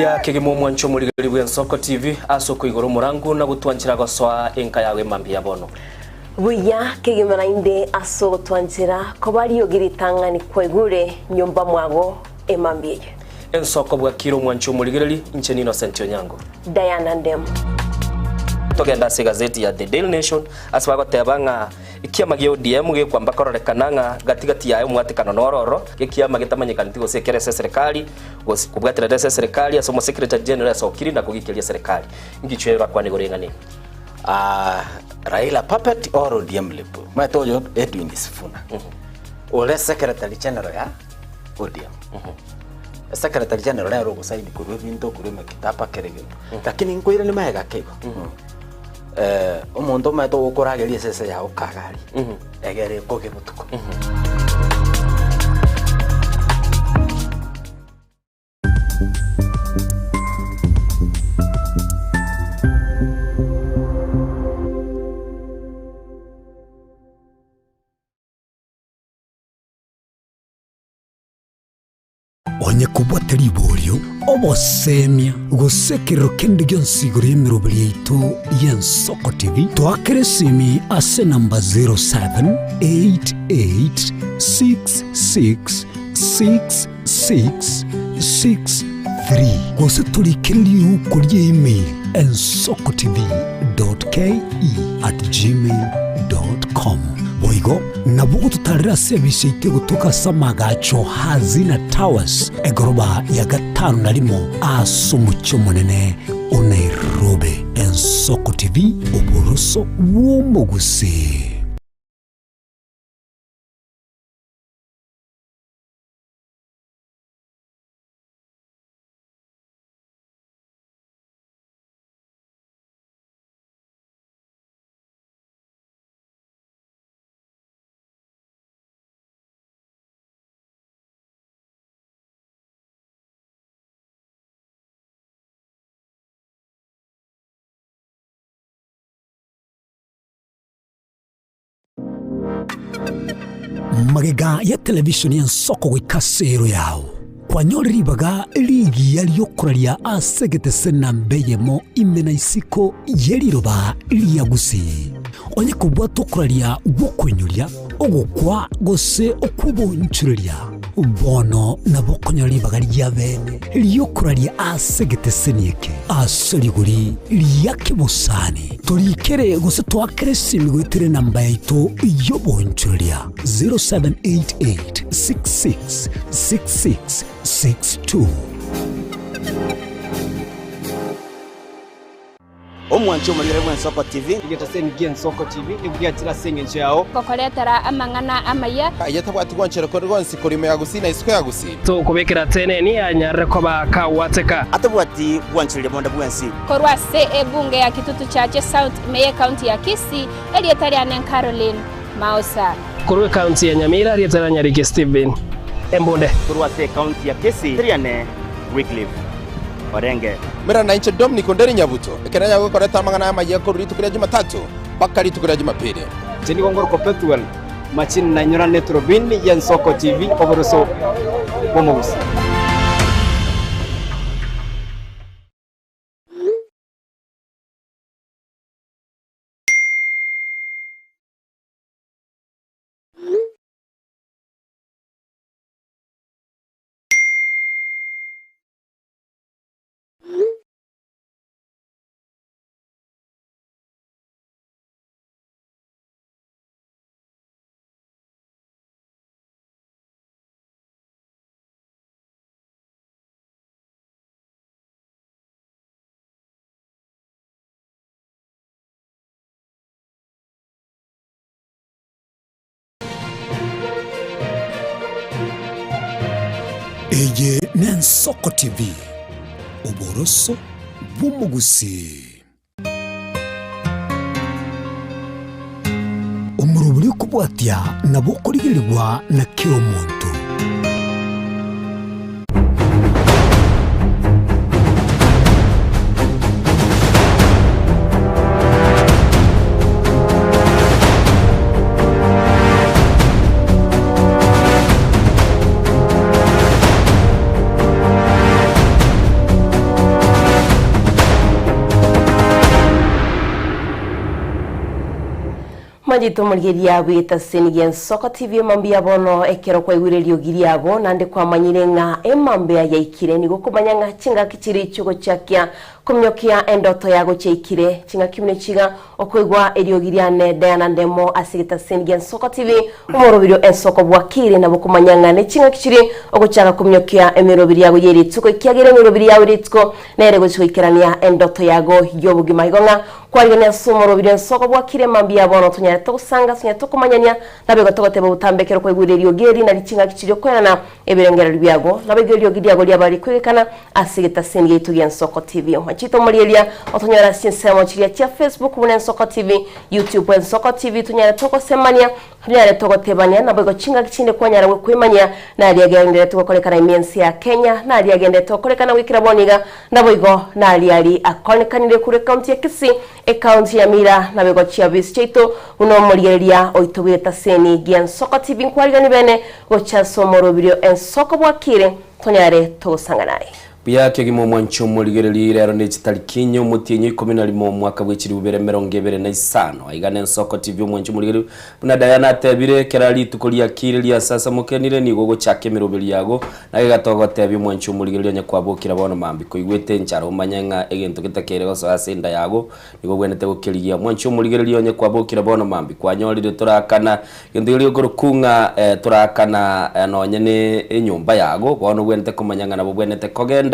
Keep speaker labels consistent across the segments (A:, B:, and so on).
A: Mbuya kegima omwancho omorigeri bw'Ensoko TV ase okoigora omorangu na gotwanchera gosoa enka yao emambia ya bono.
B: Buya kegima naende ase ogotwanchera koba riogi ritang'ani kwaigure nyomba mwago emambia eye.
A: Ensoko bwakire omwancho omorigereri, inche n'Innocent Onyango.
B: Diana Ndemo.
A: Togende ase egazeti ya The Daily Nation ase bagoteba ng'a ekiama gia ODM gekwamba kororekana ng'a gati gati yaye omwatekano noro ororo, ekiama getamanyekaneti gose ekere ase eserekari gose kobwaterera ase eserekari ase omosecretary general asokiri na kogikeria eserekari. Ngichwe bakwane igoro eng'ana eye.
C: Ah, Raila puppet or ODM lip. Omanyete oyo Edwin Sifuna ore secretary general ya ODM. Secretary general nere ogosaini korwa ebinto korwa emekitaba kera egento. Lakini nkoirania magega ake igo. Eh, omonto omanyete ogokorageria esese yago kagari egere ekoge botuko.
D: Onye kobwate riborio, obosemia, gose ekerero kende gionsi igoro y'emeroberi yaito y'Ensoko TV, toakere esimi ase enamba 0788666663 gose torikere riuko ria email ensokotv.ke@gmail.com. Boigo nabo ogototarera ase ebise yaito egotoka ase amagacho Hazina Towers, egoroba ya gatano na rimo ase omochie omonene o Nairobi. Ensoko TV, oboroso bw'omogusii. Magega ya televishoni y'ensoko goika ase ero yao, kwanyorire ribaga rigiya ri'okoraria ase egetese namba eyemo ime na isiko ye riroba ria Gusii. Onye kobwata okoraria gw'okoinyoria, ogokwa gose okw'obonchoreria, bono nabo okonyora ribaga ria bene ri'okoraria ase egeteseni eke ase rigori ria kebosani. Torikere gose toakere esimi goetera enamba yaito y'obonchoreria 0788 66 66 62.
E: Omwanchi omorigere bw'Ensoko TV.
F: Egetaseni gi'Ensoko TV nigo giachire ase engencho yao.
G: Gokoretera amang'ana amaya.
H: Aye tabwati gwanchera konde gwonsi korwa ime ya Gusii na isiko ya Gusii.
I: Tokobekera teneni anyarire koba kagwateka.
E: Atabwati gwanchereria bonde bwensi.
G: Korwa ase ebunge ya Kitutu Chache South ime y'Ecounty ya Kisii, erieta riane Caroline Mausa.
I: Korwa ecounty ya Nyamira, erieta ria Nyariki Stephen Embunde.
E: Korwa ase ecounty ya Kisii, erieta riane Wycliffe Orenge.
H: Mera nainche Dominic Onderi Nyabuto, ekero nyagokoreta amang'ana amayia korwa rituko ria Jumatatu mpaka rituko ria Jumapili.
F: Inche nigo ngorokwa Pethuel Machini nainyorane eturubini y'Ensoko TV oboroso bw'omogusii.
D: Eye n'Ensoko TV, oboroso bw'omogusii. Omorobori okobwatia nabo okorigerigwa na kera omonto.
B: Manyete omorigereria bw'etaseni y'Ensoko TV emambia bono ekero kwaigure eriogi riabo naende kwamanyire ng'a emambia yaikire nigo okomanya ng'a chingaki chiria chi'ogochakia kominyokia endoto yago chiaikire chingaki buna echiga okoigwa eriogi riane Diana Ndemo ase egetaseni gi'Ensoko TV omoroberio Ensoko bwakire nabo okomanya ng'a nechingaki chiria ogochaka kominyokia emeroberi yago y'erituko ekiagera emeroberi yao y'erituko nere gochia goikerania endoto yago y'obogima igo ng'a Kwarigania ase omorobiri ensoko bwakire mambia bono tonyarete gosanga, tonyarete tokomanyania, naboigo togoteba botambe ekero kwaigure eriogi eri nari chingaki chiria okoenana ebirengererio biago, naboigo eriogi riago riaba rikoigekana ase egetaseni giaito gi'Ensoko TV. Omachete omorieria otonyore ase chinsemo chiria chia Facebook buna Ensoko TV, YouTube Ensoko TV tonyare togosemania, tonyare togotebania, naboigo chingaki chinde kwanyara gwekwemanyia naria agenderete gokorekana ime ense ya Kenya, naria agenderete gokorekana goikera bono iga. Naboigo nariari akonekanire korwa ekaunti ya Kisii, ekaunti ya Nyamira, naboigo chiabisi chiaito buna omorigereria oito bw'egetaseni gi'Ensoko TV nkwarigani bene gocha ase omorobirio Ensoko bwakire tonyare togosang'ana aye.
A: Buya kegima omwanchi omorigereria rero ne chitariki inye omotienyi o ikomi na rimo omwaka bwe chilifu bibere emerongo ebere na isano. Aiga n'Ensoko TV omwanchi omorigereria buna Diana atebire kera rituko riakire riasasamokenire nigo ogochaka emeroberi yago Na gegatogotebia omwanchi omorigereria onye kwabokire bono mambia koigwete enchara, omanye ng'a egento getakeire gosoa ase enda yago, nigo ogwenerete gokerigia. Omwanchi omorigereria onye kwabokire bono mambia kwanyorire torakana gento keria gekorokwa ng'a torakana nonye ne enyomba yago, bono ogwenerete komanya ng'a nabo obwenerete kogenda,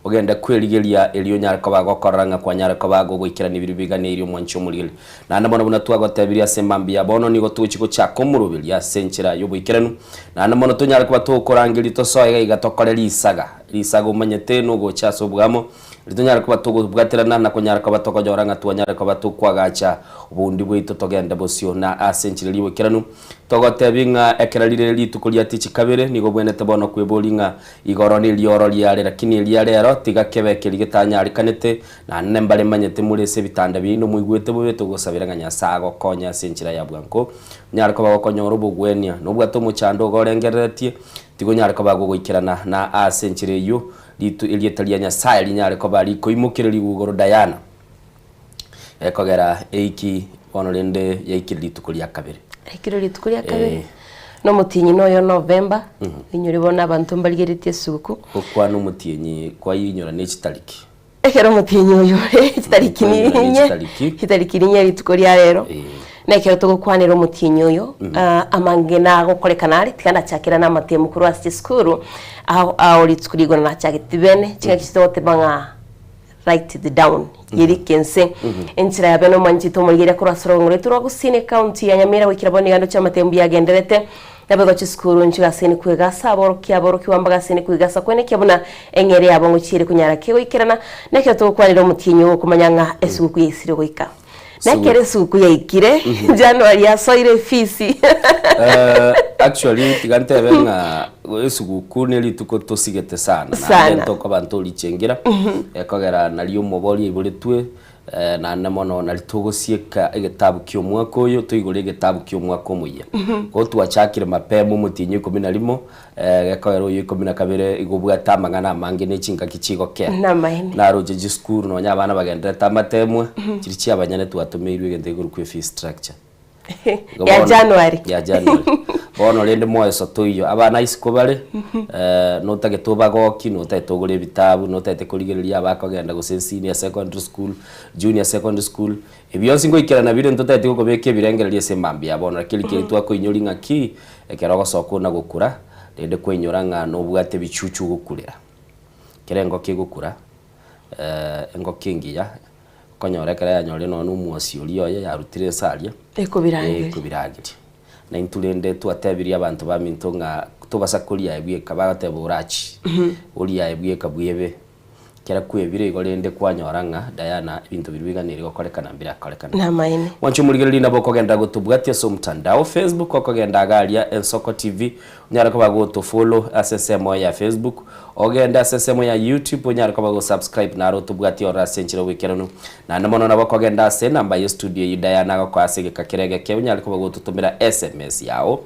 A: ogende kwerigeria erio onyare koba gokorora ng'a kwanyare koba gogoikerania biria biganeirie omwanchi omorigereria. Naende bono buna twagotebirie ase mambia bono nigo togochia gochaka omoroberio ase enchera y'oboikeranu, naende mono tonyare koba tokorangeria tosoe iga iga tokore risaga, risaga omanyete nogocha ase oboamo, riria tonyare koba togobwaterana na konyara koba tokonyora ng'a twanyare koba tokoagacha oboundi bwaito togende bosio na ase enchera eria y'oboikeranu. Togotebi ng'a ekero rire rituko ria tichi kabere nigo obwenerete bono kweboria ng'a igoro nerioro riare lakini eria rero tiga kebe keria getanyarekanete Naende mbare manyete more ase ebitanda biaino moigwete bobe, togosabera ng'a Nyasae agokonye ase enchera ya bwango, onyare koba gokonyora obogwenia. Nobwate omochando iga orengereretie, tiga onyare koba gogoikerana na ase enchera eyio, ritu erieta ria Nyasae rinyare koba rikoimokererigwa igoro Diana, ekogera eiki bono rende yaikire rituko ria kabere.
B: Yaikire rituko ria kabere. Na omotienyi noyo November, inyore bono abanto mbarigeretie esuguku.
A: Gokwana omotienyi kwainyora ne chitariki.
B: Ekero omotienyi oyo ore chitariki ninye, chitariki ninye rituko ria rero, na ekero togokwanera omotienyi oyo, amange nagokorekana are, tiga nachakera na amatemu korwa ase chisukuru, ao ao rituko rigoro nachagete bene, chingaki chitogoteba ng'a write it down, yerike nse. Enchera ya bene omwanchete omorigereria korwa ase orogongo rwaito rwa Gusii na ecounty ya Nyamira goikera bono nigo ndoche amatemu biagendererete. Naboigo chisukuru nchigaseni kwegasa aborokia aborokigwa mbagaseni kwegasa kwenekia buna eng'eria yabo ngochia ere konyara ki goikerana. Nekero togokwanera omotienyi ogo okomanya ng'a esuguku yaisire goika. Nekero esuguku yaikire, January yasoire efisi.
A: Actually tiga ntebe ng'a esuguku ne rituko tosigete sana naende
B: Sana.
A: ntokoba ntorichengera ekogera nario omobori aiboretwe Naende mono nari togosieka egetabu ki'omwaka oyo, toigore egetabu ki'omwaka omoyia. Ko twachakire mapema omotienyi o ikomi na rimo, gekoera oyo ikomi na kabere igo obwate amang'ana amange ne chingaki chigokea.
B: Namaene.
A: Naroche chisukuru nonya abana bagendererete amatemwa, chiria chiabanyene twatomeirwe egento gekorokwa efee structure. Igo
B: Ya
A: bono-
B: January.
A: Ya January. Bono rende moeso toiyo, abana isiko bare, notagete obagokie, notagete ogore ebitabu, notagete korigereria abakogenda gose senior secondary school, junior secondary school, ebi bionsi ngoikerana bire ntotagete gokobeka ebirengererio ase emambia ya bono, lakini keri twakoinyori ng'aki, ekero ogosoka ona gokura, rende kwainyora ng'a nobwate ebichuchu ogokurera. Kera engoko egokura, engoko engiya, Okonyora ekero yanyorire nonya na omwosi oria oye yarutire inse aria,
B: Ekobirageria.
A: ekobirageria. Na intwe rende twatebirie abanto baminto ng'a tobasa koria aye bweka, bagoteba orachi, orie aye bweka bwebe. Ekero kwebire igo rende kwanyora ng'a Diana ebinto biria biganeiri gokorekana mbirakorekane.
B: Namaene.
A: Mwanche omorigereria nabo okogenderera gotobwatia ase omotandao, Facebook, okogenda iga aria Ensoko TV, onyare koba gotofollow ase ensemo ya Facebook, Ogende ase ensemo ya YouTube onyare koba gosubscribe naro otobwatie ororo ase enchera oboikeranu. Naende mono nabo okogenda ase enamba ye studio eyio Diana agokoa ase egeka kere egeke onyare koba gototomera SMS yao.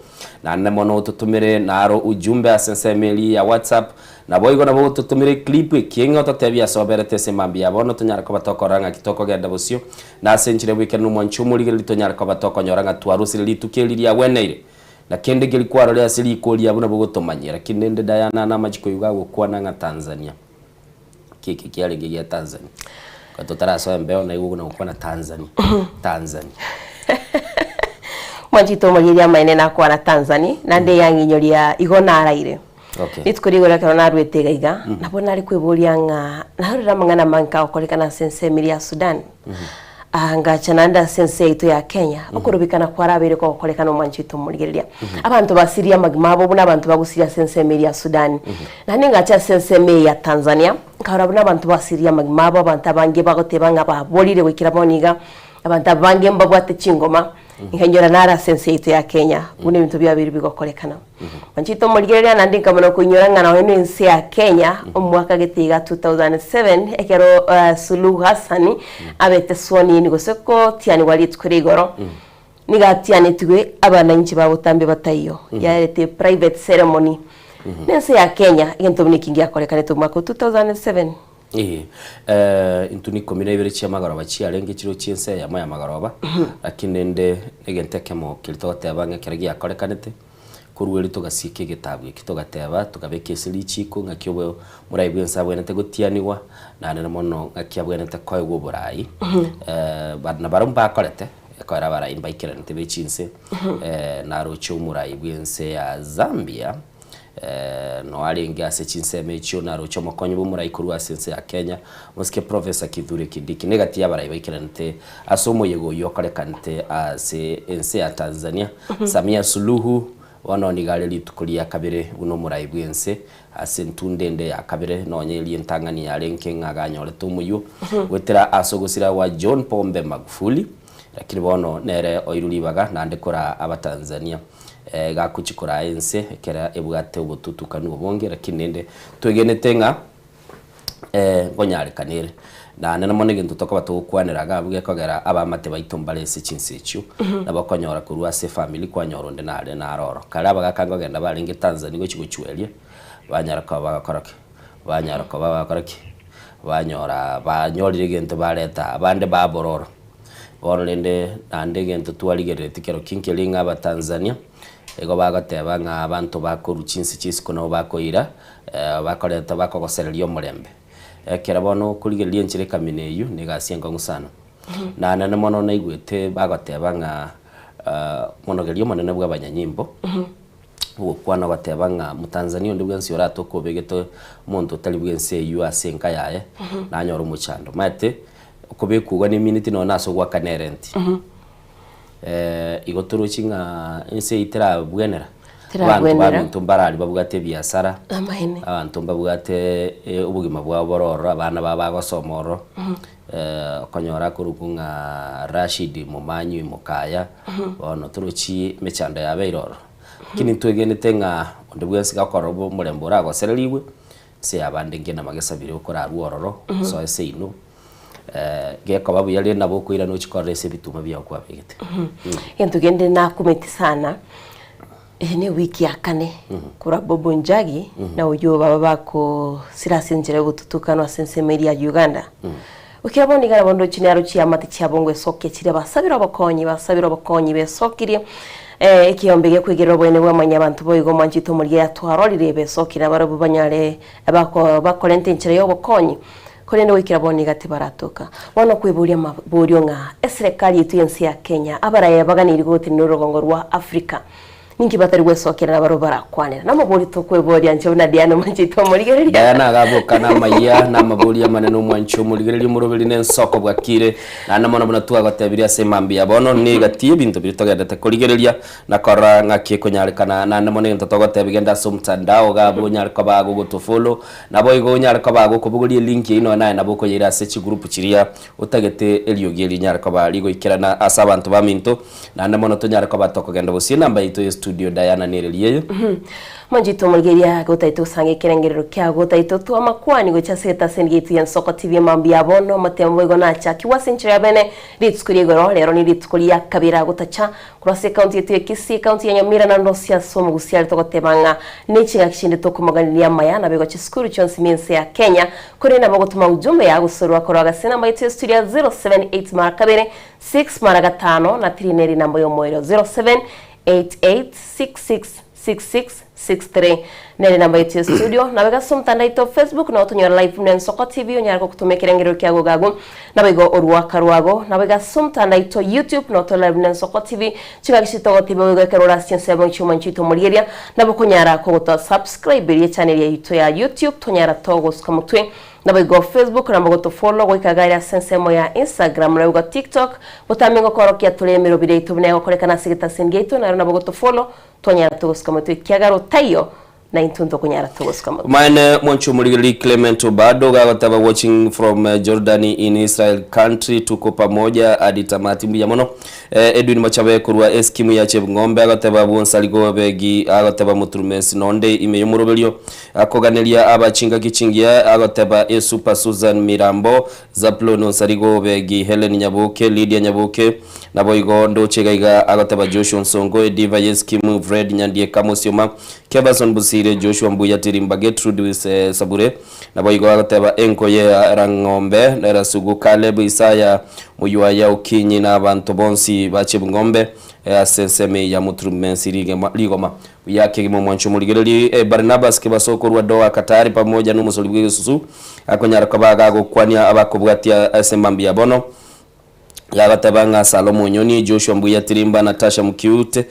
A: Naende mono ototomere naro ujumbe ase ensemo eria ya WhatsApp. Naboigo nabo ototomere eclip ekieng'e ototebie ase oberete ase mambia ya bono tonyare koba tokorora ng'aki tokogenda bosio. Na ase enchera y'oboikeranu omwanchi omorigereria tonyare koba tokonyora ng'a twarusire rituko eri riagweneire. Na kende keria kwarorire ase riko riabo nabo gotomanyia, lakini rende Diana namachiko igo agokwana ng'a Tanzania. Ki eke kiarenge gia Tanzania? Ekero totarasoa embeo naigwe buna gokwana Tanzania, Tanzania.
B: Mwanchete omorieria amaene nakwana Tanzania, naende yang'inyoria igo naraire.
A: Okay.
B: Rituko rigoro ekero naruete iga iga, nabo nare kweboria ng'a narorire amang'ana amange agokorekana ase ense emiri ya Sudan, Ah, ngacha naende ase ense yaito ya Kenya, okorobekana kwarabeire kogokorekana omwancho oito omorigereria. Abanto basirie amagima abo buna abanto bagusirie ase ensemo eria ya Sudan. Naende ngacha ase ensemo eye ya Tanzania, nkarora buna abanto basirie amagima abo, abanto abange bagoteba ng'a baborire goikera bono iga, abanto abange mbabwate chingoma, Nkainyora nare ase ense yaito ya Kenya buna ebinto biabeire bigokorekana. Manchete omorigereria naende nkamanya koinyora ng'a nonye na ense ya Kenya omwaka gete iga 2007 ekero Suluhu Hassan abete sworn in gose gotianigwa rituko ria igoro, nigo atianetigwe abananchi ba botambe bataiyo, yarete private ceremony. Na ense ya Kenya egento buna eki ngiakorekanete omwaka o 2007.
A: Ee, eh, intwe nikomi na ibere chi'amagoroba chiarenge chiro chi'ense eyemo y'amagoroba, lakini rende egento ekemo keria togoteba ng'a ekero giakorekanete, korwa erio togasieka egetabu ekio togateba, tokabeka ase richiko ng'aki obo morai bw'ense abwenerete gotianigwa, naende mono ng'aki abwenerete koegwa oborai, ba nabarabwo mbakorete, ekero abarai mbaikeranete be chinse, naroche omorai bw'ense ya Zambia. Noa arenge ase chinsemo echio naroche omokonyi bw'omorai korwa ase ense ya Kenya, omosike Professor Kithure Kindiki, na egati y'abarai baikeranete ase omoyega oyio okorekanete ase ense ya Tanzania, Samia Suluhu, bono nigo are rituko ria kabere buna omorai bw'ense ase entunda ende ya kabere nonya eria entang'ani yarenge ng'a aganyorete omoyio goetera ase ogosira gwa John Pombe Magufuli, lakini bono nere oirwe ribaga naende koraa Abatanzania. Gagochia koraa ense ekero ebwate obotutukanu obonge, lakini rende twegenete ng'a nkonyarekana ere. Naende mono egento tokoba togokwanera iga abwo gekogera abaamate baito mbare ase chinse echio, nabo okonyora korwa ase efamiri kwanyora onde nare naro oro. Kare abagaka nkogenda barenge Tanzania gochia gochweria, banyara koba bagokora ki? Banyara koba bagokora ki? Banyora banyorire egento bareta, abande babora oro. Bono rende naende egento twarigereretie kero ki nkeri ng'a Abatanzania igo bagoteba ng'a abanto bakorwa chinse chia isiko nabo bakoira bakoreta bakogosereria omorembe. Ekero bono okorigereria enchera ekamina eywo na egasi enkong'u sana. Naende mono naigwete bagoteba ng'a omonogeria omonene bwa abanyanyimbo ogokwana ogoteba ng'a Motanzania onde bwensi oratoke obegete omonto otari bwense eywo ase enka yaye nanyore omochando. Omanyete Okobekwa iga nemineti nonya nase ogoakana erenti. Igo torochi ng'a ense eyio terabwenera. Abanto
B: Terabwenera.
A: baminto mbarari babwate ebiasara,
B: Amaene.
A: abanto mbabwate obogima bwabo bore ororo, abana babo bagosoma ororo, okonyora akorokwa ng'a Rashid Momanyi Mokaya, bono torochi emechando yabeire ororo. Lakini ntwegenete ng'a onde bwensi gakorora omorembe oragosererigwe, Ase abande ngenama magesabire okorarue ororo, osoe seino, gekoba buya rende nabo okoirana ochie korora ase ebituma biao kwabegete.
B: Egento kende nakumeti sana, eye ne ewiki ya kane korwa Bob Njagi na oyio baba bakosira ase enchera yobotutukano ase ensemo eria ya Uganda. Goikera bono iga nabo ndoche naro chiamate chiabo ngwesokia chiria basabire obokonyi basabire obokonyi besokirie ekeombe gekwegerera oboene bwa mwanyabanto boigo mwanchete omorigia twarorire besokirie nabarabwo banyare bako bakorenta enchera yobokonyi korende goikera bono iga tibaratoka. Bono kweboria amaborio ng'a eserekari yaito yense ya Kenya abaraya baganeiri gotenena orogongo rwa Africa Ninki batari gwesokera nabarabwo barakwanera? Namabori tokweboria inche buna Diana omwanchete omorigereria.
A: Diana agaboka namayia na amabori amanene omwanchi omorigereria omoroberi na ensoko bwakire naende mono buna twagotebirie ase emambia ya bono negati y'ebinto biria togendete korigereria na korora ng'aki ekonyarekana naende mono egento togotebia genda ase omtandao iga abwo onyare koba gogotofollow naboigo onyare koba gokobogoria elink eyio nonya naye nabo okoyeira ase chigroup chiria otagete eriogi eri rinyare koba rigoikerana ase abanto baminto. Naende mono tonyare koba tokogenda gose enamba yaito ye studio. studio Diana nereri eye.
B: Monchito omorigereria gotaete gosanga ekerengerero kiago gotaete otwa amakwani gochia ase egetaseni giaito gia Nsoko TV mambia bono amatemo boigo nachakigwe ase enchera ya bene rituko ria igoro rero ni rituko ria kabere agotacha korwa ase ekaunti yaito ya Kisii ekaunti ya Nyamira na ndosi ase omogusi are togoteba ng'a ne chingaki chinde tokomoganeria amaya naboigo chisukuru chionsi ime ense ya Kenya korende nabo gotoma ujumbe ya gosorwa korwa gase enamba yaito ya studio ya 078 mara kabere 6 mara gatano na 3 nere enamba yomoerio 0788666663 nere namba yetu ya studio nabo iga ase omotandao oito o Facebook nabo tonyora live buna Ensoko TV onyare gokotoma ekerengerero kiago gago nabo igo oruaka rwago nabo iga ase omotandao oito YouTube nabo tore live buna Ensoko TV chingaki chitogotebia boigo ekero ore ase chinsemo chi'omonche oito omorieria nabo okonyara kogotoa subscribe eria echannel yaito ya YouTube tonyara togosuka motwe Naboigo Facebook nabo gotofollow goika iga ere ase ensemo ya Instagram naboigo TikTok botambe ngokorokia tore emerobiri yaito buna egokorekana ase egetaseni giaito naro nabo gotofollow twanyara togosuka motwe ekiagera otaiyo naintwe ntokonyara togosuka motwe.
A: Maene mwancho omorigereria Clement Obado gagoteba watching from Jordan in Israel country tuko pamoja hadi tamati mbuya mono Edwin Machabe korwa eskimu ya Chebng'ombe agoteba Bwonsarigo Begi agoteba Muturumesi nonde ime yomoroberio Akoganeria aba chingaki chingiya, agoteba Esupa Susan Mirambo, Zablon Onsarigo Obegi, Hellen Nyaboke, Lydia Nyaboke, naboigo ndoche iga iga agoteba Joshua Onsongo, Ediva Yeskimu, Fred Nyandieka Mosioma, Keverson Bosire, Joshua Mbuya Tirimba, Getrude Wise Sabure, naboigo agoteba Enkoye ya Rang'ombe, Rasugu Caleb, Isaya Moywaya Okinyi na abanto bonsi ba Chebng'ombe ase ensemo eye ya Muturumensi Rigoma. Buya kegima omwancho omorigererie e Barnabas kebaso korwa Doha Katari pamoja nomosori bw'egesusu akonyara koba gagokwania abakobwatia ase mambia bono gagoteba ng'a Salomo Onyoni, Joshua Mbuya Tirimba, Natasha Mukiute,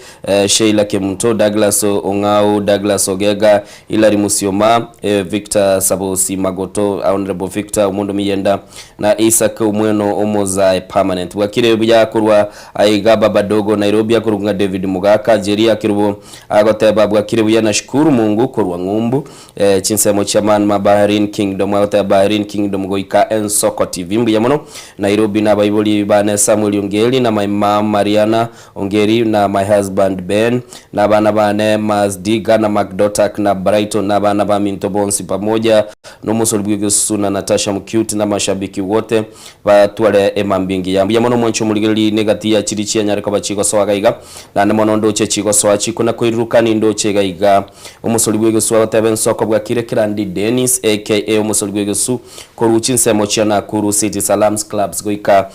A: Sheila Kemunto, Douglas Ong'au, Douglas Ogega, Hillary Musioma, Victor Sabosi Magoto, Honourable Victor Omondo Miyenda na Isaac Omweno Omozae Permanent. Bwakire buya korwa Aiga baba dogo Nairobi akorokwa ng'a David Mogaka Jeria Kerubo agoteba bwakire buya nashukuru Mungu korwa ng'umbu eh, chinsemo chia Manma Bahrain Kingdom agoteba Bahrain Kingdom goika Ensoko TV mbuya mono Nairobi na abaibori bane Samuel Ongeri na my mum Mariana Ongeri na my husband Ben na abana bane Mazdiga na Macdotak na Brighton na abana baminto bonsi pamoja nomosori bw'egesusu na Natasha Mcute na mashabiki wote Batware emambia engiya. Mbuya mono mwanche omorigereria negati ya chiria chianyare koba chigosoa gaiga, naende mono ndoche chigosoa chikona koiruruka nindoche gaiga. Omosori bw'egesu agoteba ensoko bwakire Kerandi Dennis aka omosori bw'egesu korwa chinsemo chia Nakuru City Salams Clubs goika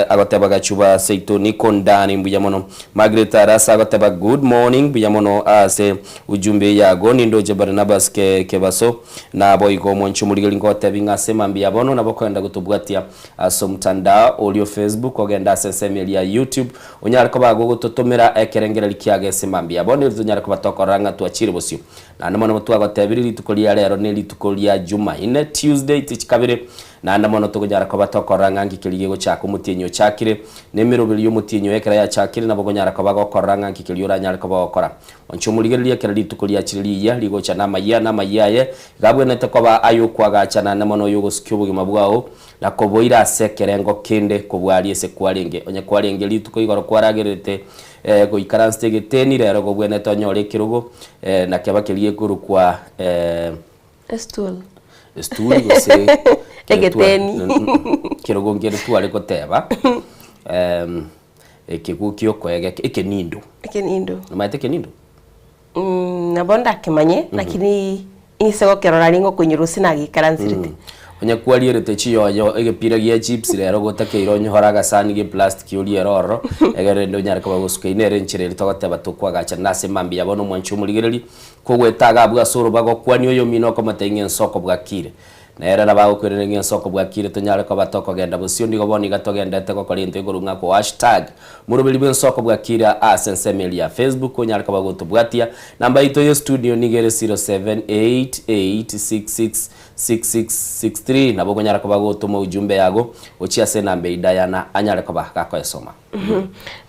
A: agoteba Gachuba seito niko ndani mbuya mono. Margaret Arasa agoteba good morning mbuya mono ase ujumbe yago nindoche Barnabas Kebaso Naboigo omwanche omorigeri ngotebi ng'a ase mambia bono nabo okogenda gotobwatia ase omotandao oria o Facebook, ogende ase ensemo eria ya YouTube, onyare koba gogototomera ekerengereri kiago ase mambia bono erio tonyare koba tokorora ng'a twachire bosio. Naende mono twagotebirie rituko ria rero ne rituko ria Jumaine, Tuesday, tichikabere, naende mono tokonyara koba tokorora ng'a nki keria gegochaka omotienyi ochakire, na emeroberio y'omotienyi oyo ekero yachakire nabo okonyara koba gokorora ng'a nki keria oranyare koba ogokora. Inche omorigereria ekero rituko riachire riiyia rigocha namayia namayia aye, iga abwenerete koba ay'okoagacha naende mono oy'ogosukia obogima bwao, na koboira ase ekerengo kende kobua aria ase kwarenge. Onye kwarenge rituko igoro kwaragererete goikaransete egeteni, rero gobwenerete onyore ekerogo, na keba keria gekorokwa
B: Estool.
A: Estool gose
B: Egeteni.
A: Kerogo nkere tware goteba. Ekegwo gi'okoegeka, ekenindo.
B: Ekenindo.
A: Nomanyete ekenindo?
B: Mm, nabo ndakemanye, lakini inse gokerora ringo okoinyora ase nagekaranserete.
A: Onye kwarierete chiyoyo egepira gia chips rero gotakeire onyore agasani ge plastic oriere ororo, egere rende onyare koba gosuka. Eyio nere enchera eria togoteba tokoagachana ase mambia bono omwanchi omorigereri, kogoeta iga abwo ase orobago kwania oyomino okomotebia ng'a ensoko bwakire. Nere nabo agokoiraneria ng'a ensoko bwakire tonyare koba tokogenda bosio, nigo bono iga togendete gokora egento igoro ng'a ko hashtag moroberi bw'ensoko bwakire ase ensemo eria ya Facebook onyare koba gotobwatia. Namba yaito ye studio nigo ere 0788666663 nabo okonyara koba gotoma ujumbe yago gochia ase enamba eyio Diana anyare koba gakoesoma.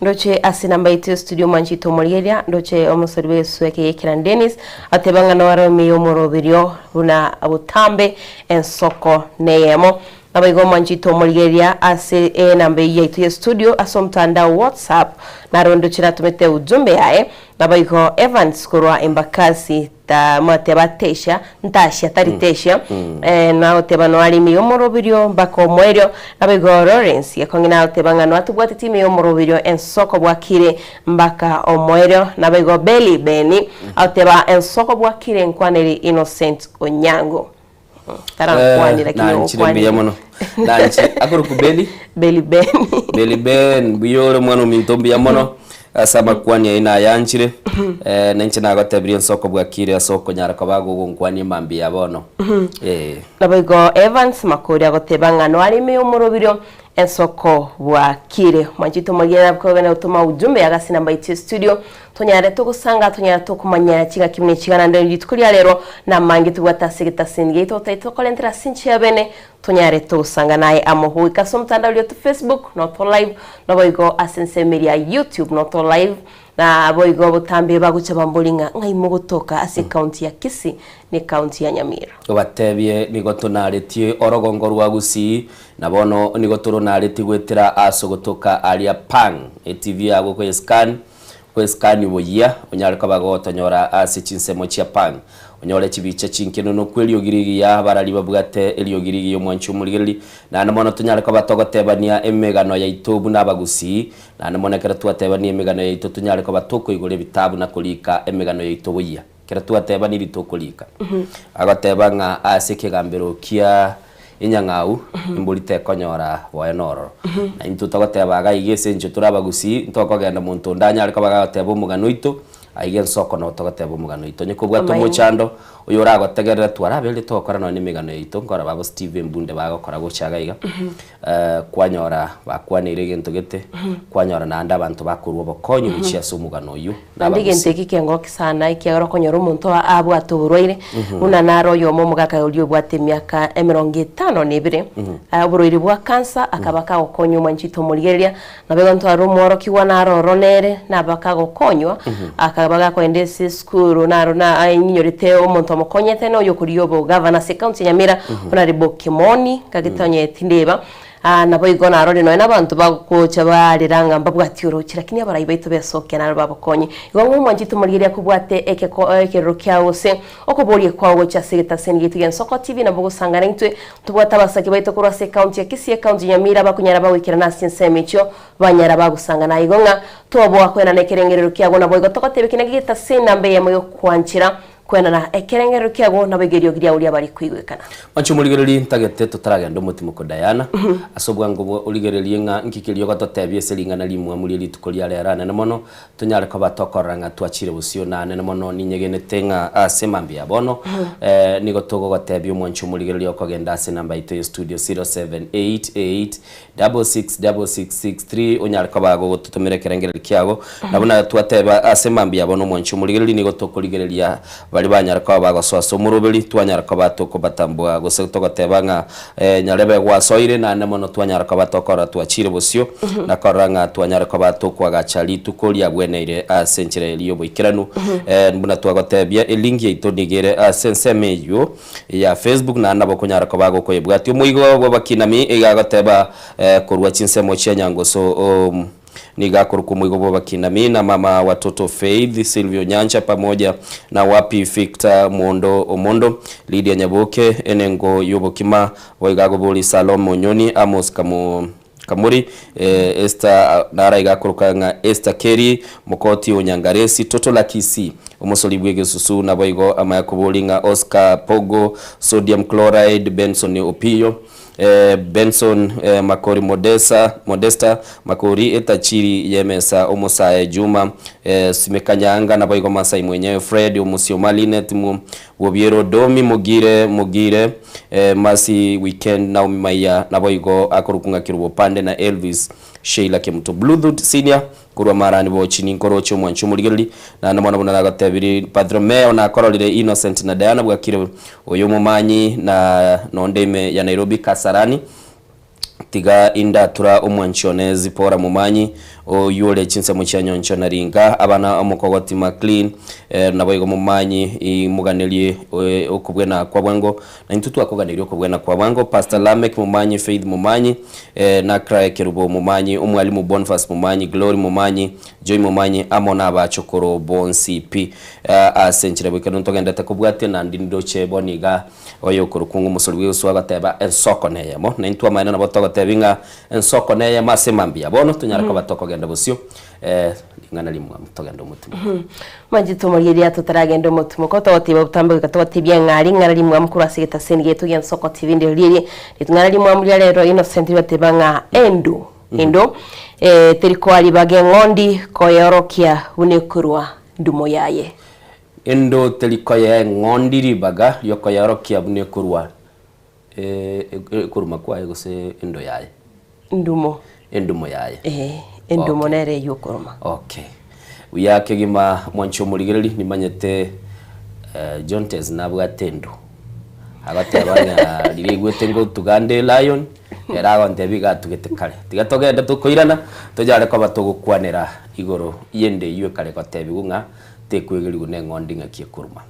B: Ndoche ase namba yaito ya studio omwanchete omorigereria, ndoche omosori bw'egesusu eke gekerani Dennis, ateba ng'a nore ime y'omoroberio buna botambe ensoko neyemo. Naboigo omwanchete omorigereria ase enamba eyio yaito ye studio ase omotandao WhatsApp naro ndoche natomete ujumbe yaye. Naboigo Evans korwa Embakasi ta mwateba tesha ntasha tari tesha eh, nagoteba noare ime y'omoroberio mpaka omoerio. Naboigo Lawrence Gekong'i nagoteba ng'a noatobwateti ime y'omoroberio ensoko bwakire mpaka omoerio. Naboigo Belly Benny agoteba ensoko bwakire nkwaneri Innocent Onyango. Tarankwani lakini
A: Nanchire mbuya
B: ogokwanire.
A: mono. Nanchire akorokwa Beli?
B: Belly Benny.
A: Belly Ben mbuya ore omwana ominto mbuya mono ase amakwani aye nayanchire eh, na inche nagotebirie ensoko bwakire ase okonyara koba gogonkwania emambia ya bono eh.
B: Naboigo Evans Makori agoteba ng'a noare ime y'omorobirio ensoko bwakire. Mwanchete omorigia nabwo gotoma ujumbe agase namba yaito ya studio Tonyare togosanga, tonyare tokomanya chingaki buna echi naende rituko ria rero namange tobwate ase egetasini giaito otari tokorentera ase enchera ya bene, tonyare togosanga naye amo goika ase omotandao oria to Facebook noto live, naboigo ase ensemo eria YouTube noto live, naboigo botambe bagocha bambori ng'a ng'ai mogotoka ase ecounty ya Kisii na ecounty ya Nyamira.
A: Obatebie, Nigo tonaretie orogongo rwa Gusii, na bono nigo toronaretie goetera ase ogotoka aria Pang, eTV yago okoyescan, Kwescan boyia, onyare koba gotonyora ase chinsemo chia Pang. Onyore chibicha chinkenunu kw'eriogi rigiya, abarari babwate eriogi rigiya omwanchi omorigereria, naende mono tonyare koba togotebania emegano yaito buna abagusii, naende mono ekero twatebania emegano yaito tonyare koba tokoigora ebitabu na korika emegano yaito boyia. Ekero twatebanirie tokorika. Agoteba ng'a ase ekegambero kia enyang'au embori tekonyora boe nororo. Na intwe togoteba iga iga ase enchera tore abagusii, ntokogenda monto onde anyare koba gagoteba omogano oito, aiga ensoko nabo togoteba omogano oito. Onye kobwate
B: Amaene.
A: omochando, oyo oragotegerere twarabeire togokora nonye na emegano yaito, nkorora babo Steve Mbunde bagokora gocha iga iga, kwanyora bakwaneire egento gete, kwanyora naende abanto bakorwa obokonyi gochia ase omogano oyio.
B: Naende egento
A: Nabagusii.
B: eke kiangokia sana ekiagera okonyora omonto abwate oborwaire buna nare oyomo omogaka oria obwate emiaka emerongo etano na ebere oborwaire bwa cancer akaba kagokonya omwanchete omorigereria nabo igo ntware omworokigwa naro oro nere naba kagokonywa akaba gakoenda ase esukuru naro na ainyorete omonto omokonyete na oyokorigia obogavana ase ecounty ya Nyamira Honourable Kimoni gaki onye tindeba Aa, naboigo narore nonya nabanto bagocha barera ng'a mbabwati orooche, lakini abarai baito besokia naro babokonye. Igo ng'a omwanchete omorigereria akobwate ekeko ekerero kiao gose okoboria kwao gocha ase egetaseni giaito gia Ensoko TV nabo ogosangana intwe tobwate abasake baito korwa ase ecounty ya Kisii, ecounty ya Nyamira abakonyara bagoikerana ase ensemo echio banyara bagosangana. Igo ng'a toboa koenana ekerengerero kiago naboigo togotebia ki naki egetaseni namba eyemo yokwanchera Kwenana ekerengerero kiago naboigo eriogi riao riaba rikoigwekana.
A: Mwanche omorigererie ntagete totaragenda omotimoko Diana, ase obwango bwa origererie ng'a nki keria ogototebia ase ring'ana rimwamu rie rituko ria rero anene mono, tonyare koba tokorora ng'a twachire bosio na anene mono ninyegenete ng'a ase mambia ya bono nigo togogotebia omwanche omorigereria okogenda ase enamba yaito ya studio 0788 666663 onyare koba gogototomera ekerengererio kiago, na buna twateba ase mambia bono omwanchi omorigereria nigo tokorigereria baria banyare koba bagosoa ase omoroberi, twanyara koba tokobatambua gose togoteba ng'a nyarebe gwasoire naende mono twanyara koba tokorora twachire bosio na korora ng'a twanyare koba tokoagacha rituko riabweneire ase enchera eria y'oboikeranu. Buna twagotebia elinki yaito nigo ere ase ensemo eyio. ya Facebook naende nabo okonyara koba gokoyebwatia. Omoigo bw'abakinami iga agoteba korwa chinsemo chia Nyangoso um, nigo akorokwa omoigo bw'abakinami na mama watoto Faith Sylvia Onyancha pamoja na wapi Victor Mondo Omondo, Lydia Nyaboke, enengo y'obokima, boigo agobori Salome Onyoni, Amos Kamu Kamuri, Esther nara iga akoroka ng'a Esther Keri, Mokoti o Nyangaresi, Toto Lakisi, omosori bw'egesusu, naboigo amaya kobori ng'a Oscar Pogo, Sodium Chloride, Benson Opiyo, Benson Makori Modesa, Modesta Makori, Etachiri y'emesa, Omosae Juma, Simekanyanga, naboigo Masai mwenyewe, Fred Omusioma, Linet Bobiero, Domi Mogire, Mogire, Mercy Weekend, Naomi Maiya, naboigo akorokwa ng'a Kerubo Pande na Elvis Sheila Kemuto. Bluetooth Senior korwa Marani Bochi ninkoroche omwanchi omorigereri naende mono buna nagotebiri Bartholomeo nakororire Innocent na Diana bwakire oyo omomanyi na nonde ime ya Nairobi Kasarani Tiga indatura omwanchi one Zipora momanyi, Oyio ore chinsemo chia nyoncho na ringa, abana omokogoti Maclean, naboigo momanyi imoganerie okobwena kwa bwango, na intwe twakoganeria okobwena kwa bwango, Pastor Lameck Momanyi, Faith Momanyi, na Crae Kerubo Momanyi, Omwalimu Boniface Momanyi, Glory Momanyi, Joy Momanyi, amo nabachokoro bonsi pi. Ase enchera bwekero ntogendete kobwatia naende ndoche bono iga oyokorokwa ng'a omosori bw'egoswa agoteba ensoko neyemo, na intwe amaene nabo togotebia ng'a Ensoko neyemo ase mambia bono tonyare koba tokogenda bosio ring'ana rimwamu togende omotimoko.
B: Mwanchete omorieria totaragenda omotimoko togoteba obotambe goika togotebia ng'a ring'ana rimwamu korwa ase egetaseni giaito gia Ensoko TV ndiro rieri ring'ana rimwamu ria rero Innocent ribateba ng'a endo endo teri koa ribaga eng'ondi koyeorokia buna ekorwa ndumo yaye.
A: Endo teri koyea eng'ondi ribaga riokoyeorokia buna ekorwa Ekoruma kwaye gose endo yaye?
B: Endumo.
A: Endumo yaye.
B: Ee, endumo okay. Nere eyio okoruma.
A: Okay. Buya kegima mwanche omorigereri nimanyete eh, Jontes nabwate endo. Agoteba ng'a riria aigwete ngotuga nde lion, ere agontebia iga atugete kare. Tiga togende tokoirana, tonyare koba togokwanera igoro y'endo eyio ekare gotebigwa ng'a tekwegerigwa neng'ondi ng'aki ekoruma.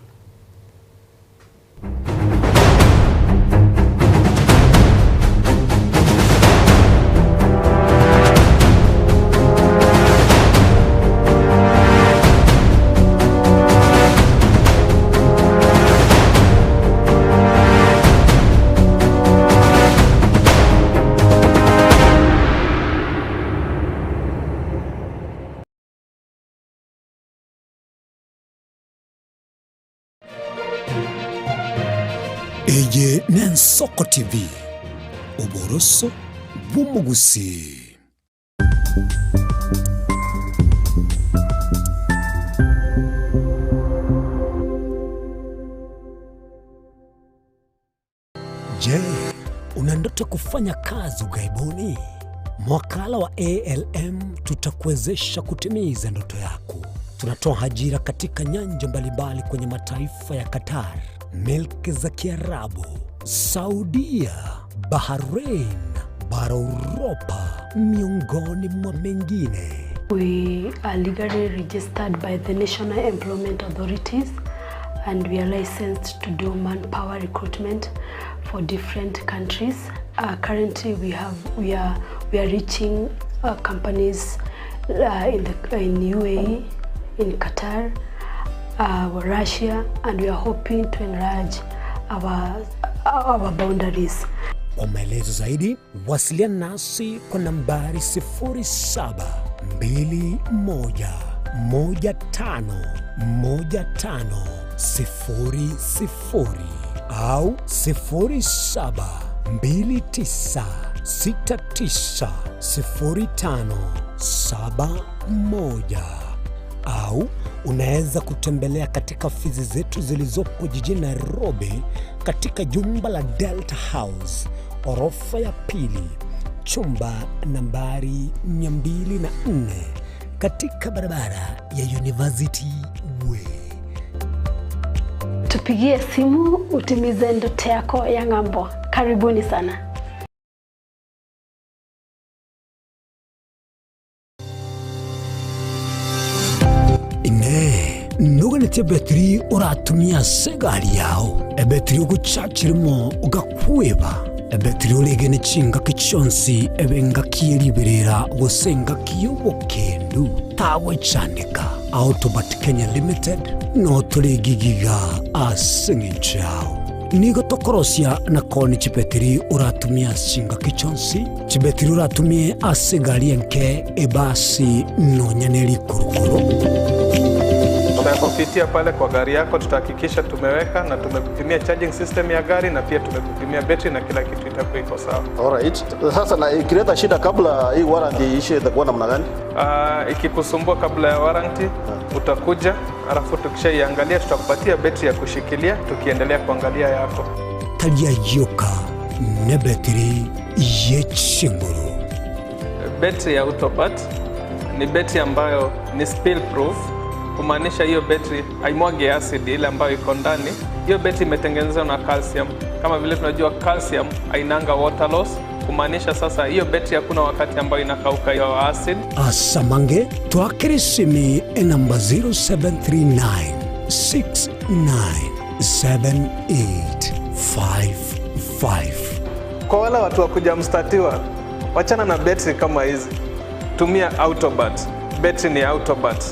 D: Eye n'Ensoko TV, oboroso bw'omogusii. Je, una ndoto kufanya kazi ughaibuni? Mwakala wa ALM tutakuwezesha kutimiza ndoto yako. Tunatoa ajira katika nyanja mbalimbali kwenye mataifa ya Qatar, milki za Kiarabu, Saudia, Bahrain, bara Uropa, miongoni mwa mengine.
J: We are legally registered by the National Employment Authorities and we are licensed to do manpower recruitment for different countries. Uh, currently we have we are we are reaching uh, companies uh, in the in UAE, in Qatar, uh, Russia and we are hoping to enlarge our our boundaries.
D: Kwa maelezo zaidi wasiliana nasi kwa nambari 0721151500 au 0729690571 au unaweza kutembelea katika ofisi zetu zilizopo jijini Nairobi katika jumba la Delta House orofa ya pili chumba nambari 204 katika barabara ya University Way.
J: Tupigie simu utimize ndoto yako ya ng'ambo. Karibuni sana.
D: Inee! Noganetie ebetiri oratumie ase egari yao, ebetiri ogochachirimo ogakweba, ebetiri oregene chingaki chionsi ebe engaki ye riberera gose engaki y'obokendu? Tagwechandeka. Autobat Kenya Limited noo tore gigiga ase engencho yao. Nigo tokorosia na koonia chibetiri oratumie ase chingaki chionsi, chibetiri oratumie ase egari enke, ebasi, nonya ne rikurukuru.
K: Tutakupitia pale kwa gari yako, tutahakikisha tumeweka na tumekupimia charging system ya gari na pia tumekupimia betri na kila kitu itakuwa iko sawa.
L: Alright. Sasa na ikileta shida kabla hii warranty iishe itakuwa namna gani?
K: Uh, ikikusumbua kabla ya warranty utakuja, alafu tukishaiangalia tutakupatia betri ya kushikilia tukiendelea kuangalia yako.
D: Tari ayioka nebetiri ye chinguru.
K: Betri ya Autobat ni betri ambayo ni spill proof, kumaanisha hiyo betri haimwagi acid ile ambayo iko ndani. Hiyo betri imetengenezwa na calcium. Kama vile tunajua calcium hainanga water loss. Kumaanisha sasa hiyo betri hakuna wakati ambayo inakauka hiyo acid.
D: Ase amange twakere esimi enamba 0739 697855.
K: Kwa wale watu wa kuja mstatiwa, wachana na betri kama hizi, tumia Autobat. Betri ni Autobat.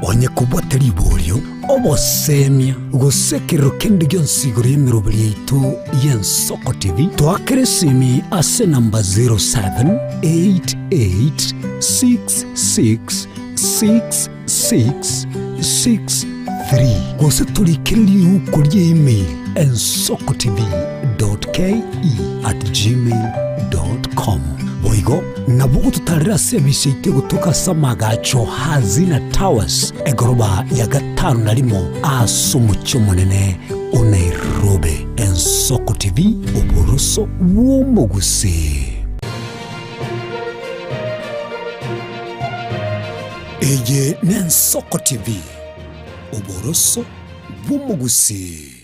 D: Onye kobwate riborio, obosemia, gose ekerero kende gionsi igoro y'emeroberi yaito y'Ensoko TV, toakere esimi ase enamba 0788666663 gose torikere riuko ria email ensokotv.ke@gmail.com. Boigo nabo ogototarera ase ebise yaito egotoka ase amagacho Hazina Towers, egoroba ya gatano na rimo ase omochie omonene o Nairobi. Ensoko TV, oboroso bw'omogusii. Eye n'Ensoko TV, oboroso bw'omogusii.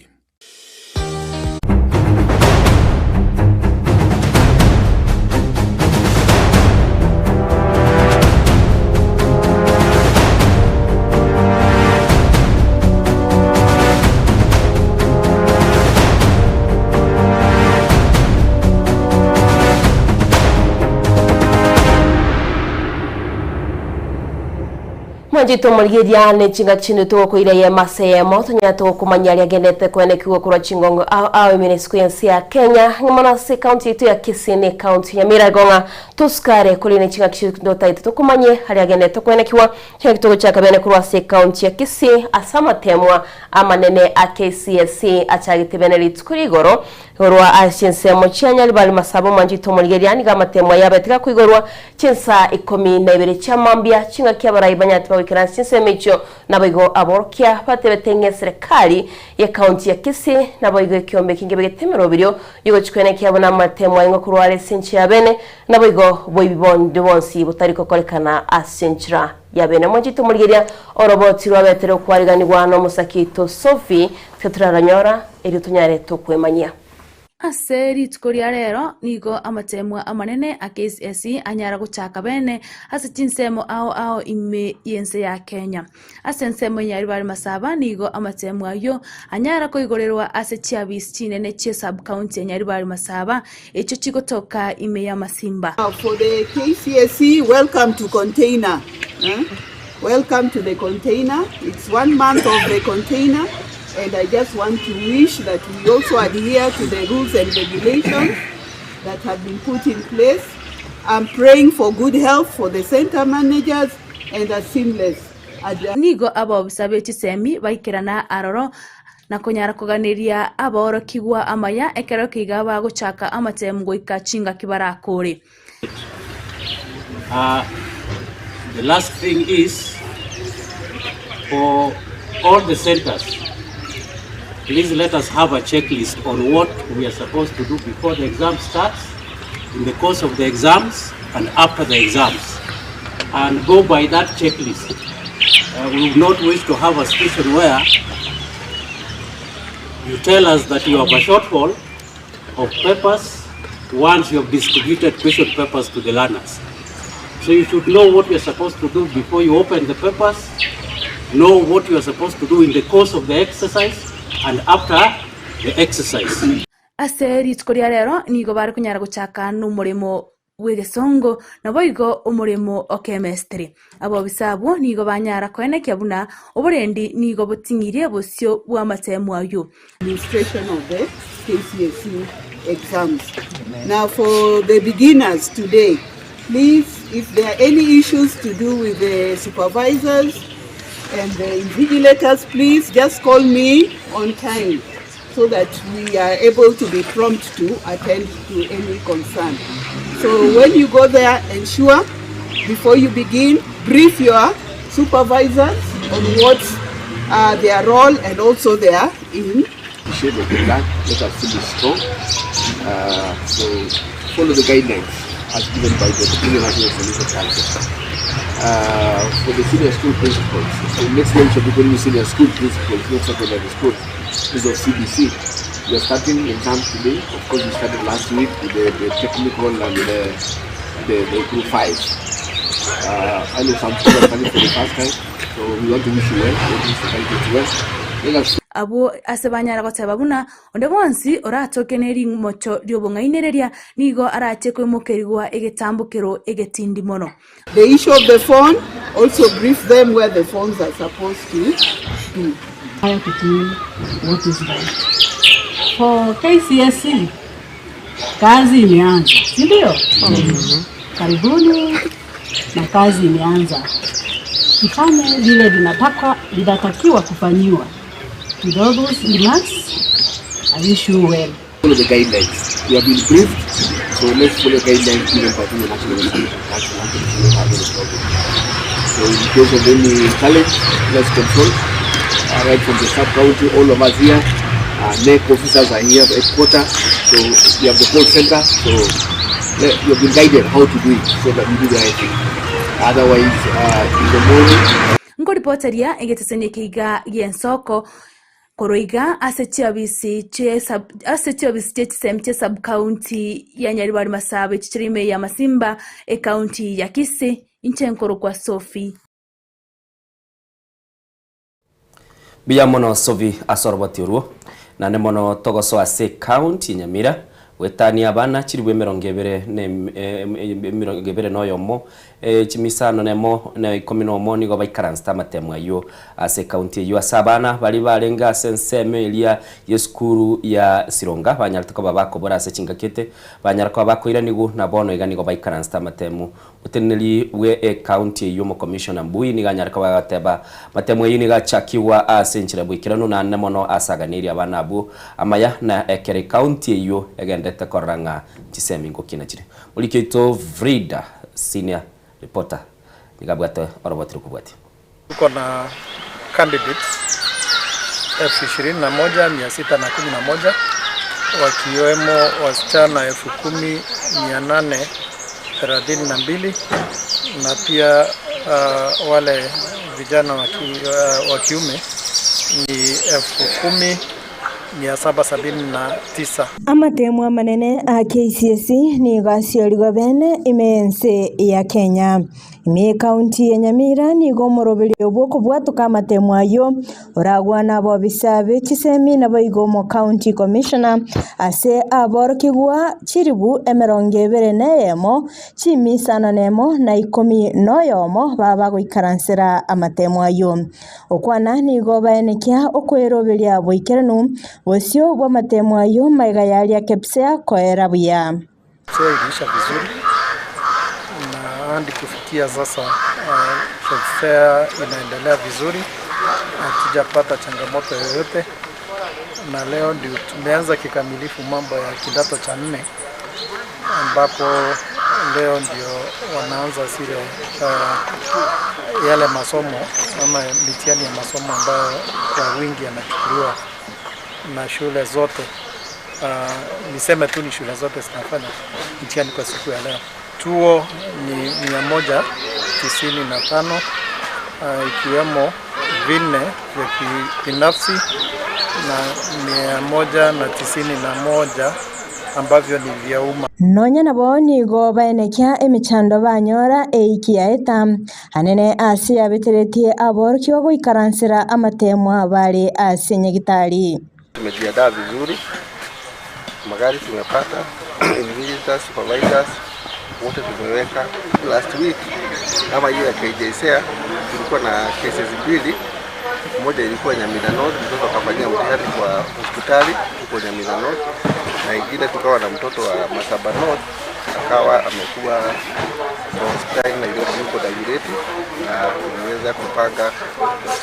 B: Mwanchete omorigeria ne chingaki chinde togokoira eyemo ase eyemo tonyare togokomanya aria agendete koenekigwa korwa chingongo ao ao ime na isiko y'ense ya Kenya ng'a mono ase ekaunti yaito ya Kisii na ekaunti ya Nyamira igo ng'a tosukare korende ne chingaki chinde totaete tokomanye aria agendete koenekigwa chingaki togochaka bene korwa ase ekaunti ya Kisii ase amatemwa amanene a KCSE achagete bene rituko ria igoro Korwa ase chinsemo chia Nyaribari Masaba omwanchete omorigereria nigo amatemwa yabete gakoigorwa chinsaa ikomi na ibere chia mambia, chingaki abarai banyarete bagoikera ase chinsemo echio, naboigo aborokia batebete ng'a eserekari y'ecounty ya Kisii naboigo ekiombe ekinge begete emeroberio y'ogochikwenekia buna amatemwa aing'we korwa are ase enchera ya bene, naboigo boibi bonde bonsi botari gokorekana ase enchera ya bene. Omwanchete omorigereria oroboti rwabetere okwariganigwa nomosaki oito Sophie Tiga toraranyora erio tonyare tokwemanyia.
M: Ase rituko ria rero nigo amateemwa amanene a KCSE anyara gochaka bene ase chinsemo ao ao ime y'ense ya Kenya. Ase ensemo ya Nyaribari Masaba nigo amateemwa ayio anyara koigorerwa ase chiabisi chinene chie sub county ya Nyaribari Masaba echio chigotoka ime y'Amasimba.
N: For the KCSE, welcome to container. Eh? Welcome to the container. It's one month of the container and I just want to wish that we also adhere to the rules and regulations that have been put in place. I'm praying for good health for the center managers and a seamless
M: Nigo abobisa be chisemi baikerana aroro na konyara koganeria abaorokigwa amaya ekero keiga bagochaka amatemu goika chingaki barakore.
O: Uh, the last thing is for all the centers, please let us have a checklist on what we are supposed to do before the exam starts, in the course of the exams, and after the exams. And go by that checklist. We would not wish to have a situation where you tell us that you have a shortfall of papers once you have distributed question papers to the learners. So you should know what you're supposed to do before you open the papers, know what you are supposed to do in the course of the exercise and after the exercise.
M: Ase rituko ria rero nigo bare konyara gochaka nomoremo bw'egesongo, naboigo omoremo o chemistry. Abobisa abwo nigo banyara koenekia buna oborendi nigo boting'irie bosio bw'amatemu ayio.
N: Administration of the KCSE exams. Now for the beginners today, please if there are any issues to do with the supervisors and the invigilators, please just call me on time so that we are able to be prompt to attend to any concern. So when you go there, ensure before you begin, brief your supervisors on what uh, their role and also their in.
P: Shape of the plan, let us finish strong. So follow the guidelines as given by the Kenya National Examination Council. For the senior school principals, so next year we shall be calling you senior school principals, not secondary school, because of CBC. We are starting exams today. Of course, we started last week with the, the technical and the, the, the group 5. Uh, I know some people are starting for the first time, so we want to wish you well. We want to wish the candidates well. Let us
M: Abwo ase banyara goteba buna onde bwonsi oratoke ne rimocho ri'obong'ainereria nigo arache koimokerigwa egetambokero egetindi mono.
N: The issue of the phone, also brief them where the phones are supposed to be.
Q: To do what is right. For KCSE kazi imeanza, si ndio? Mm-hmm. Karibuni na kazi imeanza, tufanye vile linataka linatakiwa kufanyiwa. With all those remarks, I wish you well.
P: Follow the guidelines. We have been briefed, so let's follow the guidelines given by the National Examination Council until we don't have any problem. So in case of any challenge, let's consult. Uh, right from the sub-county, all of us here, uh, NEC officers are here at headquarters, so we have the call center, so let, you have been guided how to do it so that we do the right thing. Otherwise, uh, in the morning,
M: Nkoripoteria egetesani eke iga gi'ensoko korwa iga ase chiobisi chie sub ase chiobisi chie chisemi chie sub-county ya Nyaribari Masaba echi chire ime ya Masimba ecounty ya Kisii inche nkorokwa Sophie.
A: Mbuya mono Sophie ase oroboti orwo. Naende mono togosoa ase ecounty ya Nyamira goetania abana chilifu emerongo ebere na emerongo ebere na oyomo chimisano nemo na ikomi nomo nigo baikaransete amatemo ayio ase ecounty eyio ase abana baria barenge ase ensemo eria y'esukuru ya Sironga banyarete koba bakobora ase chingaki ete banyara koba bakoiranigwa na bono iga nigo baikaransete amatemo Omoteneneri bwe ecounty eyio Omocommissioner Mbui nigo anyare koba agateba matemo ayio nigo achakigwa ase enchera bwaikeranu naende mono ase aganeirie abana abwo amaya na ekero ecounty eyio egendete korora ng'a chisemi ngokina chire. Moriki oito Frida Senior Reporter nigo abwate oroboti rokobwatia.
K: Tuko na candidates elfu ishirini na moja mia sita na kumi na moja wakiwemo wasichana elfu kumi mia nane thelathini na mbili na pia uh, wale vijana wa kiume ni elfu kumi 779.
R: Amatemo amanene a KCSE nigo asiorigwe bene ime ense ya Kenya. Ime ekaunti ya Nyamira nigo omoroberio bw'okobwatoka amatemo ayio oragwane abobisa be chisemi naboigo omo county commissioner ase aborokigwa chiribu emerongo ebere na eyemo, chimi isano na emo na ikomi na oyomo babagoikaransera amatemo ayio. Okwana nigo baenekia okweroberia boikeranu bosio bw'amatemo ayio maiga yaria KPSEA koera buya.
K: KPSEA iliisha vizuri na hadi kufikia sasa uh, KPSEA inaendelea vizuri, hatujapata changamoto yoyote, na leo ndio tumeanza kikamilifu mambo ya kidato cha nne ambapo leo ndio wanaanza zile uh, yale masomo ama mitihani ya masomo ambayo kwa wingi yanachukuliwa na shule zote. Uh, niseme tu ni shule zote zinafanya mtihani kwa siku ya leo. Tuo ni 195 uh, ikiwemo vinne vya kibinafsi na 191 ambavyo ni vya umma.
R: Nonya nabo nigo baenekia emechando banyora eiki yaeta anene ase yabeteretie aborokigwa goikaransera amatemwa bare ase nyagitari.
S: Tumejiandaa vizuri, magari tumepata, invigilators, supervisors wote tumeweka. Last week kama hiyo ya KJSEA tulikuwa na cases mbili, moja ilikuwa Nyamira North, mtoto akafanyia mtihani kwa hospitali huko Nyamira North, na ingine tukawa na mtoto wa Masaba North akawa amekuwa kwa hospitali Nairobi huko Dagoretti, na tumeweza kupanga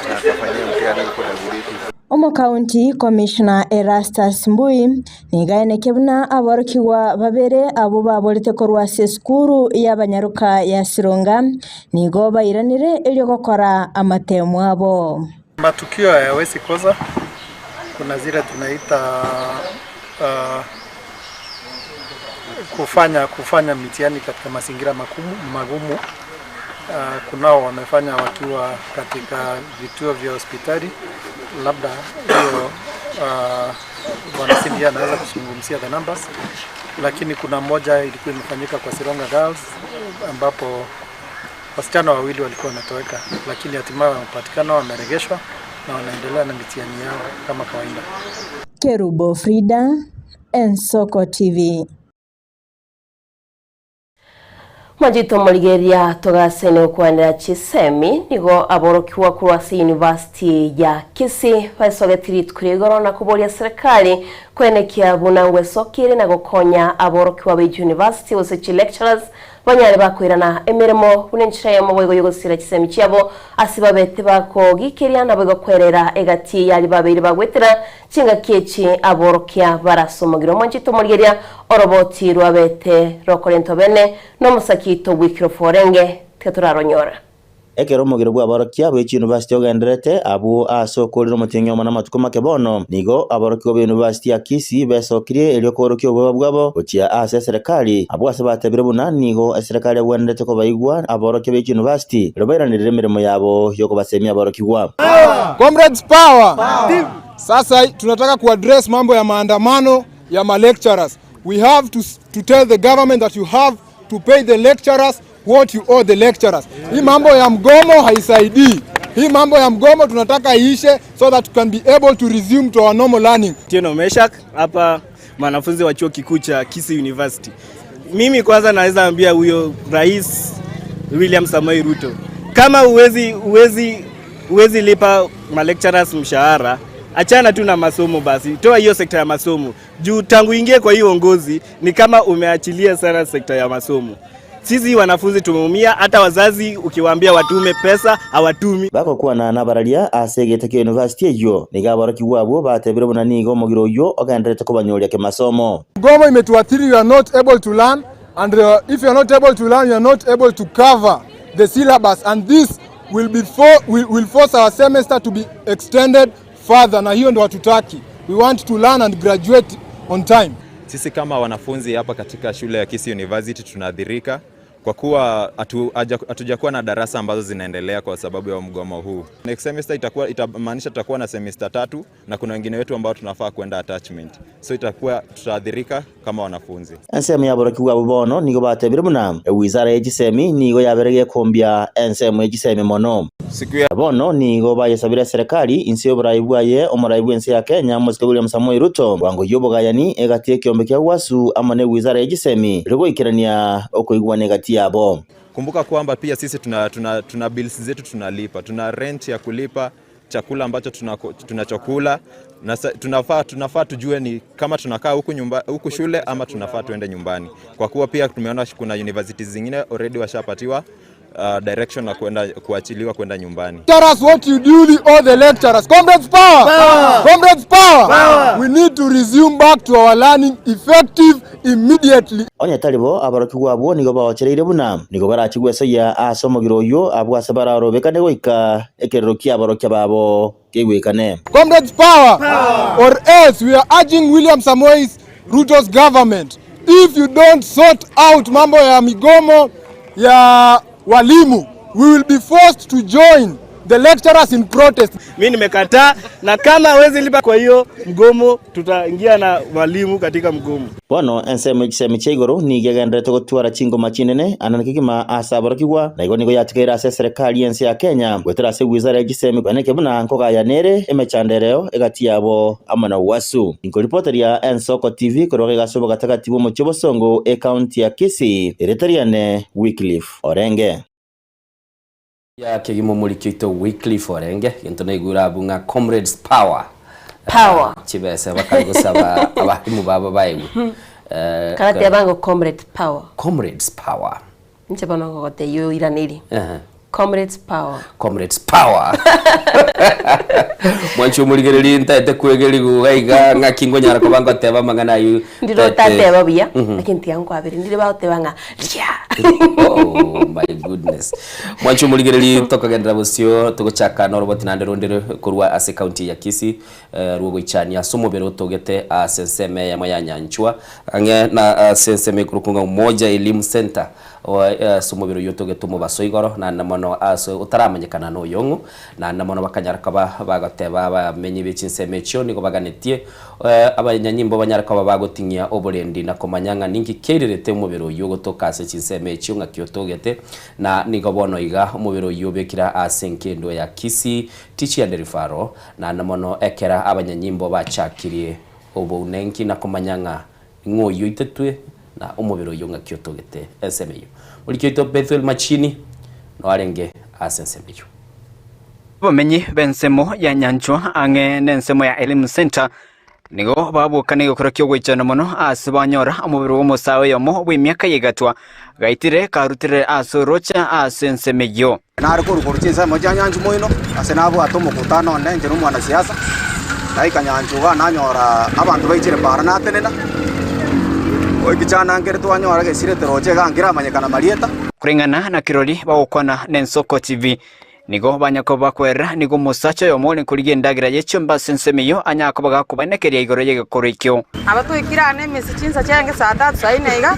S: na akafanyia mtihani huko Dagoretti.
R: Omo County Commissioner Erastus Mbui nigo aenekia buna aborokigwa babere abo baborete korwa ase esukuru y'abanyaruka ya Sironga nigo bairanire erio gokora amatemo abo.
K: Matukio hayawezi kosa. Kuna zile tunaita uh, kufanya kufanya mitihani katika mazingira magumu, magumu. Uh, kunao wamefanya wakiwa katika vituo vya hospitali, labda hiyo Uh, Bwana CDA anaweza kuzungumzia the numbers, lakini kuna moja ilikuwa imefanyika kwa Sironga Girls ambapo wasichana wawili walikuwa wanatoweka, lakini hatimaye wamepatikana, wameregeshwa na wanaendelea na mitihani yao kama kawaida.
R: Kerubo Frida, Ensoko TV.
B: Mwajito morigeria togasene gokwanera chisemi nigo aborokigwa korwa ase university ya Kisii baesogetie rituko ria igoro na koboria serikali kwenekia buna ngwesokire na gokonya aborokigwa ba university gose chi lecturers banyare bakoirana emeremo buna enchera eyemo boigo yogosira chisemi chiabo ase babete bakogikeria nabo igokwerera egati yari babeire bagwetera chingaki echi aborokia barasomogire omwanchete omorigeria oroboti rwabete rokorentwa bene na omosakito Wycliffe Orenge tiga toraronyora.
T: Ekero omogiro bw'aborokia bwe chiyunivasiti ogendererete abwo ase okoorera omotienyi omo namatuko make bono, nigo aborokigwa b'eyunivasiti ya Kisii besokirie erio koorokia obwoba bwabo gochia ase eserekari, abwo ase batebire buna nigo eserekari egwenerete kobaigwa aborokia be chiyunivasiti erio bairanere emeremo yabo y'okobasemia aborokigwa.
U: Comrades power! Sasa tunataka kuaddress mambo ya maandamano ya ma lecturers. We have to, to tell the government that you have to pay the lecturers what you owe the lecturers. Hii mambo ya mgomo haisaidii. Hii mambo ya mgomo tunataka iishe so that we can be able to resume to our normal learning.
V: Tieno Meshak hapa mwanafunzi wa chuo kikuu cha Kisii University. Mimi kwanza naweza ambia huyo Rais William Samoei Ruto, kama uwezi, uwezi, uwezi lipa ma lecturers mshahara, achana tu na masomo basi, toa hiyo sekta ya masomo juu tangu ingie kwa hiyo uongozi ni kama umeachilia sana sekta ya masomo. Sisi wanafunzi tumeumia, hata wazazi ukiwaambia watume pesa hawatumi.
T: Bagokwana nabararia ase egete kia university eyio, nigo aborokigwa abwo batebire buna nigo omogiro oyio ogendererete kobanyoria kemasomo.
U: Mgomo imetuathiri, you are not able to learn and uh, if you are not able to learn you are not able to cover the syllabus and this will be for, will, will force our semester to be extended further, na hiyo ndo hatutaki. We want to learn and graduate on time.
W: Sisi kama wanafunzi hapa katika shule ya Kisii University tunaathirika kwa kuwa hatujakuwa na darasa ambazo zinaendelea kwa sababu ya mgomo huu. Next semester itakuwa itamaanisha tutakuwa na semester tatu na kuna wengine wetu ambao tunafaa kwenda attachment, so itakuwa tutaathirika kama wanafunzi.
T: Ensemo y'aborokigwa abwo bono nigo batebire buna ewizara ye chisemi nigo yabere gekombia ensemo ye chisemi mono. Bono nigo bayesabire eserekari inse y'oborai bwaye omorai bw'ense ya Kenya Omosike William Samoei Ruto bwango y'obogayani egati y'ekiombe kia UASU amo ne ewizara ye chisemi erio goikerania okoigwana egati yabo.
W: Kumbuka kwamba pia sisi tuna, tuna, tuna bills zetu tunalipa, tuna rent ya kulipa, chakula ambacho tunachokula na tunafaa, tunafaa tujue ni kama tunakaa huku nyumba, huku shule ama tunafaa tuende nyumbani, kwa kuwa pia tumeona kuna universities zingine already washapatiwa direction na kwenda kuachiliwa kwenda nyumbani.
U: Lecturers, what you duly owe the lecturers. Comrades power!
W: Power!
U: Comrades power!
W: Power!
U: We need to resume back to our learning effective immediately.
T: Onye tari bo, aborokigwa abwo nigo baochereire buna nigo barachie gwesoyia ase omogiro oyio abwo ase bararobekane goika ekerero ki'aborokia babo keigwekane.
U: Comrades power! Power! Or else we are urging William Samoei Ruto's government, if you don't sort out mambo ya migomo ya walimu, we will be forced to join the lecturers in protest.
V: Mi nimekataa, na kama hawezi lipa kwa hiyo mgomo, tutaingia na walimu katika mgomo.
T: Bono ensemo y'echisemi chia igoro nigo egendererete gotwara chingoma chinene anene kegima ase aborokigwa, na igo nigo yatigaire ase eserekari y'ense ya Kenya goetera ase ewizara ye chisemi kweneke buna nkogayana ere emechando ereo egati yabo amo na UASU. Inkoripoteria Ensoko TV korwa iga ase obogatagati bw'omochie o Bosongo, ecounty ya Kisii, erieta riane Wycliffe Orenge.
A: Ya kegima omoriki oito Wycliffe Orenge, gento naigure abwo ng'a comrades power.
B: Power.
A: Chibesa bakare gosaba abalimu babo baegwe.
B: Kana teba ng'a comrade power.
A: Comrades power.
B: Inche bono ngogotebia oiranerie. Comrades power.
A: Comrades power. Mwanche omorigereria ntaete kwegeriwa iga iga ng'aki nkonyara koba ngoteba amang'ana ayio.
B: Ndire otateba buya, lakini tiga nkwabere, ndire bagoteba ng'a ria.
A: Oh my goodness. Mwanche omorigereri tokagenderera bosio togochaka noroboti naende ronde korwa ase county ya Kisii eh, rwogoichania ase omobere otogete ase ensemo eyemo ya Nyanchwa ang'e na ase ensemo ekorokwa ng'a Umoja Elimu Centre ase omobere oyio otogete omobaso igoro naende mono ase otaramanyekana noyong'o naende mono bakanyara koba bagoteba abamenyi be chinsemo echio nigo baganetie Abanyanyimbo banyare koba bagoting'ia oborendi na komanya ng'a ninki kiairerete omobere oyio gotoka ase chinsemo echio ng'aki otogete, na nigo bono iga omobere oyio obekire ase enkendo ya Kisii Teaching and Referral, naende mono ekero abanyanyimbo bachakirie obounenki na komanya ng'a ing'o oyio oitetwe na omobere oyio ng'aki otogete ensemo eyio. Moriki oito Bethuel Machini noarenge ase ensemo eyio.
F: Abamenyi b'ensemo ya Nyanchwa ang'e n'ensemo ya Elimu Centre nigo babokana egekoro ki'ogoichana mono ase banyora omobere bw'omosae oyomo bw'emiaka ya egatwa gaitire karutire ase oroche ase ensemo eyio.
C: Nare korwa korwa chinsemo chia Nyanchwa moino, ase nabwate omokutano onde inche na omwanasiasa, naika Nyanchwa igaa nanyora abanto baichire para natenena, ekichana nkere twanyora gesirete roche igaa nkeramanyekana marieta.
F: Koreng'ana na kirori bagokwana n'Ensoko TV, Nigo banyakoba bakwerera, nigo omosacha oyomo ore korigia endagera ye chiombe ase ensemo eyio anyare koba gakobaenekeria igoro y'egekoro ekio.
G: Nabo twaikire aane emesi chinsa chiarenge saa tatu saa ine iga,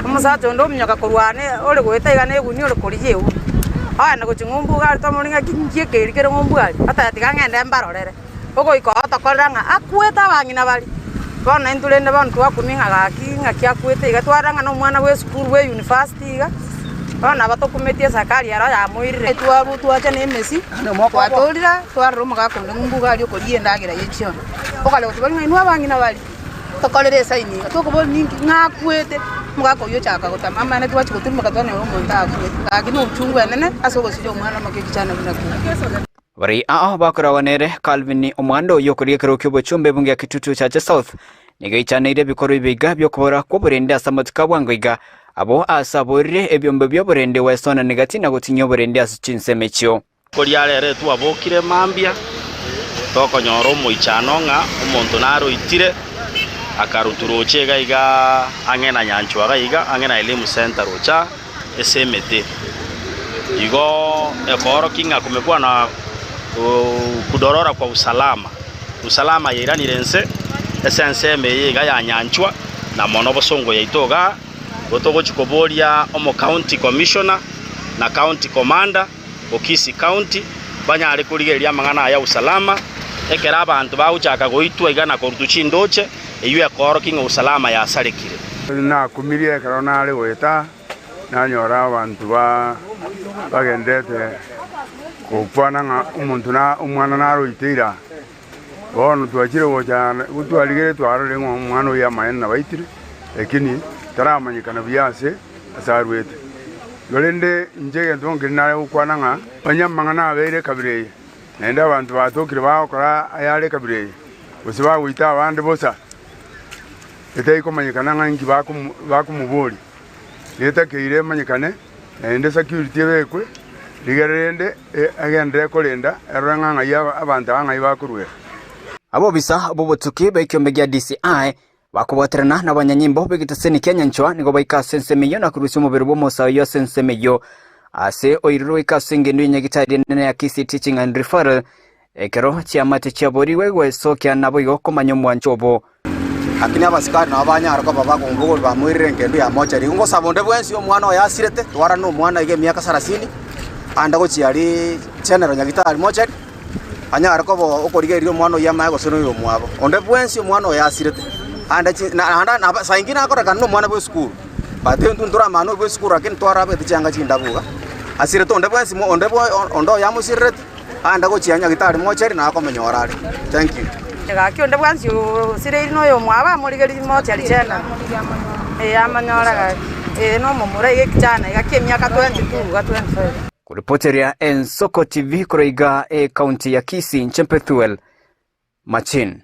G: omosacha onde ominyoka korwa aane ore goeta iga negunia ore korigia egunia. Ogenda gochia ng'umbu iga aria twamorora ng'a inki ekeeri kere ng'umbu aria, ateba tiga ng'ende mbarorere. Ogoika oo tokorora ng'a akwete abang'ina baria. Bono intwe rende bono twakumia ng'a gaki ng'aki akwete iga, twarora ng'a nomwana bwa esukuru bwa eyunifasiti iga, bono nabo tokumetie esakari ero yamoirire.
I: Twarwa twacha na emesi, twatorire, twarora omogaka onde ng'umbu iga aria okorigia endagera ye chiombe. Okare goteba ng'a inwe abang'ina baria, tokorere esaini iga, tokoboria ninki ng'a akwete, omogaka oyio ochaka gotama amang'ana twachia goturumoka twanyora omonto akwete. Gaki na ochungu enene ase ogosiria omwana omoke ekichana buna kere.
F: Baria ao bakoragwa nere Calvin omwando oyio okorigia ekerogo ki'obochumba ebunge ya Kitutu Chache South nigo eichaneire ebikorwa ebiga bi'okobora kw'oborende ase amatuko a bwango iga abwo aase aborire ebiombe bi'oborende gwesona negati na gotinyia oborende ase chinsemo echio.
X: Koria rero twabokire mambia, tokonyora omoichano ng'a omonto naroitire, akarutwa roche iga iga ang'e na Nyanchwa iga iga, ang'e na Elimu Centre roche aa. ase emete. Igo ekoorokia ng'a kumekuwa na kudorora kwa usalama. Usalama yairanire ense ase ensemo eye iga ya Nyanchwa na mono bosongo yaito igaa, igo togochia koboria omo county commissioner na county commander o Kisii county banyare korigereria amang'ana aya ya usalama ekero abanto bagochaka goitwa iga na korutwa chindoche, eyio ekoorokia ng'a usalama yasarekire.
Y: Nakumirie ekero nare goeta, nanyora abanto bagenderete gokwana ng'a omonto omwana naroite ira. Bono twachire gocha twarigereria twarorire ng'a omwana oyio amaene nabaitire, lakini taramanyekana buya ase ase arwete. Korende inche egento nkeri nare gokwana ng'a onye amang'ana abeire ekabira eye, naende abanto batokire bagokora ayare ekabira eye, gose bagoita abande bosa, etari komanyekana ng'a inki bakomoboria, netakeire emanyekane, naende security ebekwe, rigerio rende egenderere korenda erore ng'a ng'ai abanto aba ng'ai bakoruera.
F: Abobisa b'obotuki b'ekiombe gia DCI bakobwaterana nabanyanyimbo b'egetaseni kia nyanchwa nigo baika ase ensemo eyio na korusia omobere bw'omosae oyio ase ensemo eyio ase oirire goika ase engendu y'enyagitari enene ya Kisii Teaching and Referral Ekero chiamate chiaborigwe gwesokia naboigo komanya omwancho obo.
C: Lakini abasikari nabo banyare koba bakomobogori bamoirire engendu ya mochari. Igo ngosaba onde bwensi omwana oye asirete, twarane nomwana iga emiaka sarasini, ande gochia aria general nyagitari mochari, anyare koba okorigereria omwana oyio amaye gose noyo omwabo. Onde bwensi omwana oye asirete, ande chi naende nabo saa ingine akorekana na omwana bwa esukuru, but intwe ntoramanya noyo bwa esukuru lakini twarabete chianga chindabu iga, asirete onde bwensi mo onde bwe onde oyo amosirereti. Aande gochia nyagitari mochari na akomenyora are. Thank you.
G: Gaki onde bwansi osireiri noyomwabo amorigerie mochari chena ee amanyore gaki ee nomomura iga ekichana iga kiemiaka 22 iga 25.
F: Kuripoteria Ensoko TV korwa iga ekaunti ya Kisii, inche Pethuel Machin.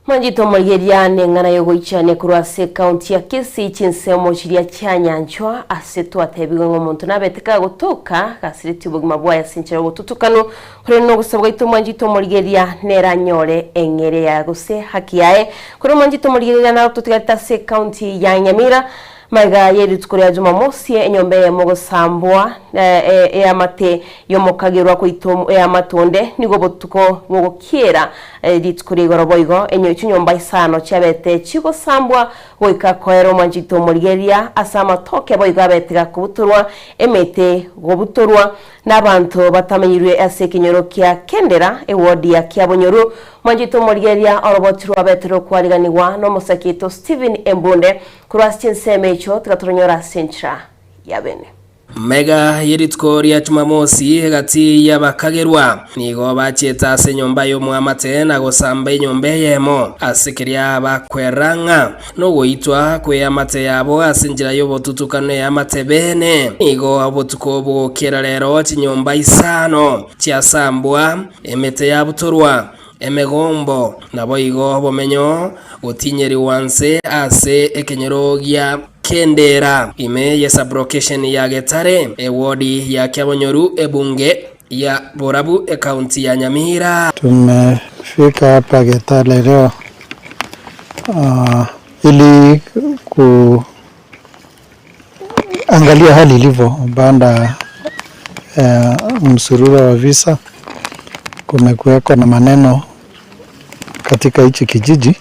B: Mwanchete omorigereria neng'ana y'ogoichania korwa ase ekaunti ya Kisii chinsemo chiria chianyanchwa ase twatebigwe ng'a omonto nabete kagotoka gasiretie obogima bwaye ase enchera y'obotutukanu korende nogosaba gwaito mwanchete omorigereria nere anyore eng'eria yaye gose haki yaye korende mwanchete omorigereria naro totigarete ase ekaunti ya Nyamira. Magega ye rituko ria Jumamosi, enyomba eyemo gosambwa eamate y'omokagerwa koitwa eamate onde, nigo obotuko bogokiera rituko ria igoro boigo chinyomba isano chiabete chigosambwa goika koera omwanchito omorigereria ase amatoke boigo abete gakobutorwa emete gobutorwa Nabanto batamenyirwe ase ekenyoro kia Kendera, ewodi ya Kiabonyoru, mwanchete omorigereria oroboti rwa Betero kwariganigwa nomosaki oito Stephen Embunde korwa ase chinsemo echio tiga toronyore ase enchera ya bene.
D: Mega ye rituko ria Jumamosi egati y'abakagerwa nigo bachiete ase enyomba y'omoamate na gosamba enyomba eyemo ase keria bakwerera ng'a Nogoitwa kw'eamate yabo ase enchera y'obotutukano eamate bene. Nigo obotuko bogokera rero chinyomba isano chiasambwa, emete yabutorwa, emegombo, naboigo obomenyo gotinyerigwa nse ase ekenyoro gia Kendera, ime ye sublocation ya Getare, ewodi ya Kiabonyoru, ebunge ya Borabu, ekaunti ya Nyamira.
E: Tumefika hapa Getare leo uh, ili kuangalia hali ilivyo baada ya uh, msururo wa visa. Kumekuweko na maneno katika hichi kijiji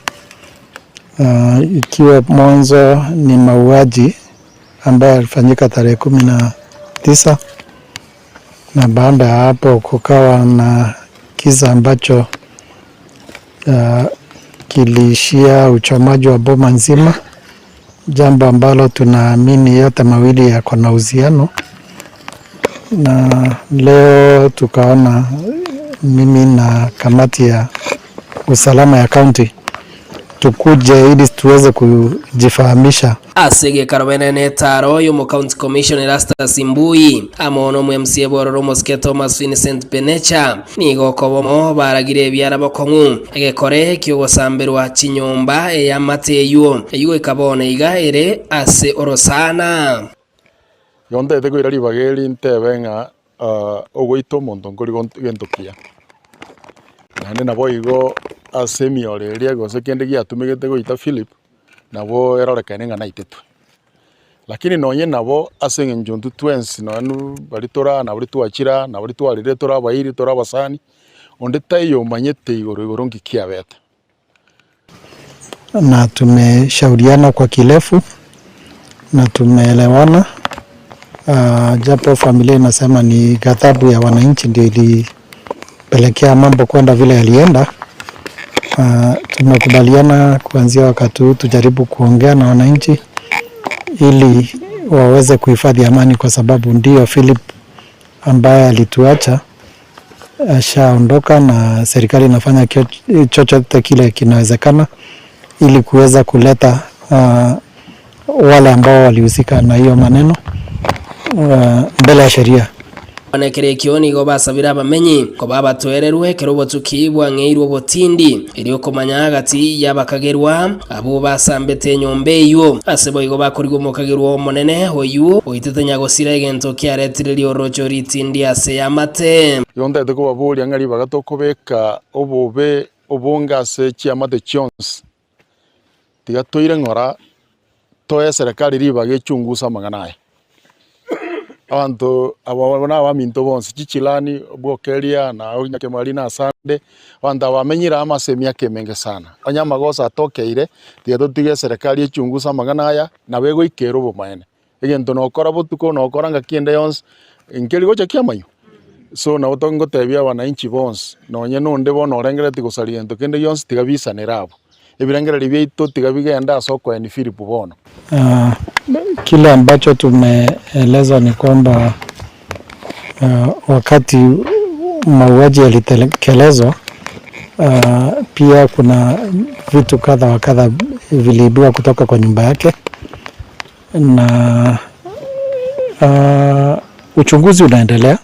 E: uh, ikiwa mwanzo ni mauaji ambayo yalifanyika tarehe 19 na baada ya hapo kukawa na kisa ambacho kiliishia uchomaji wa boma nzima, jambo ambalo tunaamini yote mawili yako na uhusiano. Na leo tukaona mimi na kamati ya usalama ya kaunti tukuje ili tuweze kujifahamisha.
D: Ase egekaro bene netaro y'omo County Commissioner Erastus Mbui amo nomo MCA bw'ororo omosike Thomas Vincent Benecha nigo okobomo baragire ebiara bokong'u egekore kiogosamberwa chinyomba eyamate eywo eywo goika bono iga ere ase orosana.
H: Igo ntagete koira ribaga eri ntebe ng'a ogoita omonto nkori gento kiya. Naende naboigo ase emioro eria gose kende giatumegete goita Philip, nabo erorekane ng'a naitetwe. Lakini nonye nabo ase eng'encho intwe twensi nonye baria tore aa na baria twachire aa, na baria twarire tore abairi tore abasani, onde taiyo omanyete igoro igoro nki kiabete.
E: Na tumeshauriana kwa kirefu na tumeelewana, japo familia inasema ni ghadhabu ya wananchi ndio ilipelekea mambo kwenda vile yalienda. Tumekubaliana kuanzia wakati huu tujaribu kuongea na wananchi ili waweze kuhifadhi amani, kwa sababu ndio Philip ambaye alituacha ashaondoka na serikali inafanya chochote kile kinawezekana ili kuweza kuleta wale ambao walihusika na hiyo maneno mbele ya sheria.
D: Bono ekero ekio nigo basabire abamenyi koba abatoererwe ekero obotuki bwang'eirwe obotindi, erio okomanya gati y'abakagerwa abwo basambete enyomba eyio. Ase boigo bakorigwa omokagerwa omonene oyio oitete nyagosira egento kiaretire riorocho ritindi ase eamate.
H: Igo ntagete kobaboria ng'a ribaga tokobeka obobe obonge ase chiamate chionsi, tiga toire ng'ora toe eserekari ribaga echunguse amang'ana aya. Abanto aba na abaminto bonsi, chichilani, Bwokeria, na Nyakemari na asande, abanto aba bamenyire amo ase emiaka emenge sana. Onye amagoso atokeire, tiga totige eserekari echunguse amang'ana aya, nabo egoikera obomaene. Egento nokora botuko, nokora ngaki ende yonsi, nkeri gocha kiamanywa. So nabo tongotebia abananchi bonsi, nonye na onde bono orengereretie gosaria gento kende gionsi, tiga bisanere abwo. Ebirengererio biaito tiga bigende ase okoenia Filipo bono.
E: Kile ambacho tumeelezwa ni kwamba wakati mauaji yalitekelezwa, pia kuna vitu kadha wa kadha viliibiwa kutoka kwa nyumba yake na uchunguzi unaendelea,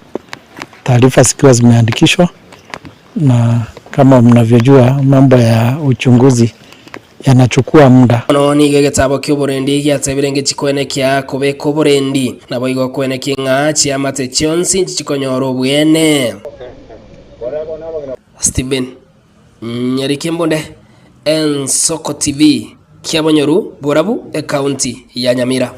E: taarifa zikiwa zimeandikishwa, na kama mnavyojua mambo ya uchunguzi yanachukua muda.
D: Bono nigo egetabo ki'oborendi giatebire ngechikoenekia kobeka oborendi, naboigo koenekia ng'a chiamate chionsi nchichikonyora obweene. Stephen Nyariki Embunde, Ensoko TV. Kiabonyoru, Borabu, Ekaunti ya Nyamira.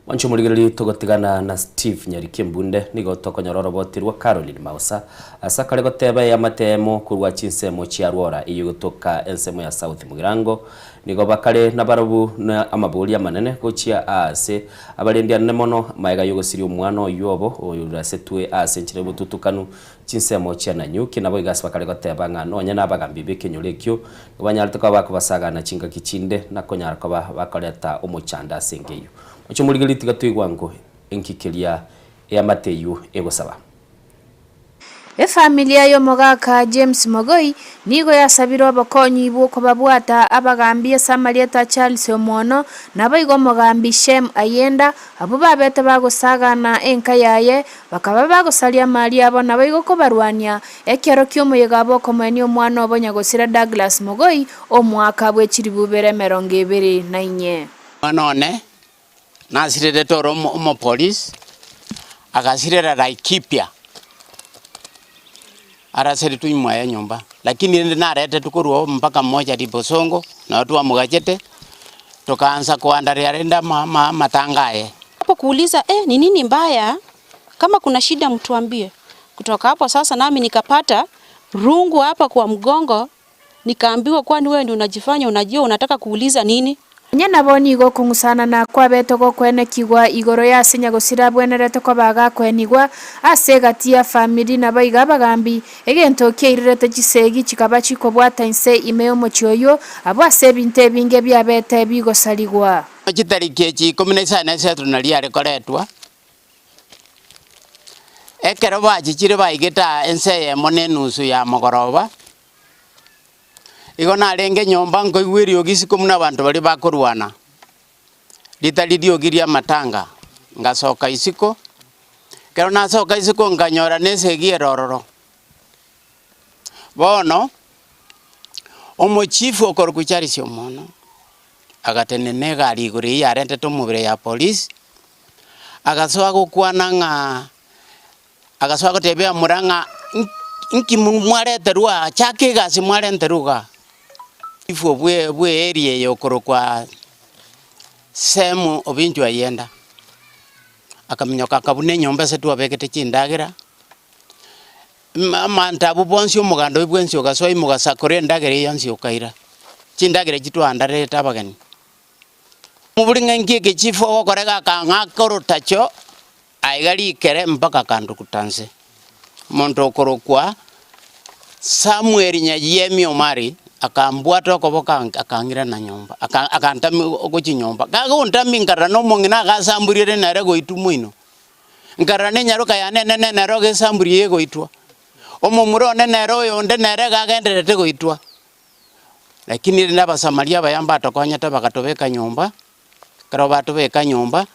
A: Mwanche omorigereria togotigana na Steve Nyariki Embunde nigo tokonyora oroboti rwa Caroline Mausa ase akare goteba eamate eyemo korwa chinsemo chia Rwora eyio egotoka ensemo ya South Mugirango nigo bakare nabarobwo na amabori amanene gochia aase abarendi anene mono maega yogosiria omwana oyio obo oyorasetwe ase enchera yobotutukanu Chinsemo chia Nanyuki naboigo ase bakare goteba ng'a nonya nabagambi b'ekenyoro ekio nigo banyarete koba bakobasagana chingaki chinde na konyara koba bakoreta omochando ase enka eyio. Mochie omorigererie tiga toigwa ng'o enki keria eamate eyio egosaba.
J: Efamilia y'omogaka James Mogoi nigo yasabire obokonyi bw'okobabwata abagambi ase amarieta a Charles Omwono naboigo omogambi Shem Ayenda abwo babete bagosagana enka yaye Bakaba bagosaria amari abo naboigo kobarwania, ekero ki'omoyega bw'okomoenia omwana obo nyagosira Douglas Mogoi, omwaka bwe chilifu ibere emerongo ebere na inye.
L: Omwana one nasirerete ore omopolice, agasirera Laikipia, araseretwe nyuma ya nyomba, lakini rende naretetwe korwa oo mpaka mochari Bosongo, nabo twamogachete, tokaansa koandaria rende amatanga aye.
N: Hapo kuuliza eh, ni nini mbaya? Kama kuna shida mtuambie. Kutoka hapo sasa nami nikapata rungu hapa kwa mgongo, nikaambiwa kwani wewe ndio unajifanya unajua unataka kuuliza nini?
J: Onye nabo nigo okong'usanana kwabete gokwenekigwa igoro y'ase nyagosira abwenerete koba agakoenigwa ase egati ya famiri naboigo abagambi, egento kiairerete chisegi chikaba chikobwata inse ime y'omochie oyio, abwo ase ebinto ebinge biabete bigosarigwa.
L: Chitariki echi ikomi na isano na isato nario are koretwa, ekero bachichire baigete aa ense eyemo na enusu ya mogoroba, igo narenge nyomba nkoigwa eriogi isiko buna abanto baria bakorwana, ritari riogi ri'amatanga, ngasoka isiko, ekero nasoka isiko nkanyora na esegi ere ororo. Bono, omochifu okorokwa Charles Omono, agatenena egari igoro eyio yarentete omobere ya polisi, agasoa gokwana ng'a agasoa gotebia abamura ng'a nki mwareterwa aa, chaka egasi mwarenterwa igaa. Chifu bwe bwe area eye okorokwa Sem Obinchu Ayenda, akaminyoka akabuna enyomba ase twabekete chindagera. Amanto abwo bonsi omoganda oyio bwensi ogasoa ime ogasakora endagera eyio yonsi okaira, chindagera echio twaandarerete abageni. Mobori ng'a inki eke chifu ogokora iga akang'aka orotacho aiga rikere mpaka akanduguta nse. Omonto okorokwa Samuel Nyayiemi Omari akambwata okoboko akang'ira na nyomba, aka akantami gochia nyomba. Kagontami nkarora na omong'ina agasamburia nere goitwa moino. Nkarora nenyaroka yane enene nere ogesamburia egoitwa, omomura one nere oyonde nere iga agendererete goitwa. Lakini rende Abasamaria abaya mbatokonyete bagatobeka nyomba, ekero batobeka nyomba,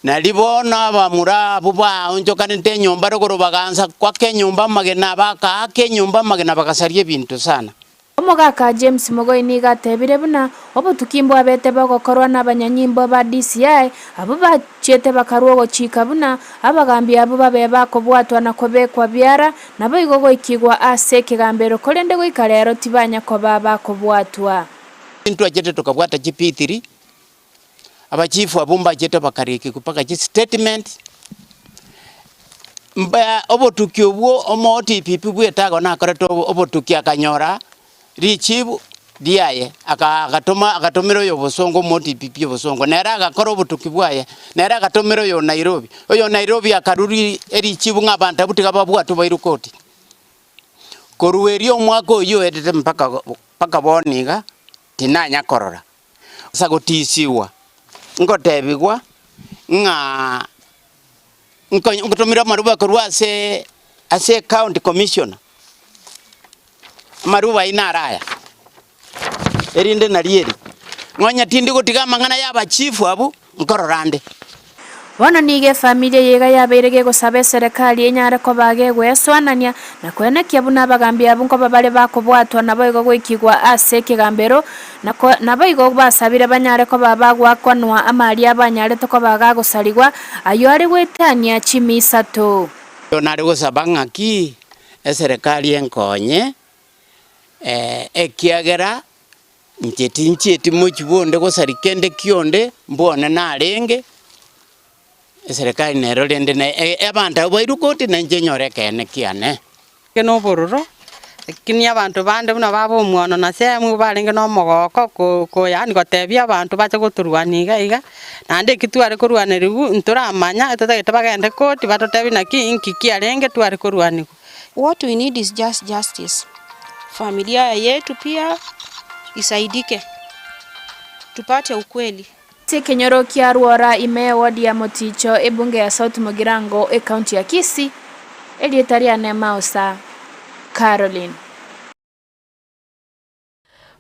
L: nario bono abamura abwo baonchokanete enyomba rogoro bagaansa kwaka enyomba amagena, bakaaka enyomba amagena bagasaria ebinto sana.
J: Omogaka James Mogoi nigo atebire buna obotuki mbwabete bogokorwa nabanyanyimbo ba DCI abwo bachiete bakarwa ogochika buna abagambi abwo babe bakobwatwa na kobekwa biara naboigo goikigwa ase ekegambero korende goika rero tibanya koba bakobwatwa.
L: Ntwachete tokabwata chipitiri, abachifu abwo mbachete bakarikigwa mpaka chistatement, mba obotuki obwo omo ODPP bw'etago nakorete obotuki akanyora richibu riaye, aka agatoma agatomera oyo obosongo omo ODPP obosongo, nere agakora obotuki bwaye, nere agatomera oyo Nairobi, oyo Nairobi akarwa ri erichibu ng'a abanto abwo tiga babwatwe bairwe koti. Korwa erio omwaka oyio oetete mpaka mpaka bono iga, tinanya korora. Ase gotisigwa, ngotebigwa ng'a nko nkotomire amarube korwa ase ase ecounty commissioner, amarube ayio naro aya, erinde nario eri, nonya tindi gotiga amang'ana ya abachifu abwo, nkorora ande.
J: Bono nigo efamiri eye iga yabeire gegosaba eserekari enyare koba gegwesoanania na koenekia buna abagambi abwo nkoba bare bakobwatwa naboigo goikigwa ase ekegambero, na naboigo basabire banyare koba bagoakanwa amari abo anyarete koba gagosarigwa, ayio are goetania chimi isato.
L: Nare gosaba ng'aki eserekari enkonye. Ekiagera inche tinchieti mochie bw'onde gosari kende kionde, mbwone narenge, eserekari nero rende na abanto abwo bairwe koti na inche nyore ekeene kiane.
G: Eke nobororo, lakini abanto bande buna baba omwono na Semu barenge na omogoko ko- ko yaani gotebia abanto bache gotorwania iga iga, naende eki tware korwanerigwa ntoramanya totagete bagende koti batotebie naki inki kiarenge tware korwanigwa.
N: What we need is just justice, familia yetu pia isaidike, tupate ukweli.
J: Ase ekenyoro kia Rwora ime ewodi ya Moticho ebunge ya South Mugirango ecounty ya Kisii, erieta riane Mausa Caroline.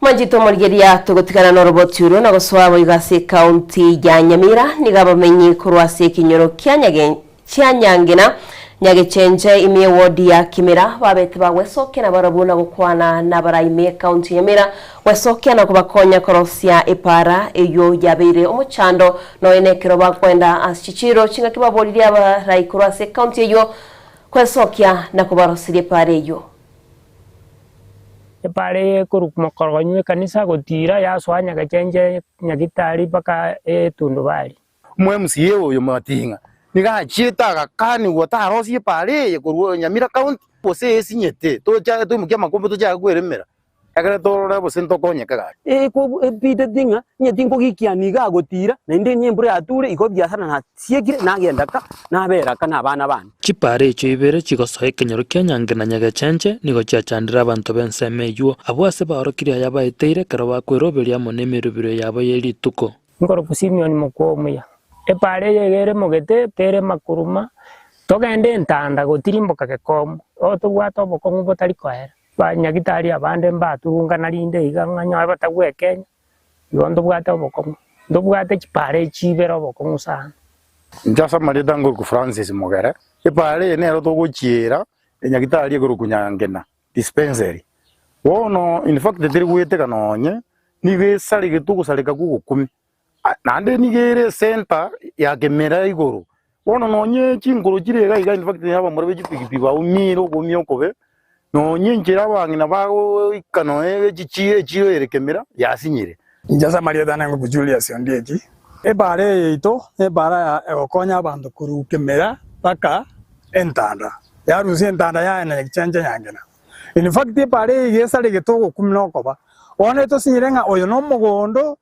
B: Manchete omorigeria togotigana noroboti oro na gosoa boigo ase ecounty ya Nyamira nigo abamenyi korwa ase ekenyoro kia Nyage chia Nyangena Nyagechenche ime ewodi ya Kimera babete bagwesokia na barabwo na gokwana nabarai ime ecounty ya Nyamira gwesokia na kobakonya korosia epaara eywo yabeire omochando nonya nekero bakoenda ase chichiro chingaki baboririe abarai korwa ase ecounty eywo kwesokia na kobaroseria epaara eywo.
M: Epaara eye ekorwa mokorogonywa ekanisa gotiira yasoa nyagechenche nyagitari mpaka etundubari.
O: Omo MCA oyo Mating'a nigo achiete agakanigwa tarosie epaara eye korwa Nyamira County gose esinyete tocha toimokie amakombe tochake kweremera ekero torore gose ntokonyeke gaki.
P: Ebideti ng'a onye tinkogikiania iga agotira, naende onye embura yature, igo ebiasara nasiekire, nagenda ka, nabera ka na abana bane.
Q: Chipaara echio ibere chigosoa ekenyoro kia Nyange na Nyagechenche nigo chiachandire abanto b'ensemo eyio, abwo ase baorokirie aya baeteire ekero bakweroberia amo nemerobiro yabo ye rituko.
M: Nkoroku Simioni mokwa omuya. Epaara eye iga ere mogete, tere makuruma, togende entanda gotirimboka gekomu, oo tobwate obokong'u botari koera. Banyagitari abande mbaturungana rinde iga ng'a nyowe batagwekenya, igo ntobwate obokong'u, ntobwate chipaara echi ibere obokong'u sana.
O: Inche ase amarieta nkoruku Francis Mogere, epaara eye nero togochiera enyagitari ekoroku Nyangena Dispensary. Bono in fact teri goeteka nonye, nigo esaregete ogosareka kwa ogokumia, naende nigo ere ecenter ya kemera igoro. Bono nonye chinkoro chire iga iga in fact abamura be chipikipiki baumire okoumia okobe, nonye enchera abang'ina bagoika nonye chichiro echiro ere kemera yasinyire.
Q: Inche ase amarieta ane ngoku Julius Ondieki. Ebaara eye yaito nebaara ya egokonya abanto korwa kemera mpaka entanda. Yarusia entanda yaye na egechenche yangena. In fact ebaara eye iga esaregete ogokumi na okoba. Bono etosinyire ng'a oyo nomogondo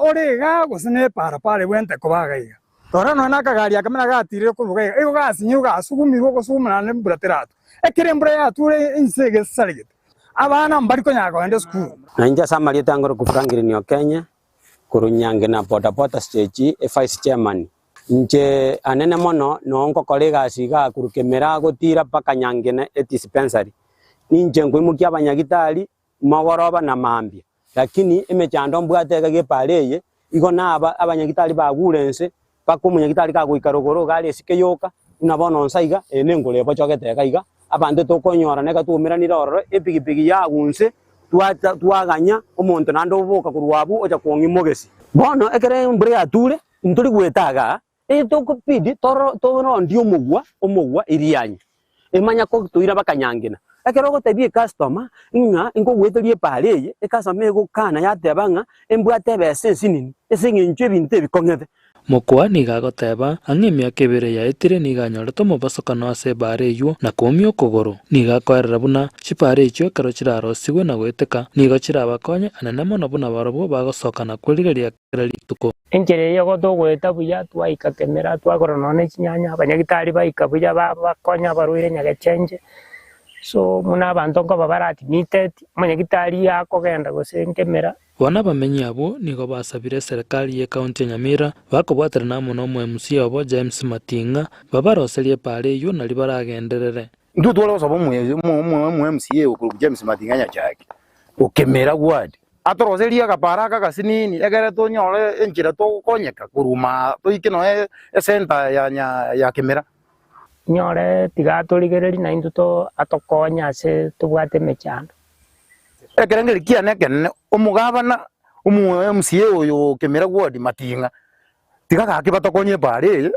Q: ore igaa gose nepaara paara ebwenerete koba iga iga. Rora nonya na akagari aka buna gatirire korwa iga iga, igo gasinyirwe gasugumirwe ogosuguma naende embura teratwa. Ekero embura yature ense egesaregete, abana mbari konyara kogenda esukuru.
P: Na inche ase amarieta angoroku Franklin Okenye, korwa Nyange na bodaboda stage, evice chairman. Inche anene mono noo ngokora egasi igaa korwa Kemera gotira mpaka Nyangena edispensary. Ninche nkoimokia abanyagitari mogoroba na mambia, lakini emechando mbwate iga gepara eye, igo naba abanyagitari bagure inse, mpaka omonyagitari kagoika rogoro iga are esike yoka, buna bono inse iga, eye nengoro ebochogete iga iga, abanto tokonyorana iga twaumeranire ororo, epigipigi yagwa inse, twacha twaganya omonto naende oboka korwa abwo ocha kong'ia mogesi. Bono ekero embura yature, ntori goeta igaa, Etokobidi torondie omogwa, omogwa irianyi, emanya kotoira bakanyangena. Ekero ogotebia ecustomer ng'a nkogweteria epaara eye, ecustomer egokana yateba ng'a embwate ebesa ensinini ase eng'encho ebinto ebikong'ete.
Q: Mokwa nigo agoteba, Ang'e emiaka ebere yaetire nigo anyorete omobosokano ase ebaara eyio na koumia okogoro. Nigo akoerera buna chipaara echio ekero chirarosigwe na goeteka, nigo chirabakonye anene mono buna barobwo bagosoka na kwerigeria kera rituko.
M: Enchera eye igo togoeta buya, twaika kemera, twagora nonya ne chinyanya, abanyagitari baika buya bakonya abarwaire nyagechenche, so buna abanto nkoba bare admitted, omonyagitari akogenda gose nkemera.
Q: Bono abamenyi abwo nigo basabire eserekari y'ecounty ya Nyamira bakobwaterana amo na omo MCA obo James Mating'a babaroserie epaara eyio nario baragenderere.
O: Intwe tware gosaba omo MCA okorokwa James Mating'a Nyachaki o Kemera ward Atoroserie agapaara aka agasinini, ekere tonyore enchera togokonyeka korwa maa toike nonya esenta ya nya ya kemera.
M: Inyore tiga atorigererie naintwe to atokonye ase tobwate emechando.
O: Ekerengerio kiane ekenene, omogabana omo MCA oyo o Kemera ward Mating'a, tiga gaki batokonye epaara eye.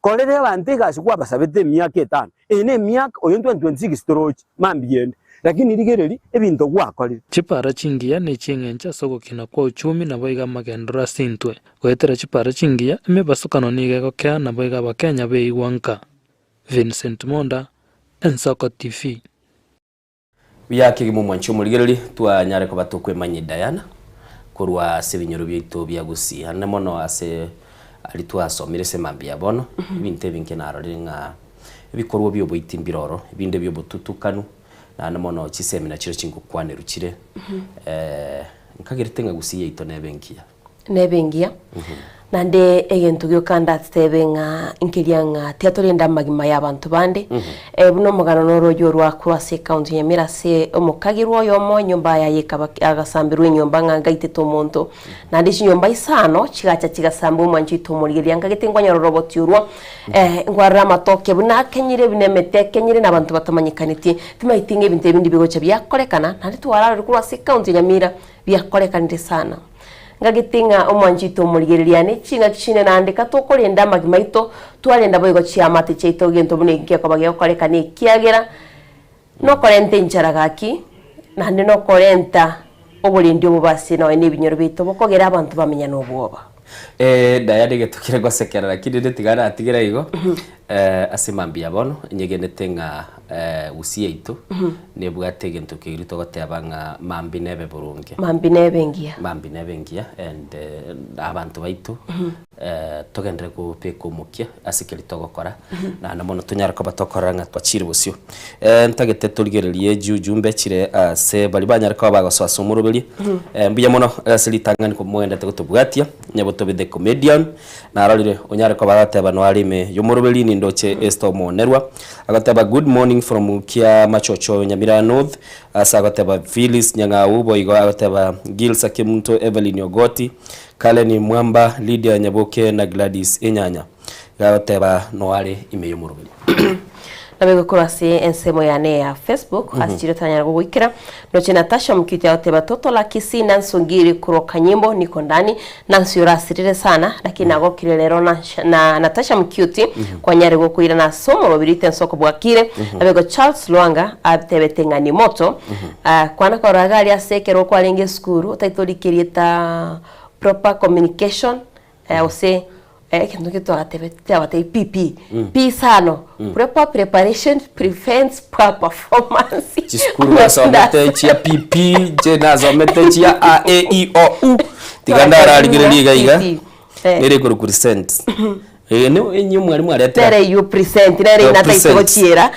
P: Korera abanto egasi kwabasabete emiaka etano, eye nemiaka oyo 2026 toroche, mambia ende. Lakini rigereria ebinto gwakorire.
K: Chipara chingiya nechi'engencho ase ogokina kwa uchumi naboigo amagenderero ase intwe. Goetera chipara chingiya, emebasukano nigo egokea naboigo abakenya beigwa nka. Vincent Monda, Ensoko TV.
A: Buya kegima omwanchi omorigereria, twanyare koba tokwemanyia Diana korwa ase ebinyoro biaito bia Gusii. Ande mono ase aria twasomire ase mambia ya bono, ebinto ebinge narorire ng'a ebikorwa bia oboiti mbire oro, ebinde bia obotutukanu, naende mono chisemi nachio chingokwanerwa chire, nkagerete ng'a Gusii yaito nebe engiya.
B: Nebe engiya, naende egento gioka ndatebe ng'a nkeria ng'a tiga torende amagima ya abanto bande, buna omogano noro oyio orwakwa ase ecounty ya Nyamira ase omokagirwa oyomo enyomba yaye ekaba agasamberwa enyomba ng'a ngaitete omonto, naende chinyomba isano chigacha chigasambwa omwancho oito omorigereria nkagete nkwanyorora obotie orwo, nkwarora amatoke buna akenyire buna emete ekenyire na abanto batamanyekaneti, timaeti ng'a ebinto ebi ndibigocha biakorekana, naende twararire korwa ase ecounty ya Nyamira biakorekanire sana. Ngagete ng'a omwancho oito omorigereria ne ching'aki chinde naende katokorenda amagima aito, twarenda boigo chiamate chiaito gento buna eki ngekoba gegokorekana ekiagera nokorenta enchara gaki, naende nokorenta oborendi obobe ase nonya na ebinyoro biaito bokogera abanto bamenya nobwoba.
A: Eh, Diana egento kere gosekera lakini rende tiga natigera igo eh, ase mambia bono nyegenete ng'a eh, gusii yaito nebwate egento keria togoteba ng'a mambi nebe boronge.
B: Mambi nebe engiya.
A: Mambi nebe engiya and eh, abanto baito eh, togenderere kobeka omokia ase keria togokora naende mono tonyare koba tokorora ng'a twachire bosio. Eh, ntagete torigererie chiujumbe chire ase baria banyare koba bagosoa ase omoroberio. Eh, mbuya mono ase ritang'ani komogendete gotobwatia, Nyabotobe the comedian, narorire onyare koba agoteba noare ime y'omoroberi nindoche Esther Omonerwa, agoteba good morning from Kiamachocho Nyamira North, ase agoteba Phyllis Nyang'au boigo agoteba Gilsa Kemunto Evelyn Ogoti, Karen Mwamba, Lydia Nyaboke na Gladys Enyanya. Iga agoteba noare ime y'omoroberi.
B: Nabegwe korwa ase ensemo yane ya Facebook ase chiria otanyara gogoikera. Ndoche Natasha Mukiti agoteba toto la Kisii Nancy Ongiri korwa Kanyimbo niko ndani. Nancy orasirire sana lakini nagokire rero na, na Natasha Mkiuti kwanyare gokoirana ase omoroberi oito ensoko bwakire. Nabegwe Charles Lwanga atebete ng'a ni moto. Ah, kwana korora iga aria ase ekero kwarenge esukuru otaete orike erieta proper communication Gose egento nkio twagatebeti twabatebia PP, P isano, proper preparation prevents poor performance.
A: Chisukuru nasomete chia PP, inche nasomete chia A E I O U, tiga ndararigereria iga iga, nere ekorokwa present. Eye ne enye omwalimu aretera.
B: Nere eywo present, nere
A: Oh,
B: inataete
A: present.
B: gochiera.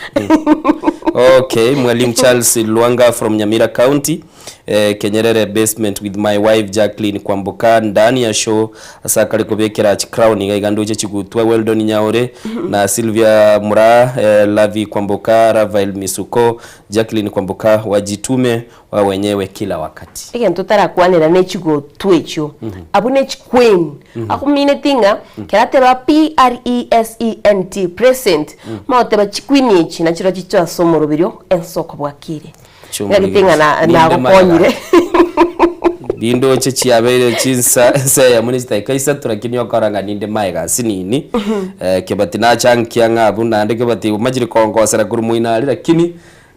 A: Okay, Mwalimu Charles Lwanga from Nyamira County, eh, Kenyerere basement with my wife Jacqueline Kwamboka ndani ya show ase akare kobekera chicrown iga iga ndoche chigutwa Weldon Nyaore na Sylvia Muraa eh, Lavi Kwamboka, Rafael Misuko, Jacqueline Kwamboka wajitume wa wenyewe kila wakati.
B: Egento otarakwanera ne chigotwa echio, abwo ne chiqueen, akomineti ng'a kera ateba P-R-E-S-E-N-T, present, omanye goteba chiqueen echi nachio chiche ase omoroberio ense okobwakire. Ng'agete ng'a na-
A: Ninde
B: nagokonyire.
A: Nindoche chiabeire chinsa ensa eyemo ne chidakika isato lakini okora ng'a ninde maega asinini eh, kebati nachankia ng'a abwo naende kebati omachire kongosera korwa moino aria lakini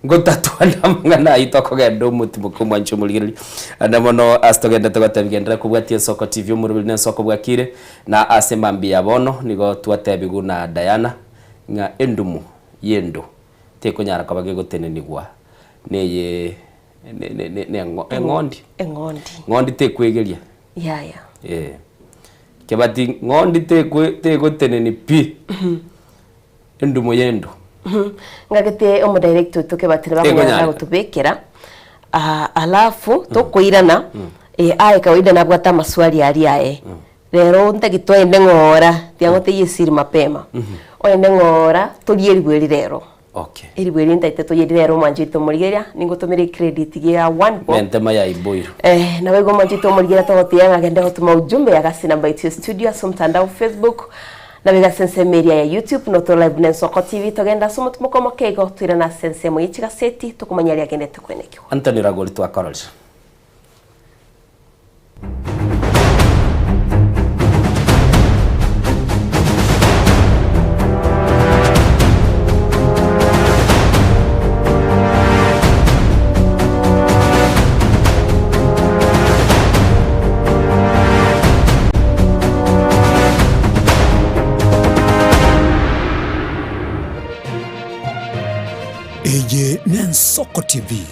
A: Ngotatwana amang'ana ayio tokogenda omotimoke omwanche omorigereria. Ande mono ase togendete gotebi genderera kobwatia Ensoko TV omoroberi na Ensoko bwakire na ase mambia ya bono nigo twatebigwe na Diana ng'a endumu y'endo tekonyara koba gegotenenigwa neye ne ne ne eng'ondi.
B: Eng'ondi.
A: Ng'ondi tekwegeria.
B: Yaya.
A: Eh. Kebati ng'ondi tekwe tegoteneni pi. Endumo y'endo.
B: Ngagete omodirect oito kebatire bakonyara
A: Ekonyareka.
B: gotobekera ah, alafu tokoirana eh, aye kawaida nabwate amaswali aria aye rero ntagete oende ng'ora tiang'o esiri mapema oende ng'ora torie eribweri rero
A: Okay.
B: eribweri ntaete toyeri rero omwancho oito omorigereria ningotomera ecredit gia one bob
A: Nentema ya iboiro.
B: Eh, nabo igo omwancho oito omorigereria togotiga ng'a gende gotoma ujumbe agase namba yaito ya studio ase omotandao Facebook Naboigo ase ensemo eria ya YouTube notore live buna Ensoko TV togende ase omotimoko omoke igo toirane ase ensemo ye chigaseti tokomanya aria agendete kwenekigwa.
A: Anthony Ragori twakororire.
R: Ensoko TV,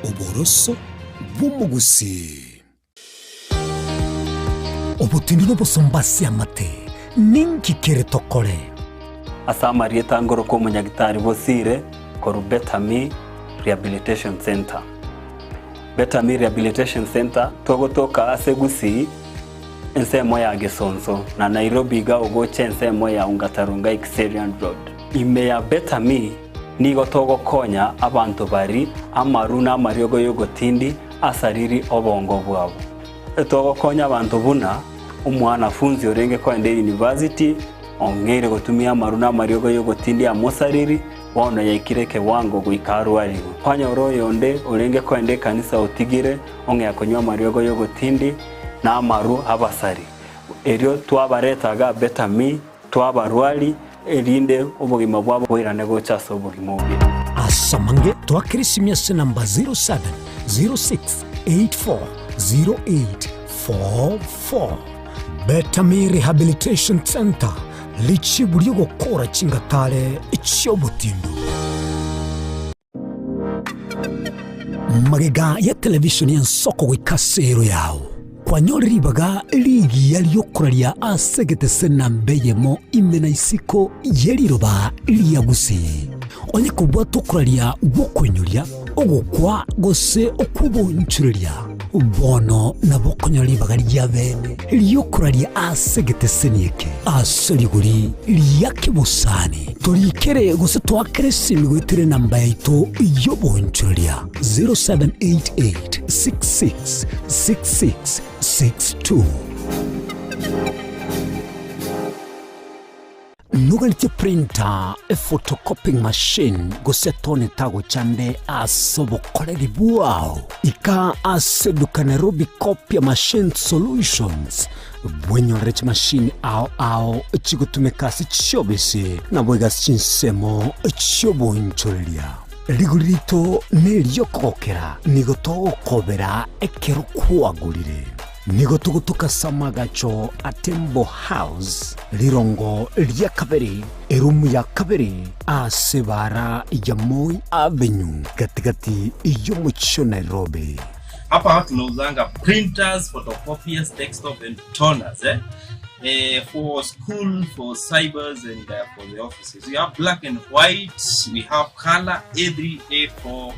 R: oboroso bw'omogusii. Obotindi n'obosomba ase amate, ninki kere tokore?
S: Ase amarieta ngoroka omonyagitari Bosire korwa Better Me Rehabilitation Centre. Better Me Rehabilitation Centre togotoka ase Gusii ensemo ya Gesonso na Nairobi iga ogocha ensemo ya Ongata Rongai Kiserian Road. Ime ya Better Me nigo togokonya abanto bari amaru na amariogo y'ogotindi asariri obongo bwabo. Togokonya abanto buna omwanafunzi orenge koenda eyunivasiti ong'eire gotumia amaru na amariogo y'ogotindi amosariri, bono yaikire ekewango goika arwarigwe. Kwanyora oyonde orenge koenda ekanisa otigire ong'ea konywa amariogo y'ogotindi na amaru abasari. Erio twabareta iga Better Me, twabarwari, erinde obogima bwabo boirane gocha ase obogima obuya.
R: Ase amange twakere esimi ase namba 0706840844. Better Me Rehabilitation Centre, richibu ri'ogokora chingatare chi'obotindu. Magega ya televishoni ensoko goika ase ero yao, kwanyorire ribaga rigiya ri'okoraria ase egetese namba eyemo ime na isiko ye riroba ria Gusii. Onye kobwate okoraria gw'okoinyoria, ogokwa gose okw'obonchoreria, bono nabo okonyora ribaga ria bene ri'okoraria ase egeteseni eke ase rigori ria kebosani. Torikere gose toakere esimi goetera enamba yaito y'obonchoreria 0788 66 66 62. Noganetie printer, ephotocopying machine, gose tone tagochande ase obokoreri bwao? Ika ase eduka Nairobi Copier Machine Solutions bwenyorere chimashini ao ao chigotumeka ase chiobisi naboigo ase chinsemo chi'oboonchoreria. Rigori rito neri'okogokera, nigo togokobera ekero kwagorire. Nigo togotoka ase amagacho a Tembo House, rirongo ria kabere, erumu ya kabere, ase ebaara ya Moi Avenue, gati-gati y'omochie o Nairobi.
T: Hapa tunauzanga printers, photocopiers, desktop and toners eh? Eh, for school, for cybers and uh, for the offices. We have black and white, we have color A3, A4,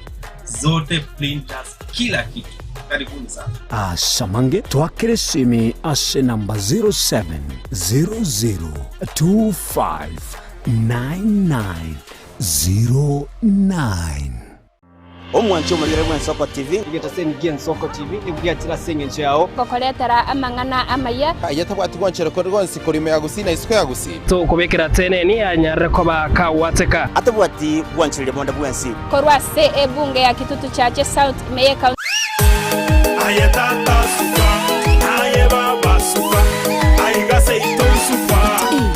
T: zote printers, kila kitu. Karibuni sana.
R: Asamange twakere esimi ase namba 0700259909.
C: Omwanchi omorigere bw'Ensoko TV.
U: Egetaseni gi'Ensoko TV nigo giachire ase engencho yao.
J: Gokoretera amang'ana amaya.
V: Aye tabwati gwanchera kore gwonsi korwa ime ya Gusii na isiko ya Gusii.
D: Tokobekera teneni anyarire koba kagwateka.
C: Atabwati gwanchereria bonde bwensi.
J: Korwa ase ebunge ya Kitutu Chache South ime y'Ekaunti.
W: Aye tata suka, naye baba suka, aiga seito suka.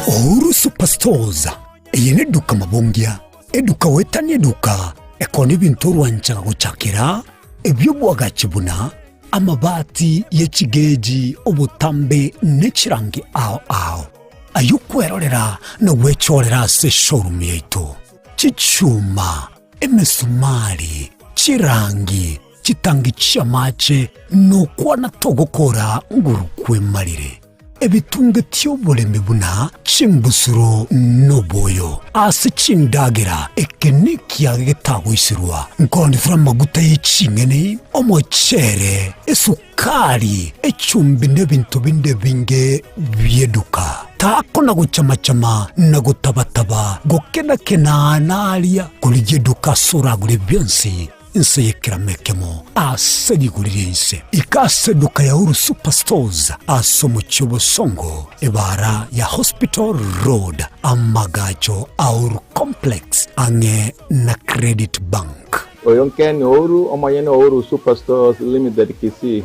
R: Uhuru Superstores, eye neduka mabongia, eduka goetania eduka ekona ebinto orwanchaga gochakera, ebi'obwagachi buna amabati ye chigeji, obotambe ne chirangi ao ao, ayio kwerorera na gwechorera ase eshowroom yaito. Chichuma, emesumari, chirangi, chitangi chi'amache, nokwana togokora nguru kwemarire. Ebitunge ti'oboremi buna chimbusuro noboyo ase chindagera, eke nekiage getagoiserwa, nkoonefera amaguta ye ching'eni, omochere, esukari, echumbi nebinto binde ebinge bi'eduka. Takona gochama-chama na gotaba-taba, gokena-kena naria, korigia eduka ase oragure bionsi, inse y'ekerama ekemo ase rigori ri'ense. Ika ase eduka ya Uhuru Superstores ase omochie o Bosongo, ebaara ya Hospital Road, amagacho a Uhuru Complex, ang'e na Credit Bank.
X: Oyo Ken Ouru, omonyene o Uhuru Superstores Limited Kisii.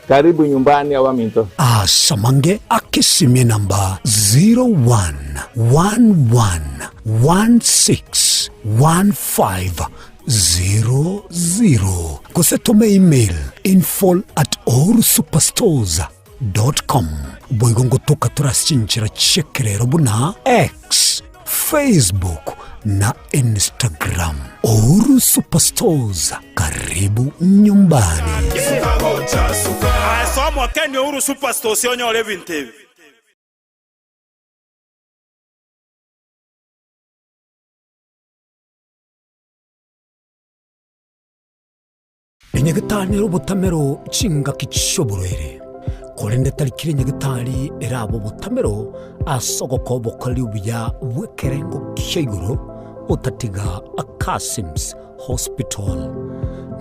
X: Karibu nyumbani abaminto.
R: Asamange akesimie namba 0111161500 gose tome email info at uhurusuperstores com. Boigo ngotoka tore ase chinchera chi'ekerero buna X, Facebook. na Instagram. Uhuru Superstores, karibu nyumbani.
W: Aye soa mwakeni Uhuru Superstores onyore ebinto ebi.
R: Enyagitari nere obotamero chingaki chi'oborwaire, korende tari kera enyagitari erabe obotamero ase ogokoa obokoreri obuya bw'ekerengo kia igoro otatiga Akasims Hospital.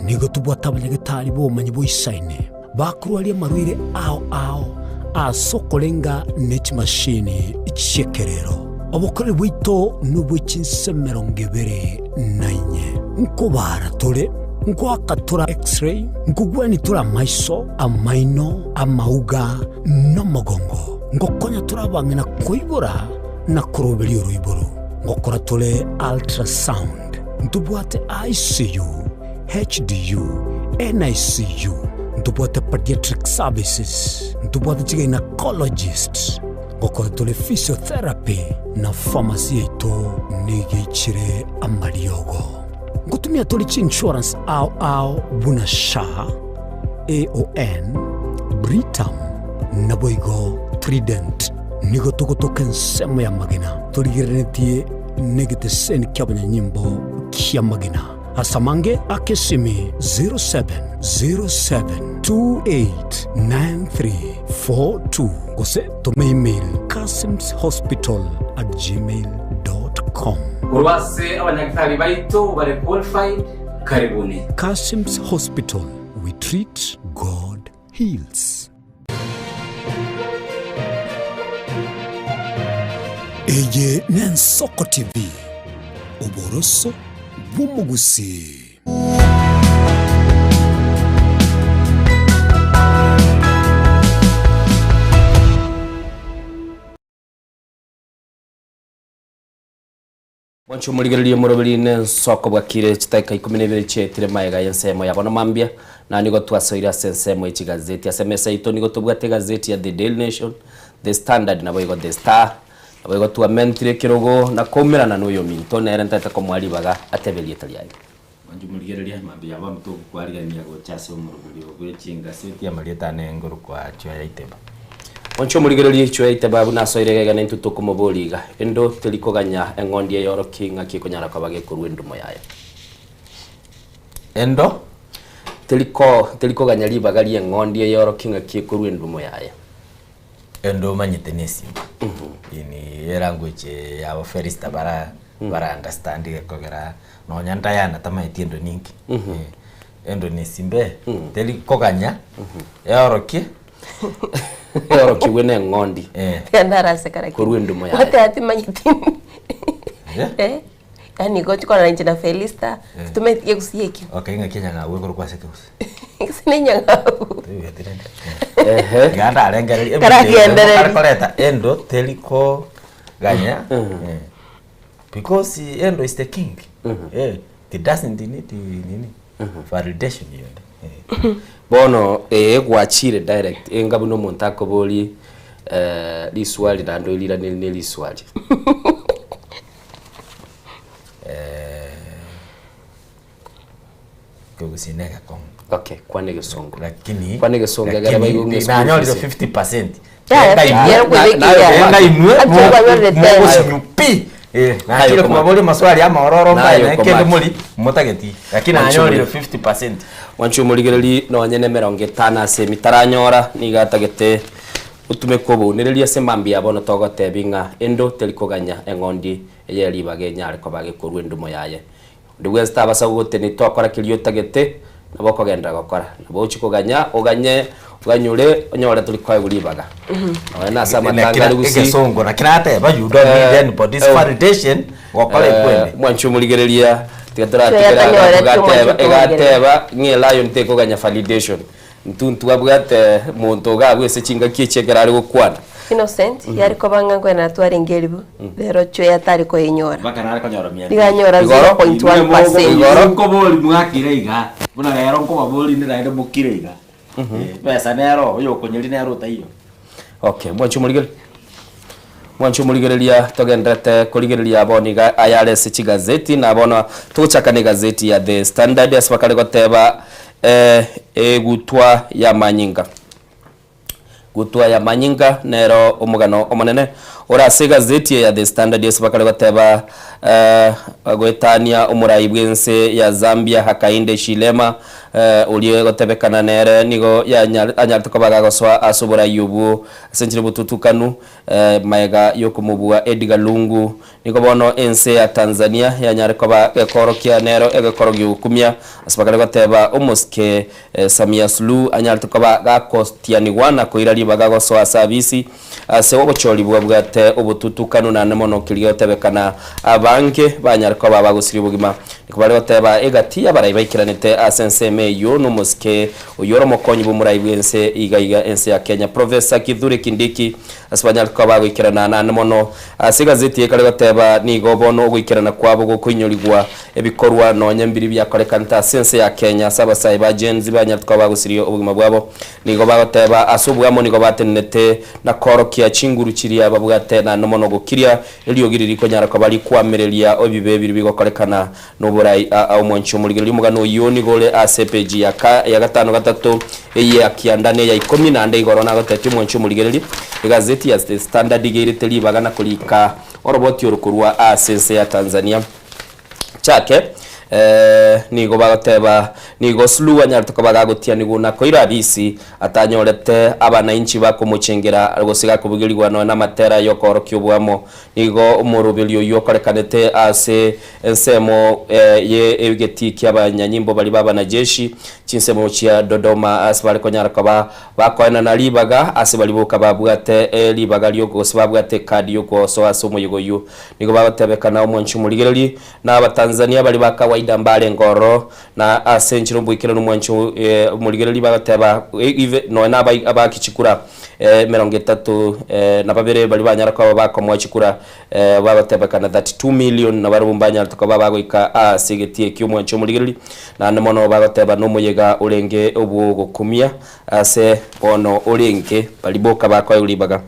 R: Nigo tobwate abanyagitari b'obomanyi boisaine bakorwaria amarwaire ao ao ase okorenga ne chimashini chi'ekerero. Obokoreri bwaito nobwe chinse emerongo ebere na inye. Nkobaara tore, nkoaka tore X-ray, nkogwenia tore amaiso, amaino, amauga, na omogongo. Ngokonya tore abang'ina koibora na koroberia oroiboro. Ngokora tore ultrasound. Ntobwate ICU, HDU, NICU, ntobwate pediatric services, ntobwate chigynecologist. Gokora tore physiotherapy na pharmacy yaito nigo eichire amariogo. Ngotumia tore chi-insurance ao ao buna SHA, AON, Britam naboigo Trident. Nigo togotoka ensemo ya magena torigereretie negeteseni ki'abanyanyimbo ki'amagena. Ase amange aka esimi 0707289342 gose toma email kasimshospital@gmail.com.
E: Korwa ase abanyagitari baito bare qualified, karibuni.
R: Kassims Hospital, we treat, God heals. Eye n'Ensoko TV, oboroso bw'omogusii.
A: Mwanche omorigererie omoroberi nensoko bwakire chidakika ikomi na ibere chiaetire magega y'ensemo ya bono mambia, na nigo twasoire ase ensemo ye chigazeti. Ase emesa yaito nigo tobwate egazeti ya The Daily Nation, The Standard naboigo The Star, naboigo twamentire ekerogo na koumerana na oyominto nere ntaete komoa ribaga atebe erieta riaye.
F: Mwanche omorigereria, mambia ya bono togokwarigania gocha ase omoroberi obo bwe chingaseti amarieta ane ngorokwa Chweya Iteba.
A: Onche omorigererie Chweya Iteba buna asoire egega naintwe tokomoboria iga, Endo teri koganya eng'ondi eyorokie ng'aki ekonyara koba gekorua endumo yaye.
F: Endo
A: teri ko teri koganya ribaga ri'eng'ondi eyorokie ng'aki ekorua endumo yaye.
F: Endo omanyete nesimba ini elanguage yabo Felista bara bara understand gekogera nonya Diana tamaeti endo ninki. Endo nesimbe teri koganya eorokie
A: Eorokigwe neng'ondi
B: Ndaraseka lakini.
A: korwa endumo yaye.
B: Gwateba timanyeti. Eh, yaani gochi korora inche na Felista, titomanyeti kegusii ekio.
F: Okay ng'aki enyang'au ekorokwa ase ekegusii?
B: Gose ne enyang'au.
F: Toigweti rende?
A: Ehe.
F: Iga ndarengereria
B: Karagendereria.
F: Kare koreta endo teri koganya eh, because endo is the king. Eh, it doesn't need nini validation yonde. Eh.
A: Bono ee gwachire direct enga buna omonto akoborie eh, riswali naende oiriraneri ne riswali.
F: Kegusii na egekong'u.
A: Okay, kwana egesongo.
F: Lakini
A: Kwana egesongo egere baigwe ng'a eschool
F: nanyorire
A: fees.
F: 50%.
B: Yaya,
F: Enga inwe-
B: yaya,
A: na- nayo-
F: enga inwe
B: Actually, kwanyorire ten.
F: mogosinyu pi. Eh,
A: Nayo
F: nachire
A: komaki.
F: kobaboria maswali amaororo mbae
A: Nayo
F: naye kende
A: komaki.
F: mori motageti. Lakini nanyorire 50%.
A: Mwanche omorigereri nonye na emerongo etano ase emitaranyora nigo atagete otumeke obounereria ase mambia bono togotebi ng'a endo teri koganya eng'ondi eye ribaga enyare koba gekorwa endumo yaye. Onde bwensi tabasa gogoteni tokora keria otagete nabo okogenderera gokora. Nabo ochi koganya oganye oganyore onyore tori koegwa ribaga. Nonya nase amatanga are gusii.
F: Egesongo naki nateba you don't need anybody's validation gokora ekwende.
A: Mwanche omorigereria tiga
B: Toyatanyoreti
A: toratigera
B: omwanche
A: igateba
B: omorigereria.
A: egateba ng'a elion tekoganya validation. Ntuntu abwate monto iga abwo ase chingaki echi ekero are gokwana.
B: Innocent, yare koba ng'a nkoenana twarenge eribu, rero chwe atari koyenyora.
F: Mpaka nare konyora mia
B: Nigo anyora
A: Igoro,
B: 0.1%.
A: Igoro.
F: Nkobori mwakire iga buna rero nkobabori inde naende mokire iga Eh, besa nero oyokonyeri nere otaiyo
A: Okay, mwanche omorigereria. Mwanche omorigereria togenderete korigereria bono iga ayare ase chigazeti na bono togochaka na egazeti ya The Standard ase bakare goteba eh, egutwa y'amanyinga. Gutwa y'amanyinga nero omogano omonene ore ase egazeti eye ya The Standard ase bakare goteba eh, goetania omorai bw'ense ya Zambia Hakainde Hichilema Oria egotebekana nere nigo anyarete koba gagosoa ase oborai obwo ase enchera y'obotutukanu magega y'okomobua Edgar Lungu. Nigo bono ense ya Tanzania yanyare koba gekoorokia nero egekoro gi'ogokumia ase bakare goteba omosike Samia Suluhu anyarete koba gakotianigwa na koira ribaga gosoa ase abisi ase ogochoribwa bwate obotutukanu naende mono keria gotebekana abange banyare koba bagosiria obogima. Nigo bare goteba egati y'abarai baikeranete ase ensemo eyio nomosike oyio ore omokonyi bw'omorai bw'ense iga iga ense ya Kenya Professor Kithure Kindiki ase banyare koba bagoikerana naende mono ase egazeti eye ekare goteba nigo bono ogoikerana kwabo gokoinyorigwa ebikorwa nonye mbiri biakorekanete ase ense ya Kenya ase abasae ba Gen Z banyarete koba bagosiria obogima bwabo. Nigo bagoteba ase obwamo nigo batenenete na koorokia chinguru chiria babwate naende mono gokiria Eriogi riria rikonyara koba rikwamereria ebibe biria bigokorekana noborai. Aa omwanchi omorigereria omogano oyio nigo ore ase epeji ya ka ya gatano gatato, eye ya kianda na eya ikomi, naende igoro nagotetie omwanchi omorigereria egazeti ya The Standard iga erete ribaga na korika oroboti oro korwa ase ense ya Tanzania. Chake nigo bagoteba nigo Suluhu anyarete koba gagotianigwa na koira Abisi atanyorete abanainchi bakomochengera gose gakobugerigwa nonya namatera y'okoorokia oboamo. Nigo omoroberi oyio okorekanete ase ensemo ye egetii ki'abanyanyimbo baria b'abanajeshi chinsemo chia Dodoma ase bare konyara koba bakoenana ribaga ase baria boka babwate ribaga gose babwate ekadi y'ogosoa ase omoyega oyio. Nigo bagotebekana omwanchi omorigereria, na Abatanzania baria ba kawaida mbarenge ororo, na ase enchera oboikeranu omwanchi omorigereria bagoteba nonya na abaaki chikura emerongo etato na babere baria banyara koba bakomoa chikura bagotebekana 32 million nabarabwo mbanyarete koba bagoika ase egetii ekio omwanchi omorigereria, naende mono bagoteba nomoyega orenge obwogokumia Ase bono orenge baria boka bakoegwa ribaga.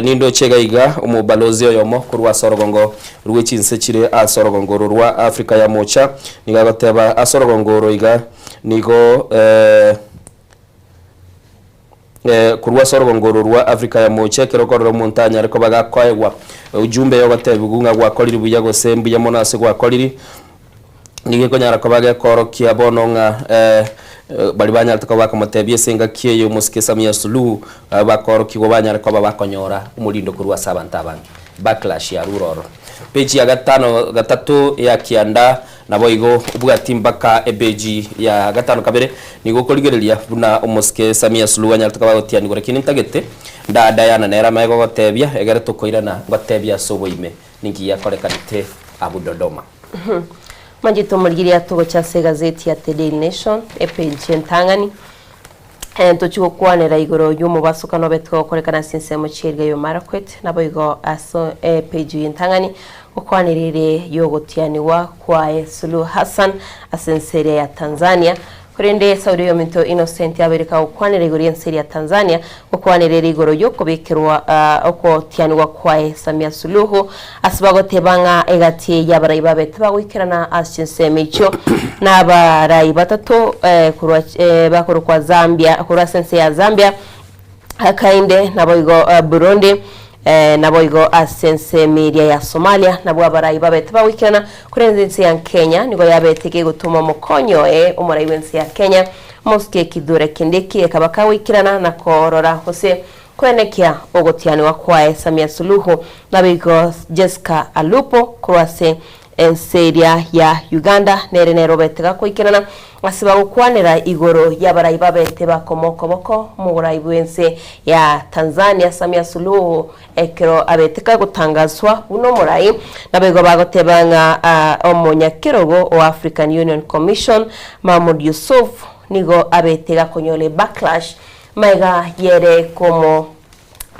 A: Nindoche iga iga omobalozi oyomo korwa ase orogongo rwe chinse chire ase orogongo oro rwa Africa ya Mocha, nigo agoteba ase orogongo oro iga nigo korwa ase orogongo oro rwa Africa ya Mocha ekero okorora omonto anyare koba gakoegwa ujumbe yogotebigwa ng'a gwakorire buya gose mbuya mono ase gwakorire. Nigo ekonyara koba gekoorokia bono ng'a baria banyarete koba bakomotebia ase engaki eye omosike Samia Suluhu bakoorokigwa banyare koba bakonyora omorindo korwa ase abanto abange. Backlash yarure ororo. Page ya gatano gatato ya kianda naboigo obwati mpaka epeji ya gatano kabere nigo okorigereria buna omosike Samia Suluhu anyarete koba agotianigwa lakini ntagete ndadayana nere amaye gogotebia egere tokoirana ngotebia ase oboime ninki giakorekanete abwo Dodoma.
B: Manchete omorigereria togocha ase egazeti ya The Daily Nation, epage entang'ani, tochia gokwanera igoro y'omobasokano obete gokorekana ase ensemo chi'eriga ya Marakwet, naboigo ase epage eye entang'ani gokwanera ere y'ogotianigwa kwaye Suluhu Hassan ase ense eria ya Tanzania. Korende Sauli oyominto Innocent abeire kagokwanera igoro y'ense eria ya Tanzania, gokwanera ere igoro y'okobekerwa ogotianigwa kwaye Samia Suluhu, ase bagoteba ng'a egati y'abarai babe tibagoikerana ase chinsemo echio nabarai batato korwa bakorokwa Zambia korwa ase ense ya Zambia, Kainde naboigo Burundi, Naboigo ase ensemo eria ya Somalia nabwo abarai babete bagoikerana, korende ense ya Kenya nigo yabete kegotoma omokonyi oye omorai bw'ense ya Kenya Mosike Kithure Kindiki ekaba kagoikerana na korora gose koenekia ogotianigwa kwaye Samia Suluhu naboigo Jessica Alupo korwa ase Ense eria ya Uganda nere nere obete gakoikerana ase bagokwanera igoro y'abarai babete bakoma okoboko omorai bw'ense ya Tanzania Samia Suluhu ekero abete kagotangaswa buna omorai. Naboigo bagoteba ng'a omonyakerogo o African Union Commission Mahmoud Yusuf nigo abete gakonyora ebacklash maega yere komo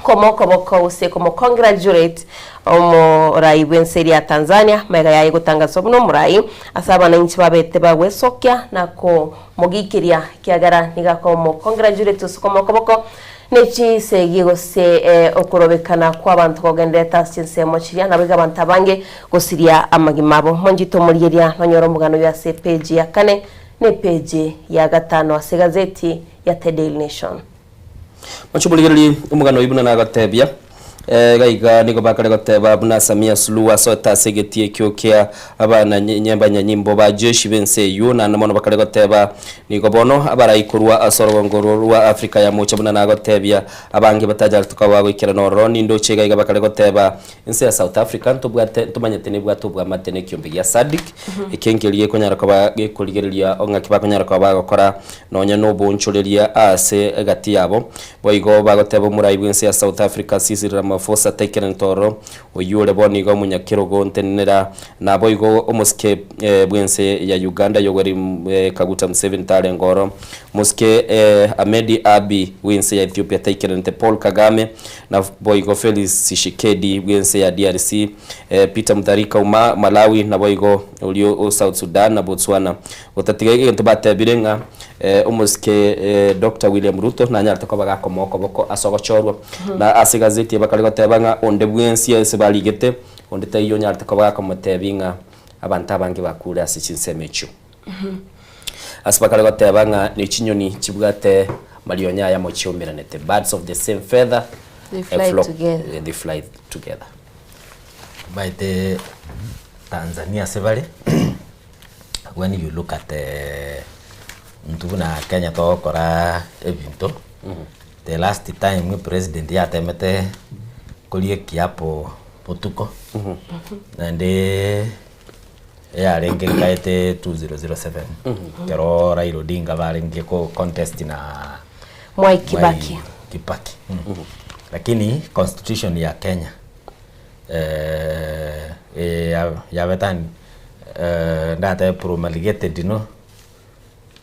B: komokoboko gose komocongratulate omorai bw'ense eria ya Tanzania magega yaye gotangaswa buna omorai ase abanainchi babete bagwesokia na komogikeria ekiagera nigo akomocongratulate gose komokoboko. Ne chisegi gose okorobekana kw'abanto kogendererete ase chinsemo chiria, naboigo abanto abange gosiria amagima abo. Monchite omorigereria nonyore omogano oyio ase epeji ya kane na epeji ya gatano ase egazeti ya The Daily Nation.
A: Mochie omorigererie omogano oyio buna nagotebia. Iga iga nigo bakare goteba buna Samia Suluhu asoete ase egetii ekio kia abanyanyimbo ba jeshi b'ense eyio, naende mono bakare goteba nigo bono abarai korwa ase orogongo orwo rwa Africa ya mocha buna nagotebia abange batanyarete koba bagoikerana ororo. Nindoche iga iga bakare goteba ense ya South Africa ntobwate ntomanyete nebwate obwamate nekiombe gia SADC ekio nkeri gekonyara koba gekorigereria ng'aki bakonyara koba bagokora nonya noboonchoreria ase egati yabo. Boigo bagoteba omorai bw'ense ya South Africa Cyril Ramaphosa taikerente ororo, oyio ore bono iga omonyakerogo ntenenera, naboigo omosike bw'ense ya Uganda Yoweri Kaguta Museveni tarenge oro, omosike Ahmed Abiy bw'ense ya Ethiopia taikerente, Paul Kagame naboigo Felix Tshisekedi bw'ense ya DRC, Peter Mutharika o Malawi naboigo oria o South Sudan na Botswana. Gotatiga egento batebire ng'a omosike Doctor William Ruto nanyarete koba gakomoa okoboko ase ogochorwa. Na ase egazeti eye bakare goteba ng'a onde bwensi ase barigete, onde taiyo onyarete koba gakomotebia ng'a abanto abange bakure ase chinsemo echio. Ase bakare goteba ng'a ne chinyoni chibwate marionya ayamo chiomeranete, birds of the same feather
B: They fly
A: flock,
B: together.
A: they fly together.
F: Omanyete Tanzania ase bare. When you look at intwe buna Kenya togokora ebinto, the last time president yatemete koria ekiapo botuko, naende yarenge nkaete 2007, ekero Raila Odinga barenge ko contest na
B: Mwai Kibaki.
F: Kibaki. Lakini constitution ya Kenya. Yabetani ndatebe promulgated no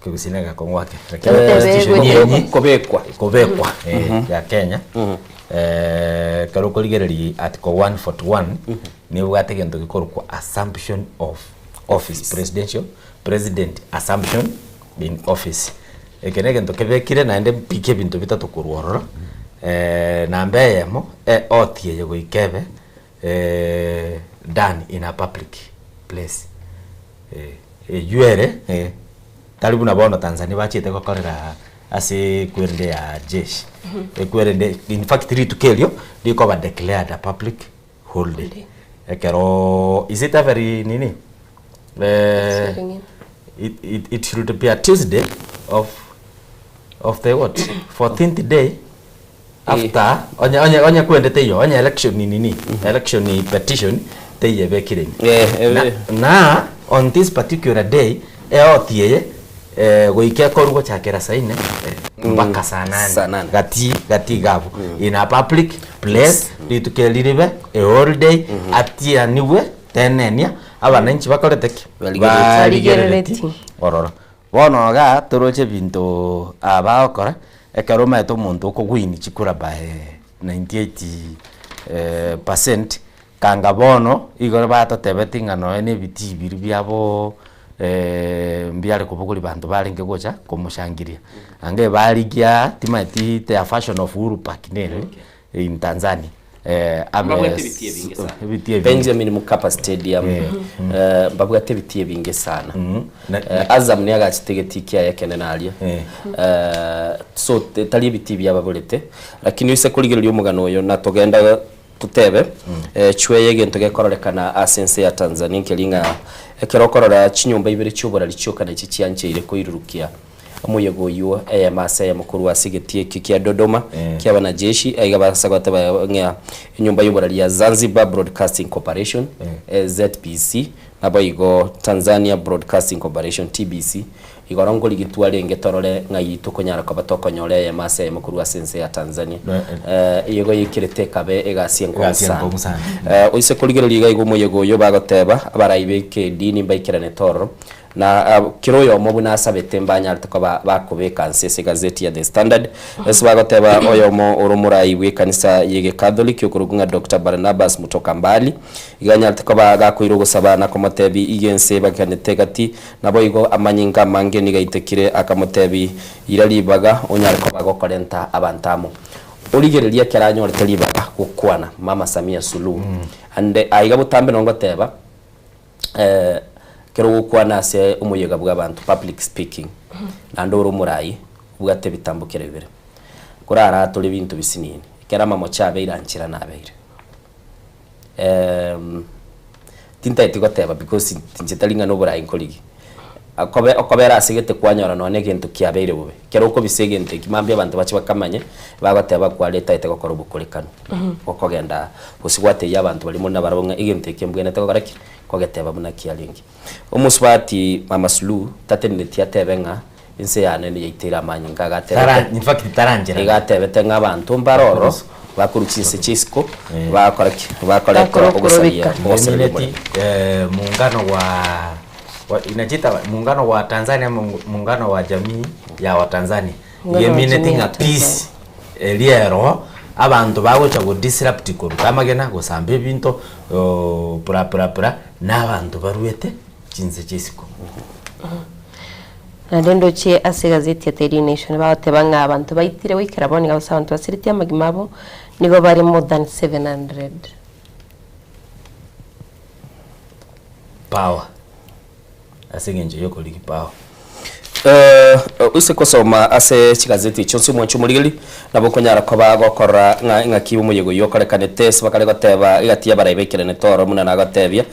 F: kegusii na egekong'u ake lakini constitution yenye
A: Kobekwa.
F: kobekwa ya Kenya ekero okorigereria article 141 nebwate egento gekorokwa assumption of office presidential president assumption in office eke na egento kebekire naende mpike ebinto bitato korwa ororo namba eyemo oath eye goika ebe done in a public place eywo ere tari buna bono Tanzania bachete gokorera ase ekwerende ya jeshi ekwerende in fact rituko erio rikoba declared a public holiday ekeroo is it every nini it, it, it should be a Tuesday of of the what 14th day after onye onye onye kwende teiyo onye election nini election petition teiyo ebekire ime
A: Eh,
F: na,
A: eh.
F: na on this particular day eoti eye eh, goika ekorwa gochakera saa ine eh, mpaka saa nane
A: Saa nane.
F: gati gati iga abwo in a public place rituko eri ribe a holiday atianigwe tenenia abananchi bakorete ki
B: Barigerereti.
F: ororo bono igaa toroche ebinto aba bagokora ekero omanyete omonto okowin chikura by 98 percent kanga bono igoro batotebeti ng'a nonye na ebitii biria biabo mbiare kobogoria banto barenge gocha komoshangiria ange barigia timanyeti their fashion of Uhuru Park nere in Tanzania abe
A: Mbabwate ebitii ebinge sana.
F: ebitii ebinge.
A: Benjamin Mkapa Stadium mbabwate ebitii ebinge sana. Azam niagachete egetii kiaye ekenene aria. So tari ebitii biababorete lakini oise korigereria omogano oyo na togenda totebe chweye egento gekororekana ase ense ya Tanzania nkeri ng'a ekero okorora chinyomba ibere chioborari chioka nachi chiancheire koirurukia Omoyega oyio eyemo ase eyemo korwa ase egetii ekio kia Dodoma kia abanajeshi, aiga basa goteba ng'a enyomba y'oborari ya Zanzibar Broadcasting Corporation, ZBC, naboigo Tanzania Broadcasting Corporation, TBC, igoro nkorigitwa arenge torore ng'ai tokonyara koba tokonyora eyemo ase eyemo korwa ase ense ya Tanzania. Igo yaikirete ekabe egasi enkong'u
F: Egasi
A: sana.
F: enkong'u sana.
A: Oise korigereria iga igo omoyega oyio bagoteba abarai b'ekedini mbaikerane ororo Na kera oyomo buna asabete mbanyarete koba bakobeka nse ase egazeti ya The Standard. Ase bagoteba oyomo ore omorai bw'ekanisa y'Egekatholiki okorokwa ng'a Doctor Barnabas Mutoka Mbali, iga anyarete koba gakoira ogosaba na komote. Akamotebi, Iga ense bagenete gati, naboigo amanyinga amange nigo aitekire. Akamotebi, Ira ribaga onyare koba gokorenta abanto amo. Origererie ekero anyorete ribaga gokwana Mama Samia Suluhu. Ande aiga botambe nongoteba, ekero ogokwana ase omoyega bw'abanto, public speaking, naende ore omorai, obwate ebitambo kera bibere. Koraratore ebinto bisinini, ekero amamocho abeire anchera nabeire. Tintageti goteba because inche tari ng'a noborai nkorigia. Okobe okobera ase gete kwanyora nonya na egento kiabeire bobe. Ekero okobisa egento ekio mambia abanto bache bakamanye, bagoteba kware etagete gokora obokorekanu. Gokogenda gose gwatebia abanto baria more nabarabwo ng'a egento eke mbwenerete gokora ki? Kogeteba buna kiarenge. Omosubati Mama Suluhu tateneneti atebe ng'a Ense yane niyaiteire amanyinga
F: Tara- in fact, tarancherana.
A: Iga atebete ng'a abanto mbare ororo bakorwa chinse chia isiko bakora ki? Bakoretera
F: Bakora
A: ogosaria
F: okorobeka.
A: ogosaria
F: Ngemineti,
A: omorembe.
F: eh, muungano wa wa- inachita muungano wa Tanzania mungu- muungano wa jamii ya Watanzania
B: Muungano wa
F: ngemineti
B: jamii ya
F: ng'a peace eria ero abanto bagocha go disrupt koruta amagena gosamba ebinto oh, pura pura pura na abanto baruete chinse chia isiko.
B: Naende ndoche ase egazeti ya Daily Nation bagoteba ng'a abanto baitire goikera bono iga gose abanto basiretie amagima abo nigo bare more than 700.
F: Power, ase eng'encho ya okorigi power.
A: Ase gosoma ase chigazeti echio ase omwancho omorigeri, nabo okonyara koba gokorora ng'a eng'aki y'omoyega oyio okorekanete ase bakare goteba egati y'abarai baikerane oro buna nagotebia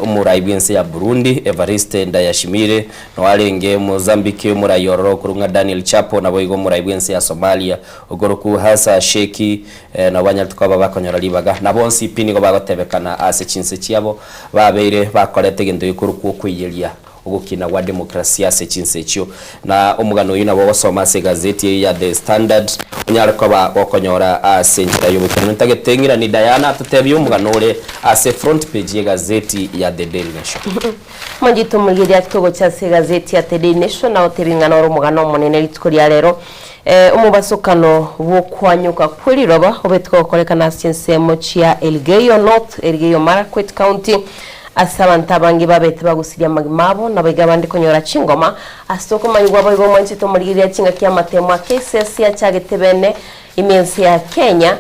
A: omorai bw'ense ya Burundi Evariste Ndayishimiye, noarenge Mozambique omorai ororo okorwa ng'a Daniel Chapo, naboigo omorai bw'ense ya Somalia okorokwa Hassan Sheikh nabo banyarete koba bakonyora ribaga. Na bonsi pi nigo bagotebekana ase chinse chiabo babeire bakorete egento gekorokwa okoiyeria Ogokina gwa demokrasia ase chinse echio. Na omogano oyio nabo ogosoma ase egazeti eye ya The Standard, onyare koba gokonyora ase enchera y'oboikeranu. Ntagete ng'irani Diana atotebie omogano ore ase front page y'egazeti ya The Daily Nation.
B: Omongito omorigereria ake togocha ase egazeti ya The Daily Nation agotebia ng'a noro omogano omonene rituko ria rero. Omobasokano bw'okwanyuka kw'eriroba obete gokorekana ase chinsemo chia Elgeyo North, Elgeyo Marakwet County, Ase abanto abange babete bagusirie amagima abo, naboigo abande konyora chingoma, ase okomanyigwa boigo omwanchete omorigereria chingaki amatemo ake esese achagete bene ime ense ya Kenya,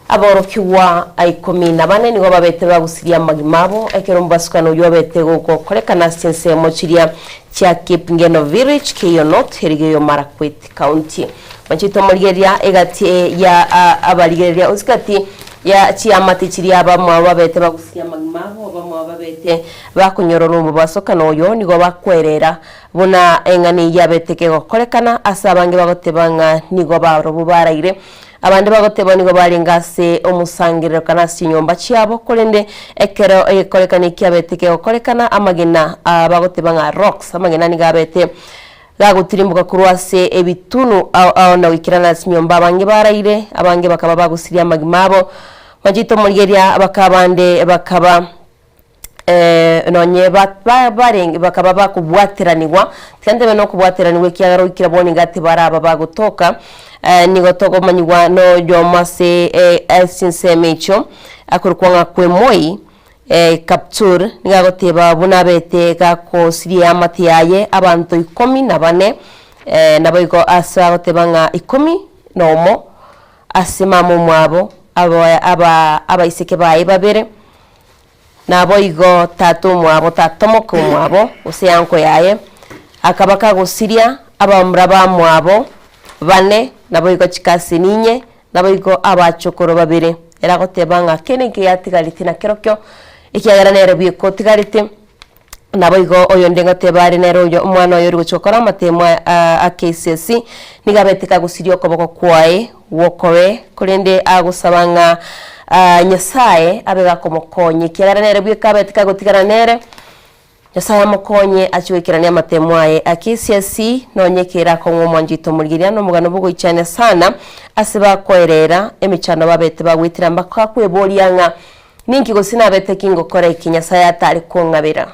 B: aborokigwa ikomi na bane nigo babete bagusirie amagima abo ekero omobasukano oyio obete gokorekana ase chinsemo chiria chia Kipngeno Village, Keiyo North, Elgeyo Marakwet County. Mwanchete omorigereria egati ya abarigereria onsi gati ya chiamate chiria abamwabo babete bagusia amagima abo, abamwabo babete bakonyorora omobasokano oyo nigo bakwerera buna eng'ana eyio yabete kegokorekana ase abange bagoteba ng'a nigo barobwo baraire. Abande bagoteba nigo barenge ase omosangererekano ase chinyomba chiabo, korende ekero egekorekano ekio kiabete kegokorekana amagena aa bagoteba ng'a rocks, amagena nigo abete Gagotirimboka korwa ase ebitunu ao ao na goikerana ase chinyomba abange baraire, abange bakaba bagusirie amagima abo. Machete omorigereria bakabande bakaba nonye barenge bakaba bakobwateranigwa, tiga ntebe nokobwateranigwa ekiagera goikera bono iga tibaraba bagotoka, nigo tokomanyigwa noyomo ase chinsemo echio akorokwa ng'a Kwemoi. Kaptur nigo agoteba buna abete gakosiria eamate yaye abanto ikomi na bane, naboigo ase agoteba ng'a ikomi nomo ase mama omwabo, aba abaiseke baye babere, naboigo tata omwabo tata omoke omwabo gose uncle yaye, akaba kagosiria abamura bamwabo bane, naboigo chikaseni inye, Naboigo abachokoro babere. Ere agoteba ng'a kende nkeiyo atigareti nakerokio, ekiagera nere bweka otigarete. Naboigo oyonde ngoteba are nere oyo omwana oye ore gochia gokora amatemo a KCSE, nigo abete kagosiria okoboko kwaye gw'okobe, korende agosaba ng'a Nyasaye abe gakomokonya, ekiagera nere bweka abete kagotigara nere. Nyasae amokonye achie goikerania amatemo aye a KCSE nonye ekero akong'wa omwancho oito omorigereria nomogano bogoichania sana ase bakoerera emechando babete bagoetera mbaka kweboria ng'a ninki gose nabete ki ngokora eki Nyasae atare kong'abera.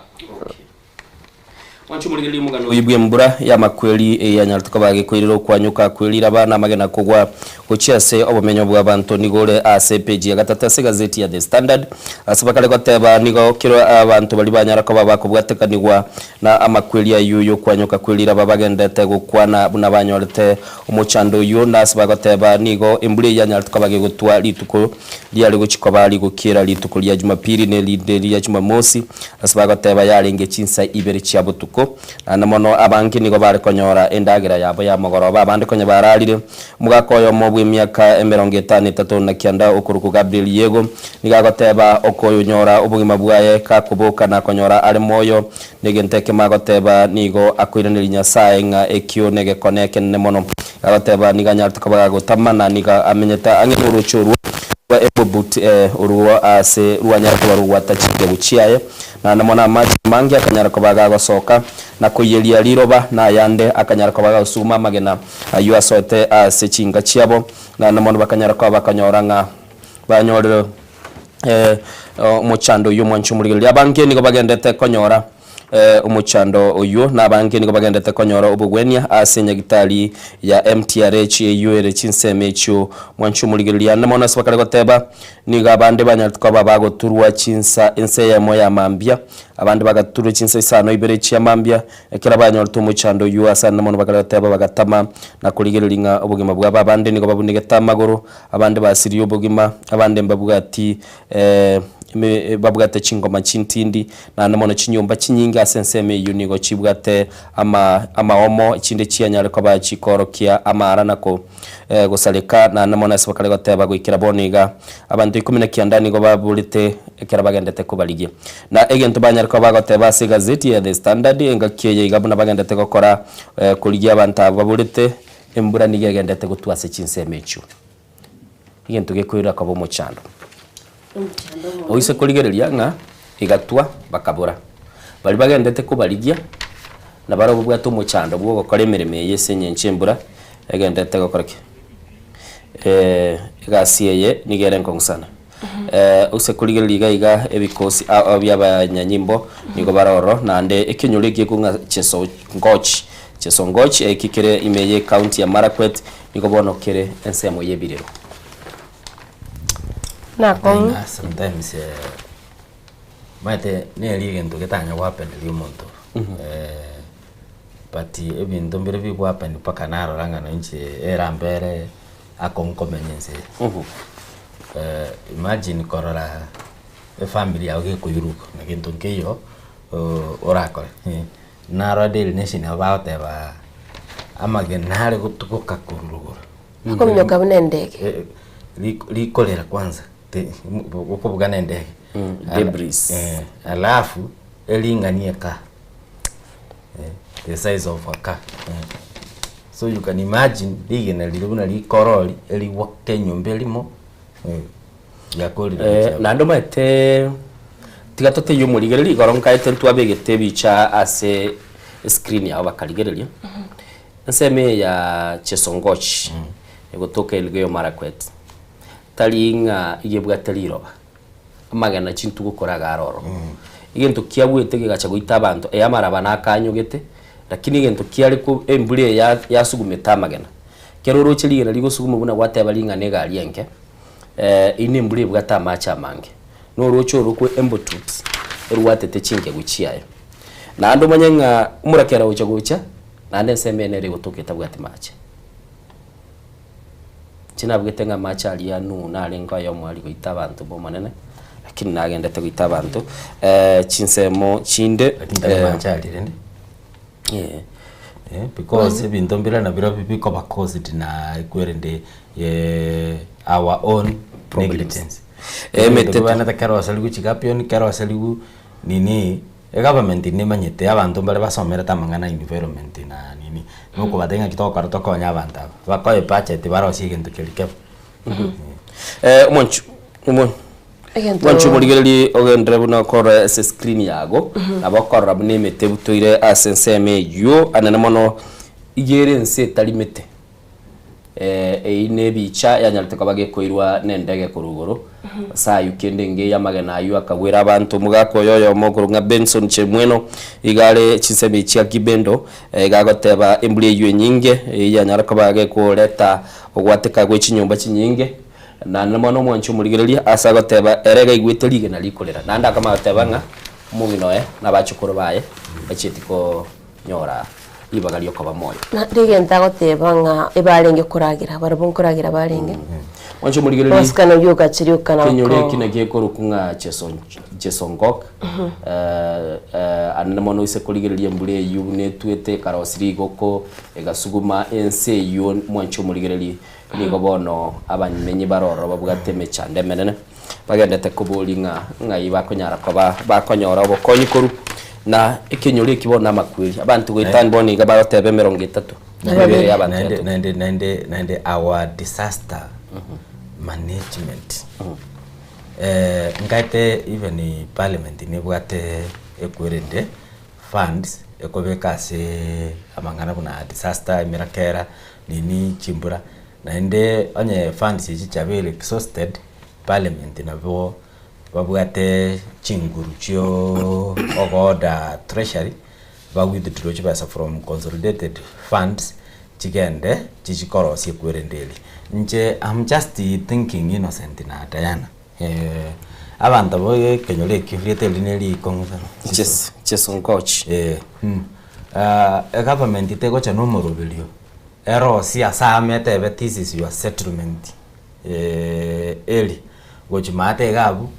A: Mwanche omorigereria omogano oyo bw'embura y'amakweri eyanyarete koba gekoirera okwanyuka kwe riraba na amagena kogwa gochia ase obomenyo bw'abanto nigo ore ase epeji ya gatato ase egazeti ya The Standard. Ase bakare goteba nigo kero abanto baria banyara koba bakobwatekanigwa na amakweri ayio y'okwanyoka kwe riraba bagendete gokwana buna banyorete omochando oyio na ase bagoteba nigo embura eyio yanyarete koba gegotwa rituko riare gochia koba rigokiera rituko ria Jumapili ne rinde ria Jumamosi Ase bagoteba yarenge chinsa ibere chia botuko, naende mono abange nigo bare konyora endagera yabo ya mogoroba, abande konya bararire. Omogaka oyomo bw'emiaka emerongo etano etato na kianda okorokwa Gabriel Yego nigo agoteba okoyonyora obogima bwaye gakoboka na konyora are moyo negento ekemo agoteba nigo akoiraneria Nyasae ng'a ekio negekone ekenene mono. Agoteba nigo anyarete koba gagotama na nigo amenyete ang'e noroche orwo rwa Ebobut orwo aase rwanyare koba rogwata chimbegu chiaye, naende mono amache amange akanyara koba gagosoka na koiyeria riroba, na ayande akanyara koba gagosuguma amagena ayio asoete ase chinka chiabo, naende mono bakanyara koba bakonyora ng'a banyorire omochando oyio omwanchi omorigereria. Abange nigo bagendete konyora Omochando oyio na abange nigo bagendete konyora obogwenia ase enyagitari ya MTRH eyio ere chinsemo echio mwanche omorigereria. Ande mono ase bakare goteba nigo abande banyarete koba bagoturwa chinsa ensa eyemo ya mambia, abande bagaturwa chinsa isano ibere chia mambia ekero banyorete omochando oyio ase ande mono bakare goteba bagatama na korigereria ng'a obogima bwabo abande nigo babunegete amagoro, abande basirie obogima, abande mbabwati babwate chingoma chintindi, naende mono chinyomba chinyinge ase ensemo eyio nigo chibwate ama amaomo, echinde chianyare koba chikoorokia amaara na ko gosareka, naende mono ase bakare goteba goikera bono iga, abanto ikomi na kianda nigo baborete ekero bagendete kobarigia. Na egento banyare koba bagoteba ase egazeti ya The Standard engaki eye iga buna bagendete gokora korigia abanto abwo baborete, embura nigo egendete gotwa ase chinsemo echio. Egento gekoirera koba omochando. Oise korigereria ng'a egatwa bakabora. Baria bagendete kobarigia, nabarabwo babwate omochando bwa ogokora emeremo eye ase eng'encho embura egenderete gokora ki? Egasi eye nigo ere enkong'u sana. Oise korigereria iga iga ebikosi ao ao bia abanyanyimbo nigo bare ororo, naende ekenyoro eke gekong'a Chesongoch, Chesongoch eki kere ime ye ecounty ya Marakwet Nigo bono kere ensemo y'ebirero.
B: Nakong'u.
F: Ng'a sometimes eh, omanyete neri egento getanya gohapeneria omonto eh, but ebinto mbire bigohappen mpaka narora ng'a noinche erambere akong'u komenya ense eye. Eh, imagine korora efamiri yago gekoiruka na gento nkeiyo orakore. Narora Daily Nation nabo bagoteba amagena are gotuboka korwa rogoro.
B: Akominyoka buna endege.
F: Eh, rik- rikorera kwanza te- okobuga na endege
A: debris.
F: Eh, alafu ering'anie car eh, the size of a car eh. So you can imagine rigena riria buna rikorori erigoaka enyomba erimo eh, riakorire
A: Eh,
F: gochia
A: naende omanyete tiga toteyie omorigereria igoro nkaete ntwabegete ebicha ase escreen yao bakarigereria ensemo eye ya Chesongoch egotoka Elgeyo Marakwet tari ng'a iga ebwate riroba amagena chintugo koraga aroro egento kiagwete gegacha goita abanto eh amaraba nakanyogete lakini egento kiare ko embura eye ya yasugumete amagena kero oroche rigena rigosuguma buna gwateba ring'ana egari enke Eyio nembura ebwate amache amange, na orooche orokwe Embotut erwatete chingegu chiaye. Naende omanye ng'a omorakera ogocha gocha, naende ensemo eye nere egotoka etabwati mache. Inche nabugete ng'a amache aria Nuhu narenge oyomo aria goita abanto b'Omonene, lakini nagendete goita abanto chinsemo chinde.
F: Lakini tari amache aria rende.
A: Eh.
F: Eh, because ebinto mbire nabirobio bikoba caused na ekwerende our own negligence.
A: Emete
F: Ebinto bibwenerete keroseriwu chigapioni keroseriwu nini, egovernment nemanyete abanto mbare basomerete amang'ana ya environment na nini, nokobatebia ng'aki togokora tokonye abanto aba, bakoe ebudget barosie egento keria kebe.
A: Omonch omo
B: Egento-
A: Mwanche omorigererie ogenderere buna okorora ase escreen yago, nabo okorora buna emete ebutoire ase ensemo eyio anene mono, iga ere ense etari mete. Eyio nebicha yanyarete koba gekoirwa nendege korwa igoro. Ase ayio kende engiya amagena ayio akagwera abanto. Omogaka oyo oyomo okorokwa ng'a Benson Chemweno iga are chinsemo chia Kibendo, iga agoteba embura eyio enyinge eyio yanyara koba gekoreta ogwateka gwe chinyomba chinyinge. Naende bono omwanchi omorigereria ase agoteba ere iga aigwete rigena rikorera. Naende akamanya goteba ng'a omong'ina oye na abachokoro baye bachieti konyora ribaga riokoba moyo.
B: Naende egento agoteba ng'a ebarenge koragera, barabwo nkoragera barenge.
A: Mwanche omorigererie
B: Osikana rioka chirioka na
A: kenyoro
B: oko.
A: eki nakio ekorokwa ng'a Cheson Chesongok anene mono ase korigereria embura eyio buna etwete ekarosia rigoko egasuguma ense eyio mwanche omorigererie nigo bono abamenyi bare ororo babwate emechando emenene bagendete koboria ng'a ng'ai bakonyara koba bakonyora obokonyi korwa na ekenyoro eki bono namakweri abanto goetania bono iga bagoteba emerongo etato na ebere y'abanto
F: Naende,
A: yatoka.
F: naende, naende, naende our disaster management eh, nkaete even parliament nebwate ekwerende funds ekobeka ase amang'ana buna disaster, emirakera, nini, chimbura, naende onye funds echi chiabeire exhausted, parliament nabo babwate chinguru chio ogo order treasury, ba withdraw chibesa from consolidated funds chigende chichikorosia ekwerende eria. Inche am just thinking innocent na Diana abanto bo ekenyoro ekio rieta erio ne rikong'u sana.
A: Ches- Chesongoch.
F: Eh, egovernment tegocha na omoroberio erosie ase amo etebe this is your settlement area gochia maate iga abwo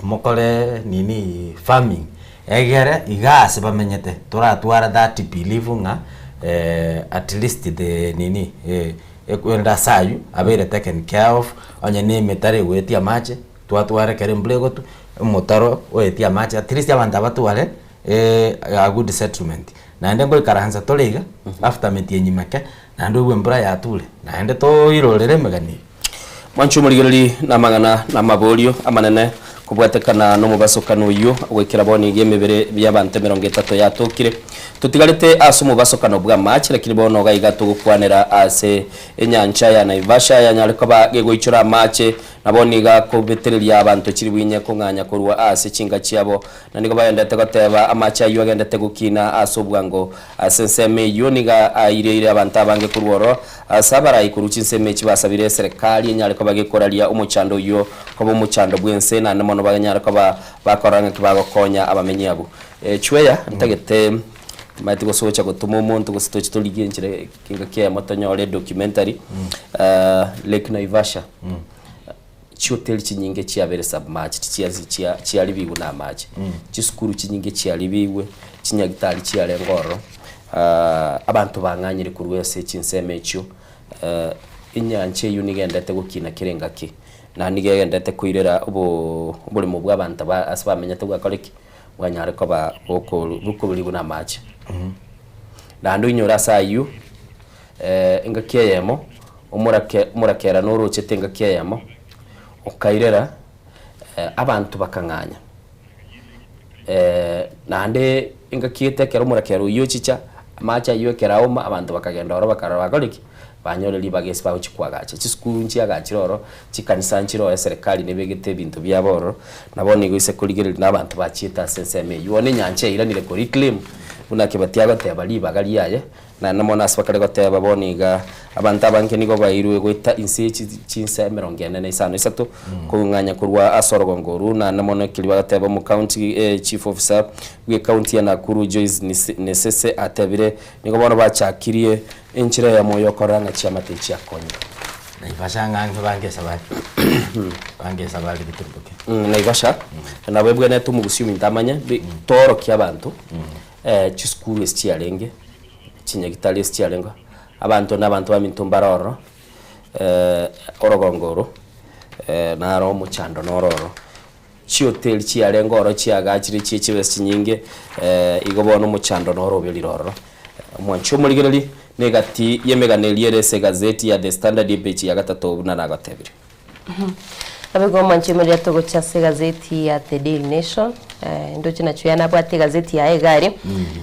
F: mokore nini farming egere iga ase bamenyete toratwara that belief ng'a at least the nini ekwende ase aywo abeire taken care of onye na emetaro egoetia amache twatwara ekero embura egotwa omotaro oetie amache at least abanto aba batware a good settlement. Naende ngoikaransa tore iga after metienyi meke naende oigwe embura yature naende toirorere emegano eye.
A: Mwanche omorigererie namang'ana na amaborio amanene kobwatekana nomobasokano oyio goikera bono iga emebere y'abanto 30 yatokire. Totigarete ase omobasokano bw'amache lakini bono iga iga togokwanera ase enyancha ya Naivasha yanyare koba gegoichora amache na bono iga kobetereria abanto chiribu inye kong'anya korwa ase chinka chiabo Na nigo bagendete goteba, Amache ayio agendete gokina ase obwango ase ensemo eyio nigo aireire abanto abange korwa ororo. Ase abarai korwa chinsemo echi basabire eserekari enyare koba gekoraria omochando oyio koba omochando bw'ense, naende mono banyare koba bakorora ng'aki bagokonya abamenyi abwo. Chweya, ntagete timanyeti gose ogocha gotoma omonto gose toche torigie enchera engaki eyemo tonyore edocumentary, Lake Naivasha. Chihoteli chinyinge chiabeire submerged, chiansi chia chiaribigwe na amache, chisukuru chinyinge chiaribigwe, chinyagitari chiarenge ororo, abanto bang'anyire korwa ase chinsemo echio, enyancha eywo nigo egendete gokina kera engaki, na nigo egendete koirera obo oboremo bwa abanto ba ase bamenyete bwakora ki? Bwanyare koba bokoru bokoburigwa na amache. Naende oinyore ase aywo, engaki eyemo. Omorake omorakera norochete engaki eyemo, okairera abanto bakang'anya. Naende engaki gete ekero omorakera oyio ochicha, amache ayio ekero aoma, abanto bakagenda ororo bakarora bakore ki? Banyore ribaga ase bagochia koagacha. Chisukuru nchiagachire ororo, chikanisa nchire ororo, eserekari nebegete ebinto biabo ororo, na bono nigo ase korigereria na abanto bachiete ase ensemo eyio. Bono enyancha eiranire ko reclaim, buna Kebati agoteba ribaga riaye. Naende mono ase bakare goteba bono iga, abanto abange nigo bairwe goeta inse ye chinsa 45 kong'anya korwa ase orogongo oru. Naende mono ekeri bagateba omocounty chief officer bw'ecounty ya Nakuru Joyce Nesese atebire nigo bono bachakirie enchera eyemo yokorora ng'a chiamate chiakonywa.
F: Naivasha ng'ange bange esabari bange esabari biturubuke.
A: Naivasha nabo ebwenerete omogusi ominto amanye toorokie abanto chisukuru esi chiarenge. Chinyagitari ase chiarengeo, abanto na abanto baminto mbare ororo, orogongo oro naro omochando noro ororo. Chihoteli chiarenge ororo chiagachire chie chibesa chinyinge, igo bono omochando noro oberire ororo. Omwanchi omorigereria, na egati y'emegano eria ere ase egazeti ya The Standard epeji ya gatato buna nagotebirie.
B: Naboigo omwanchi omorigereria togochia ase egazeti ya The Daily Nation. Eh, ndoche nachio yanabwate egazeti yaye iga aria.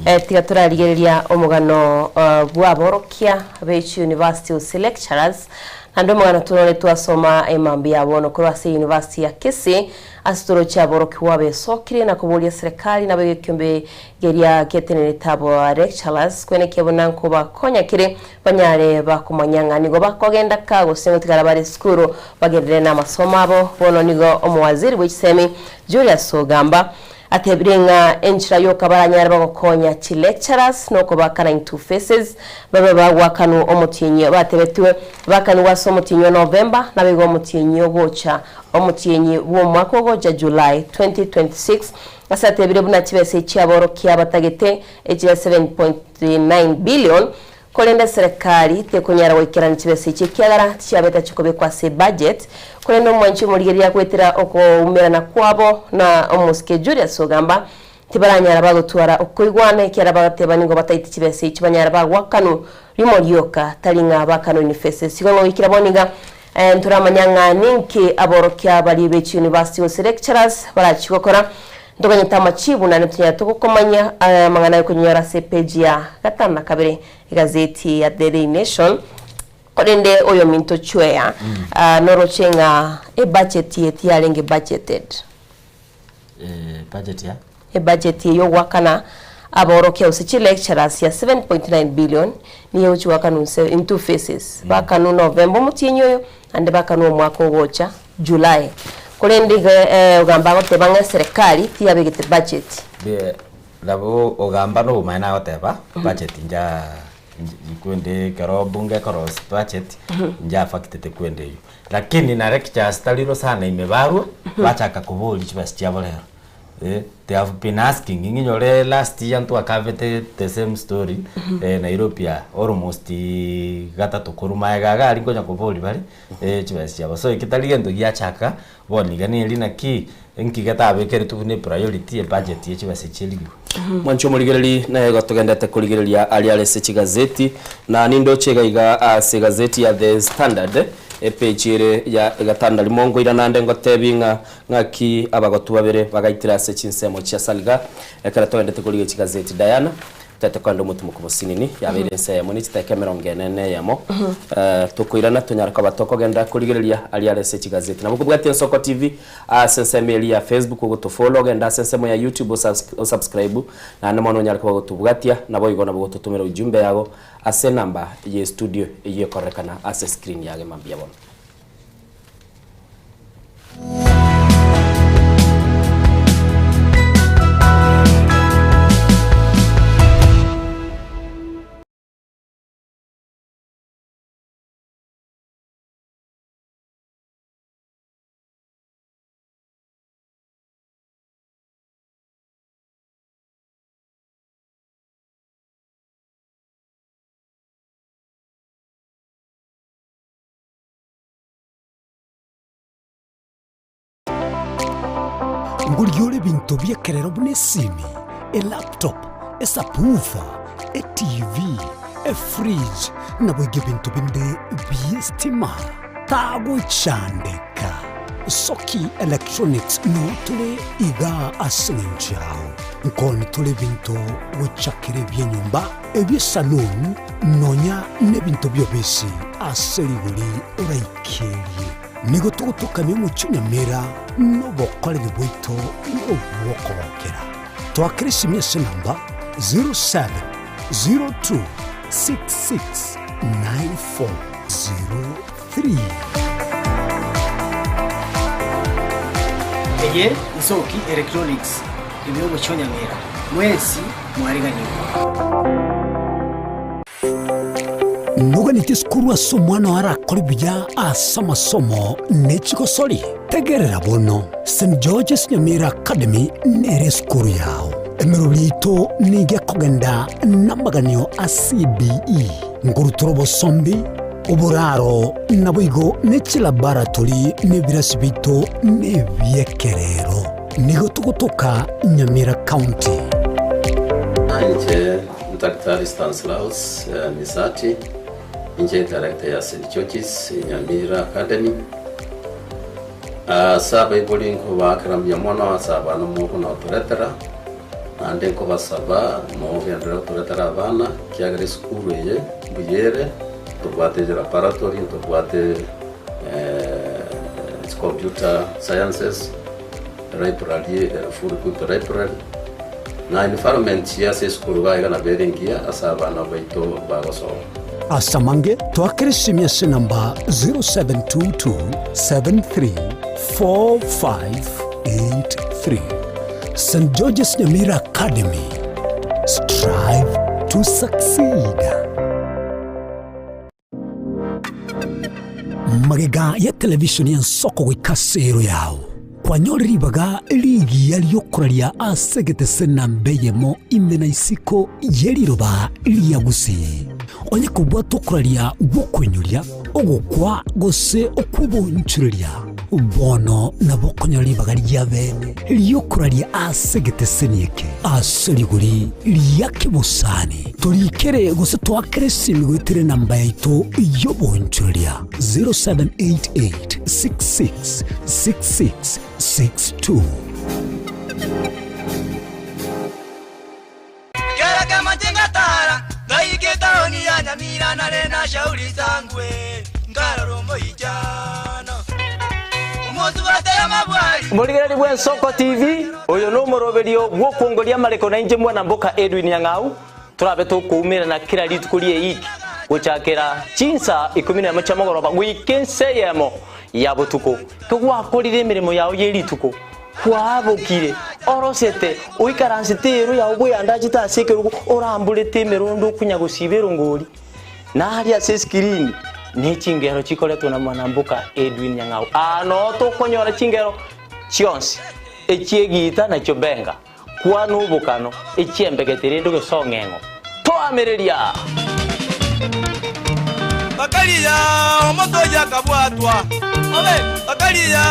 B: Eh, tiga torarigereria omogano eh, bw'aborokia be University gose lecturers naende omogano torore twasoma emambia ya bono korwa ase University ya Kisii ase toroche aborokigwa besokire na koboria serikali nabo egekiombe keria getenerete abo lecturers kwenekia buna nkobakonya kere banyare bakomanya ng'a nigo bakogenda ka gose ngotigara bare esukuru bagenderere na amasomo abo. Bono nigo omowaziri bwe chisemi Julius Ogamba atebire ng'a enchera yoka baranyare bagokonya chilecturers nokobakana in two phases babe bagoakanwa omotienyi batebetiwe bakanigwe ase omotienyi o November naboigo omotienyi ogocha omotienyi bw'omwaka ogocha July 2026 ase atebire buna chibesa echi aborokia batagete echia 7.9 billion Korende eserekari tekonyara goikerania chibesa echi ekiagera tichiabete chikobekwa ase ebudget. Korende omwanchi omorigereria goetera okoumerana kwabo na omosike Julius Ogamba tibaranyara bagotwara okoigwana ekiagera bagateba nigo bataiti chibesa echi banyara bagoakanwa rimo rioka tari ng'a bakanwe in phases. Igo ng'a goikera bono iga ntoramanya ng'a ninki aborokia baria be chiuniversity gose lecturers barachie gokora. Ntoganyete amachibu naende tonyare togokomanyia amang'ana ayokonyora ase epeji ya gatano na kabere egazeti ya Daily Nation. Korende oyominto chweya noroche ng'a ebudget eye tiyarenge budgeted.
F: Budget ya?
B: Ebudget eye yogoakana aborokia gose chilecturers ya 7.9 billion nigo egochi goakanwa inse in two phases. Bakanwe November omotienyi oyo naende bakanwe omwaka ogocha July. Korende iga ogamba agoteba ng'a eserekari tiyabegete budget.
F: Be nabo ogamba nobomaene agoteba budget nja kwende ekero bunge ekorosia budget nja affectete kwende eywo. Lakini na lectures tariro sana ime barwa bachaka koboria chibesa chiabo rero. Eh, they have been asking ng'inyore last year ntwakabete the same story eh, Nairobi aa almost gatato korwa maega iga aria nkonya koboria bare eh, chibesa chiabo. So eki tari gento giachaka bono iga neri naki nki getabekeretwe buna epriority ebudget ye chibesa echi erigwe.
A: Mwanche omorigereri naye igo togendete korigereria aria are ase chigazeti, na nindoche iga iga ase egazeti ya The Standard, epeji ere ya gatano na rimo, nkoirana ande ngotebi ng'a ng'aki abagotu babere bagaitire ase chinsemo chia Salga, ekero togendete korigia chigazeti. Diana, Tete korende omotimoko bosinini, yabeire ense eyemo ne chiteka emerongo ene na eyemo. Tokoirana tonyare koba tokogenda korigereria aria are ase chigazeti. Nabo kobwatia Ensoko TV ase ensemo eria ya Facebook ogotofollow, ogende ase ensemo ya YouTube osubscribe, naende mono onyare koba gotobwatia, naboigo nabo gototomera ujumbe yago ase enamba ye studio eyio ekororekana ase escreen yage mambia bono.
R: Ngorigia ore ebinto bi'ekerero buna esimi, elaptop, esubwoofer, etv, efridge, naboigo ebinto binde bi'estima. Tagochandeka. Soki Electronics noo tore igaa ase eng'encho yao. Nkoni tore ebinto gochakera ebi'enyomba, ebi'esaloon, nonya nebinto bi'obisi ase rigori oraikerie. Nigo togotokamia omochie o Nyamira nobokoreri bwaito nobw'okogokera. Twakera esimi ase enamba 0702669403.
G: Eye Nsoki Electronics ime y'omochie o Nyamira. Mwensi mwariganigwe.
R: Noganeti esukuru ase omwana oo arakore buya ase amasomo ne chigosori? Tegerera bono, St. George's Nyamira Academy nere esukuru yao. Emeroberi yaito nigo ekogenda namaganio a CBE, nkorutora obosombi, oboraro, naboigo ne chilaboratory na ebirasi biaito nebiekerero. Nigo togotoka Nyamira County.
H: Inche Daktari Stanslaus Misati, inche director ya St George's Nyamira Academy. Ase abaibori nkobaakera mbuya mono ase abana mokona gotoretera, naende nkobasaba mogenderere gotoretera abana, ekiagera esukuru eye mbuya ere, ntobwate laboratory, ntobwate computer sciences, library ere full equipped library, na environment ase esukuru iga iga nabo ere engiya ase abana baito bagosoma.
R: Ase amange toakere esimi ase enamba 0722734583. St George's Nyamira Academy, strive to succeed. Magega ya televishoni y'ensoko goika ase ero yao, kwanyore ribaga rigiya ri'okoraria ase egetese namba eyemo ime na isiko ye riroba ria Gusii. Onye kobwate okoraria gw'okoinyoria, ogokwa gose okw'obonchoreria, bono nabo okonyora ribaga ria bene ri'okoraria ase egeteseni eke ase rigori ria kebosani. Torikere gose toakere esimi goetera enamba yaito y'obonchoreria 0788666662.
I: Kera kemache ngatara, ngaika etaoni ya Nyamira nare na shauri sangwe, nkarora omoichano omosubate y'amabwari.
L: Morigereria bw'Ensoko TV, oyo nomoroberio bw'okwongoria amareko nainche mwana mboka Edwin Nyang'au, torabe tokoumerana kera rituko ri'eiki gochakera chinsa ikomi nemo chia mogoroba goika ensa eyemo ya botuko. Kegwakorire emeremo yao ye rituko, Kwabokire, orosete, oikaransete eero yao bweyandachete ase ekerogo, oramborete emerondo okonya gosiba erongori, na aria ase esikirini ne chingero chikoretwe na mwanamboka Edwin Nyang'au. Aa noo tokonyora chingero chionsi, echi'egiita na chiobenga, kwana obokano, echi'embegete rende ogesong'eng'o. Toamereria!
I: Bakaria omotoyi akabwatwa, bakaria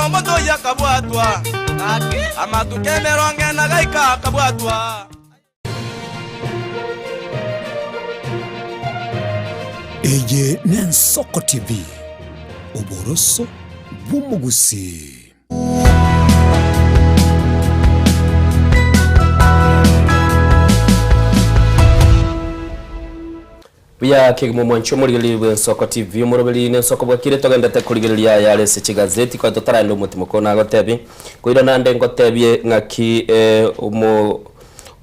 I: omotoyi akabwatwa, amatuko emerongo ena gaika akabwatwa.
R: Eye n'Ensoko TV, oboroso bw'omogusii.
A: Buya kegima omwanchi omorigereria bw'Ensoko TV omoroberi n'Ensoko bwakire togendete korigereria ayare ase chigazeti kwani totaraenda omotimo ko nagotebi koirana nde ngotebie ng'aki eh, omo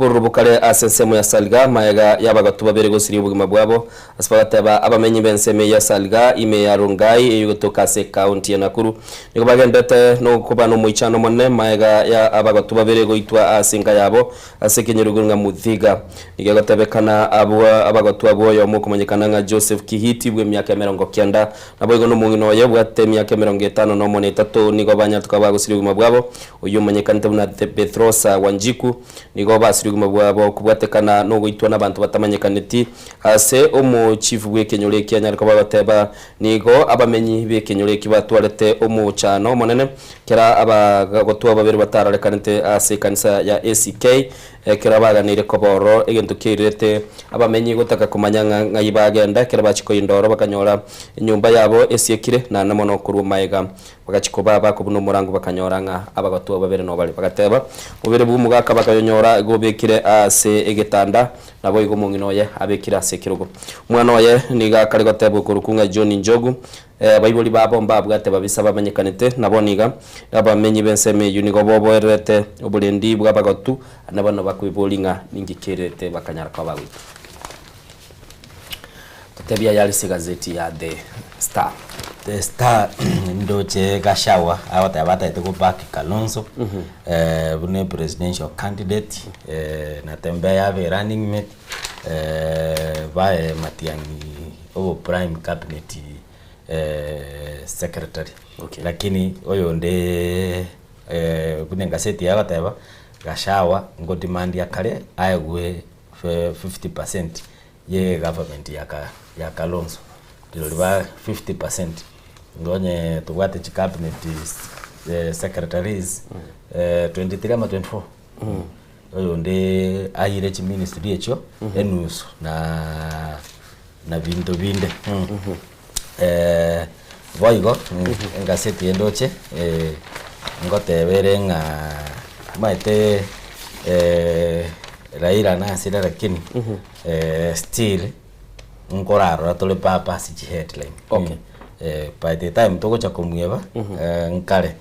A: Bororo bokare ase ensemo ya Salga, magega y'abagotu babere gosiria obogima bwabo, ase bagateba abamenyi b'ensemo eyio ya Salga, ime ya Rongai, eyio egotoka ase ekaunti ya Nakuru, nigo bagendete nokoba nomoichano omonene magega ya abagotu babere goitwa ase enka yabo ase ekenyoro ng'a Muthiga. Nigo egotebekana abwo abagotu abwo oyomo okomanyekana ng'a Joseph Kihiti bw'emiaka 90 naboigo nomong'ina oye obwate emiaka 53 na etato nigo banyarete koba bagosiria obogima bwabo, oyio omanyekanete buna Bethrosa Wanjiku. Nigo basirie obogima bwabo kobwatekana nogoitwa nabanto batamanyekaneti. Ase omochifu bw'ekenyoro eki anyare koba agoteba, Nigo abamenyi b'ekenyoro eki batwarete omochano omonene kera abagotwa babere batararekanete ase ekanisa ya ACK ekero baganeire koba ororo egento kiairerete abamenyi gotaka komanya ng'a ng'ai bagenda ekero bachia koinda oro bakanyora enyomba yabo esiekire naende mono korwa maega Bagachia koba bakobuna omorango bakanyora ng'a abagotu abwo babere nobare. Bagateba, Mobere bw'omogaka bakayonyora igo obekire ase egetanda, naboigo omong'ina oye abekire ase ekerogo. Omwana oye nigo akare gotebwa okorokwa ng'a John Njogu. Abaibori babo mbabwate babisa bamanyekanete, na bono iga abamenyi b'ensemo eyio nigo boboererete oborendi bw'abagotu, na bono bakweboria ng'a ninki kerete bakanyara koba bagoitwa. Totebie ayare ase egazeti ya The Star.
F: The Star ndoche Gachagua agoteba atagete go back Kalonzo eh, buna presidential candidate eh, Natembeya abe running mate eh, bae Matiang'i obo prime cabinet eh, secretary lakini oyonde eh, buna egaseti egoteba Gachagua ngodemandia kare aegwe 50% ye government ya ka ya Kalonzo rirorio ba 50% onye tobwate chi cabinet secretaries 23 ama 24 oyonde aire chi ministry echio enusu na na binto binde. Boigo, engaseti eye ndoche, ngoteba ere ng'a omanyete Raila nasire lakini still nkorarora tore papa ase chiheadline.
A: Okay.
F: By the time togocha komweba nkare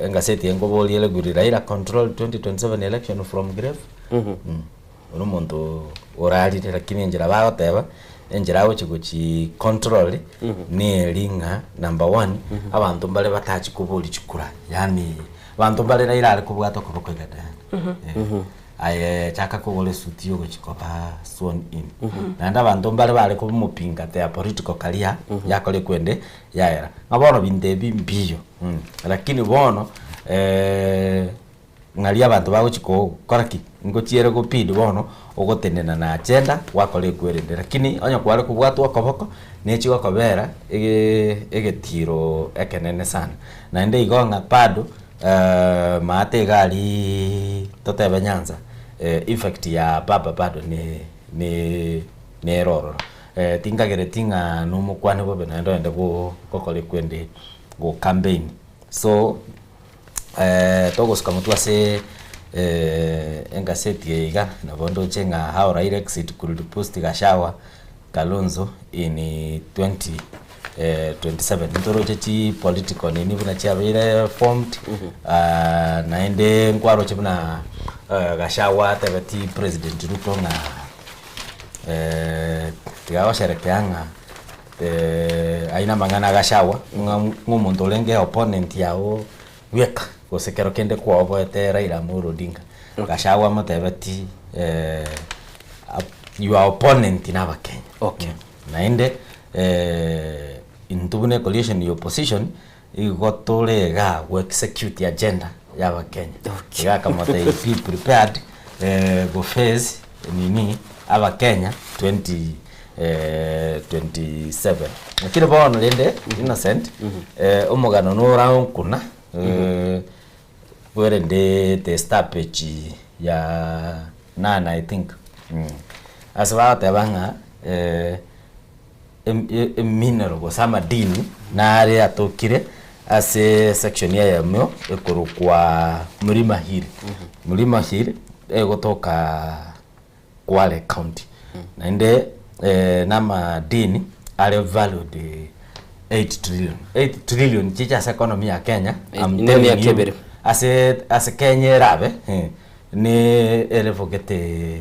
F: engaseti eye nkoboria ere will Raila control 2027 election from grave? Ore omonto orarire lakini enchera bagoteba, enchera agochi gochi control neri ng'a number one, abanto mbare batachi koboria chikura yaani abanto mbare Raila are kobwata okoboko iga Diana. Aye chaka kogora esuti yogochi koba sworn in. Naende abanto mbare bare komopinga their political career yakora ekwende yaera. Ng'a bono binto ebi mbiyo lakini bono Ng'aria abanto bagochi gokora ki? Ngochiere gopindi bono ogotenena na agenda gwakora ekwerende. Lakini onye kware kobwatwa okoboko, nechi gokobera egetiro ekenene sana. Naende igo ng'a bado maate iga ariiii totebe Nyanza, effect ya baba bado ne ne nere ororo. Tinkagereti ng'a nomokwane bobe naende ogende gokora ekwende go campaign. So. Togosuka motwe ase engaseti eye iga, nabo ndoche ng'a how Raila exit could boost Gachagua, Kalonzo in 2027. Ntoroche chi political nini buna chiabeire formed, naende nkwaroche buna Gachagua atebeti President Ruto ng'a tiga gosherekea ng'a Ayio namang'ana a Gachagua, ng'a ng'omonto orenge opponent yago bweka, gose kero kende kwaoboete Raila Amolo Odinga, Gachagua amotebetie your opponent na abakenya.
A: Okay.
F: Naende intwe buna ecoalition ya opposition, igo tore igaa go execute agenda ya abakenya. Iga akamotebia be prepared go face nini abakenya 2027. Lakini bono rende Innocent, omogano norankuna bwerende the star page ya nane I think, ase bagoteba ng'a emineral gose amadini nare atokire ase section eyemo ekorokwa Mlima Hill. Mlima Hill egotoka Kwale County. Naende na amadini are valued 8 trillion. 8 trillion chiche ase economy ya Kenya, I'm
A: Ne
F: telling
A: emiaka
F: you,
A: ebere.
F: ase ase Kenya erabe ne elevel gete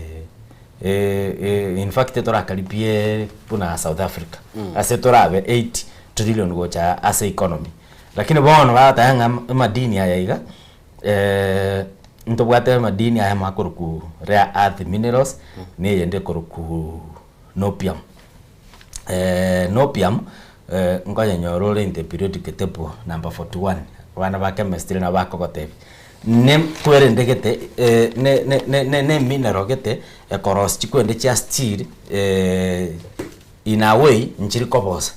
F: in fact torakaribie buna South Africa ase torabe 8 trillion gocha ase economy. Lakini bono bagoteba ng'a amadini aya iga ntobwate amadini aya makorokwa rare earth minerals na eyende ekorokwa nopium. Nopium nkonyenyora ore in the periodic table number 41 abana ba chemistry nabo bakogotebia. Ne kwerende gete ne ne ne ne emineral gete ekorosia chikwende chia steel in a way nchiri kobosa.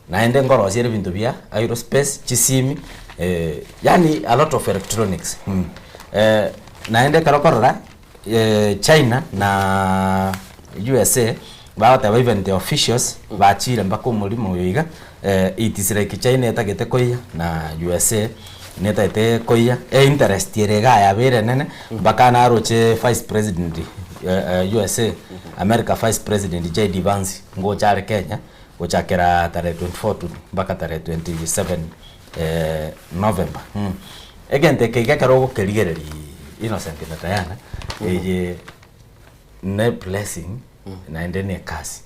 F: Naende nkorosia ere ebinto bia aerospace, chisimi yaani a lot of electronics. Naende ekero okorora China na USA bagoteba even the officials bachire mpaka omorimo oyo iga it is like China etagete koiya na USA netagete koiya, einterest ere iga yabeire enene mpaka naroche vice president USA, America vice president JD Vance ngocha are Kenya gochakera tarehe 24 to mpaka tarehe 27 November. Egento eke iga ekero ogokerigereria Innocent na Diana, eye ne blessing naende ne ecurse.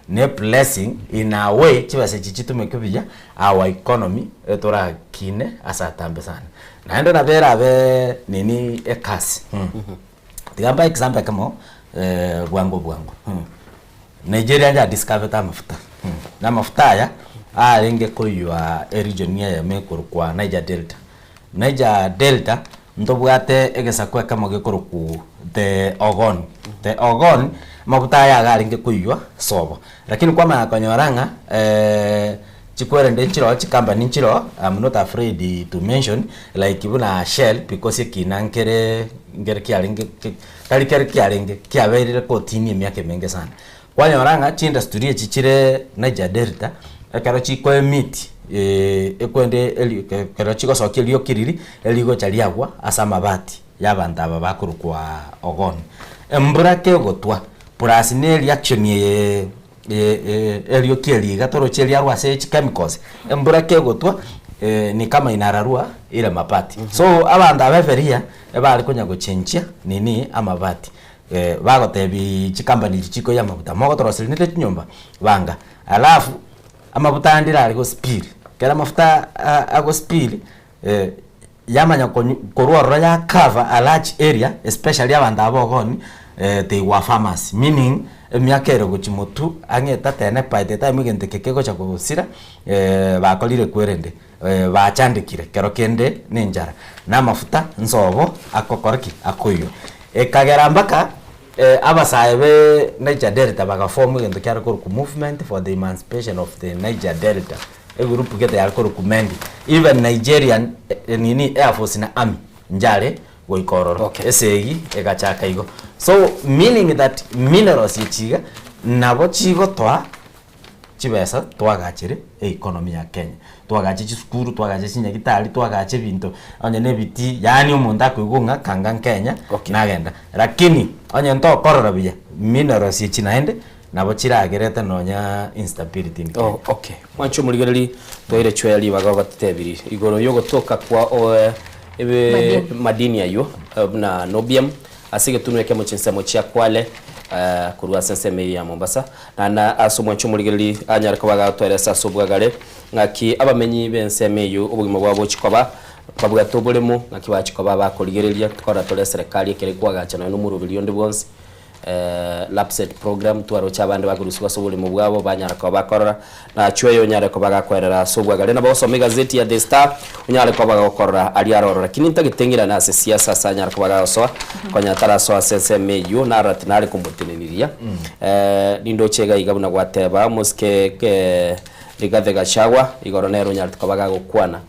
F: Ne blessing in a way chibesa echi chitumeke buya our economy etorakine ase atambe sana. Naende nabo erabe nini ecurse. Tiga mbae example ekemo bwango bwango. Nigeria yadiscoverete amafuta, na amafuta aya arenge koiywa eregion eyemo ekorokwa Niger Delta. Niger Delta ntobwate egesaku ekemo gekorokwa the Ogoni. The Ogoni, amafuta aya iga arenge koiywa sobo. Lakini kwamanya konyora ng'a chikwerende nchiroo chicompany nchiroo, I'm not afraid to mention like buna Shell because ekina nkere nkere kiarenge tari kere kiarenge kiabeirire kotini emiaka emenge sana. Kwanyora ng'a chiindustry echi chire Niger Delta. Ekero chikoemit ekwende eri ekero chigosokia erioki riria, erigocha riagwa ase amabati ya abanto aba bakorokwa ogoni. Embura kegotwa, plus na ereaction eye erioki eri iga toroche riarwa ase chichemicals, embura kegotwa ni kama inararua ile mabati. So abanto aba eferia, ebare konya gochenchia nini amabati, bagotebi chicompany echi chikoiyia amabuta, mogotoroseria nere chinyomba, banga. Alafu amafuta ande are go spill, ekero amafuta ago spill yamanya konyu korwa ororo ya cover a large area especially abanto aba bogoni they were farmers meaning emiaka ere gochia motwe ang'e etatene by the time egento eke kegocha gosira bakorire kwerende bachandekire kero kende na enchara na amafuta nsobo agokora ki? Akoiywa. Ekagera mpaka Abasae be Niger Delta bagaform egento kiare korokwa Movement for the Emancipation of the Niger Delta, egroup gete yare korokwa MENDI. Even Nigerian nini air force na army nchare goika ororo. Esegi egachaka igo. So meaning that minerals echi iga nabo chigotoa chibesa twagachere economy ya Kenya. Twagache chisukuru, twagache chinyagitari, twagache ebinto onye na ebitii, yaani omonto akoigwa ng'a kanga nkenya nagenda. Lakini onye ntokorora buya, minerals echi naende nabo chiragerete nonya instability in Kenya.
A: Oh, okay. Mwanche omorigereria, toire chwea ribaga ogototebirie igoro yogotoka kwa o- ebe
J: Madini.
A: madini aywo eh, buna nobium Ase egetunwa ekemo chinsemo chia Kwale, korwa ase ensemo eyio ya Mombasa, na na ase omwancho omorigereria anyare koba agatweresa ase obwagare, ng'aki abamenyi b'ensemo eyio obogima bwabo bochia koba, babwate oboremo, ng'aki bachia koba bakorigereria, tikorora tore eserekari ekero ekoagacha nonya nomoroberi onde bwonsi, Lapsset program, twaroche abande bakorusigwa ase oboremo bwabo, banyara koba bakorora, Nachwo eye onyare koba gakwerera ase obwagare. Nabo gosoma egazeti ya The Star, onyare koba gokorora aria aroro. Lakini ntagete ng'irane ase siasa ase anyare koba gagosoa, konya tarasoa ase ensemo eyio, narora tinare komoteneniria. Nindoche iga iga buna gwateba, omosike Rigathi Gachagua, igoro nere onyarete koba gagokwana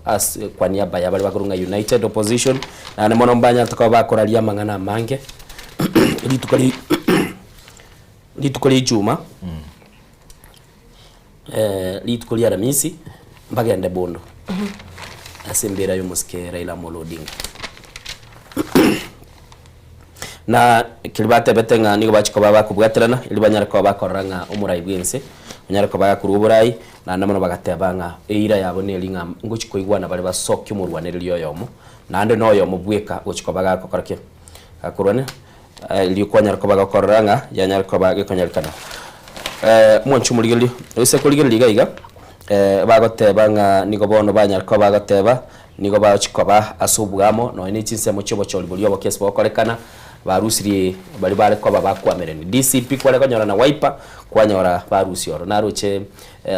A: ase kwa niaba ya baria bakorwa ng'a United Opposition, naende mono mbanyarete koba bakoraria amang'ana amange, rituko ri. Rituko ria Ijumaa, rituko ria Aramisi, mbagende Bondo ase embera y'omosike Raila Amolo Odinga. Na keria batebete ng'a nigo bachia koba bakobwaterana erio banyare koba bakorora ng'a omorai bw'ense onyare koba agakorwa oborai, naende mono bagateba ng'a eira yabo neri ng'a ngochia koigwana bare basokie omorwanereria oyomo, naende na oyomo bweka ogochia koba gagokora ki? Gakorwania. Erio kwanyara koba gokorora ng'a yanyare koba gekonyarekana. Mwanche omorigereria, oise korigereria iga iga, bagoteba ng'a nigo bono banyare koba bagoteba, nigo bagochia koba ase oboamo nonya ne chinsemo chi'obochori boria oboke ase bogokorekana, barusirie baria bare koba bakwamerani. DCP kware konyora na Wiper, kwanyora barusia oro. Naroche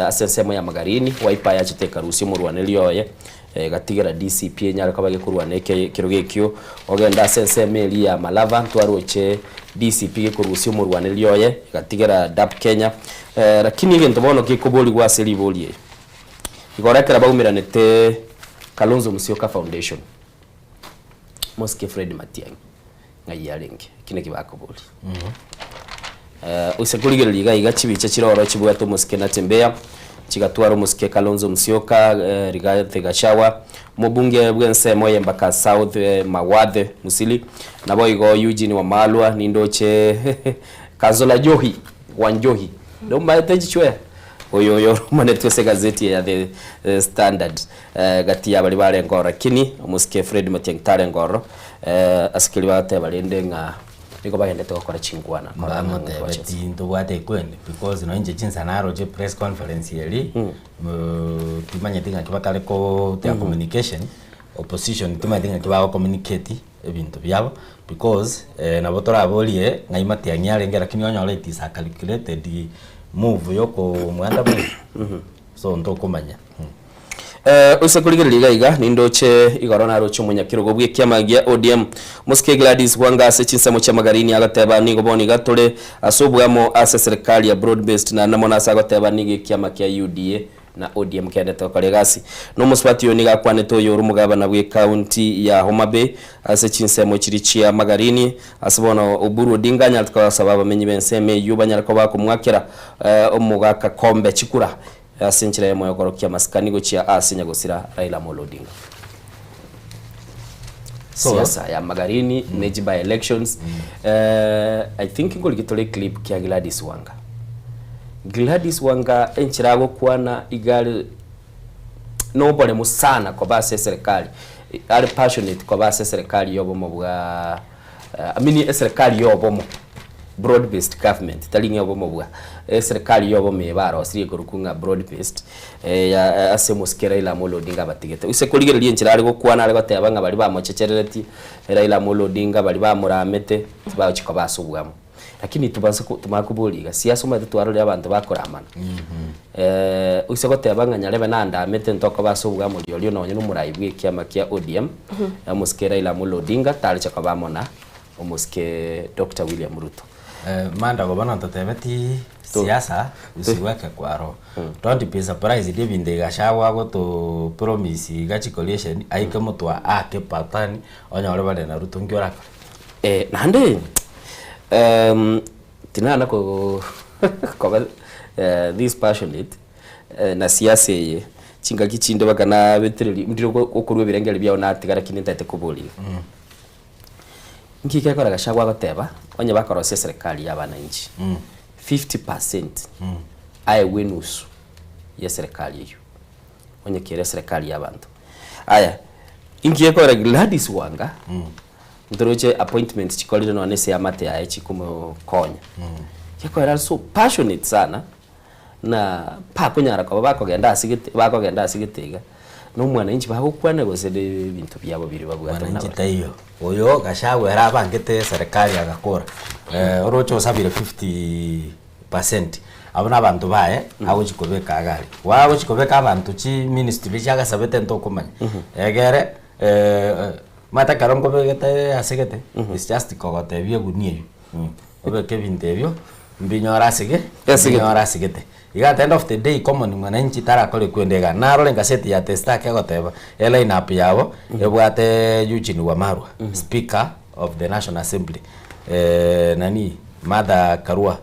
A: ase ensemo ya Magarini, Wiper yachete ekarusia omorwaneria oye. Egatigera DCP enyare koba gekorwana ekerogo ekio, ogende ase ensemo eria ya Malava ntwaroche DCP gekorusia omorwanereria oye, egatigera DAP Kenya. Lakini egento bono gekoborigwa ase ribori eri, igoro ekero baumeranete Kalonzo Musyoka Foundation, mosike Fred Matiang'i ng'ai arenge? Eki naki bakoboria. Ase korigereria iga iga chibicha chire ororo chibwate omosike Natembeya, chigatwara omosike Kalonzo Musyoka, Rigathi Gachagua, omobunge bw'ensemo ye Embakasi South Mawathe Musili, naboigo Eugene Wamalwa, nindoche Councillor Johi Wanjohi, nomanyete chichwea? Oyo oyo oromanetwe ase egazeti eye ya The Standard gati ya baria barenge ororo lakini omosike Fred Matiang'i tarenge ororo ase keria bagoteba rende ng'a Nigo bagendete gokora chinkwana.
F: Mbamotebeti ntobwate ekwende because nonye inche chinsa naroche press conference eri timanyeti ng'aki bakare ko their communication opposition timanyeti ng'aki bago communicate ebinto biabo because nabo toraborie ng'ai matiang'i arenge lakini onyore it is a calculated move yokomwandamana so ntokomanya.
A: Ase korigereria iga iga, nindoche igoro naroche omonyakerogo bw'ekiama gia ODM, Mosike Gladys Wanga ase chinsemo chia Magarini agoteba nigo bono iga tore ase oboamo ase eserekari ya broad based naende mono ase agoteba nigo ekiama kia UDA. na ODM kendete gokora egasi. Na omosubati oyo nigo akwanete oyore omogabana bw'ecounty ya Homa Bay ase chinsemo chiria chia Magarini ase bono Oburu Odinga anyarete kobasaba abamenyi b'ensemo eyio banyare koba bakomwakera omogaka Kombe chikura ase enchera eyemo yokorokia amasikani gochia ase nyagosira Raila Amolo Odinga. Siasa ya Magarini ne chi by elections I think nkorigia tore eclip kia Gladys Wanga. Gladys Wanga enchera agokwana iga are noboremu sana koba ase eserekari, are passionate koba ase eserekari ya obomo bwa I mean eserekari ya obomo, broad based government tari ng'a obomo bwa, eserekari ya obomo eye barosirie ekorokwa ng'a broad based ya ase omosike Raila Amolo Odinga abatigete. Gose korigereria enchera are gokwana are goteba ng'a baria bamochechereretie Raila Amolo Odinga, baria bamoramete, tibagochi koba ase obwamo. Lakini tobaisa ko tomanye koboria iga, siasa omanyete twarorire abanto bakoramana. Oise goteba ng'a nyarebe nandamete ntokoba ase obwamo rirorio nonye na omorai bwa ekiama kia ODM, omosike Raila Amolo Odinga tareche koba amo na omosike Doctor William Ruto.
F: Manda bono ntotebeti siasa usiweke kwaro. Don't be surprised ebinto iga Gachagua agoto promise iga chicoalition aike motwe ake patani onyore bare na Ruto nki orakore?
A: Naende tinana ko koba this passionate na siasa eye, chingaki chinde mpaka nabetereria ndire okorwa ebirengeri biao natiga lakini ntaete koboria iga. Nki gekora Gachagua agoteba onye bakorosia eserekari ya abananchi 50 percent aegwe enusu ya eserekari eywo onye kere eserekari ya abanto. Aya, inki gekogera Gladys Wanga ntoroche appointment chikorire nonye ase eamate yaye chikomokonya, gekogera are so passionate sana na bakonyara koba bakogenda ase gete bakogenda ase gete iga, na omwananchi bagokwana gose ne ebinto biabo biria babwate buna
F: Mwananchi taiyo, oyo Gachagua ere abangete serikali agakora, oroche osabire 50 percent, abwo na abanto baye agochi kobeka iga aria. Gwagochi kobeka abanto chiministry chiagasabete ntokomanya, egere omanyete ekero nkobegete ase gete, it's just kogotebia egunia eywo, obeke ebinto ebio mbinyore ase ge
A: Ase gete.
F: mbinyore ase gete. Iga at the end of the day common mwananchi tarakore kwenda iga. Narore egaseti ya The Star kegoteba, eline up yabo ebwate Eugene Wamalwa, speaker of the National Assembly, nani Martha Karua,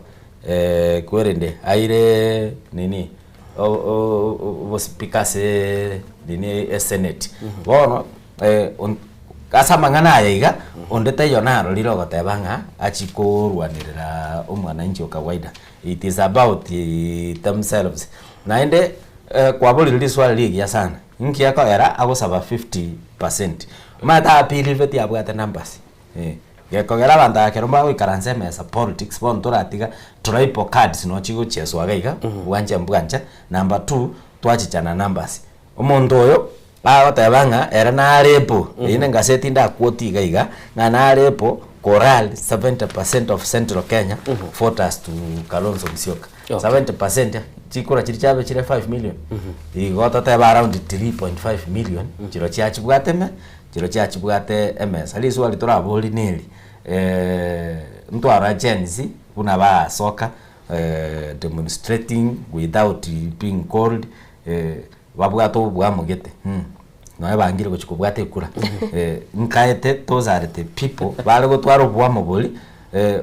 F: kwerende aire nini obospeaker ase nini esenate. Bono ase amang'ana aya iga, onde taiyo narorire ogoteba ng'a achie korwanerera omwananchi o kawaida. It is about themselves. Naende kwaborire riswali rigiya sana, inki ekoera agosaba 50 percent? Omanyete apirire tiabwate numbers, eh. Gekogera abanto aba ekero bagoikaransa emesa politics bono toratiga tribal cards noo chigocheswa iga iga, bwanche mbwanche. Number two, twachichana numbers. Omonto oyo agoteba ng'a ere narepo, eyio ne engaseti ndaquote iga iga, ng'a narepo koral 70 percent of central Kenya voters to Kalonzo Musyoka. 70 percent chikura chiria chiabe chire 5 million, igo totebe around 3.5 million chiro chiachibwate ime, chiro chiachibwate emesa. Riswali toraborie neri, ntwarora Gen Z buna basoka demonstrating without being called, babwate obobuamo gete nonya bangire gochia kobwata ekura nkaete those are the people bare gotwara oboamo boria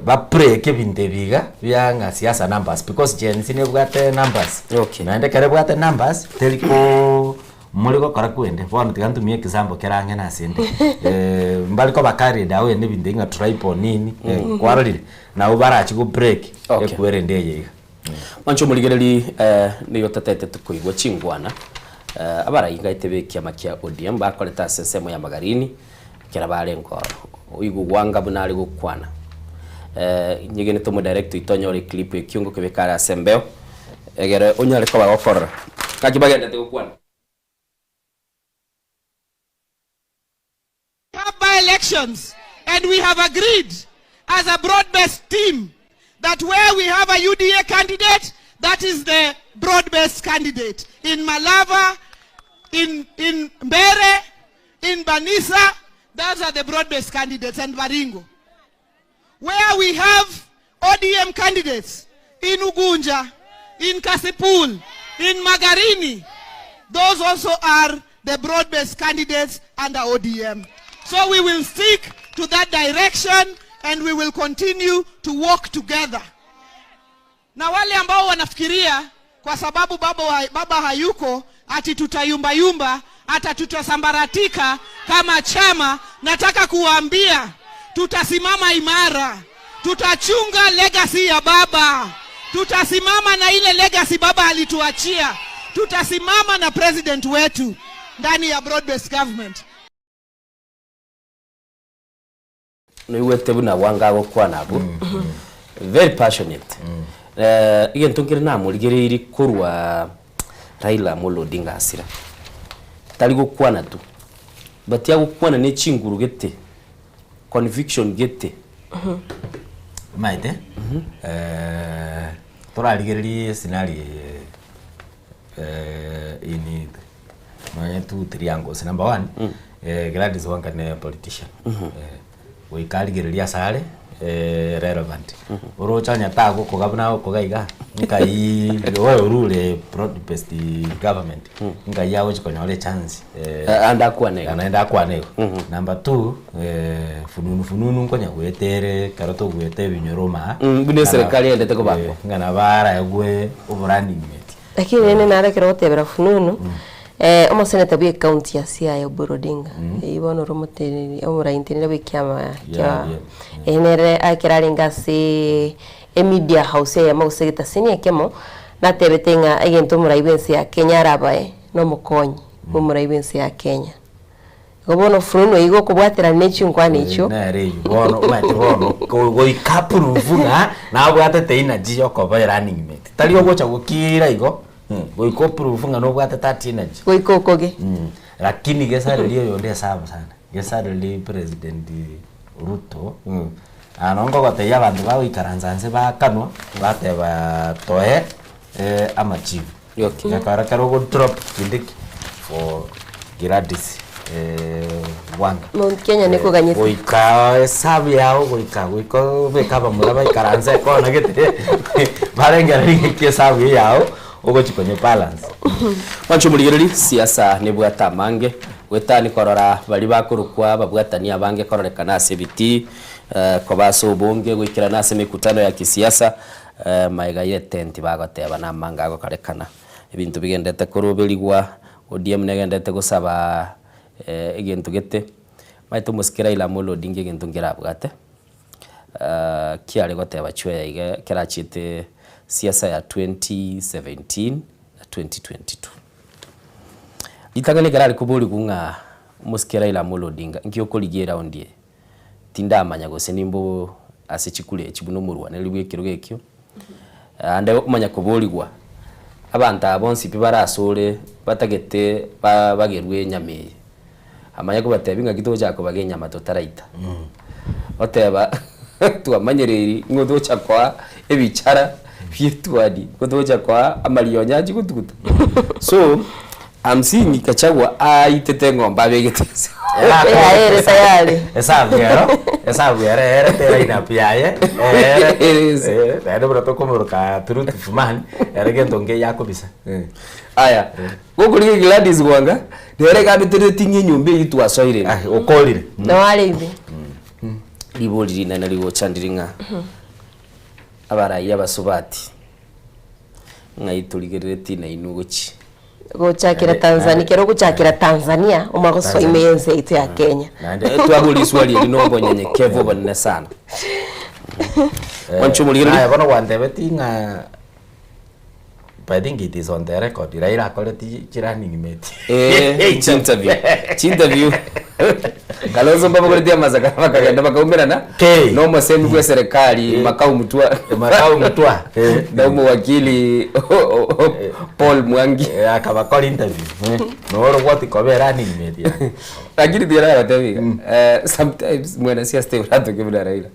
F: ba break ebinto ebi iga bia ng'a siasa numbers because Gen Z nebwate numbers naende ekero ebwate numbers teri koo more gokora kwende bono tiga ntumie example kere ang'e na ase inde mbare koba carried away na ebinto ebi ng'a tribal nini kwarorire nabo barachi go break ekwerende eye iga.
A: Mwanche omorigereri nigo tataete tokoigwa chingwana abaraingaete b'ekiama kia ODM bakorete ase ensemo ya Magarini ekero barenge ororo. Oigwe gwanga buna are gokwana. Nyegenete omodirect oito onyore eclip ekio ngokebeka are ase embeo egere onyare koba gokorora ngaki bagenderete gokwana.
M: have by-elections and we have agreed as a broad-based team that where we have a UDA candidate, that is the broad-based candidate. In Malava, in Mbere, in Banisa, those are the broad-based candidates, and Baringo. Where we have ODM candidates, in Ugunja, in Kasipul, In Magarini, those also are the broad-based candidates under ODM. So we will stick to that direction and we will continue to work together. Na wale ambao wanafikiria kwa sababu baba, wa, baba hayuko ati tutayumbayumba hata tutasambaratika kama chama, nataka kuwaambia tutasimama imara, tutachunga legacy ya baba, tutasimama na ile legacy baba alituachia, tutasimama na president wetu ndani ya broad based government.
A: Noigwete buna bwango agokwana abwo very passionate Eh, egento nkere namorigereirie korwa Raila Amolo Odinga asira tari gokwana tu but agokwana ne chinguru gete conviction gete.
F: Omanyete torarigererie scenario eye in nonye two three angles. Number one, Gladys Wanga ne politician. Goika arigererie ase are relevant. Oroche onye tagokoga buna agokoga iga, nkai oyo orure broad based government, nkai agochi konyora echance
A: Ande akwane igo.
F: Naende akwane igo. Number two, fununu fununu nkonya goeta ere ekero togoeta ebinyoro maa.
A: Buna eserekari eendete kobangwa.
F: Ng'a nabo araegwe oborunning mate.
B: Lakini rende naro ekero ogotebera fununu, omoseneta bwa ecounty ya Siaya Oburu Odinga, eyio bono ore omoteneni omoraintenere bwa ekiama kia
F: Yeah, yeah.
B: eye nere ekero arenge ase emedia house eyemo gose egetaseni ekemo, natebete ng'a egento omorai bwense ya Kenya arabae, nomokonyi bw'omorai bwense ya Kenya. Igo bono fununu eyio gokobwaterana ne chinkwana echio.
F: Nere eyio bono omanyete bono goika aprove ng'a nabwatete energy yokoba erunning mate. Tari ogocha gokira igo, goika oprove ng'a nobwate that energy.
B: Goika okoge.
F: Lakini gesareri oyonde esabu sana, gesareri president Ruto, aa nonye nkogotebia abanto bagoikaransa nse bakanwa, bateba toe amachibu. Gekogera ekero ogo drop Kindiki for Gladys Wanga.
B: Mount Kenya nekoganyete.
F: Goika esabu yao goika goika obeke abamura baikaranse ekona gete barengererie ng'aki esabu eye yao ogochi konye balance.
A: Mwanche omorigereria, siasa nebwate amange, goetani korora baria bakorokwa ababwatani abange kororekana ase ebitii, koba ase obonge, goikerana ase emekutano ya kisiasa, Magega y'etenti bagoteba namanga agokarekana, ebinto bigenderete koroberigwa, ODM negenderete gosaba egento gete, omanyete omosike Raila Amolo Odinga egento nkerabwate, kiare goteba chweya iga ekero achiete siasa ya 2017 na 2022. Ritang'ani ekero are koborigwa ng'a omosike Raila Amolo Odinga nki okorigia eraundi eye? Tindamanya gose nimbo ase chikura echi buna omorwaneri bw'ekerogo ekio, naende omanya koborigwa, abanto aba bonsi pi bare asore batagete ba bagerwe enyama eye, amanye kobatebia ng'aki togochaka kobaga enyama totaraita. Oteba twamanyereiri ng'o togocha koa ebichara bia etwani, ng'o togocha koa amarionya achie gotuguta. So. I'm seeing Gachagua aitete eng'ombe abegete inse.
B: Ere tayari.
F: Esabu ero, esabu ero eerete eline up yaye,
A: Ere inse.
F: eere, naende buna tokomoroka truthful man, ere gento nkeiyo akobisa.
A: Aya, gokorigia Gladys Wanga, nere iga abetereti ng'a enyomba eyio twasoire ime.
F: Okorire.
B: Nao are ime.
A: Ribori rinene rigocha ndiri ng'a abarai abasubati ng'ai torigereretie nainwe gochia.
B: Gochakera Tanzania, kero ogochakera Tanzania omanye gosoa ime y'ense yaito ya Kenya.
A: Twabora riswali eri na obonyenyekevu obonene sana. Mwanche omorigereria.
F: Naye bono gwantebetie ng'a I think it is on the record Raila akoreti chi running mate.
A: Eh, chinterview. Chinterview. Kalonzo mbabogoretie amasaka bakagenda bakaumerana na omosemi bwa eserekari Makau Mutua.
F: Makau Mutua.
A: Na omowakili Paul Mwangi.
F: Akabakora interview. Noro gwati koba running mate yaye.
A: Lakini tiga nagotebia iga, sometimes mwanasiasa tioratoke buna Raila.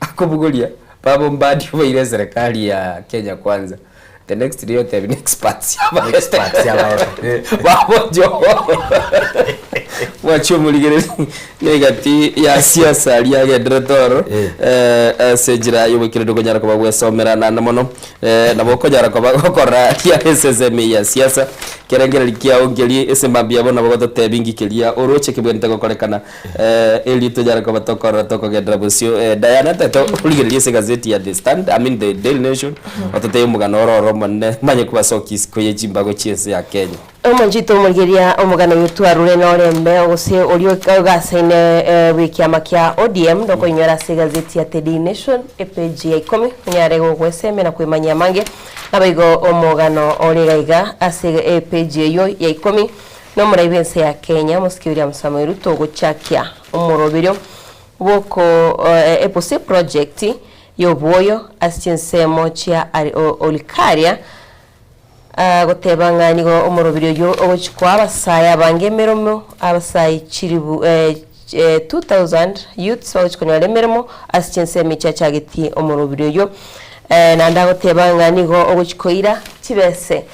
A: Akobogoria baba Mbadi obaire eserekari ya Kenya Kwanza. The next day otebi ne experts yabaete.
F: Experts yabaete.
A: Babo Joho. Mwachia omorigereri negati ya siasa aria agenderete oro eh, ase enchera y'oboikeranu okonyara koba gwesomera naende mono eh, nabo okonyara koba gokora aria ase ensemo eye ya siasa kerengereri kiao nkeria ase mambia yabo nabo gototebia inki keria oroche kebwenerete gokorekana eh, erio tonyare koba tokorora tokogenderera bosio eh, Diana tete origererie ase egazeti ya The Stand I mean the Daily Nation ototebie omogano oro oro omonene manye kobasokia isiko ye chimbago chi'ense ya Kenya.
B: Omonchito omorigeria omogano oyo twarure norembe gose oria ogasaine bw'ekiama kia ODM ndokoinyora ase egazeti ya The Daily Nation epeji ya ikomi onyare gogwesemia na kwemanyia amange. Naboigo omogano ore iga iga ase epeji eyio ya ikomi nomorai bw'ense ya Kenya Omosike William Samoei Ruto ogochakia omoroberio bw'oko epusi project y'obwoyo ase chinsemo chia Olkaria Agoteba ng'a nigo omorobiri oyio ogochia koa abasae abange emeremo, abasae chilifu 2000 youths bagochia konyora emeremo ase chinsemo echi achagetie omorobiri oyio. Naende agoteba ng'a nigo ogochia koira chibese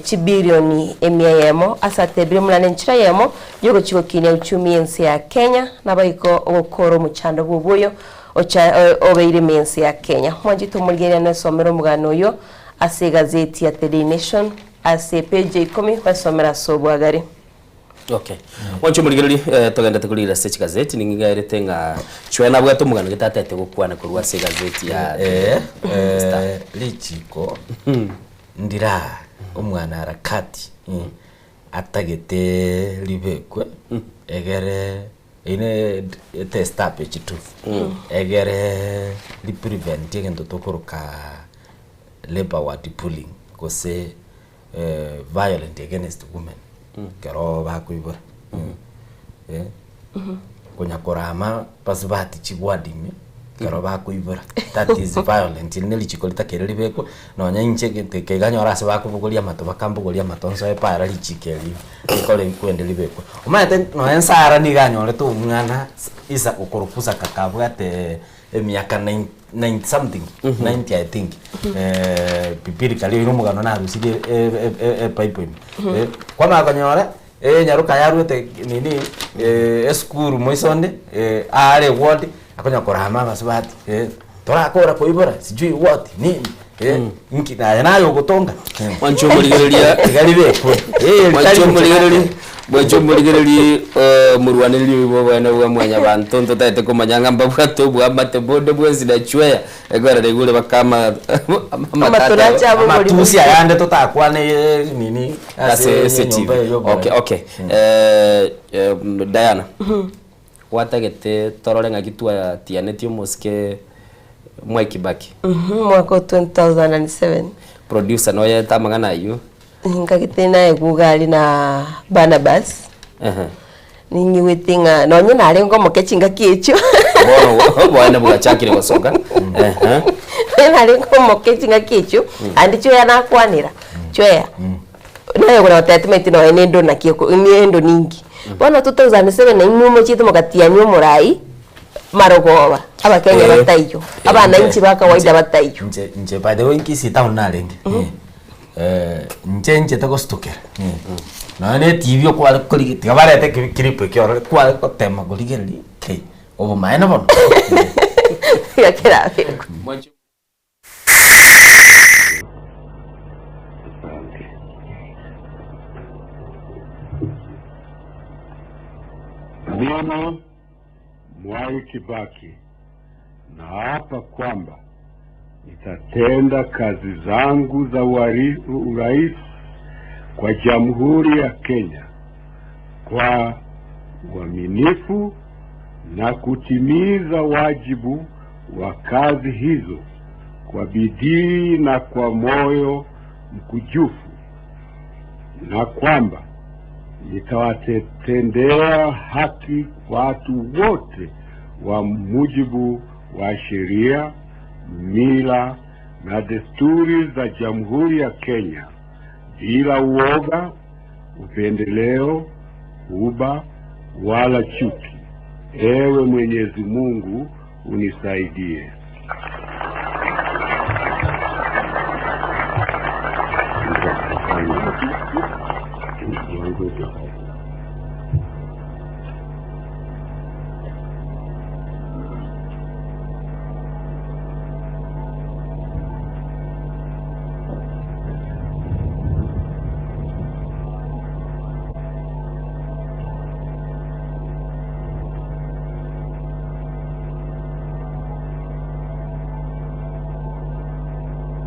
B: chibilioni emia eyemo ase atebire buna nenchera eyemo yogochia gokinia uchumi y'ense ya Kenya naboigo ogokora omochando bw'oboyo ocha obeire ime y'ense ya Kenya. Mwanchete omorigereria nesomere omogano oyio. Ase egazeti ya The Daily Nation ase epeji ya ikomi gwesomera ase obwagare.
A: Okay. Mwanche omorigereria eh, togendete korira ase chigazeti ning'aerete ng'a Chwaya nabwate omogano gete atete gokwana korwa ase egazeti ya
F: Eh,
A: The Star.
F: eh, richiko ndira omwana harakati atagete ribekwe egere Eye ne etestap echi tu egere riprevent egento tokoroka labour ward pulling gose violent against women ekero bakoibora konya korama basubati chigwadi ime ekero bakoibora that is violent eri ne richiko ritakeri ribekwe nonya inche egento eke iga nyore ase bakobogoria amato bakambogoria amato nsoe para richiko eri rikore rikwende ribekwe. Omanyete nonya Sarah nigo anyorete omwana Isaka okorokwa Isaka kabwate emiaka nine ninety something ninety I think biblically oyo omogano narusirie ebible ime. Kwamanya konyora enyaroka yarwete nini esukuru moisonde are eward akonya korama abasubati torakora koibora sijui what nini inki naye naye ogotonga
A: Mwanche omorigereria
F: tiga ribekwe
A: Mwanche omorigereria mwanche omorigereria omorwanereri oyo bwa obonene bwa mwanyabanto ntotagete komanya ng'a mbabwate oboamate bonde bwensi na chweya ekero naigure bakama
B: Amatorache abo omorimo.
F: Amatusi ayande totakwane nini
A: ase ase
F: enyomba
A: TV.
F: eye y'oboremi.
A: Okay, okay. Diana gwatagete torore ng'aki twatianetie omosike Mwai Kibaki.
B: Mwaka o 2007.
A: Producer noyete amang'ana ayio.
B: Nkagete naye gugari na Barnabas.
A: Ehe.
B: Ning'igwete ng'a nonye narenge omoke chingaki echio.
A: Bono oboene bwachakire gosoka. Ehe.
B: Nonye narenge omoke chingaki echio, ande chweya nakwanera, chweya. Naye okona goteba timaeti nonye na endo naki eko endo ninki. Bono 2007 nainwe mochiete mogatiania omorai. Marogoba, Abakenya
F: Eh,
B: bataiyo, abananchi ba kawaida bataiyo.
F: Inche inche by the way Kisii town narenge inche nchete gostukera nonya na etibi okware korigia tiga barete clip ekio orore kware gotema korigereria ki obomaene bono.
B: Tiga kerabekwe.
N: Asante. Mimi Mwai Kibaki naapa kwamba nitatenda kazi zangu za urais kwa Jamhuri ya Kenya kwa uaminifu na kutimiza wajibu wa kazi hizo kwa bidii na kwa moyo mkujufu, na kwamba nitawatendea haki watu wote wa mujibu wa sheria, mila na desturi za Jamhuri ya Kenya bila uoga, upendeleo, huba wala chuki. Ewe Mwenyezi Mungu unisaidie.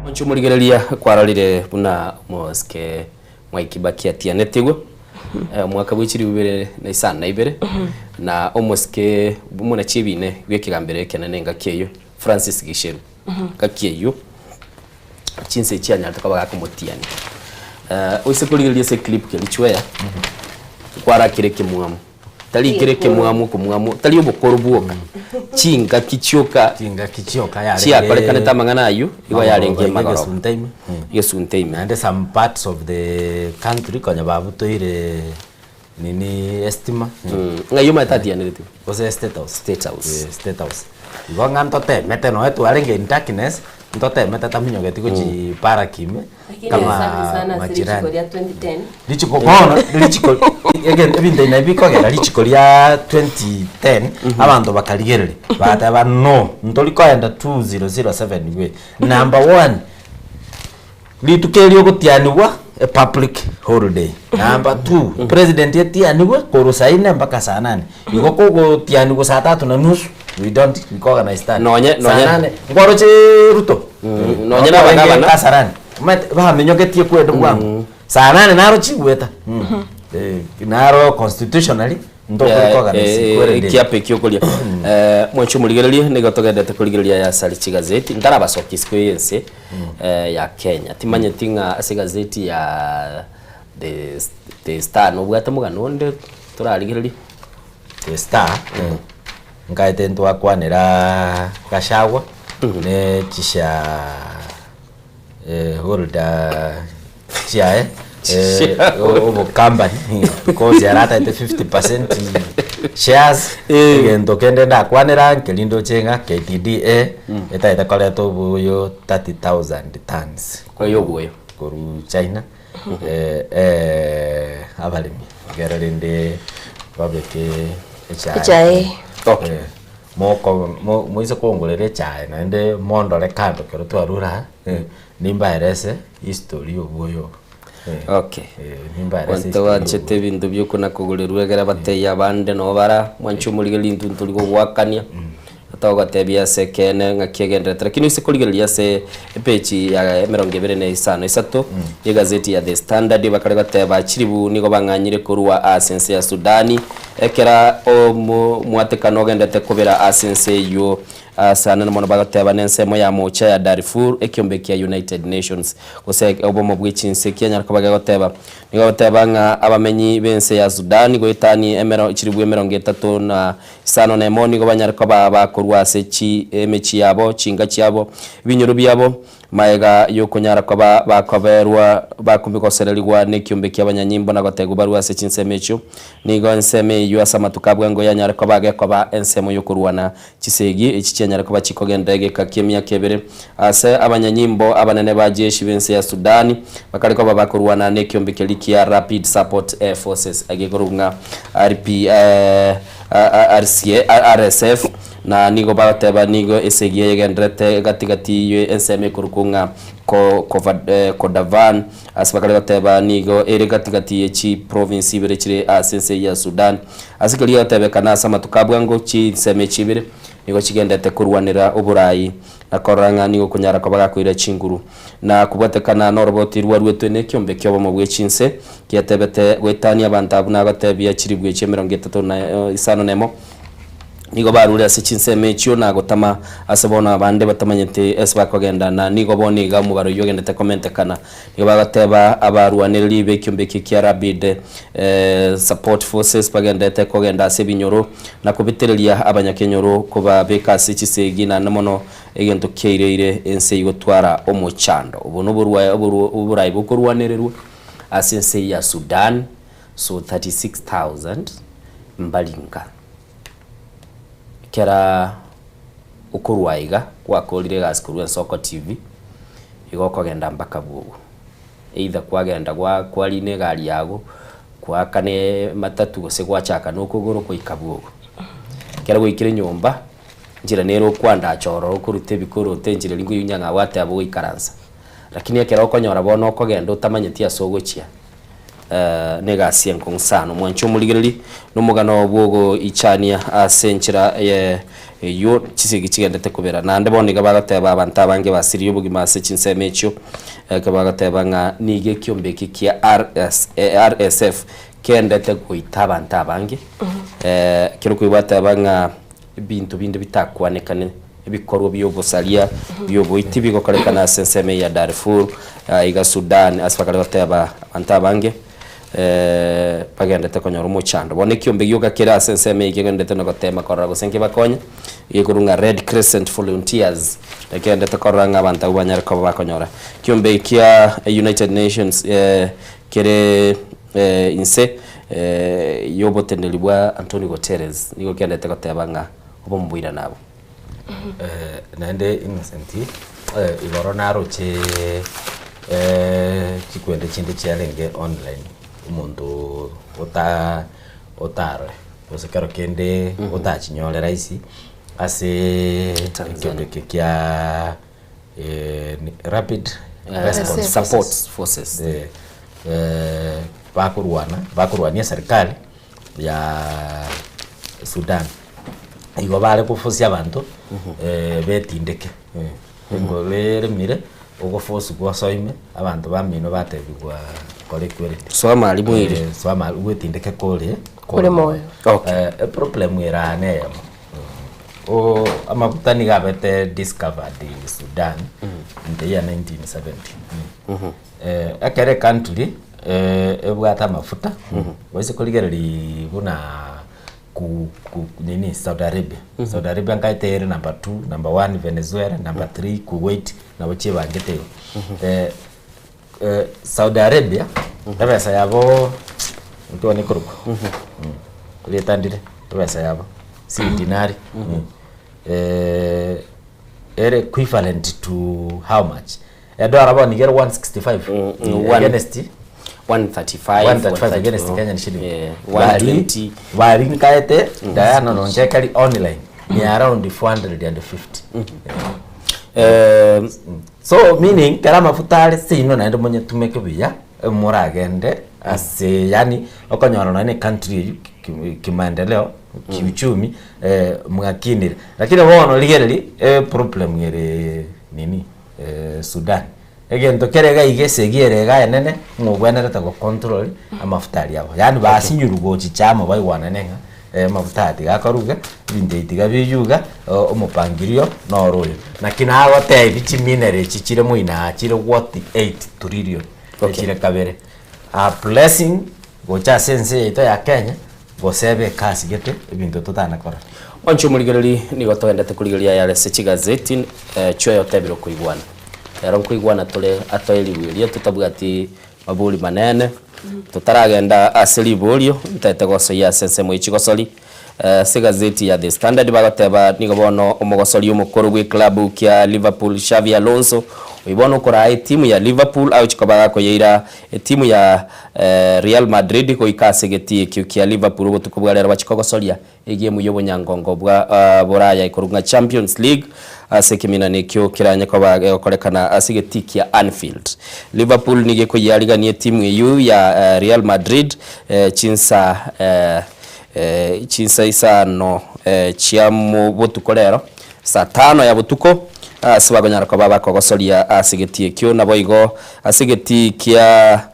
A: Inche omorigereria kwarorire buna omosike Mwai Kibaki atianetigwe omwaka bwe chilifu ibere na isano na ibere, na omosike bw'omonachi ebine bw'ekegambero ekenene engaki eyio, Francis Gicheru. Engaki eyio chinsa echi anyarete koba gakomotiania. Oise korigereria ase eclip keria chweya, kwarakire ekemwamu. Tari kere ekemwamu okomwamu, tari obokoro bwoka, chingaki chioka
F: Chingaki chioka yarenge
A: chiakorekanete amang'ana ayio, igo yarenge
F: magoroba iga
A: magoroba.
F: egesunte ime.
A: Egesunte ime.
F: Naende some parts of the country konya babutoire nini estima.
A: Ng'ai omanyete atianeretigwe?
F: Gose State House.
A: State House.
F: Eh, State House. Igo ng'a ntotemete noe twarenge in darkness, ntotemete taminyogeti gochi barrack ime,
B: Lakini
F: kama
B: asante sana ase
F: majirani.
B: richiko ria 2010.
F: Richiko bono, richiko ege- ebinto ebi nabio bikogera richiko ria 2010 abanto bakarigereria, bagateba no, ntori koenda 2007 gwe. Number one, rituko erio ogotianigwa a public holiday. Number two, president etianigwe korwa saa ine mpaka saa nane. Igo kogotianigwa saa tatu na nusu, we don't recognize that.
A: Nonye-
F: Saa
A: nonye-
F: nane, nkwaroche Ruto?
A: Nonye na abagabana.
F: Kasarani. Omanyete bamenyogetie kwenda bwango. Saa nane naro chigweta. Eh, naro constitutionally ntokoricoganize kwerende.
A: Ekiapa ekio okoria. Eh, mwanche omorigererie nigo togendete korigereria yasari chigazeti ntarabasokia isiko y'ense eh, ya Kenya. Timanyeti ng'a ase egazeti ya The, The Star nobwate omogano onde torarigererie?
F: The Star, nkaete ntwakwanera Gachagua ne chisha holder chiaye obocompany because yarataete 50% shares egento kende ndakwanera nkeri ndoche ng'a KTDA etaete koreta oboyo 30,000 tons
A: Oyo oboyo.
F: korwa China abaremi ekero rende babeke echae.
B: Echae.
A: Okay.
F: Moko mo moise kongorera echae naende mondore kando ekero twarure aa, nimbaerese history ya obwoyo obo.
A: Okay.
F: Nimbaerese
A: Abanto
F: history ya
A: banchete ebinto bia okona kogorerwa ekere batebia abande nabo bara mwanche omorigereria intwe ntori gogoakania togotebia ase ekeene ng'aki egendererete lakini ase korigereria ase epeji ya emerongo ebere na isano isato ya egazeti ya The Standard bakare goteba chiribu nigo bang'anyire korwa ase ense ya Sudani ekera omo omwatekano ogenderete kobera ase ense eyio Ase anene mono bagoteba nensemo ya moocha ya Darfur, ekiombe kia United Nations, gose obomo bwe chinse kianyara koba gegoteba. Nigo bagoteba ng'a abamenyi b'ense ya Sudan goetania emero chilifu emerongo etato na isano na emo nigo banyare koba bakorwa ase chi emechie yabo, chinka chiabo, ebinyoro biabo, Magega y'okonyara koba bakoberwa bakomigosererigwa nekiombe ki'abanyanyimbo na gotegwa barue ase chinsemo echio, nigo ensemo eyio ase amatuko a bwango yanyare koba gekoba ensemo y'okorwana chisegi echi chianyare koba chikogenda egeka ki'emiaka ebere. Ase abanyanyimbo abanene ba jeshi b'ense ya Sudani bakare koba bakorwana nekiombe keria kia Rapid Support Forces egekorokwa ng'a RP, RSF, Na nigo bagoteba nigo esegi eye egendererete gati gati ye ensemo ekorokwa ng'a Kodavan, ase bakare goteba nigo ere gati gati ye chiprovince ibere chire ase ense ya Sudan. Ase keria egotebekana ase amatuko a bwango chinsemo echi ibere nigo chigendererete korwanera oborai na korora ng'a nigo okonyara koba gakoira chinguru na kobwatekana noroboti rwaruetwe nekiombe ki'obomo bwe chinse kiatebete goetania abanto abwo nagotebia chilifu echi emerongo etato na isano nemo Nigo barure ase chinsemo echio na gotama ase bono abande batamanyeti ase bakogenda, na nigo bono iga omobaro oyio ogendete komentekana. Nigo bagoteba abarwanereri b'ekiombe ekio kia Rapid Support Forces bagendete kogenda ase ebinyoro na kobitereria abanyakenyoro kobabeka ase chisegi naende mono egento kiaireire ense eyio gotwara omochando. Obo noborwa oborai bokorwanererwa ase ense ya Sudan, so 36,000 mbaringa. Ekera okorwa aiga gwakorire egasi korwa Ensoko TV, igo okogenda mpaka bwogo. Either kwagenda gwa kwarina egari yago, kwaakana ematatu gose gwachaka na okogoro kwaika bwogo. Ekero gwaikire nyomba, enchera nere okwandacha ororo okoruta ebikoroto enchera eria nkoyunya ng'a gwateba goikaransa. Lakini ekero okonyora bono okogenda otamanyeti ase ogochia. Na egasi enkong'u sana. Omwanche omorigereri nomogano bw'ogoichania ase enchera eyio chisegi chigendete kobera. Naende bono iga bagoteba abanto abange basiririe obogima ase chinsemo echio, ekero bagoteba ng'a nigo ekiombe eke kia RS RSF kendete goita abanto abange, ekero koigwa bateba ng'a ebinto binde bitakwanekane. Ebikorwa bi'obosaria bi'oboiti bigokorekana ase ensemo eye ya Darfur, aiga Sudan, ase bakare goteba abanto abange bagendete konyora omochando. Bono ekiombe gioka kere ase ensemo eye kegenderete na gotema korora gose nkebakonye, gekorwa ng'a Red Crescent Volunteers, ekegenderete korora ng'a abanto abwo banyare koba bakonyora. Ekiombe eki kia United Nations kere inse y'oboteneneri bwa Antonio Guterres nigo kegenderete goteba ng'a obomo boirane abwo.
F: Naende Innocent, igoro naroche chikwende chinde chiarenge online, omonto ota otarore gose kero kende otachinyore rahisi ase ekero eke kia rapid response
A: Support forces.
F: Bakorwana bakorwania eserikari ya Sudan. Igo bare kofosia abanto betindeke, engoro eremire ogofosigwa osoime abanto bamino batebigwa kora equality.
A: Soa mahali mwiri.
F: Soa mahali bwetindeke kore
B: Kore moyo.
F: Okay. Eproblem ere aa neyemo, o amaguta nigo abete discovered in Sudan in the year 1970. Ekero ecountry ebwate amafuta, gose korigereria buna ku ku nini Saudi Arabia, Saudi Arabia nkaete ere number two, number one Venezuela, number three Kuwait, nabo chiebangete igo. Saudi Arabia, ebesa yabo nkione ekorokwa erieta ndire ebesa yabo, si dinari, ere equivalent to how much? Edora bono nigo ere 165 against
A: 135
F: 135 against Kenyan shilling.
A: Yeah,
F: Bari
A: 120.
F: bari nkaete Diana nonchekari online ni around 450. So meaning kera amafuta are seino naende monyetumeke buya moragende ase yaani okonyora nonye na ecountry eywo kimaendeleo kiuchumi mwakinire. Lakini bono rigereria eproblem ere nini. Sudan. Egento kere iga iga esegi ere iga enene, ng'a obwenerete go control amafuta aria abo. Yaani basinyirwe gochicha amo baigwanane ng'a amafuta aya tiga akorwe iga, ebinto ebi tiga biywe iga, omopangirio noro oyo. Naki nagotebi chimineral echi chire moino aa chire worth eight trillion, echire kabere. A blessing gocha ase ense yaito ya Kenya, gose ebe ekasi gete ebinto totana korora.
A: Mwanche omorigereri, nigo togendete korigereria ayare ase chigazeti chioye otebire okoigwana. Ero nkoigwana tore atoe ribueria totabwati mabori manene, totaragenda ase riborio, ntaete gosoyia ase ensemo ye chigosori. Ase egazeti ya The Standard bagoteba nigo bono omogosori omokoro bw'eclub kia Liverpool Xavi Alonso oyio bono okoraa etimu ya Liverpool agochia koba gakoyeira etimu ya Real Madrid goika ase egetii ekio kia Liverpool obotuko bwa rero bachia kogosoria egemu y'obonyangongo bwa boraya ekorwa ng'a Champions League ase ekeminano ekio keranye koba gegokorekana ase egetii kia Anfield. Liverpool nigo ekoyiarigania etimu eyio ya Real Madrid chinsa Chinsa isano chia botuko rero, saa tano ya botuko, ase bakonyara koba bakogosoria ase egetii ekio. Naboigo ase egetii kia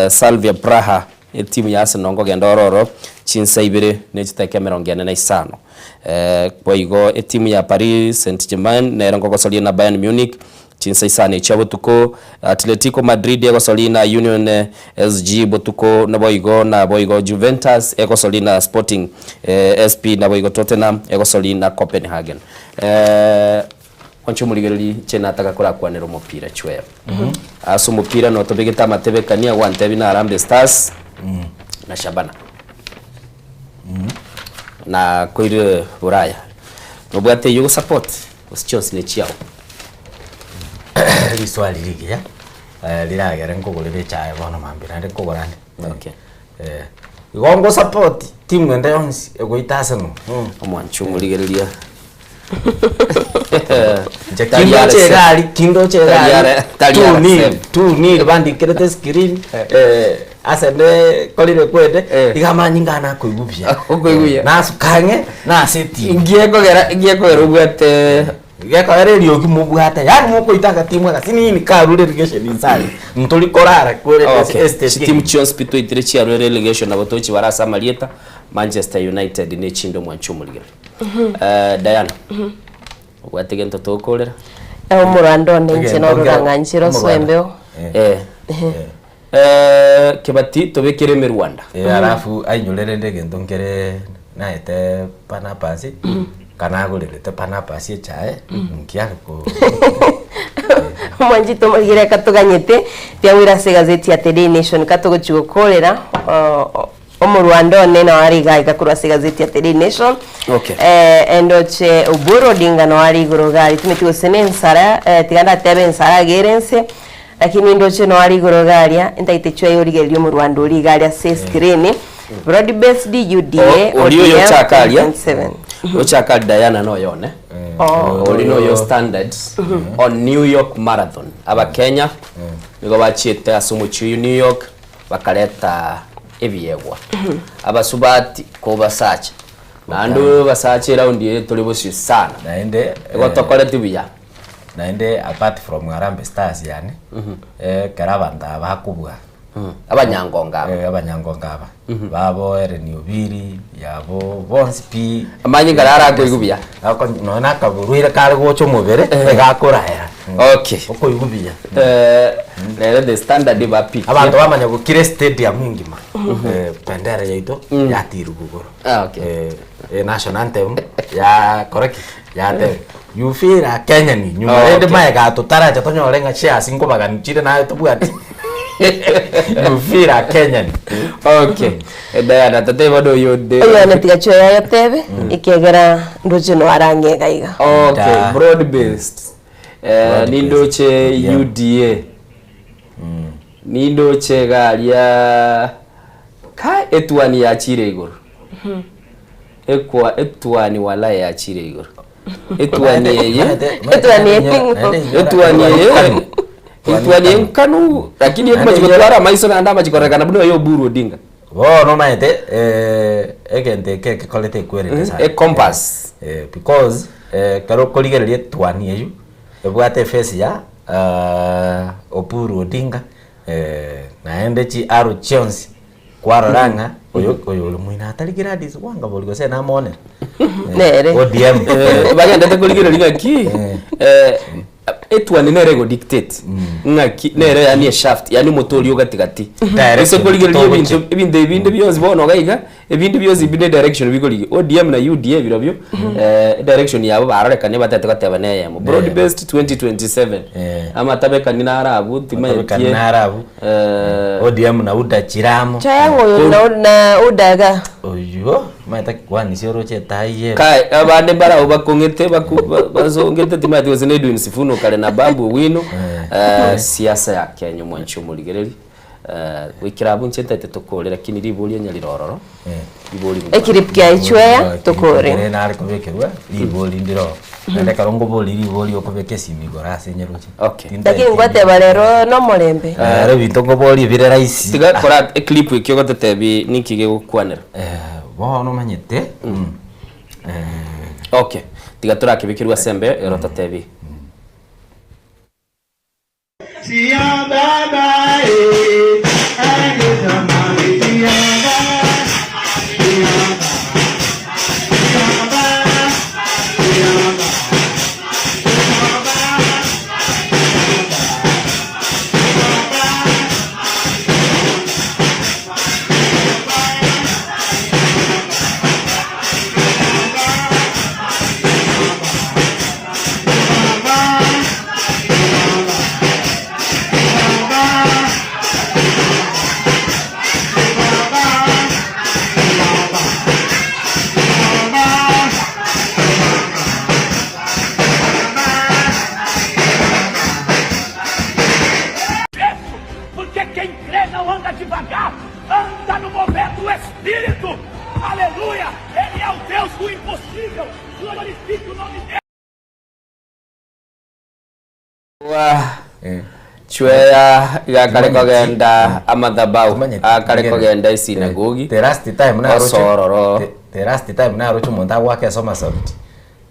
A: Slavia Praha, etimu ya Arsenal nkogenda ororo chinsa ibere ne chidakika emerongo ene na isano. Boigo etimu ya Paris Saint-Germain nero nkogosoria na Bayern Munich Chinsa isano chia botuko, Atletico Madrid egosori na Union SG botuko naboigo naboigo Juventus egosori na Sporting SP naboigo Tottenham egosori na Copenhagen. Mwanche omorigereri inche nataka korakwanera omopira chweo. Ase omopira notobegete amatebekania gwantebi na Harambee Stars na Shabana na koirire Buraya. Nobwate eyio ogosupport gose chionsi nechiao?
F: Riswali rigiya, riragere nkogorere echae bono mambia naende nkogora nde.
A: Okay.
F: Igo ngosupport timu ende yonsi egoita Arsenal.
A: Omwancho omorigereria.
F: Inche
A: Tari
F: kindoche
A: RSM.
F: egari kindoche
A: Tari
F: egari
A: R- tari
F: two nil
A: RSM.
F: two nil bandikerete screen eh, ase nde korire kwende iga amanyinga nakoigwa buya
A: Okoigwa buya.
F: nasuka ang'e nase etimu
A: Ngiekogera ngiekogera obwate
F: gekogera eriogi mobwate yaani mokoita agatimu agasinini karure relegation inside ntori korara kwere
A: Okay.
F: estate
A: Chitimu chionsi pi twaitire chiarure relegation nabo tochibara ase amarieta Manchester United na echinde omwanchi omorigereria. Eh, Diana obwate gento tokorera
B: Omorwanda one inche norora ng'a nchire osoe embeo.
A: Eh. Eh, Kebati tobekere emerwanda.
F: Eh, alafu ainyore rende egento nkere naete panapasi kana agorerete panapasi echae nkiare ko
B: Omwanchete omorigere katoganyete tiagwire ase egazeti ya The Daily Nation katogochi gokorera omorwanda one nao are iga iga korwa ase egazeti ya The Daily Nation
A: Okay.
B: eh, endoche Oburu Odinga nao are igoro iga aria timeti gose na ensara eh, tiga ndatebe ensara agere ense lakini ndoche nao are igoro iga aria ntagete chwaye origereria omorwanda oria iga aria ase escreen broad based UDA
A: Oria oyo
B: ODM
A: ochaka aria
B: 2027.
A: ochaka aria Diana noyone
B: Oh.
A: ori noyo standard on New York Marathon abakenya nigo bachiete ase omochie oyo New York bakareta ebiegwa abasubati kobasacha naende basacha eraundi eye tore bosio sana
F: naende
A: igo tokoreti buya
F: naende apart from Harambee Stars yani ekero abanto aba bakobua
A: abanyangonga aba
F: eh, abanyangonga aba babo Hellen Obiri yabo bonsi pi
A: Amanyinga naro akoigwa buya.
F: Nonya na akaborwaire kare gocha omobere egakorahera
A: Okay.
F: okoigwa buya
A: Eh, rero the standard bapikie
F: abanto bamanya gokira estadium engima eh, bendera yaito yatirwa igoro
A: Ah, okay.
F: eh, eh, national anthem yakora ki yatebe you feel a Kenyan nyuma
A: Oh,
F: rende
A: okay.
F: maye gatotaracha tonyore ng'a shares nkobagani chire naye tobwati you feel a Kenyan
A: okay Eh, Diana tateba noyo de
B: Oyo one tiga chwaye ayotebe ekiagera ndoche no arang'e iga iga.
A: Okay,
F: Da.
A: broad based. Eh,
F: Broad
A: nindoche
F: Yeah.
A: UDA. Nindoche garia ka etwani yachire igoro. Ekwa etwani wala yachire igoro. Etwani eye.
B: Etwani eye.
A: Etwani eye. Etwani eye nkanu lakini ekumachikotwara maiso naende amachikorekana buna oyo Oburu Odinga.
F: bono omanyete eh, egento eke ekekorete ekwerete sana.
A: E compass.
F: Eh, because eh, ekero okorigereria etwani eywo ebwate eface ya ah, Oburu Odinga eh, naende chi arrow chionsi kwarora ng'a oyo oyo ore moino atari Gladys Wanga bori gose namonere
B: Nere.
F: ODM
A: Eh, bagendete korigereria ng'aki eh, etwani nere ego dictate ng'aki nere yani eshaft yani omoto oria ogatigati
F: Direction.
A: ase korigereria
F: Togochi.
A: ebinto ebinto ebinde bionsi bono iga iga ebinde bionsi binde direction bikorigia ODM na UDA birobio eh, direction yabo barorekanie batete goteba na eyemo broad based 2027 amatabekani naro abwo
F: Amatabekani
A: timayetie
F: naro abwo. ODM na UDA chiramo
B: Chwaye ng'oyo na na udaga.
F: oyo maete kwanisia oroche etaiyere
A: Kai abande barao bakong'ete baku- ba- basongete timanyeti gose na Edwin Sifuna okare na Babu Owino eh, siasa ya Kenya omwanchi omorigereri eh, goikera abwo inche ntaete tokore lakini riboria onye rire ororo ribori buya.
B: Ekirip kia ichweya tokore.
F: nare kobekerwa ribori ndiro naende ekero nkobori ribori okobeka esimi igoro ase nyeroche
A: okay
B: Lakini ngwateba rero nomorembe.
F: ero ebinto nkobori bire rahisi
A: tiga kora eclip ekio ogototebi ninki gegokwanera
F: bono omanyete
A: okay tiga torakebekerwa ase embe ero totebi
I: Sia baba eh, ane sia
A: Chweya igakare kogenda amadhabahu akare kogenda esinagogi
F: The last time naroche
A: osororo
F: the last time naroche omonto agwaka esomersault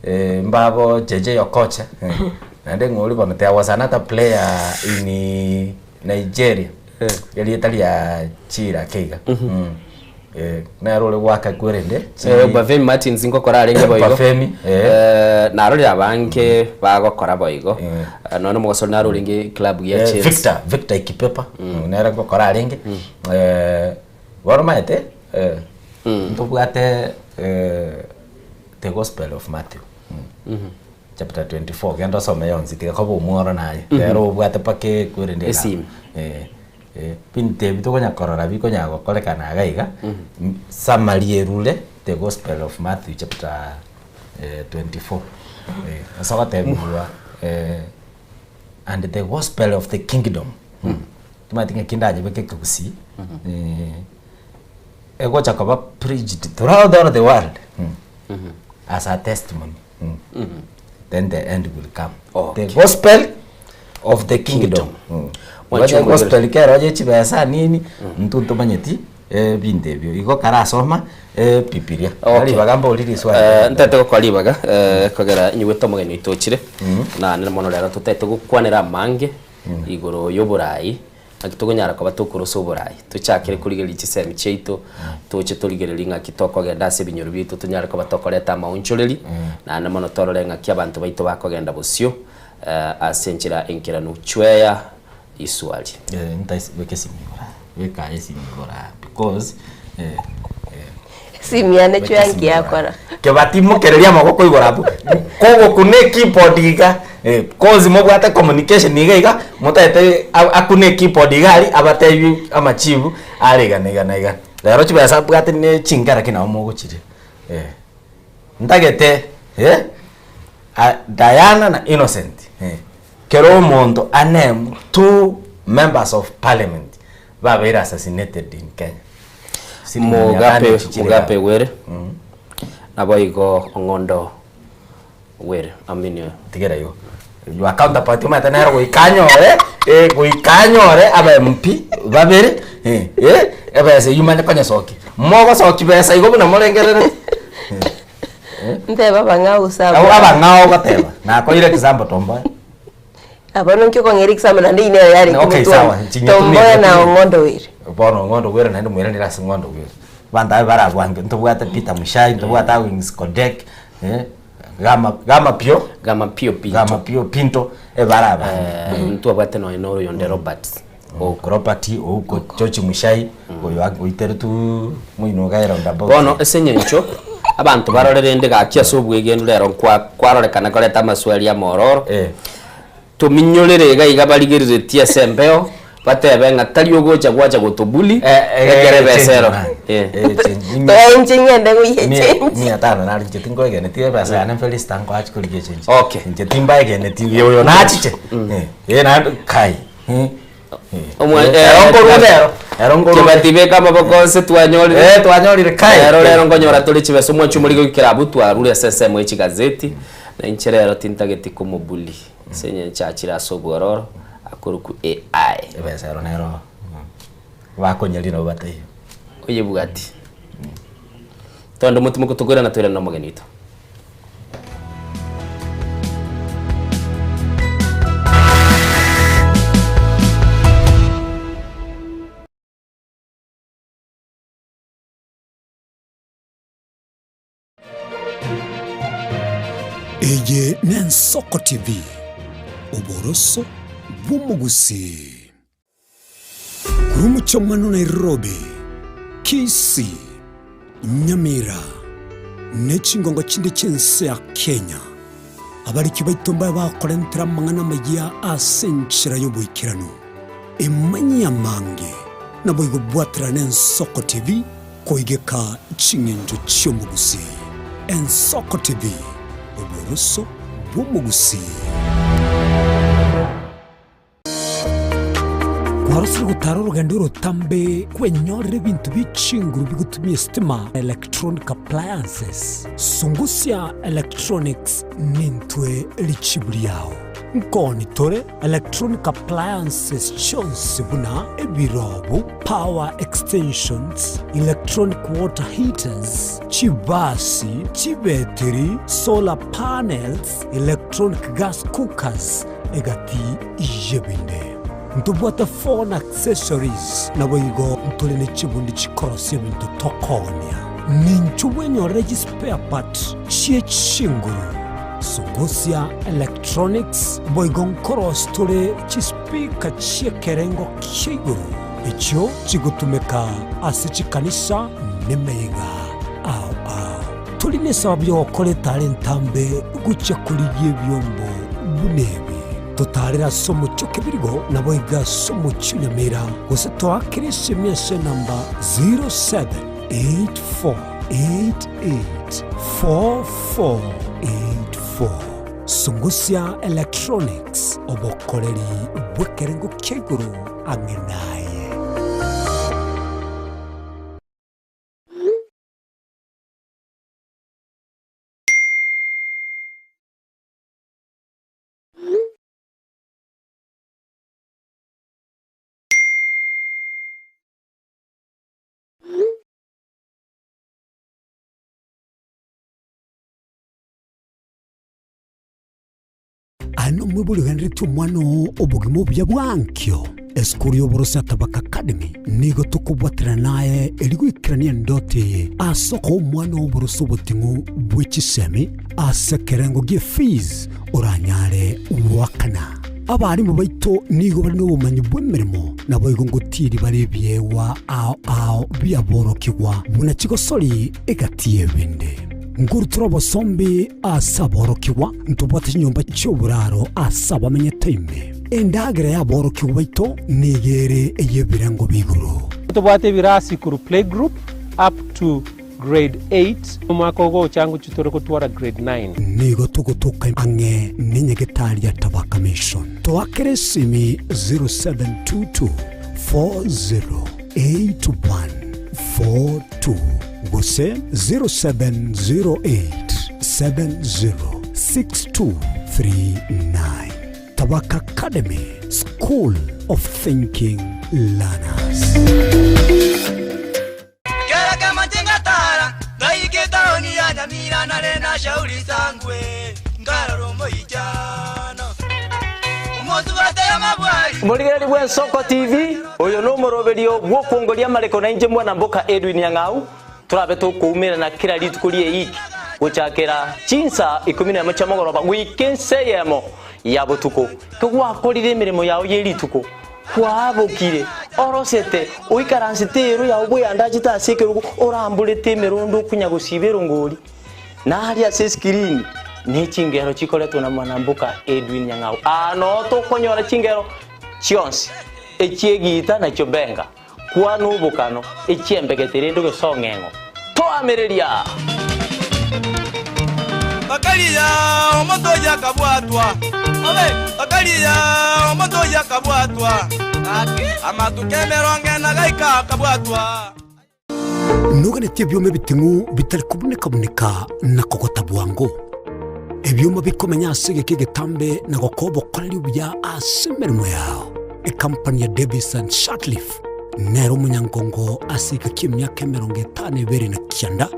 F: eh, mbabo JJ Okocha eh, naende ng'ori bono there was another player in Nigeria erieta ria Chira keiga mm. eh, nere ore gwaka kwerende
A: Eh, Obafemi Martins ngokora arenge boigo
F: Obafemi,
A: eh narorire abange bagokora boigo Eh, nonya omogosori naro orenge club ya
F: Eh,
A: Chelsea
F: Victor Victor Ikipepa mm. nere ngokora arenge eh, bono maete eh, ntobwate eh, the gospel of Matthew mm. chapter 24 genda osome yonsi tiga koba omworo naye
A: Mhm.
F: rero obwate paka ekwerende
A: Esimu.
F: eh, eh, binto ebi tokonya korora bikonya gokorekana iga iga summary erure the gospel of Matthew chapter eh, 24 eh, ase ogotebiwa eh, and the gospel of the kingdom mm. timanyeti ng'a kindanyebeke ekegusii eh, egocha koba preached throughout all the world mm. as a testimony mm. Then the end will come the gospel of the kingdom mm.
A: Mwancho
F: Ngoja
A: omwegere.
F: gospel kero je chibesa nini mtu ntomanyeti eh, binto ebio igo karasoma eh, bibilia
A: Okay.
F: ribaga mborire swali
A: Eh, ntete gokora ribaga eh, kogera inyuete omogeni oito ochire na nere mono rero totete gokwanera amange igoro ya oborai naki tokonyara koba tokorosa oborai tochakere korigereria chisemi chiaito toche torigereria ng'aki tokogenda ase ebinyoro biaito tonyare koba tokoreta amaonchoreri naende mono torore ng'aki abanto baito bakogenda bosio eh, ase enchera enkeranu chweya iswali
F: eh, ntaibeke simigora beka esimigora because eh,
B: Simiane chweya nkiakora.
F: kebatimokereria amagoko igoro abwo kogokuna ekeyboard iga eh, cause mobwate communication iga iga motaete a- akune ekeyboard iga aria abatebi amachibu are igana igana igana rero chibesa abwate ne chingara ki nabo mogochiria eh. Ntagete eh, a- Diana na Innocent eh, kero omonto aname two members of parliament babeire assassinated in Kenya. Siling mia tano
A: Mugape
F: chichire
A: Mugape
F: iga.
A: were nabo igo ong'ondo were amini
F: tigera igo your counterpart omanyete nere goika anyore eh, goika anyore aba MP babere eh, eh, ebesa eywo manye konyesokia mogosokia besa igo buna morengerereti
B: Nteba abang'ao gose
F: Abo abang'ao ogoteba nakoire example tomboya
B: Abono nki okong'era example naende ine yare
F: Okay,
B: kumutwara.
F: sawa, chinyetumie,
B: Tomboya na
F: nyetumie.
B: ong'ondo were.
F: bono ong'ondo gwere naende mwiranere ase ng'ondo gwere abanto abe barabwange ntobwate Peter Muchai ntobwate Awings Kodek eh, gama gama pio
A: gama pio pinto
F: gama pio pinto ebarabange
A: ntwabwate nonya na oyonde Robert
F: Robert ouko George Muchai oyo oitere tu moino gaira roundabout
A: bono ase eng'encho abanto barorerende gaki ase obwegenu rero nkwa- kwarorekana koreta amaswali amororo tominyorere iga iga barigereretie ase embeo batebe ng'a tari ogocha gwacha gotobuli ekere ebesa ero
B: Toya inche ng'ende goiye change.
F: mia tano nari inche tinkoegeneti ebesa yane Felista nkoachi korigia echange
A: okay
F: inche timbaegeneti oyo nachiche eh naende kai Ero nkorwa ero ero nkorwa
A: Kebati amaboko ase twanyorire
F: Eh, twanyorire kai.
A: Ero rero nkonyora tore chibesa omwanchi omorige goikera abwo twarure ase ensemo ya chigazeti na inche rero tintageti komobuli ase eng'encho achire ase obwororo akorokwa AI
F: ebesa ero nero bakonyari nabo bataiyo
A: oyebwati tondu motimoke tokoirana toirana na omogeni oito
R: Eye n'Ensoko TV, oboroso bw'omogusii. Korwa omochie omwana o Nairobi, Kisii, Nyamira, ne chingongo chinde chi'ense ya Kenya, abariki baito mbabe bakorentera amang'ana amayia ase enchera y'oboikeranu. Emanyie amange, naboigo bwaterane Ensoko TV koigeka ching'encho chi'omogusii. Ensoko TV, oboroso bw'omogusii. Kwarosire gotara orogendo orotambe kwenyorera ebinto bie chinguru bigotumia esitima, electronic appliances. Sungusia Electronics nintwe richibu riao. Nkoni tore electronic appliances chionsi buna ebirobu, power extensions, electronic water heaters, chibasi, chibetiri, solar panels, electronic gas cookers, egati y'ebinde. Ntobwate phone accessories, naboigo ntore ne chibundi chikorosia ebinto tokoonia. Ninchu bwenyorere chispare part chie chinguru, Sungusia Electronics, boigo nkorosia tore chispeaker chi'ekerengo kia igoro echio chigotumeka ase chikanisa nemeyega ao ao. Tori nesababu y'ogokora etara entambe gochia korigia ebiombo buna ebi. Totaarere ase omochie o Kebirigo, naboigo ase omochie o Nyamira, gose toakere esimi ase enamba 0784884484. Sungusia Electronics, obokoreri bw'ekerengo kia igoro ang'e naye. Aye nomwibori ogenderetie omwana oo obogima obuya bwa ankio. Esukuru y'oboroso ya Tabaka Academy nigo tokobwaterana naye erio goikerania endoto eye ase okoa omwana oo oboroso oboting'u bwe chisemi ase ekerengo gie fees oranyare goakana. Abarimu baito nigo bare nobomanyi bw'emeremo, naboigo ngotiiri bare ebiegwa ao ao biaborokigwa buna chigosori egati y'ebinde. Nkorutora obosombi ase aborokigwa, ntobwate chinyomba chi'oboraro ase abamenyete ime. Endagera y'aborokigwa baito nigo ere ey'ebirengo b'igoro.
K: Tobwate ebirasi korwa playgroup up to grade 8, omwaka ogocha ngochia tore gotwara grade 9.
R: Nigo togotoka ang'e nenyagetari ya Tabaka Mission. Toakere esimi 0722 408142 gose 0708 706239. Tabaka Academy, School of Thinking Learners.
O: Kera kemanche ngatara, ngaika etaoni ya Nyamira nare na Shauri Sangwe, nkarora omoichano, omosubate y'amabwari.
L: Morigereria bw'Ensoko TV, oyo nomoroberio bw'okwongoria amareko na inche mwana mboka Edwin Nyang'au, torabe tokoumerana kera rituko ri'eiki gochakera chinsa ikomi nemo chia mogoroba goika ensa eyemo ya botuko. Kegwakorire emeremo yao ye rituko, Kwabokire, orosete, oikaransete eero yao bweyandachete ase ekerogo, oramborete emerondo okonya gosiba erongori, na aria ase esikirini ne chingero chikoretwa na mwanamboka Edwin Nyang'au. Aa noo tokonyora chingero chionsi, echi'egiita na chiobenga, kwana obokano, echi'embegete rende ogesong'eng'o. Toamereria!
O: Bakaria omonto oyio akabwatwa, bakaria omonto oyio akabwatwa, amatuko emerongo ena gaika akabwatwa.
R: Noganetie ebioma ebiting'u bitari kobuneka-buneka na kogota bwango, ebioma bikomenya ase egeka egetambe na gokoa obokoreri obuya ase emeremo yao. Ekampani ya Davis and Shirtliff nere omonyangongo ase egeka ki'emiaka 52 na kianda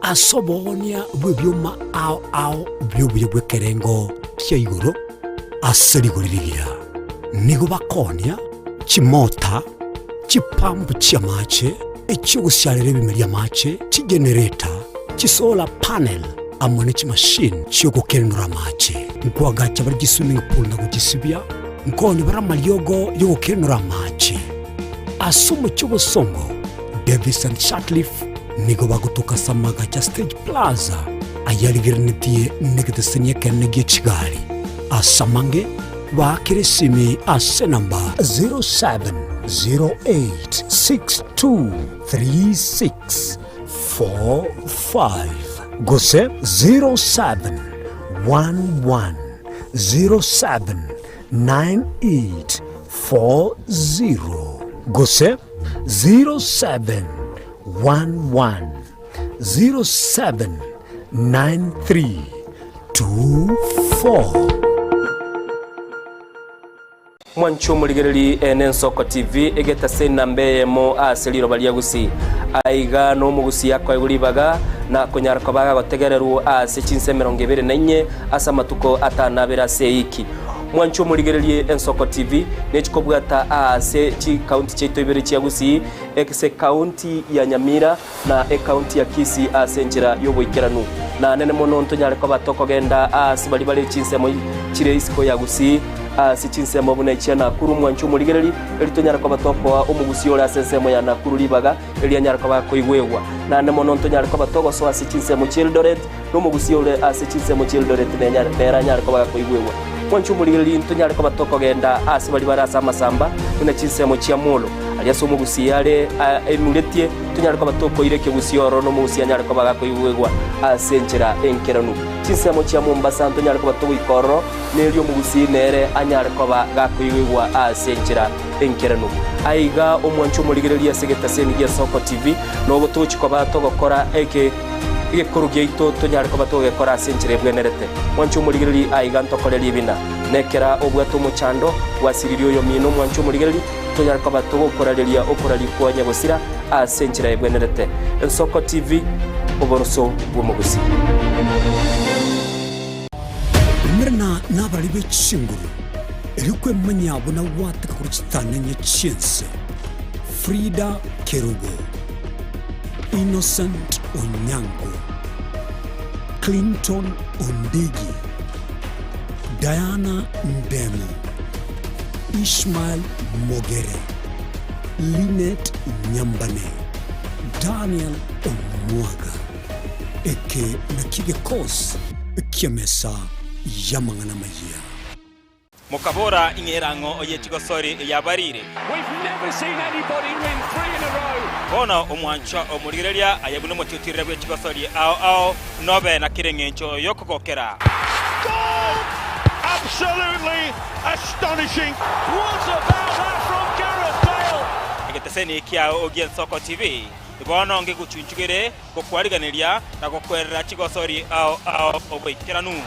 R: ase oboonia bw'ebioma ao ao bi'obuya bw'ekerengo kia igoro ase rigori rigiya. Nigo bakoonia chimota, chipampu chi'amache, echi'ogosiarera ebimeri amache, chigenereta, chisolar panel, amo ne chimashini chi'ogokenura amache. Nkoagacha bare chiswimming pool na gochisibia, Nkooni bare amariogo y'ogokenura amache. Ase omochie obosongo, Davis and Sutcliffe nigo bagotoka ase amagacho a Stage Plaza ayarigereretie negeteseni ekenene gie chigari. Ase amange, baakere esimi ase enamba 0708623645 gose 0711 079840. Gose 0711 0793 24.
A: Mwanche omorigereri ene Ensoko TV egetase enamba eyemo ase riroba ria Gusii. Aiga nomogusii akoegwa ribaga na konyara koba agagotegererwa ase chinsa emerongo ebere na inye ase amatuko atano abere ase eiki. Mwanche omorigererie Ensoko TV nechikobwata aase chikaunti chiaito ibere chia Gusii ase ekaunti ya Nyamira na ekaunti ya Kisii ase enchera y'oboikeranu. Na nene mono ntonyare koba tokogenda aase baria bare chinsemo chire isiko ya Gusii, ase chinsemo buna echia Nakuru, mwanche omorigereri, erio tonyare koba tokoa omogusii ore ase ensemo ya Nakuru ribaga, erio anyare koba akoigwegwa. Naende mono ntonyare koba togosoa ase chinsemo chi'Eldoret, na omogusii ore ase chinsemo chi'Eldoret nere anyare koba gakoigwegwa. Mwanche omorigereri, ntonyare koba tokogenda aase baria bare ase amasamba, buna chinsemo chia Molo, aria ase omogusii are aimuretie, tonyare koba tokoira ekegusii ororo na omogusii anyare koba gakoigwegwa ase enchera enkeranu. Chinsemo chia Mombasa ntonyare koba togoika ororo, na erio omogusii nere anyare koba gakoigwegwa ase enchera enkeranu. Aiga omwanche omorigereria ase egetaseni gia Soko TV, nobo togochia koba togokora eke egekoro giaito tonyare koba togegekora ase enchera ebwenerete. Mwanche omorigereria aiga ntokore ribina. Nekera obwate omochando, gwasiririe oyomino omwanche omorigereria, tonyare koba togokorareria okoraria kwa nyagosira ase enchera ebwenerete. Ensoko TV, oboroso bw'omogusii.
R: Umerana nabari be chinguru, erio kwemanyia buna gwateka korwa chitanenye chi'ense. Frida Kerubo, Innocent Onyango, Clinton Ondigi, Diana Ndemo, Ishmael Mogere, Linet Nyambane, Daniel Omwaga. Eke nakio gekosi ki'emesa y'amang'ana amayia.
W: Mokabora, Ing'era ng'o oye chigosori eyabarire? Bono omwanchwa omorigereria aye buna omotiutirire bwe chigosori ao ao, nobe na kera engencho y'okogokera. Egeteseni kiao gi'Ensoko TV bono ngegochunchugere gokwariganeria na gokwerera chigosori ao ao oboikeranu.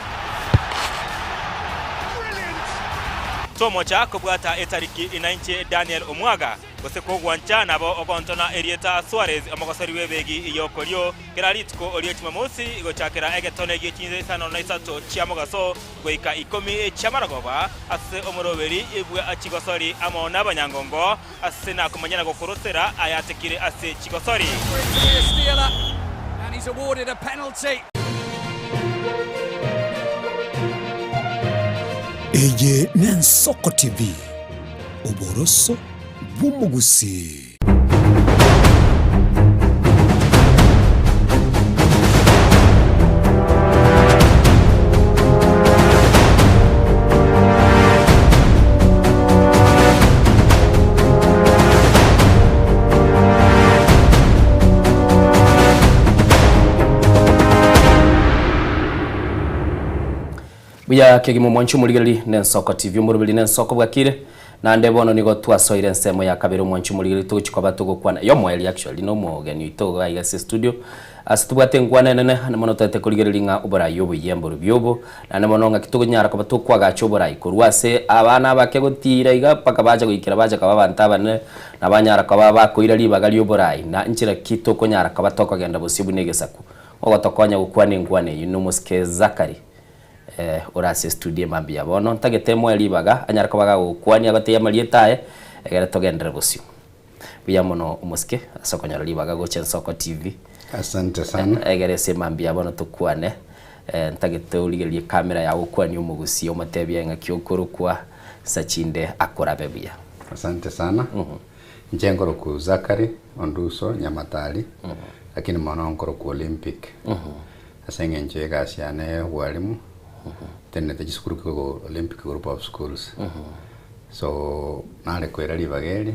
W: Tomocha kobwata etariki inainche Daniel Omwaga, gose kogwancha nabo ogontona erieta Suarez omogosori bw'ebegi y'okorio kera rituko rie Jumamosi gochakera egetone gie chinsa isano na isato chia mogaso goika ikomi chi'amarogoba ase omoroberi bwa chigosori amo nabanyangongo Ase nakomanya na gokorosera ayatekire ase chigosori.
R: Eye n'Ensoko TV, oboroso bw'omogusii.
A: Buya kegima omwanchi omorigereri n'Ensoko TV omoroberi n'Ensoko bwakire naende bono nigo twasoire ensemo ya kabere omwanchi omorigereri togochi koba togokwana yomoerio actually nomogeni oito iga iga ase studio Ase tobwate enkwana enene, naende mono toete korigereria ng'a oborai oboyia mborobio obo, naende mono ng'aki tokonyara koba tokoagacha oborai korwa ase abana abake gotiira iga mpaka bacha goikera bacha koba abanto abanene, na banyara koba bakoira ribaga ri'oborai, na nchera ki tokonyara koba tokogenda bosio buna egesaku. Ogotokonya gokwana enkwana eyio nomosike Zachary, ore ase estudio emambia bono. Ntagete moe ribaga anyare koba gagokwania agotebie amarieta aye, egere togenderere bosio. Buya mono omosike ase okonyora ribaga gocha Ensoko TV.
P: Asante sana.
A: Egere ase mambia bono tokwane ntagete origererie camera yago okwanie omogusia omotebie ng'aki okorokwa nsa chinde akorabe buya.
P: Asante sana. Inche nkorokwa Zachary Onduso Nyamatari, lakini mono nkorokwa Olympic. Ase eng'encho y'egasi yane ya obwalimu, ntenenete chisukuru korwa Olympic Group of Schools. So, nare koira ribaga eri,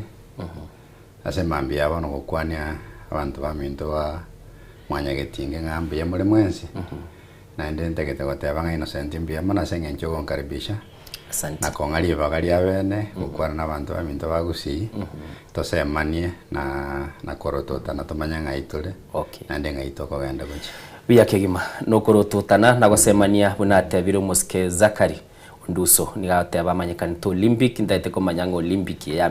P: ase mambia ya bono gokwania abanto baminto ba mwanyagetinge ng'a mbuya more mwensi, naende ntagete goteba ng'a Innocent mbuya mono ase eng'encho ogonkaribisha. Na kong'a ribaga ria bene gokwana na abanto baminto ba Gusii, tosemanie na na korototana tomanye ng'ai tore, naende ng'ai tokogenda gochia.
A: Buya kegima nokorototana na gosemania buna atebire omosike Zachary Onduso nigo agoteba amanyekanete Olympic, ntaete komanya ng'a Olympic eye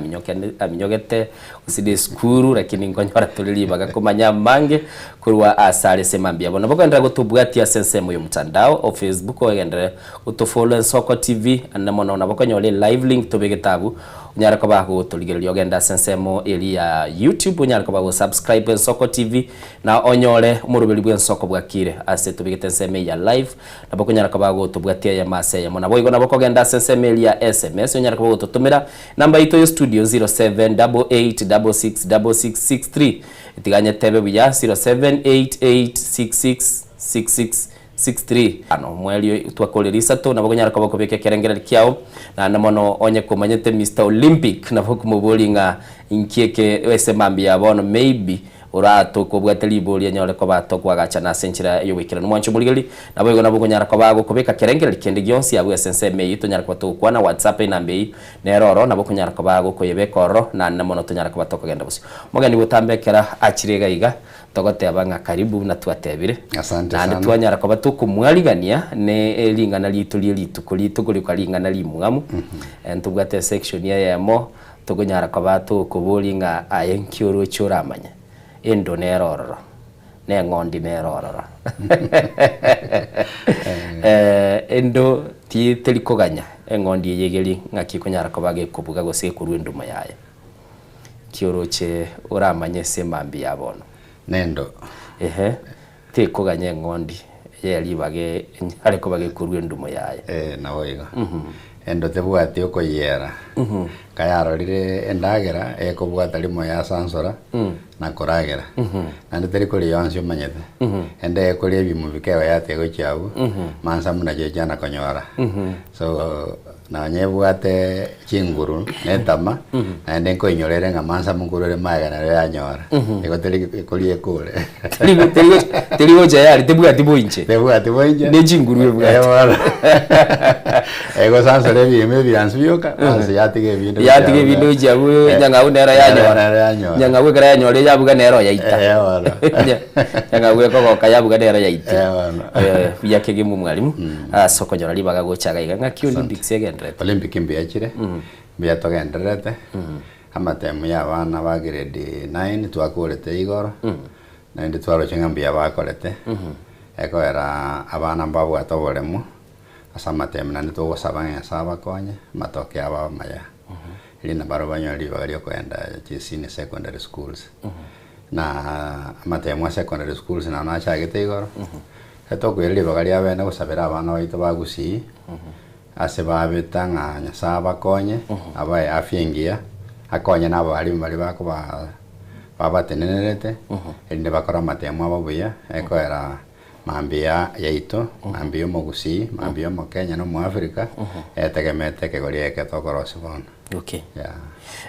A: aminyogete gose ne esukuru lakini nkonyora tore ribaga komanya amange korwa ase are ase mambia bono. Bogenderera gotobwatia ase ensemo ya omotandao o Facebook ogenderere gotofollow Ensoko TV ande mono nabo okonyora elive link tobegete abwo onyare koba gotorigereria ogende ase ensemo eria ya YouTube onyare koba gosubscribe Ensoko TV na onyore omoroberi bw'ensoko bwakire ase tobegete ensemo eye ya live Nabo okonyara koba gotobwatia eyemo ase eyemo. Naboigo nabo okogenda ase ensemo eria ya sms onyare koba ogototomera namba yaito ya studio 0788666663. Tiga nyetebe buya 0788666663. Ano omoerio twakorire isato nabo okonyara koba okobeka ekerengererio kiao naende mono onye komanyete Mister Olympic nabo okomoboria ng'a inki eke ase mambia ya bono maybe Oratoke obwate riborio anyore koba tokoagachana ase enchera y'ogoikeranu. Mwanche omorigereria, naboigo nabo okonyara koba agokobeka kerengererio kende gionsi abwo ase ensemo eyio tonyare koba togokwana WhatsApp enamba eyio nere oro nabo okonyara koba agokoyebeka ororo naende mono tonyare koba tokogenda bosio. Mogeni botambe ekero achire iga iga togoteba ng'a karibu buna twatebire
P: Asante
A: naende
P: sana.
A: twanyara koba tokomwarigania ne ring'ana riaito rie rituko rituko ring'ana rimwamu ntobwate esection eyemo Tokonyara koba tokoboria ng'a aye nki oroche oramanye? Endo nere ororo, na eng'ondi nere ororo. Endo ti teri koganya eng'ondi eye egeri ng'aki ekonyara koba gekobuga gose ekorwa endumo yaye. Nki oroche oramanye ase emambia ya bono?
P: Nendo.
A: Ehe, tekoganya eng'ondi eye ribaga enyare koba gekorwa endumo yaye.
P: Eh, naboigo. Endo tebwati okoyiera. Kayarorire endagera, ekobwata rimo yasansora na koragera. Naende teri koria yonsi omanyete. Ende ekoria ebimo bikeba yatia gochia abwo, mansa buna chiachiana konyora. So, Nonya ebwate chinguru na etama, naende nkoinyora ere ng'a mansamu nkorwa ere magega nario yanyora. Igo teri ekoria ekore.
A: Teri gocha yari tebwati boinche.
P: Tebwati boinche.
A: Ne chinguru ebwate.
P: Eh bono. Egosansora ebiimo ebiansu bioka, basi yatiga ebinde gochia
A: Yatiga ebinde gochia abwo enyang'au nero yanyora.
P: Nero yanyora.
A: Enyang'au ekero yanyora yabuga nero yaita.
P: Eh bono.
A: Enyang'au ekogoka yabuga nero yaita.
P: Eh bono.
A: Buya kegima omwalimu. Ase okonyora ribaga gocha iga iga ng'aki Olympics egendererete?
P: Olympic mbuya chire, mbuya togendererete, amatemu ya abana ba grade nine twakorete igoro, naende twaroche ng'a mbuya bakorete, ekogera abana mbabwate oboremu ase amatemu naende togosaba ng'a Nyasaye abakonye, amatokeo abo abe amaya, erio nabarabwo banyore ribaga ria okogenda chi senior secondary schools. Na amatemu a secondary schools naro nachagete igoro, Etokoira ribaga ria bene gosabera abana baito ba Gusii, ase babeta ng'a Nyasae abakonye, abae afya engiya, akonye na abalimu baria bakoba babatenenerete, erinde bakore amatemo abo buya, ekoera mambia yaito, mambia ya omogusii, mambia ya omokenya na omoafrika, etegemete ekegori eke tokorosia bono.
A: Okay.
P: Yeah.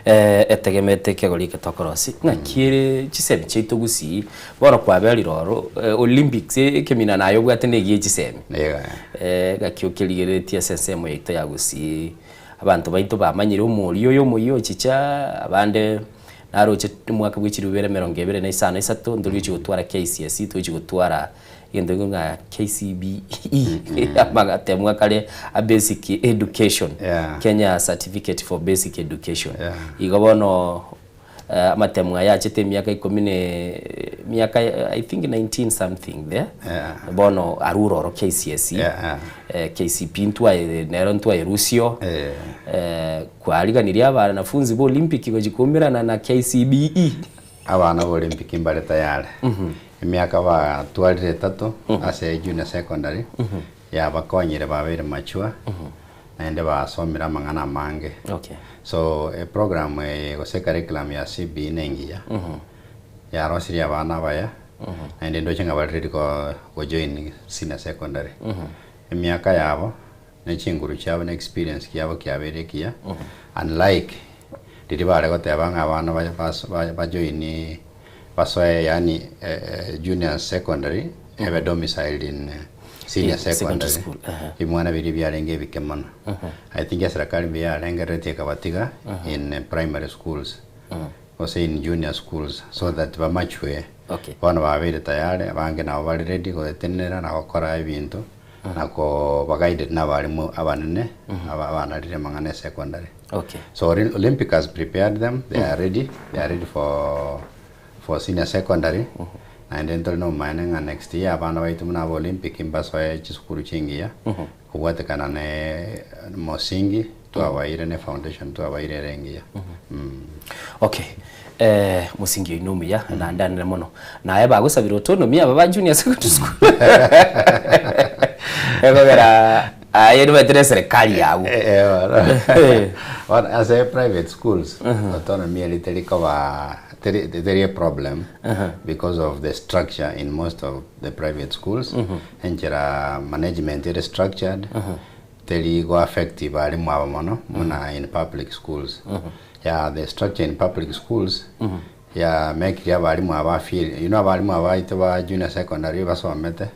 A: Eh, etegemete ekegori eke tokorosia ng'aki ere chisemi chiaito gusii bono kwaberire oro eh, Olympics eh, ekemina naye obwate na egie chisemi
P: Iga.
A: Eh, ng'aki okerigereretie ase ensemo yaito ya gusii abanto baito bamanyire omoria oyo omoyia ochicha abande naroche omwaka bwe chilifu ibere emerongo ebere na isano isato ntorigochi gotwara KCSE togochi gotwara Egento ekio ng'a KCBE amatemwa kare a basic education,
P: Yeah.
A: Kenya Certificate for Basic Education.
P: Yeah.
A: Igo bono eh, amatemwa aya achete emiaka ikomi na emiaka I think 19 something there.
P: Yeah.
A: Bono arure oro KCSE,
P: Yeah, yeah.
A: eh, KCPE ntwaye nero ntwaerusio
P: Eh.
A: eh, kwariganirie abanafunzi ba Olympic gochia koumerana na KCBE.
P: Abana b'Olimpiki mbare tayare. Emiaka batwarire etato ase junior secondary yabakonyire babeire mature naende basomire amang'ana amange.
A: Okay.
P: So eprogram eye gose ecurriculum ya CBE nengiya yarosirie abana abaya naende ndoche ng'a bare ready ko gojoin senior secondary. Emiaka yabo ne chinguru chiabo na experience kiabo kiabeire ekiya unlike riria bare goteba ng'a abana ba bas bajoini basoe yaani junior secondary ebe domiciled in. Senior
A: Eh, secondary
P: secondary
A: school, aha.
P: ebimwana biria biarenge ebike mono. I think eserekari mbuya yarengereretie ekabatiga in primary schools gose in junior schools so that bamachwe
A: Okay.
P: bono babeire tayari abange nabo bare ready goetenenera na gokora ebinto na koba guided na abarimu abanene aba abanarire amang'ana e secondary.
A: Okay.
P: So Olympic has prepared them, they are ready, they are ready for for senior secondary naende ntore na obomaene ng'a next year abana baito buna aba Olympic mbasoe chisukuru chingiya kobwatekana ne mosingi twabaeire ne foundation twabaeire ere engiya.
A: Okay. Eh, mosingi oino omuya naende anene mono. Naye bagosabire autonomy aba ba junior secondary school. Ekogera aye nibaetire eserekari yago.
P: Bono ase private schools autonomy eri teri koba teri teri a problem because of the structure in most of the private schools enchera management ere structured teri go affect barimu aba mono buna in public schools. Yeah, the structure in public schools ya mekire abarimu aba feel you know abarimu aba baito ba junior secondary basomete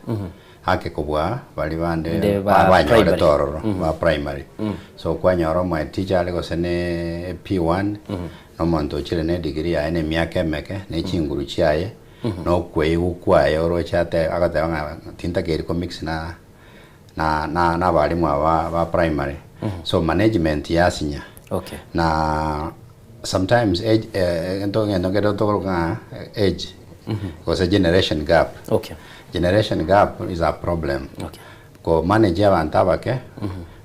P: ake kobua baria bande
A: Bande ba
P: banyorete
A: primary.
P: ororo ba primary. So kwanyora omo teacher are gose ne P1 na omonto ochire ne degree yaye na emiaka emeke na echinguru chiaye na okweigwa kwaye oroche ate agoteba ng'a tintakeiri ko mix na na na na abarimu aba ba primary. So management yasinya.
A: Okay.
P: Na sometimes age eh, egento egento nkere tokoroka ng'a age gose generation gap.
A: Okay.
P: Generation gap is a problem.
A: Okay.
P: Ko manage abanto abake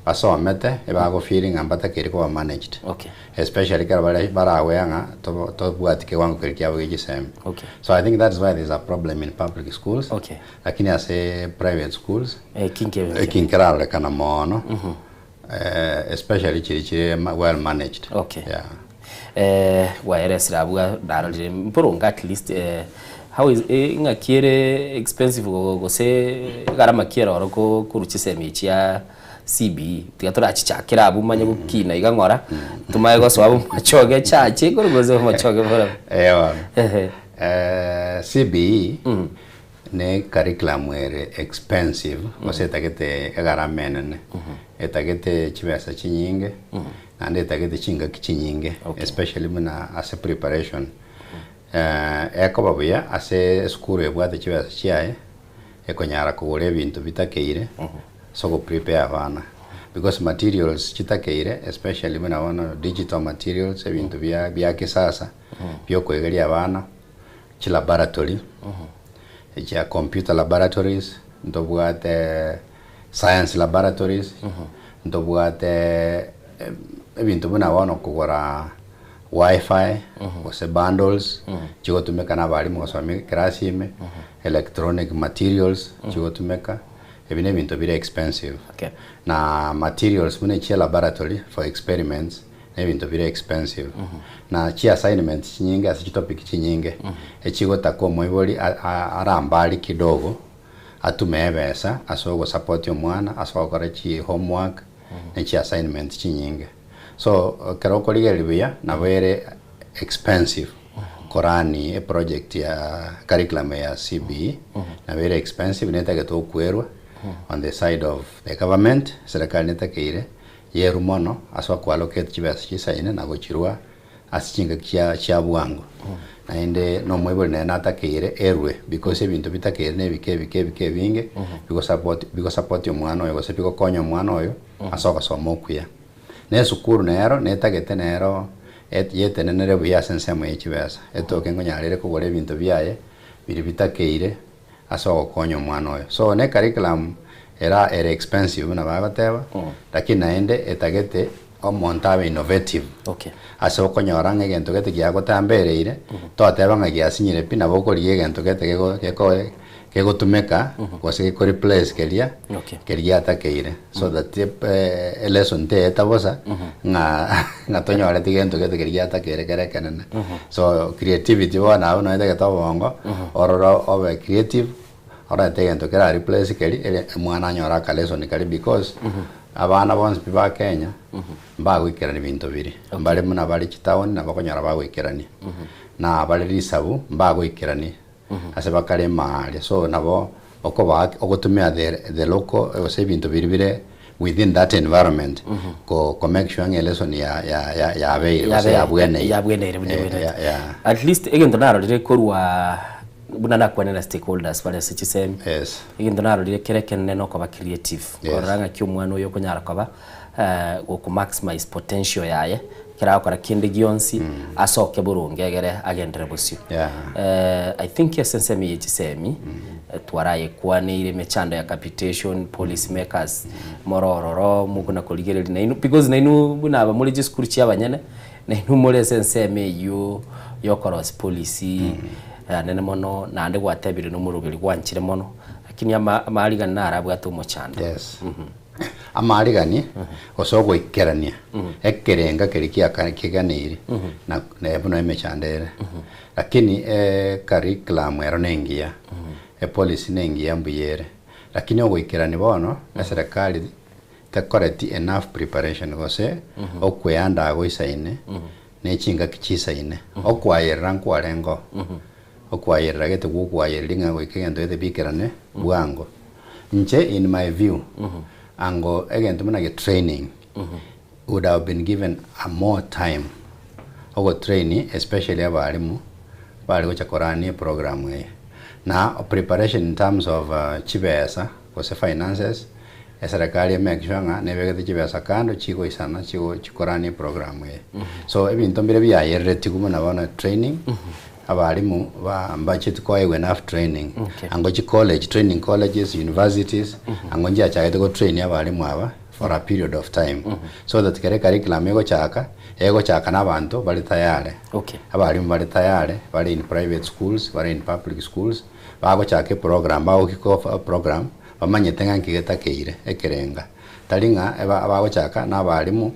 P: basomete ebago feel ng'a mbatakeire koba managed.
A: Okay.
P: Especially ekero bare baragwea ng'a tobo tobwati kewango keria kiabo gia chisemi.
A: Okay.
P: So I think that is why there is a problem in public schools.
A: Okay.
P: Lakini ase private schools
A: Ekinke
P: eki nkerarorekana mono eh, especially chiria chire well managed.
A: Okay.
P: Yeah.
A: Eh, gwaeresire abwo narorire mporonge at least eh, how is eh, ng'aki ere expensive gose egarama ki ere oro ko korwa chisemi echi chia CBE tiga torachichakere abwo manye gokina iga ng'ora tomanye gosoa abwo machoge echache igoro gose machoge borobwo.
P: Eh bono. Eh, CBE ne curriculum ere expensive gose etagete egarama enene, etagete chibesa chinyinge naende etagete chingaki chinyinge especially buna ase preparation. Ekoba buya ase esukuru ebwate chibesa chiaye ekonyara kogora ebinto bitakeire ase ogo prepare abana because materials chitakeire especially buna bono digital materials ebinto bia bia kisasa biokoegeria abana, chilaboratory chia computer laboratories, ntobwate science laboratories, ntobwate ebinto buna bono kogora wifi gose bundles chigotumeka na abalimu gosomia eclass ime, electronic materials chigotumeka, ebi na ebinto bire expensive. Na materials buna echia laboratory for experiments na ebinto bire expensive. Na chi assignments chinyinge ase chitopic chinyinge echigotaka omoibori arambari kidogo atume ebesa ase ogosupport omwana ase ogokora chi homework ne chi assignment chinyinge. So ekero okorigereria buya nabo ere expensive korani eproject ya curriculum ya CBE nabo ere expensive netagete okwerwa on the side of the government, serikali netakeire yerwe mono ase okoallocate chibesa chisaine na gochirwa ase chingaki chia chia bwango. Naende na omoibori nere natakeire erwe because ebinto bitakeire na ebike ebike ebike ebinge bigosupport bigosupport omwana oyo gose bigokonya omwana oyo ase ogosoma okuya. Na esukuru nero netagete nero yetenenere buya ase ensemo ye chibesa, etoke nkonyara ere kogora ebinto biaye biria bitakeire ase ogokonya omwana oyo. So ne curriculum era ere expensive buna bagoteba, lakini naende etagete omonto abe innovative ase okonyora ng'a egento gete giagotambereire, toteba ng'a giasinyire pi nabo okorigia egento gete gego geko kegotumeka gose geko replace keria keria giatakeire so that elesson teyeta bosa ng'a ng'a tonyoreti gento gete keria giatakeire kere ekenene. So creativity bono abwo nonye etagete obongo ororo obe creative orente egento kera replace keria ere omwana anyore akalesson karia because abana bonsi pi ba Kenya mbagoikerania binto biria. Mbare buna bare chitown nabo okonyora bagoikerania na abare risabu mbagoikerania ase bakare ime aaria. So nabo Okobaa ogotumia the the local gose ebinto biria bire within that environment ko ko make sure ng'a elesson ya ya ya yabeire gose yabweneire.
A: Yabweneire buna
P: Eh,
A: ebwenerete.
P: ya ya.
A: At least egento narorire korwa buna nakwanire na stakeholders bare ase chisemi,
P: Yes.
A: egento narorire kere ekenene nokoba creative,
P: Yes.
A: korora ng'aki omwana oyo okonyara koba goku maximize potential yaye, ekero agokora kende gionsi, asoke boronge egere agenderere bosio.
P: Yeah.
A: I think ase ensemo eye chisemi, twarayekwaneire emechando ya capitation, policy makers, more ororo, mokona korigereria nainwe, because nainwe buna aba more chisukuru chia abanyene, nainwe more ase ensemo eywo ya okorosia policy, nene mono, naende gwatebire na omoroberi gwanchire mono, lakini ama amaarigani naro abwate omochando.
P: Yes. Amaarigani, gose ogoikerania ekerenga keria kiaka kiganeiri na na buna emechando ere. Lakini ecurriculum ero na engiya, epolicy na engiya mbuya ere, lakini ogoikerania bono, eserekari tekoreti enough preparation gose okweandaa goisaine na echingaki chisaine. Okoayerera nkwarenge oo, okoayerera gete gwokoayereria ng'a goika egento gete bikerane bwango. Inche in my view, ango egento buna getraining would have been given a more time ogotrain especially abalimu bare gocha korania eprogram eye. Na preparation in terms of chibesa gose finances, eserekari emake sure ng'a nebegete chibesa kando chigoisana chigo chikorania eprogram eye. So ebinto mbire biayereretigwe buna bono training, abalimu ba mbacheti koegwa enough training. Ango chicollege, training colleges, universities, ango nchiachagete gotrain abalimu aba for a period of time. So that kere curriculum egochaka, egochaka na abanto bare tayari. Abalimu bare tayari, bare in private schools, bare in public schools, bagochaka eprogram, bago kick off eprogram, bamanyete ng'a nki getakeire ekerenga. Tari ng'a eba bagochaka na abalimu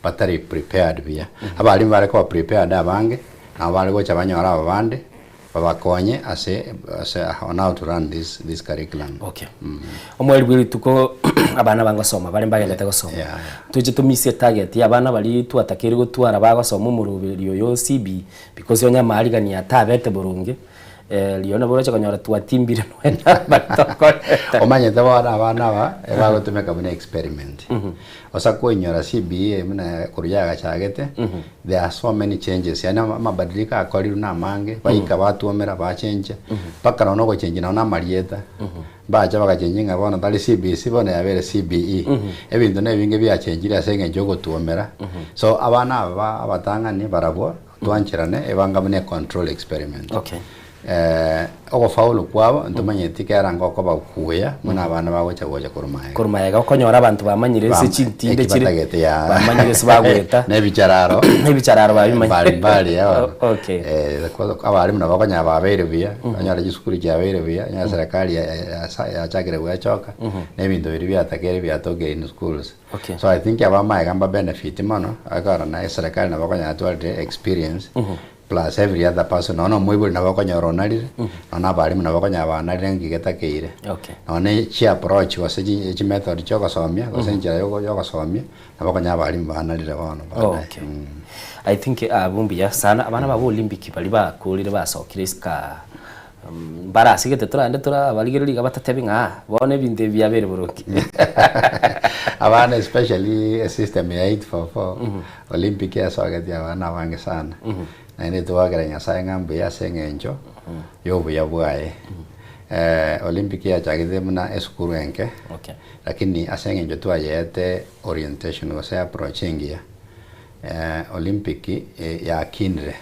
P: batari prepared buya. Abalimu bare koba prepared abange, nabo bare gocha banyore aba bande, babakonye ase ase on how to run this this curriculum.
A: Okay. Omoerio bwe rituko abana bagosoma bare mbagendete gosoma.
P: Yeah, yeah.
A: Toche tomisie target ya abana baria twatakeire gotwara bagosoma omoroberio oyo CBE because onye amaarigani atabete boronge Rirorio nabo oroche konyora twatimbire nonya nabari tokoreta.
P: Omanyete bono abana aba ebagotumeka buna experiment. Osa koinyora CBE buna korwa yagachagete, there are so many changes yaani amabadiliko akorirwe na amange, baika batwomera bachenjia, mpaka nonya ogochenjia nonya na amarieta, mbacha bagachenjia ng'a bono tari CBC bono yabeire CBE. Ebinto na ebinge biachenjire ase eng'encho ya ogotwomera, so abana aba ba abatang'ani barabwo Twancherane ebanga buna econtrol experiment.
A: Okay.
P: Eh, ogofaulu kwabo ntomanyeti kera ngokoba okuya buna abana bagocha gocha korwa maega.
A: Korwa maega okonyora abanto bamanyire ase
P: Bam-
A: chintinde
P: eki
A: chire
P: batagete ya.
A: bamanyire ase bagoeta
P: Na ebichararo.
A: Ebichararo babimanyire.
P: Mbali mbali ya.
A: Okay.
P: Eh, abalimu nabo okonyora babeire buya, onyore chisukuru chiabeire buya, onyore serikali ya- ya- ya- yachakire gwechoka, na ebinto biria biatakere biatokire in schools.
A: Okay.
P: So I think abamaega mba benefit mono, ekero na eserekari nabo okonyora twarire experience, plus every other person, nonya omoibori nabo okonyora onarire, nonya abalimu nabo okonyora banarire nki getakeire.
A: Okay.
P: Nonya chi approach gose chi chimethod chia ogosomia, gose enchera yogo yogosomia, nabo okonyora abalimu banarire bono baadaye.
A: Okay. I think abwo mbuya sana, abana ba Olympic baria bakorire basokire isika Mbarasigete torande torabarigererie iga batatebe ng'a aa, bono ebinto ebi biabeire boronge.
P: Abana especially esystem ya 844 Olympic yasogetie abana abange sana. Naende twagera Nyasaye ng'a mbuya ase eng'encho ya obuya bwaye. Olympic yachagete buna esukuru enke,
A: Okay.
P: lakini ase eng'encho twayeete orientation gose approach engiya, Olympic yakinire.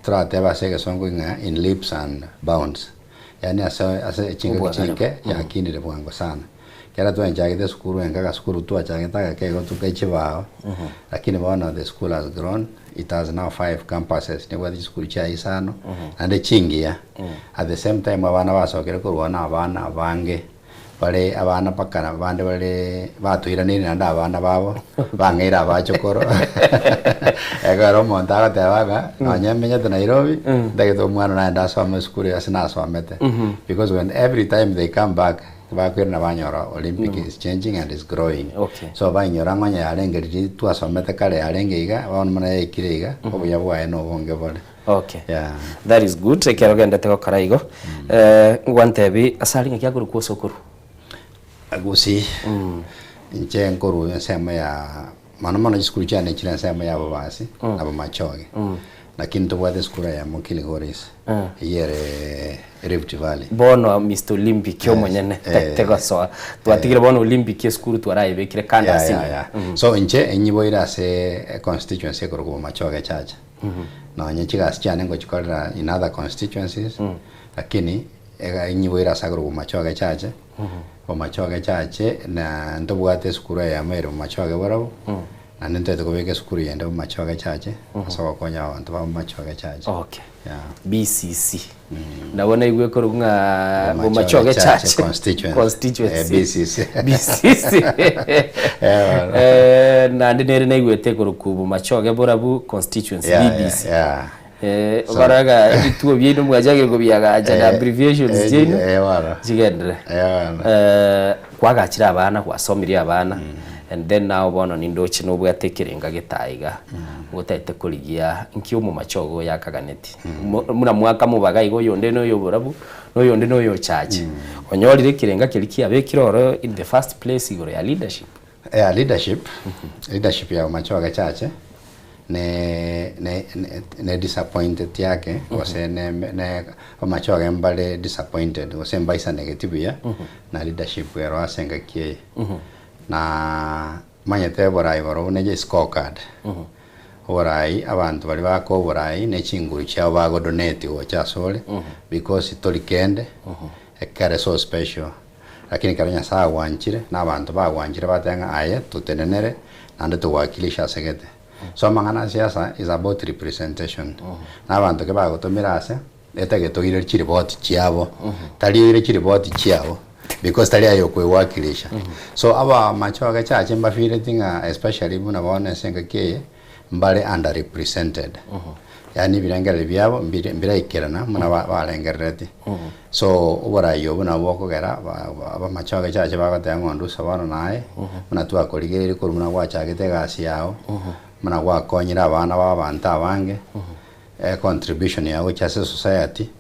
P: Toratebe ase egesongo ng'a in leaps and bounds, yaani ase ase chingaki
A: Obwagare.
P: chinke yakinire bwango sana. Ekero twanchagete esukuru enke agasukuru twachagete agake igo toka chibao, lakini bono the school has grown, it has now five campuses, nebwate chisukuru chia isano, naende chingiya. At the same time abana basokire korwa na abana abange. Bare abana mpaka nabande bare batoiraneire naende abana babo, bang'eire abachokoro. Ekero omonto agoteba ng'a nonye menyete Nairobi, ntagete omwana naende asome esukuru ase nasomete. Because when every time they come back, Bakoirana banyora Olympic is changing and is growing. So bainyora ng'a onye yarenge riria twasomete kare yarenge iga, bono buna yaikire iga, obuya bwaye nobonge bore.
A: Okay.
P: Yeah.
A: That is good ekero ogendete gokora igo. Eh, ngwantebi ase aria ng'aki akorokwa ase okorwa?
P: Gusii, inche nkorwa ensemo ya mono mono chisukuru chiane chire ensemo ya Bobasi na Bomachoge. Lakini ntobwate esukuru eyemo Kilgoris, eyio ere Rift Valley.
A: Bono Mr Olympic omonyene tegosoa. Twatigire bono Olympic esukuru twarayebekire kando
P: Yeah,
A: ase
P: yeah,
A: ime.
P: yeah. So inche enyiboire ase econstituency ekorokwa Bomachoge Chacha. Nonye chigasi chiane ngochikorera in other constituencies, lakini ega enyiboire ase akorokwa Bomachoge Chache. Bomachoge Chache na ntobwate esukuru eyemo ere Bomachoge barabwo, naende ntoete kobeka esukuru yende Bomachoge Chache, ase ogokonya abanto ba Bomachoge Chache.
A: Okay.
P: Yeah.
A: BCC. Nabo naigwe ekorokwa ng'a
P: Bomachoge
A: Bomachoge
P: Chache
A: Chache
P: Constituency.
A: Constituency.
P: Eh, BCC.
A: BCC.
P: Eh, bono.
A: Eh, naende nere naigwete ekorokwa Bomachoge Borabu Constituency,
P: Yeah, yeah,
A: BBC.
P: yeah.
A: Eh,
P: So-
A: okoroga ebituo biaino mwachakire kobiagacha na
P: Eh,
A: abbreviations
P: eh,
A: chiaino
P: eh, bono.
A: chigenderere.
P: Eh, bono.
A: Eh, kwagachire abana gwasomirie abana and then now bono nindoche nobwate ekerenga getae iga otagete korigia nki omomachogo oyo akaganeti Mo- buna mwakamobaga iga oyonde na oyo oborabu na oyonde na oyo ochache onyorire ekerenga keria kiabekire oro in the first place igoro ya leadership.
P: Yeah, leadership, leadership ya Bomachoge Chache ne ne ne ne disappointed yake gose ne ne Bomachoge mbare disappointed gose mbaisanegeti buya na leadership ero ase engaki eye. Na manyete oborai boro buna je scorecard. Oborai abanto baria bakoa oborai ne chinguru chiabo bagodonate gocha asore because tori kende ekere so special. Lakini ekero Nyasaye agwanchire na abanto bagwanchire bateba ng'a aye totenenere naende togowakilisha ase gete. So amang'ana a siasa is about representation. Na abanto ki bagotomera ase, etagete oire chiripoti chiabo, tari oire chiripoti chiabo because tari aye okoewakilisha. So abamachoge chache mbafeeleti ng'a especially buna bono ase engaki eye, mbare under represented. Yaani ebirengererio biabo mbire mbiraikerana buna ba barengerereti. So oborai obwo nabwo bokogera ba ba abamachoge chache bagoteba ng'a onde ase bono naye, buna twakorigereiri korwa buna gwachagete egasi yago, buna gwakonyire abana ba abanto abange, econtribution yago gochia ase esociety,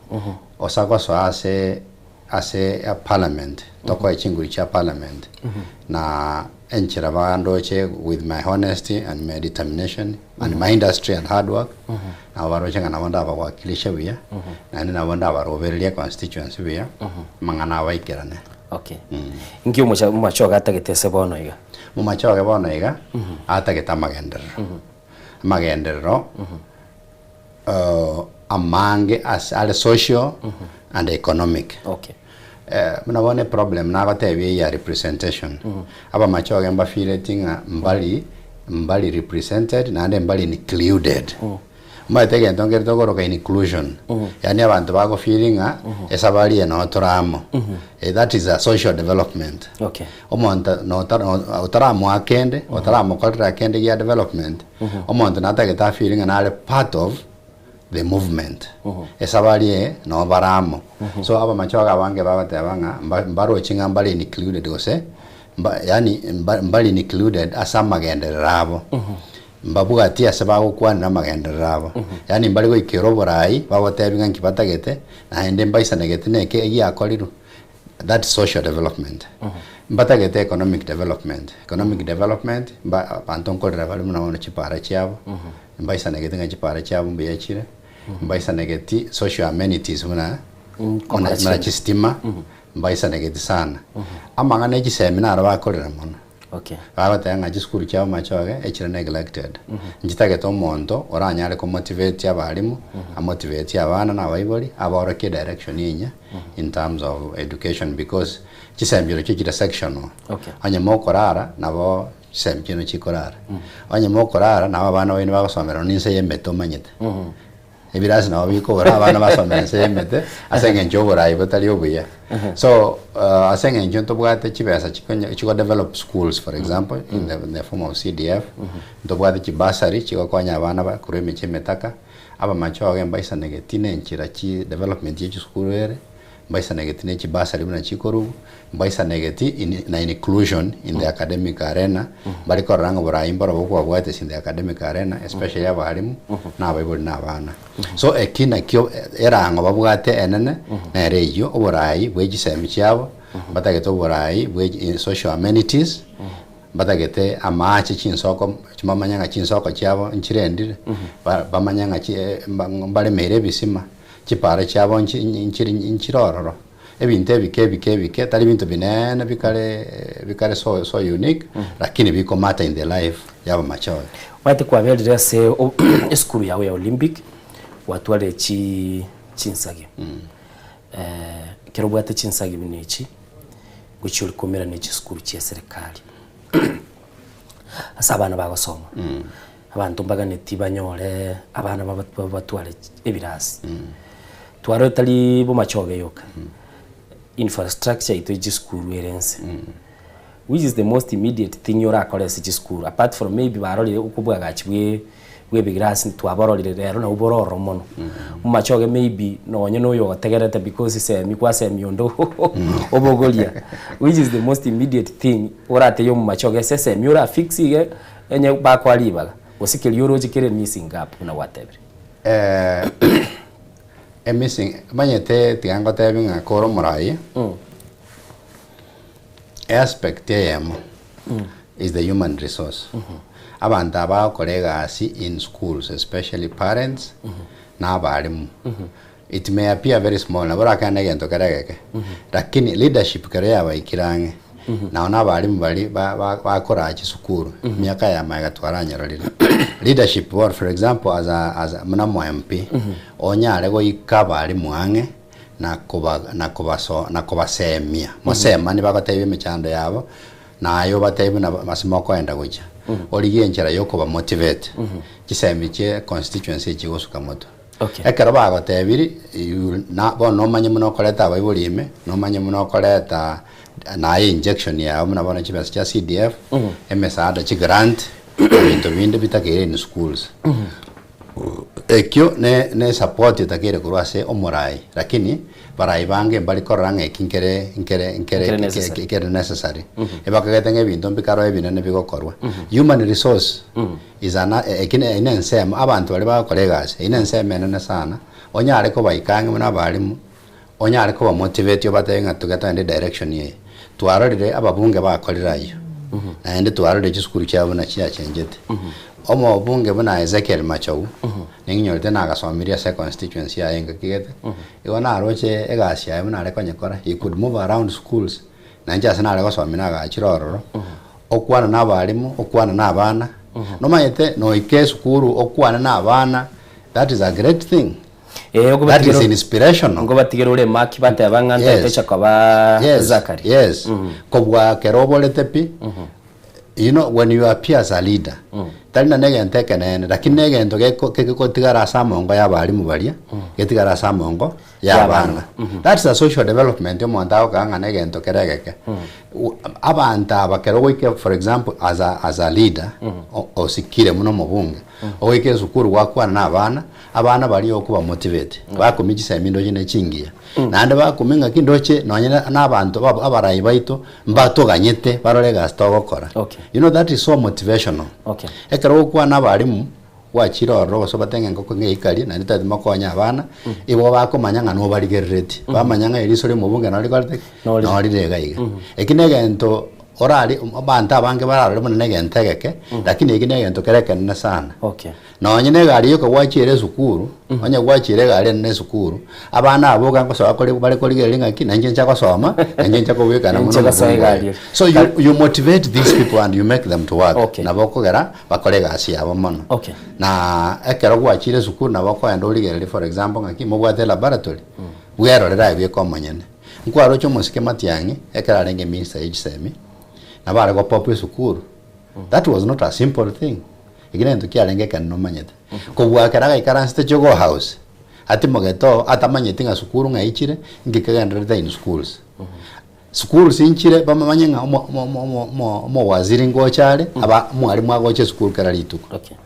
P: osa gosoa ase ase eparliament, tokoe chinguru chia parliament, na enchera bandoche with my honesty and my determination and my industry and hard work, nabo baroche ng'a nabo ndabawakilishe buya, naende nabo ndabarobererie econstituency buya, amang'ana abo aikerane.
A: Okay. Inki omocha omomachoge atagete ase bono iga?
P: Momachoge bono iga, atagete amagenderero. Amagenderero amange ase are social and economic.
A: Okay.
P: Buna bono eproblem nagotebia eye ya representation, abamachoge mbafeeleti ng'a mbari mbari represented naende mbari included. Omanyete egento nkere tokoroka inclusion, yaani abanto bagofeel ng'a esabari eye noo tore amo. That is a social development.
A: Okay.
P: Omonto notara otaramoa kende, otaramokorera kende gia development, omonto natagete afeel ng'a nare part of the movement. Esabari eye noo bare amo. So abamachoge abange bagoteba ng'a mba mbarochi ng'a mbare included gose mba yaani mba mbari included ase amagenderero abo. Mbabwati ase bagokwanera amagenderero abo. Yaani mbare goikera oborai bagotebi ng'a nki batagete naende mbaisanegete na eke egiakorirwe. That's social development. Mbatagete economic development. Economic development mba abanto nkorera bare buna bono chipara chiabo, mbaisanegete ng'a chipara chiabo mbuya chire, mbaisanegeti social amenities buna buna buna chistima, mbaisanegeti sana. Amang'ana ya chisemi naro bakorera mono.
A: Okay.
P: Bagoteba ng'a chisukuru chiabo machoge echire neglected. Nchitagete omonto oranyare komotivate abalimu, amotivate abana na abaibori, aborokie direction enyia in terms of education because chisemi chirochio chire sectional.
A: Okay.
P: Onye mokorara nabo chisemi chiaino chikorara. Onye mokorara nabo abana baino bagosomera nonya inse ya emete omanyete. Ebirasi nabo bikobora abana basomera inse ya emete ase eng'encho oborai botari obuya. So ase eng'encho ntobwate chibesa chikonya chigodevelop schools for example in the, in the form of CDF, ntobwate chibursary chigokonya abana ba korwa emechie emetaka, abamachoge mbaisanegeti na enchera chi development ya chisukuru ere. Mbaisanegeti ne chibasari buna chikorugwa, mbaisanegeti in na inclusion in the academic arena, mbare korora ng'a oborai mbarobwo kwabwate ase in the academic arena especially abalimu, na abaibori na abana. So eki nakio erang'o babwate enene, nere eyio, oborai bwe chisemi chiabo, mbatagete oborai bwe social amenities, Mbatagete amaache chinsoko, bamanye ng'a chinsoko chiabo nchirendire, bamanye ng'a mbaremeire ebisima, chipara chiabo nchire ororo. Ebinto ebike ebike ebike, tari binto bineene bikare bikare so so unique, lakini biko matter in the life ya abamachoge.
A: Omanyete kwaberire ase esukuru yao ya Olympic, gwatwarire chinsagi. Ekero obwate chinsagi buna echi, gochia ore koumera ne chisukuru chia eserekari ase abana bagosoma. Abanto mbaganeti banyore abana batware ebirasi. Twarore tari bomachoge yoka, infrastructure yaito ya chisukuru ere nse, which is the most immediate thing orakore ase chisukuru apart from maybe barorire okobwagachi bwe bwa ebigirasi twabororire rero nabwo bore ororo mono. Omomachoge maybe nonye na oyo ogotegerete because semi kwasemi onde obogoria which is the most immediate thing oratebie omomachoge ase esemi ora fix iga onye bakoa ribaga gose keria oroche kere missing gap buna gwatebire.
P: Emissing omanyete tiga ngotebi ng'a kore omoraia. Aspect eyemo is the human resource. Abanto aba bagokora egasi in schools especially parents na abalimu. It may appear very small nabo orakane na egento kere egeke lakini leadership kero yabaikire ang'e nao na abalimu baria bakoraa chisukuru emiaka ya magega twaranyerorire. Leadership bono for example as a as a buna omo MP onyare goika abalimu ang'e na koba na kobaso na kobasemia. Mosemani bagotebia emechando yabo, na aye obatebie buna ase mokoenda gochia. Origie enchera ya okobamotivate. Chisemi chie constituency echi chigosuka motwe.
A: Okay.
P: Ekero bagotebiri, you na bono nomanye buna okoreta abaibori ime, nomanye buna okoreta naye injection yao buna bono chibesa chia CDF, emesaada, chigrant, ebinto binde bitakeire in schools. Ekio ne ne support etakeire korwa ase omorai, lakini barai bange mbari korora ng'a eki nkere nkere nkere
A: Nkere necessary.
P: kere necessary. Ebakagete ng'a ebinto mbikaro ebinene bigokorwa. Human resource is an eki ne ne ensemo abanto baria bagokora egasi, eyio ne ensemo enene sana, onyare kobaika ang'e buna abalimu, onyare koba motivate obatebie ng'a tiga togende direction eye. Twarorire ababunge bakorire ayio, naende twarorire chisukuru chiabo buna chiachenchete. Omobunge buna Ezekiel Machogu, ning'inyorete nagasomirie ase econstituency yaye engaki gete, igo naroche egasi yaye buna are konyekora, he could move around schools, na inche ase nare gosomia nagachire ororo, okwana na abalimu, okwana na abana, nomanyete noika esukuru okwane na abana, that is a great thing. That is inspirational.
A: Nkobatigera ore maki bateba ng'a ntaete
P: Yes.
A: koba
P: Yes.
A: Zachary.
P: Yes. Kobua kero oborete pi, you know when you appear as a leader, tari na negento ekenene, lakini negento geko kegotigara ase amongo ya abalimu baria, getigare ase amongo ya abana. That's a social development omonto agokaa ng'a negento kere egeke. Abanto aba kero ogoika for example as a, as a leader, osikire buna omobunge, ogoika esukuru gwakwana na abana, Abana baria okoba motivate, bakomia chisemi ndoche ne chingiya, naende bakomia ng'aki ndoche nonye na abanto babo abarai baito mbatoganyete barore egasi togokora. You know that is so motivational. Ekero ogokwana abalimu, gwachire ororo gose obatebie ng'a engoko ng'eikarie naende tari mokonye abana, igo bakomanya ng'a nobarigereretie, bamanya ng'a eriso ria omobunge noro rikorete ki? Noro rire iga iga. Eki na egento orari abanto abange bararore buna na egento egeke, lakini eki na egento kere ekenene sana. Nonye negari yoka gwachiire esukuru, onye gwachiire egari enene esukuru, abana abwo iga ngosoa kore bare korigereria ng'aki nainche ncha gosoma, nainche ncha kobwekana
A: Ninche
P: mono
A: gosoa
P: omokungu
A: egari
P: oyo.
A: ere.
P: So you, you motivate these people and you make them to work.
A: Okay.
P: Nabo okogera bakore egasi yabo mono.
A: Okay.
P: Na ekero gwachiire esukuru nabo okoenda origererie for example ng'aki mobwate elaboratory, bwerorere aye bweka omonyene. Nkwaroche omosike Matiang'i, ekero arenge minister ye chisemi, nabo are gopop esukuru. That was not a simple thing. Eki negento kiarenge ekenene omanyete. Kobua ekero agaikaransete Jogoo House, atimogete oo, atamanyeti ng'a sukuru ng'a ichire, inki kegendererete in schools. Schools inchire bamanye ng'a omo omo omo omo omowaziri ngocha are, aba omwalimu agocha esukuru kera rituko.
A: Okay.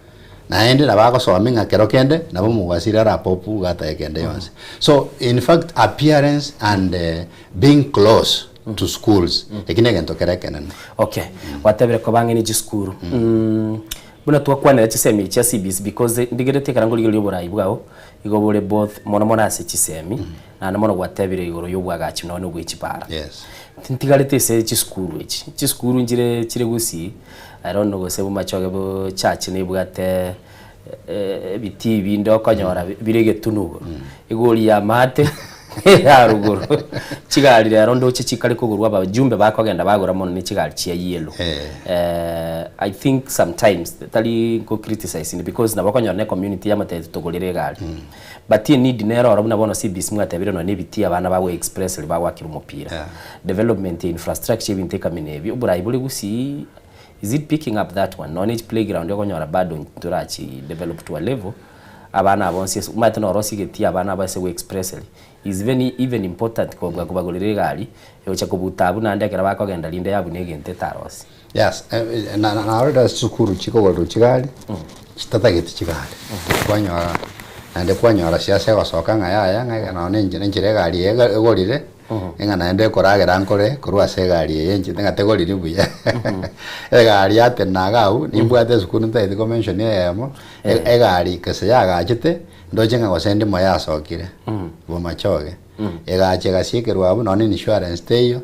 P: Naende nabo agosomia ng'a kero kende nabo omogwasire arapopu iga atae kende yonsi. So in fact appearance and being close to schools eki negento kere ekenene.
A: Okay, gwatebire koba ang'e ne chisukuru. Buna twakwanera chisemi echi chia CBC because ndigereti ekero nkorigereria oborai bwao, igo bore both mono mono ase chisemi, naende mono gwatebire igoro ya obwagachi nonya na obwe chibara.
P: Yes.
A: Ntigarete ase chisukuru echi, chisukuru nchire chire gusii, I don't know gose bomachoge bo church nebwate ebitii binde okonyora bire egetunu igoro, igori ya maate ya rogoro, chigari rero ndoche chikare kogorwa abajumbe bakogenda bagora mono ne chigari chia yellow. I think sometimes tari nko criticize inde because nabo okonyora ne community yamotebeti togorere egari, but eneed nere oro buna bono CBC mwatebire nonya na ebitii abana bago express riria bagoakera omopira, development ya infrastructure ebinto ekamina ebio, oborai bore gusii Is it picking up that one? Nonya echi playground okonyora bado ntorachi develop to a level abana aba bonsi ase omanyete noro ase abana aba ase go expresseri is even even important kobua kobagorera egari egocha kobuta abwo naende ekero bakogenda rinde yabu na egento etarosi.
P: Yes, na na narorire ase chisukuru chikogorerwa chigari, chitatageti chigari, kwanyora naende kwanyora siasa egosoka ng'a yaya ng'a nonye na enchera egari eye egorire. Ng'a naende ekoragera nkore korwa ase egari eye inche ng'a tegoriri buya. Egari yatenena iga abwo, nimbwate esukuru ntagete ko mention eyemo, egari gose yagachete, ndoche ng'a gose ndimo yasokire, bomachoge. Egacha egasiekerwa abwo nonye na insurance teiyo,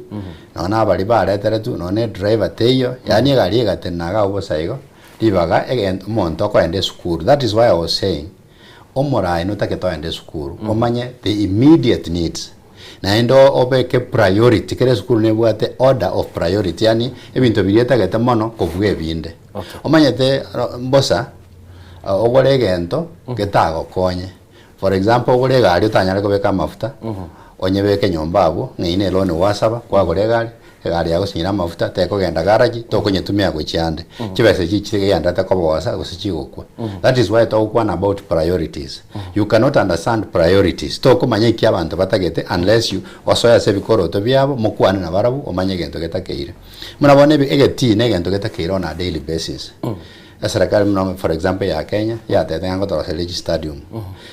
P: nonye na abaria bareteretwe, nonye na edriver teiyo, yaani egari egatenena iga abwo bosa igo, ribaga egento omonto okoenda esukuru. That is why I was saying, omoraai notagete oende esukuru, omanye the immediate needs. Naende obeke priority, kera esukuru nebwate order of priority, yaani ebinto biria etagete mono kobua ebinde. Omanyete mbosa ogore egento getagokonye, for example ogore egari otanyare kobeka amafuta, onyebeke nyomba abwo, ng'a eyio ne eloan gwasaba, kwagora egari, egari yagosinyire amafuta, tekogenda garage, tokonyetumia gochia ande. Chibesa echi chigenderete kobosa gose chigokwa. That is why togokwana about priorities. You cannot understand priorities, tokomanya eki abanto batagete unless you osoe ase ebikoroto biabo, mokwane nabarabwo omanye egento getakeire. Buna bono ebi egetii na egento getakeire on a daily basis. Eserekari buna for example ya Kenya, yatebete ng'a ngotoroseria chistadium.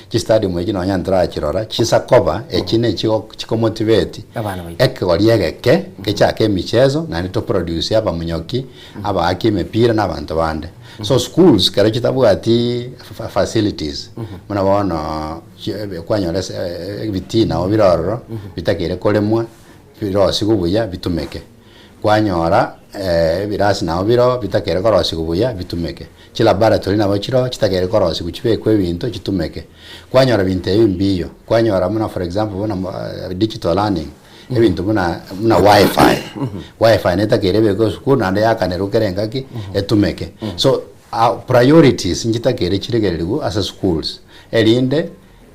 P: Chistadium echi nonya ntorachirora, chinsa koba echi ne chigo chikomotivate
A: Abana baito.
P: ekegori egeke gechake emicheso naende to produce abamonyoki, abaaki emepira na abanto bande. So schools kero chitabwati facilities buna bono kwanyora ase ebitii nabo bire ororo bitakeire koremwa birosigwe buya bitumeke. Kwanyora ebirasi nabo bire bitakeire korosigwa buya bitumeke. Chilaboratory nabo chiroo chitakeire korosigwa chibekwe ebinto chitumeke. Kwanyora ebinto ebi mbiyo, kwanyora buna for example buna digital learning. Ebinto buna buna wifi, wifi netakeire ebekwe esukuru naende yakanerwa kera engaki etumeke. So priorities nchitakeire chiregererigwe ase schools erinde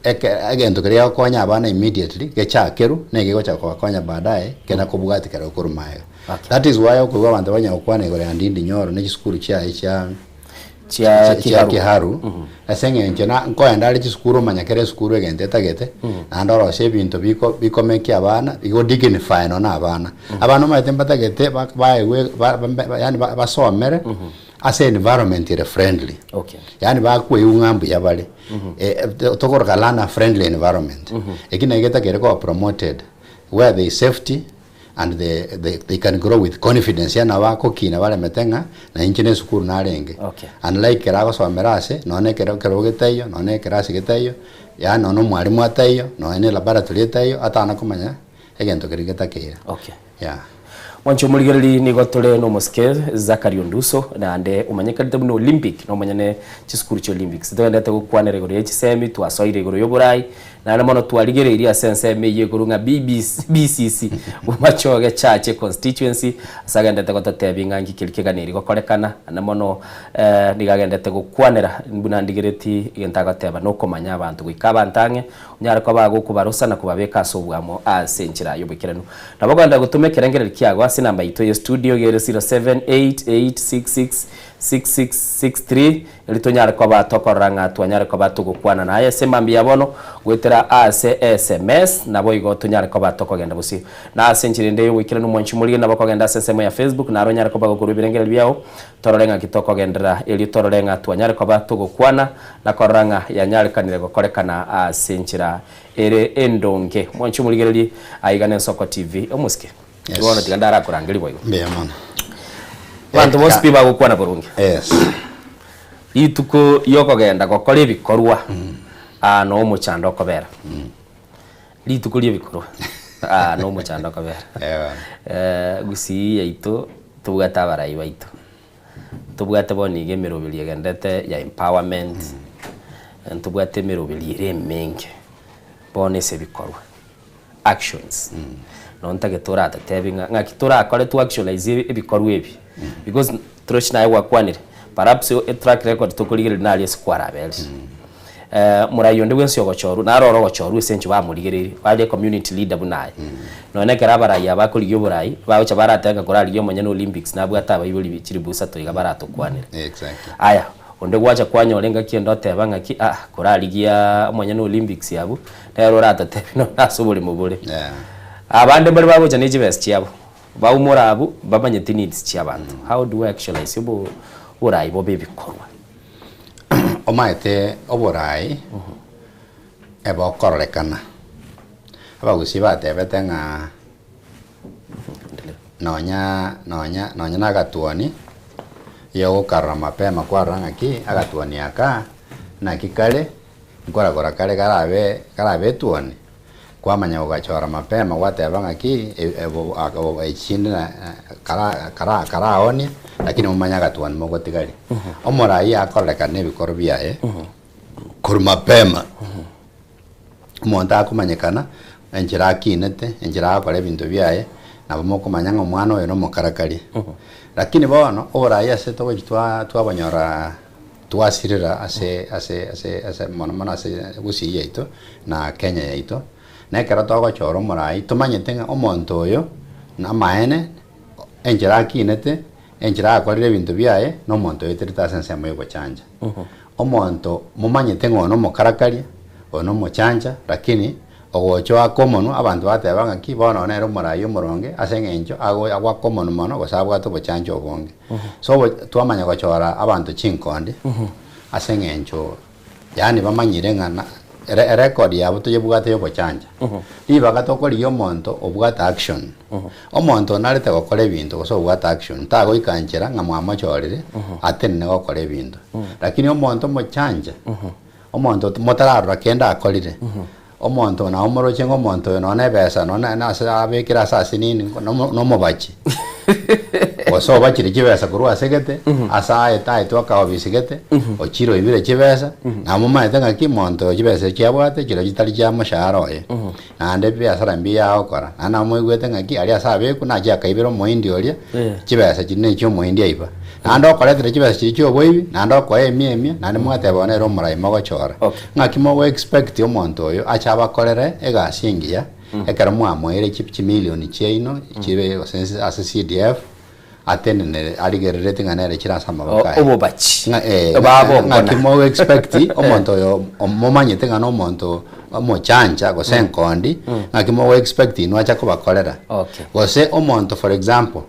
P: eke egento keria gegokonya abana immediately gechakerwe na ekegocha kobakonya baadaye kena kobwatia kero korwa magega. That is why okoigwa abanto banya gokwana igoro ya Ndindi Nyoro ne chisukuru chiaye chia
A: Chia
P: chia
A: Kiharu.
P: Kiharu, ase eng'encho na nkoenda are chisukuru omanya kera esukuru egento etagete, naende orosie ebinto biko bikomekia abana, igo dignify nonye na abana. Abana omanyete mbatagete ba baegwe ba ba yaani basomere ase environment ere friendly.
A: Okay.
P: Yaani bakoigwa ng'a mbuya bare, tokoroka learner friendly environment. Eki naki getakeire koba promoted, where there is safety, and the, the, they can grow with confidence yaani nabo bagokina baremete ng'a na inche na esukuru narenge.
A: Okay.
P: Unlike ekero agosomera ase, nonya na ekero ekerogo getaiyo, nonya na ekerasi getaiyo, yaani nonya na omwalimu ataiyo, nonya na elaboratory etaiyo, atana komanya egento keria getakeire.
A: Okay.
P: Yeah.
A: Mwanche omorigereri nigo tore nomosike Zachary Onduso naende omanyekanete buna Olympic nomonyene chisukuru chia Olympics. Togenderete gokwanera igoro ye chisemi, twasoire igoro y'oborai Naende mono twarigereirie ase ensemo eyio ekorwa ng'a BCC, Bomachoge Church Constituency, ase agenderete gototebia ng'a nki keria keganeirie gokorekana, naende mono nigo agenderete gokwanera buna ndigereti egento agoteba nokomanya abanto goika abanto ang'e, onyare koba agokobarosa na kobabeka ase oboamo ase enchera y'oboikeranu. Nabo okogenderera gotoma ekerengererio kiago ase enamba yaito ye studio iga ere 078866. 6663 Erio tonyare koba tokorora ng'a twanyare koba togokwana naye ase mambia bono goetera ase sms, naboigo tonyare koba tokogenda bosio. Na ase enchera ende y'ogoikeranu omwanchi omorige nabo okogenda ase ensemo ya Facebook naro onyare koba gokorwa ebirengererio biao, torore ng'aki tokogenderera erio torore ng'a twanyare koba togokwana na korora ng'a yanyarekanire gokorekana ase enchera ere endonge. Omwanchi omorigererie aiga nensoko TV omosike.
P: Yes.
A: Bono tiga ndarakorangeria boigo.
P: Mbuya mono.
A: Abanto bonsi pi bagokwana boronge.
P: Yes.
A: Rituko riokogenda gokora ebikorwa aa no omochando okobera. Rituko riebikorwa aa no omochando okobera. Eh, gusii yaito tobwate abarai baito, tobwate bono iga emeroberi egenderete ya empowerment, ntobwate emeroberi ere emenge bono ase ebikorwa. actions. Nonye ntagete oratotebi ng'a ng'aki torakore to actualize ebikorwa ebi because torochi naye gwakwanire perhaps e track record tokorigereria naria ase kwaraberire. Morai onde bwensi ogochorwa naro ore ogochorwa ase eng'encho bamorigereirie bare community leader buna aye. Nonye ekero abarai aba bakorigia oborai bagocha baratebe ng'a korarigie omonyene Olympics nabwate abaibori chiribu isato iga baratokwanere. Aya. Onde gwacha kwanyora engaki ende oteba ng'aki aa korarigia omonyene Olympics abwo, nere oratotebi nonya ase oboremo bore. Abande mbare bagocha ne chibesa chiabo, baumora abwo bamanyeti needs chia abanto. How do we actualize obo oborai bobe ebikorwa?
P: Omanyete oborai ebokororekana, abagusii batebete ng'a Nonya nonya nonya na agatuoni, igo ogokarora mapema kwarora ng'aki agatuoni aka naki kare, nkoragora kare karabe karabe etuoni, kwamanya gogachora mapema gwateba ng'aki echinde na kara kara karaonie, lakini momanye agatuoni mogotigaria. Omorai akorekana na ebikoro biaye, korwa mapema. Omonto akomanyekana, enchera akinete, enchera agokora ebinto biaye, nabo mokomanya ng'a omwana oyo nomokarakari. Lakini bono, oborai ase togochi twa twabonyora twasirera ase ase ase ase mono mono ase gusii yaito na Kenya yaito, na ekero togochora omorai tomanyete ng'a omonto oyo namaene, enchera akinete, enchera agakorire ebinto biaye, na omonto oeterete ase ensemo ya ogochancha. Omonto momanyete ng'a oyo nomokarakaria, oyo nomochancha, lakini ogocha oaka omonwa, abanto bateba ng'aki bono oyo nere omorai omoronge ase eng'encho ago agoaka omonwa mono gose abwate obochancha obonge. So obo twamanya gochora abanto chinkondi ase eng'encho yaani bamanyire ng'a na ere erecord yabo toyebwate ya obochancha. Ribaga tokorigia omonto obwate action, omonto onarete gokora ebinto gose obwate action tagoika nchera ng'a mwamochorire atenene gokora ebinto. Lakini omonto omochancha, omonto motararora kende akorire, omonto nabo moroche ng'a omonto oyo nonye na ebesa nonye na ase abekire ase asinini nomo nomobachi. Gose obachire chibesa korwa ase gete, ase aete aetwe akaobisi gete, ochire oibire chibesa, nabo momanyete ng'aki monto oyo chibesa echi abwate chirochio chitari chia moshahara oye. Naende ebiasara mbiya agokora, naende nabo moigwete ng'aki aria ase abekwa nachie akaibera omohindi oria, chibesa chiria na echia omohindi aiba. Naende okoretera chibesa chiria chia oboibi, naende okoa emia emia, naende mwateba bono ere omorai mogochora. Ng'aki mogo expect omonto oyo ache abakorere egasi engiya, ekero mwamoeire chi chimilioni chiaino chibe gose ase CDF, atenenere arigerereti ng'a nere chire ase amaboko aye.
A: Obobachi.
P: Ng'a eh,
A: Baba
P: ng'aki
A: okona.
P: mogo expect omonto oyo momanyete ng'a nomonto omochancha gose enkondi, ng'aki mogo expect inwe acha kobakorera.
A: Okay.
P: Gose omonto for example,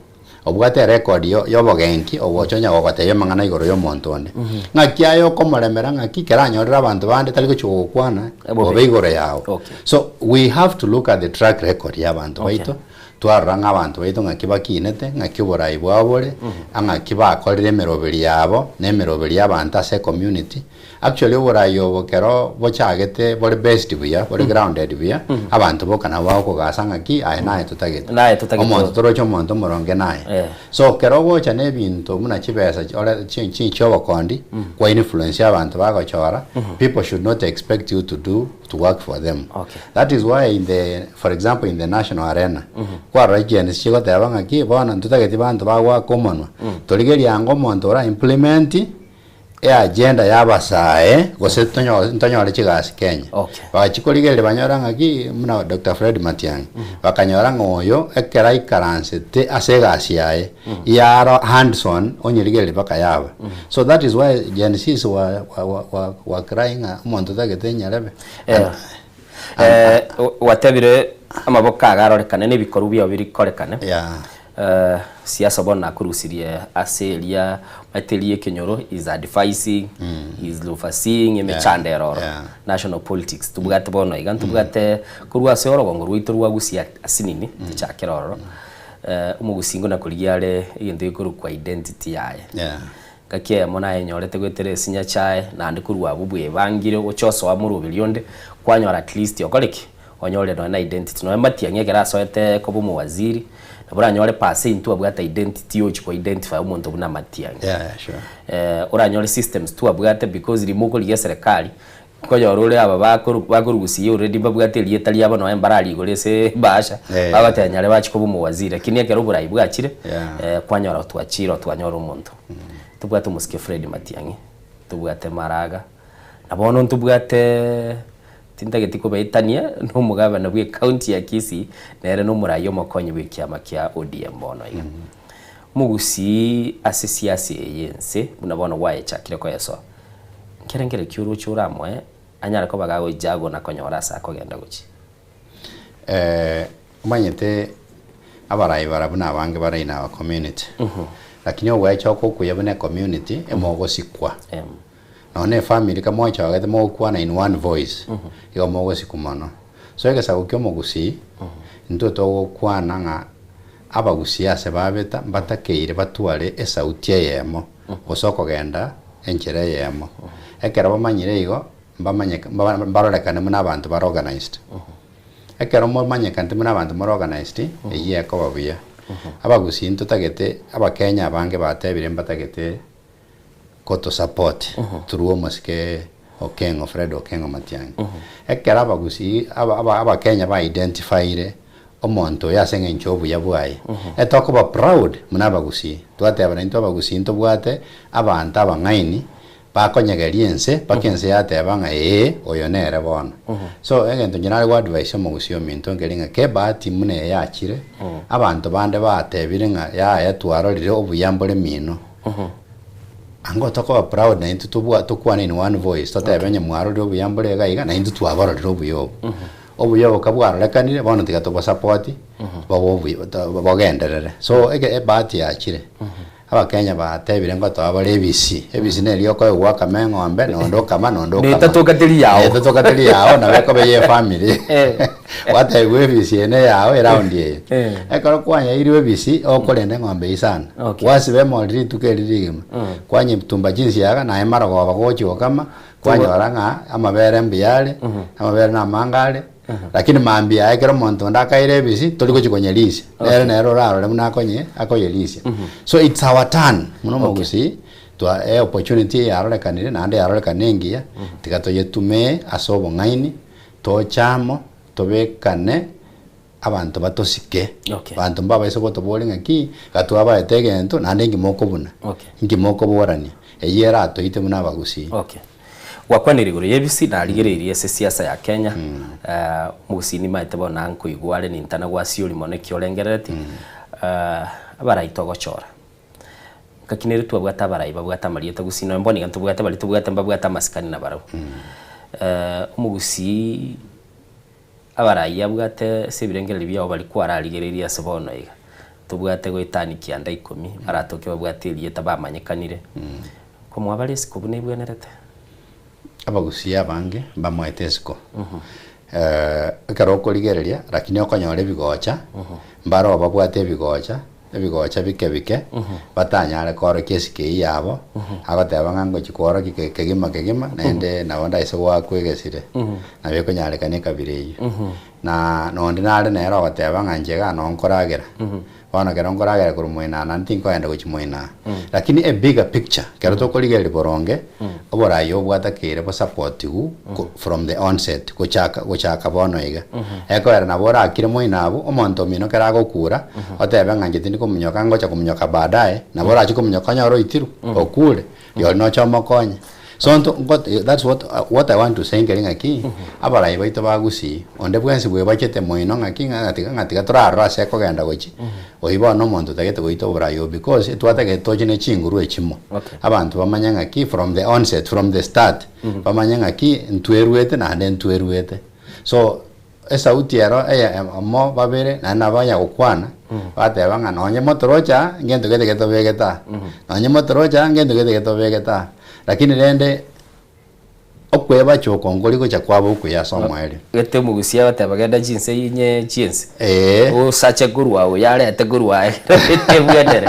P: obwate erecord yo yobogenki ogocha onya gogotebia amang'ana igoro ya omonto onde. Ng'aki aye okomoremera ng'aki ekero anyorire abanto bande tari gochia gogokwana bobe igoro yago.
A: Okay.
P: So we have to look at the track record ya abanto
A: Okay.
P: baito, Twarora ng'a abanto baito ng'aki bakinete, ng'aki oborai bwabo bore, ng'aki bakorire emeroberi yabo, na emeroberi y'abanto ase ecommunity. Actually oborai obo kero bochagete bore based buya, bore grounded buya, abanto boka nabo bagokogasa ng'aki aye naye totagete.
A: Naye totagete
P: Omonto
A: oyo.
P: toroche omonto omoronge naye.
A: Eh.
P: So kero ogocha na ebinto buna chibesa ore chi chi chiobokondi, kwa influence abanto bagochora, people should not expect you to do to work for them.
A: Okay.
P: That is why in the, for example in the national arena, kwarora chigenesi chigoteba ng'aki bono ntotageti banto bagoaka omonwa, torigerie ango omonto ora implement Eagenda ya abasae gose tonyo ntonyore chigasi Kenya. Bagachia korigereria banyora ng'aki buna Doctor Fred Matiang'i, bakanyora ng'a oyo ekero aikaransete ase egasi yaye, yaro hands on onyerigereria mpaka yaba. So that is why Gen Zs were were were were crying ng'a omonto otagete enyarebe.
A: Eh, gwatebire amaboko aga arorekane na ebikorwa biao birikorekane. Eh, siasa bono nakorusirie ase eria omanyete eria ekenyoro is advising, is overseeing emechando ere oro. National politics tobwate bono iga ntobwate korwa ase orogongo rwaito rwa Gusii asinini tochakere ororo. Omogusii nguna korigia are egento gekorokwa identity yaye. Ngaki eyemo nayenyorete goetera esinya chiaye, naende korwa abwo bwebangire gocha osoa moroberi onde, kwanyora at least okore ki? Onyore nonya na identity. Nonya Matiang'i ekero asoete koba omowaziri, nabo oranyore per se intwe abwate identity yochia ko identify omonto buna Matiang'i.
P: Yeah, yeah, sure.
A: Oranyore systems twabwate because rimo okorigia eserekari, Nkonyora ore aba bakoru bakorugusia already mbabwate erieta riabo nonya mbararigore ase ebahasha,
P: Eh.
A: bagoteba nyare bachie koba omowaziri lakini ekero oborai bwachire,
P: Yeah.
A: eh, kwanyora twachire twanyora omonto. Tobwate omosike Fred Matiang'i, tobwate Maraga, na bono ntobwate tintageti kobaetania na omogabana bwa ecounty ya Kisii, nere na omorai omokonyi bwa ekiama kia ODM bono iga. Omogusii ase esiasa eye ya ense buna bono gwayechakire koyesoa, Nkerengererio ki oroche oramoe anyare koba gagoicha agwo na konyora ase akogenda gochia?
P: Eh, omanyete abarai bara buna abange bare in our community, lakini ogwechoka okuya buna ecommunity emogosikwa. Nonya na efamiri ka mwechogete mogokwana in one voice, igo mogosikwa mono. So egesaku kia omogusii, intwe togokwana ng'a abagusii ase babeta mbatakeire batware esauti eyemo. gose okogenda enchera eyemo. Ekero bamanyire igo, mbamanyeke mbarorekane buna abanto bare organised. Ekero momanyekanete buna abanto more organised, eyio ekoba buya. Abagusii ntotagete, abakenya abange batebire mbatagete gotosupport through omosike Okeng'o, Fred Okeng'o Matiang'i. Ekero abagusii aba aba abakenya ba identifyire omonto oyo ase eng'encho y'obuya bwaye, etokoba proud buna abagusii, twateba naintwe abagusii ntobwate abanto abang'aini bakonyegeria ense mpaka ense yateba ng'a ee oyo nere bono. So egento inche nare go advise omogusii ominto nkeri ng'a kebahati buna eye yachire, abanto bande batebire ng'a yaya twarorire obuya mbore mino, ango tokoba proud naintwe tobwa tokwane in one voice totebe onye mwarorire obuya mbore iga iga naintwe twabororire obuya obo. Obuya obo kabwarorekanire, bono tiga tobosapoti, bobe obuya to bogenderere. So eke ebahati yachire, abakenya batebire ngotoa bare ebisi, ebisi neri okoegwa gwakama eng'ombe, nonde okama, nonde okama.
A: Netatoka teri yao.
P: Netatoka teri yao, nabo ekoba eye efamiri. Gwatebiwa ebisi eye neyao eround eye. Ekero kwanyairwe ebisi, okorenda eng'ombe eyio sana. Gwasiba emori rituko eri rigima, kwanyetumba chinsiaga, naye marogoba gochi gokama, Kwanyora ng'a amabere mbuya are, amabere namange are, lakini mambia aye ekero omonto onde akaira ebisi, tori gochia konyerisia. Nere nere orarore buna akonye akoyerisia. So it's our turn buna omogusii, twa e opportunity eye yarorekanire naende yarorekana engiya, tiga toyetumee ase obong'aini, toche amo, tobekane abanto batosike. Abanto mbabaisa gotoboria ng'aki, gatwabaete egento naende inki mokobuna? Inki mokoborania? Eyio eratoite buna abagusii.
A: Okay. Gwakwanire igoro y'ebisi, narigereirie ase esiasa ya Kenya, omogusii nimaete bono nankoigwa are nintana gwasiori mono eki orengerereti, abarai togochora. Ngaki nere twabwate abarai babwate amarieta gusii nonya mbono iga ntobwate baria tobwate mbabwate amasikani nabarabwo. Omogusii. Abarai abwate ase ebirengererio biabo baria kwararigereirie ase bono iga, tobwate goetania kianda ikomi, baratoke babwate erieta bamanyekanire, komoa bare esiko buna ebwenerete.
P: Abagusii abange mbamoete esiko, ekero okorigereria lakini okonyora ebigocha, mbaro babwate ebigocha, ebigocha bike bike, batanyare koorokia esiko eyio yabo, agoteba ng'a ngochia koorokia ke- kegima kegima, naende nabo ndaise goakwa egesire, nabo ekonyarekana ekabira eyio. Na nonde nare nere ogoteba ng'a inche igaa noo nkoragera, bono ekero nkoragera korwa moino aa naende tinkoenda gochia moino aa. Lakini a bigger picture, ekero tokorigereria boronge, oborai obo bwatakeire bosapotigwe ko from the onset, gochaka gochaka bono iga. Ekoera nabo orakire moino abwo, omonto omino ekero agokura, otebe ng'a inche tindi komonyoka ngocha komonyoka baadaye, nabo orache komonyoka onyore oitirwe, okure. Rirorio noche omokonye. So nto ngot that's what what I want to say nkeri ng'aki, abarai baito ba Gusii, onde bwensi bwebachete moino ng'aki ng'a tiga ng'a tiga torarore ase ekogenda gochia, oyio bono omonto otagete goita oborai obwo because etwatagete toche ne chinguru echimo.
A: Okay.
P: Abanto bamanye ng'aki from the onset, from the start, bamanye ng'aki ntwerwete naende ntwerwete. So, Esauti ero eyemo babere naende nabo banya gokwana, bateba ng'a nonye motoroche aa, ngento gete getobegete aa, nonye motoroche aa, ngento gete getobegete aa. Lakini rende okwebacha oko nkori gocha kwaba okuya ase omoerio.
A: Gete omogusia agoteba genda chinse inye chiense,
P: Eeh.
A: osache korwa oyo arete korwa aye ebwenere.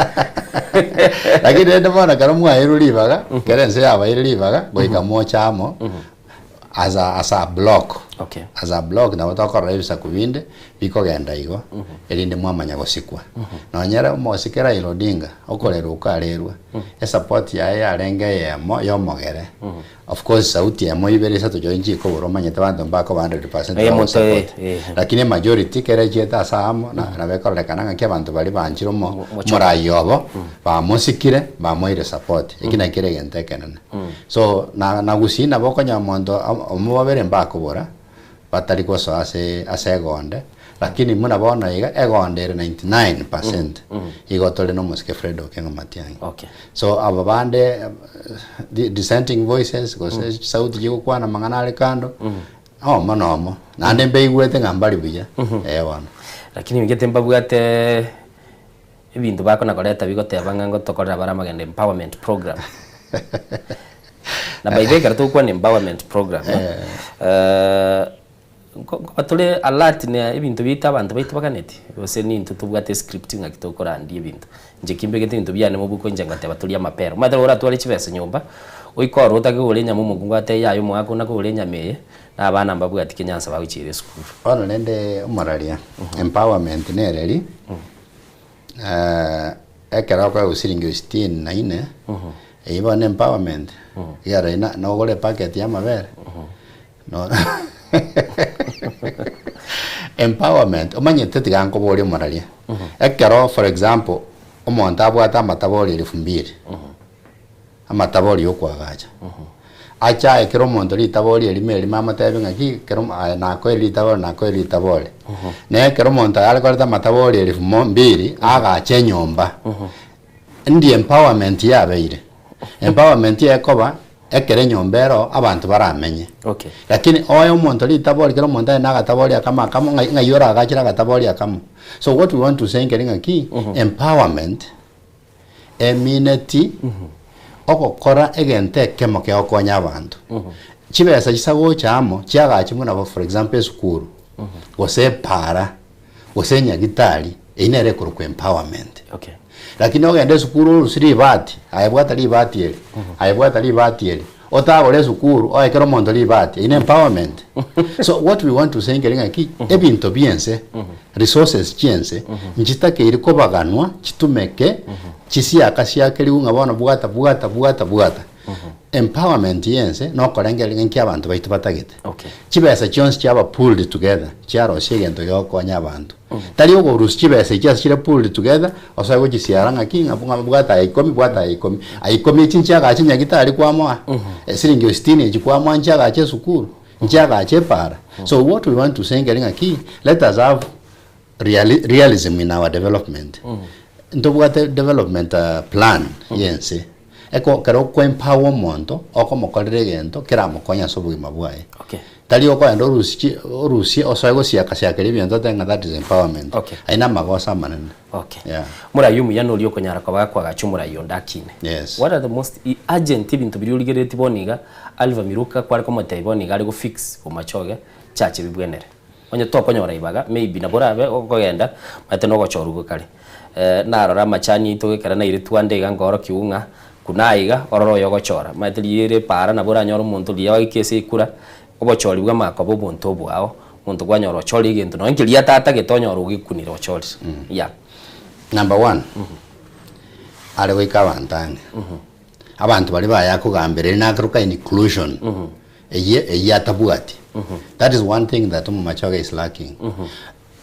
P: Lakini rende bono ekero mwaeirwe ribaga, ekero ense yabaeire ribaga, goika moche amo, as a, as a block
A: Okay.
P: as a block nabo tokorora ebisaku binde bikogenda igo erinde mwamanya gosikwa nonye ere omosike Raila Odinga okorerwa oko arerwa esupport yaye yarenge eyemo ya omogere of course sauti emo ibere isato chirochio nchikobora omanyete abanto mbakoba 100%
A: Eye monto
P: bagosupport
A: eh, eh.
P: lakini emajority kere echiete ase amo na nabo ekororekana ng'aki abanto baria banchire omo
A: Mochoke.
P: omorai obo bamosikire bamoire support eki nakio kere egento ekenene. So na na gusii nabo okonyora omonto omo babere mbakobora, batari gosoa ase ase egonde, lakini buna bono iga, egonde ere 99 percent igo tore na omosike Fred Okengo Matiang'i. So aba bande dissenting voices gose chisauti chigokwana amang'ana are kando, omo na omo, naende mbeigwete ng'a mbari buya, eh bono.
A: Lakini gete mbabwate Ebinto bakona koreta bigoteba ng'a ngotokorera bare amagenda empowerment program. Na by the way ekero togokwana empowerment program, nko nkoba tore alert na ebinto biaito abanto baito baganeti, gose nintwe tobwate escript ng'aki tokorandia ebinto. Inche kimbegete ebinto biane mobuko inche ngoteba torie amapera. Omanyete nabo oratware chibesa nyomba, oike ororo otake kogora enyama omokungu agotebi yaya omogaka one kogora enyama eye, na abana mbabwati kenyansa bagochiera esukuru.
P: Bono rende omoraria, empowerment nereri. Ekero okoegwa siringi sitini na ine, eyio bono empowerment, ekiagera oyio nogore epacket ya amabere, no empowerment, omanyete tiga nkoborie omoraria, ekero for example, omonto abwate amatabori elfu mbili, amatabori ya okoagacha, ache aye kera omonto ritabori erimo erimo amotebi ng'aki kera omo aye nakoeire ritabori nakoeire ritabori. Na ekero omonto aye are koreta amatabori elfu mo mbiri, agache enyomba, ndi empowerment yabeire. Empowerment ekoba, ekero enyomba ero abanto baramenye.
A: Okay.
P: Lakini oe omonto ritabori kera omonto aye na agatabori akamo akamo ng'ai ng'ai oragachere agatabori akamo. So what we want to say nkeri ng'aki, empowerment. Emineti ogokora egento ekemo kegokonya abanto. Chibesa chisa gocha amo chiagachi buna for example esukuru, gose epaara, gose enyagitari, eyio nere ekorokwa empowerment.
A: Okay.
P: Lakini ogende esukuru orusie ribati, aye bwata ribati eri, aye bwata ribati eri, otagore esukuru oe kera omonto ribati, eyio ne empowerment? So what we want to say nkeri ng'aki, ebinto biense, resources chiense, nchitakeire kobaganwa chitumeke chisiaka siakerigwe ng'a bono bwata bwata bwata bwata. Empowerment yense nokorengereria ng'a nki abanto baito batagete.
A: Okay.
P: Chibesa chionsi chiaba pooled together, chiarosia egento gegokonya abanto. Tari okorusia chibesa echi ase chire pooled together, osoe gochisiara ng'aki ng'a ng'a bwata aya ikomi bwata aya ikomi. Aya ikomi echi nchiagache nyagitari kwamoa, esiringi o sitini echi kwamoa nchiagache esukuru, nchiagache epaara. So what we want to say nkeri ng'aki, let us have reali realism in our development. Ntobwate development plan ya ense, eko ekero oko empower omonto, okomokorera egento keramokonye ase obogima bwaye.
A: Okay.
P: Tari okoenda orusie chi orusie osoe gosiaka siakeria ebinto otebe ng'a that is empowerment.
A: Okay.
P: Ayio na amagoso amanene.
A: Okay.
P: Yeah.
A: Omorai omuya noria okonyara koba gakoagacha omorai onde akine.
P: Yes.
A: What are the most urgent ebinto biria origereretie bono iga, Alva Miruka kware komotebia bono iga are go fix bomachoge, chache bibwenere. Onye tokonyora ibaga, maybe nabo orabe okogenda, omanyete na ogochorwa gwe kare. Narora amachani aito ekero nairetwe ande iga nkaorokiwa ng'a buna aiga orore oyo ogochora. Omanyete riria ere epaara nabo oranyore omonto riria oike ase ekura, obochori bw'amakoba obonto obwao, omonto kwanyora ochorire egento nonye keria atatagete onyore ogekunire ochorire, yeah.
P: Number one, are goika abanto ang'e, abanto baria baye akogambera ere nakeroka inclusion, eyio eyio atabwati. That is one thing that omomachoge is lacking.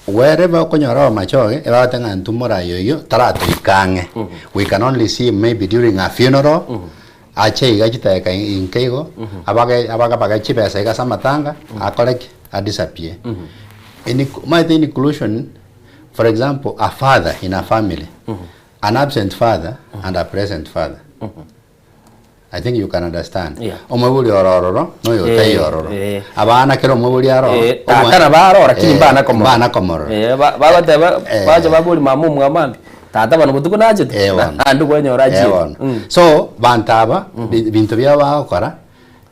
P: Wherever okonyora abamachoge, ebagoteba ng'a intwe morayi oyio taratoika ang'e, we can only see him maybe during a funeral. Ache iga chidakika inke igo, abage abage chibesa iga ase amatanga, akore ki? A disappear. In omanyete inclusion, for example, a father in a family, an absent father and a present father. I think you can understand.
A: Yeah.
P: Omoibori ore ororo, na oyo otaiyo
A: Eh,
P: ororo.
A: eh.
P: Abana kera omoibori aro,
A: Eh, tata nabo arora, lakini mbana komorora.
P: mbana komorora.
A: Eh, ba- bagoteba
P: Eh.
A: bacha babori mama omwabo mambia tata bono botuko nachete
P: Eh, bono.
A: naende kwanyora
P: Eh,
A: achiete
P: bono. So banto aba bi- binto biabo bagokora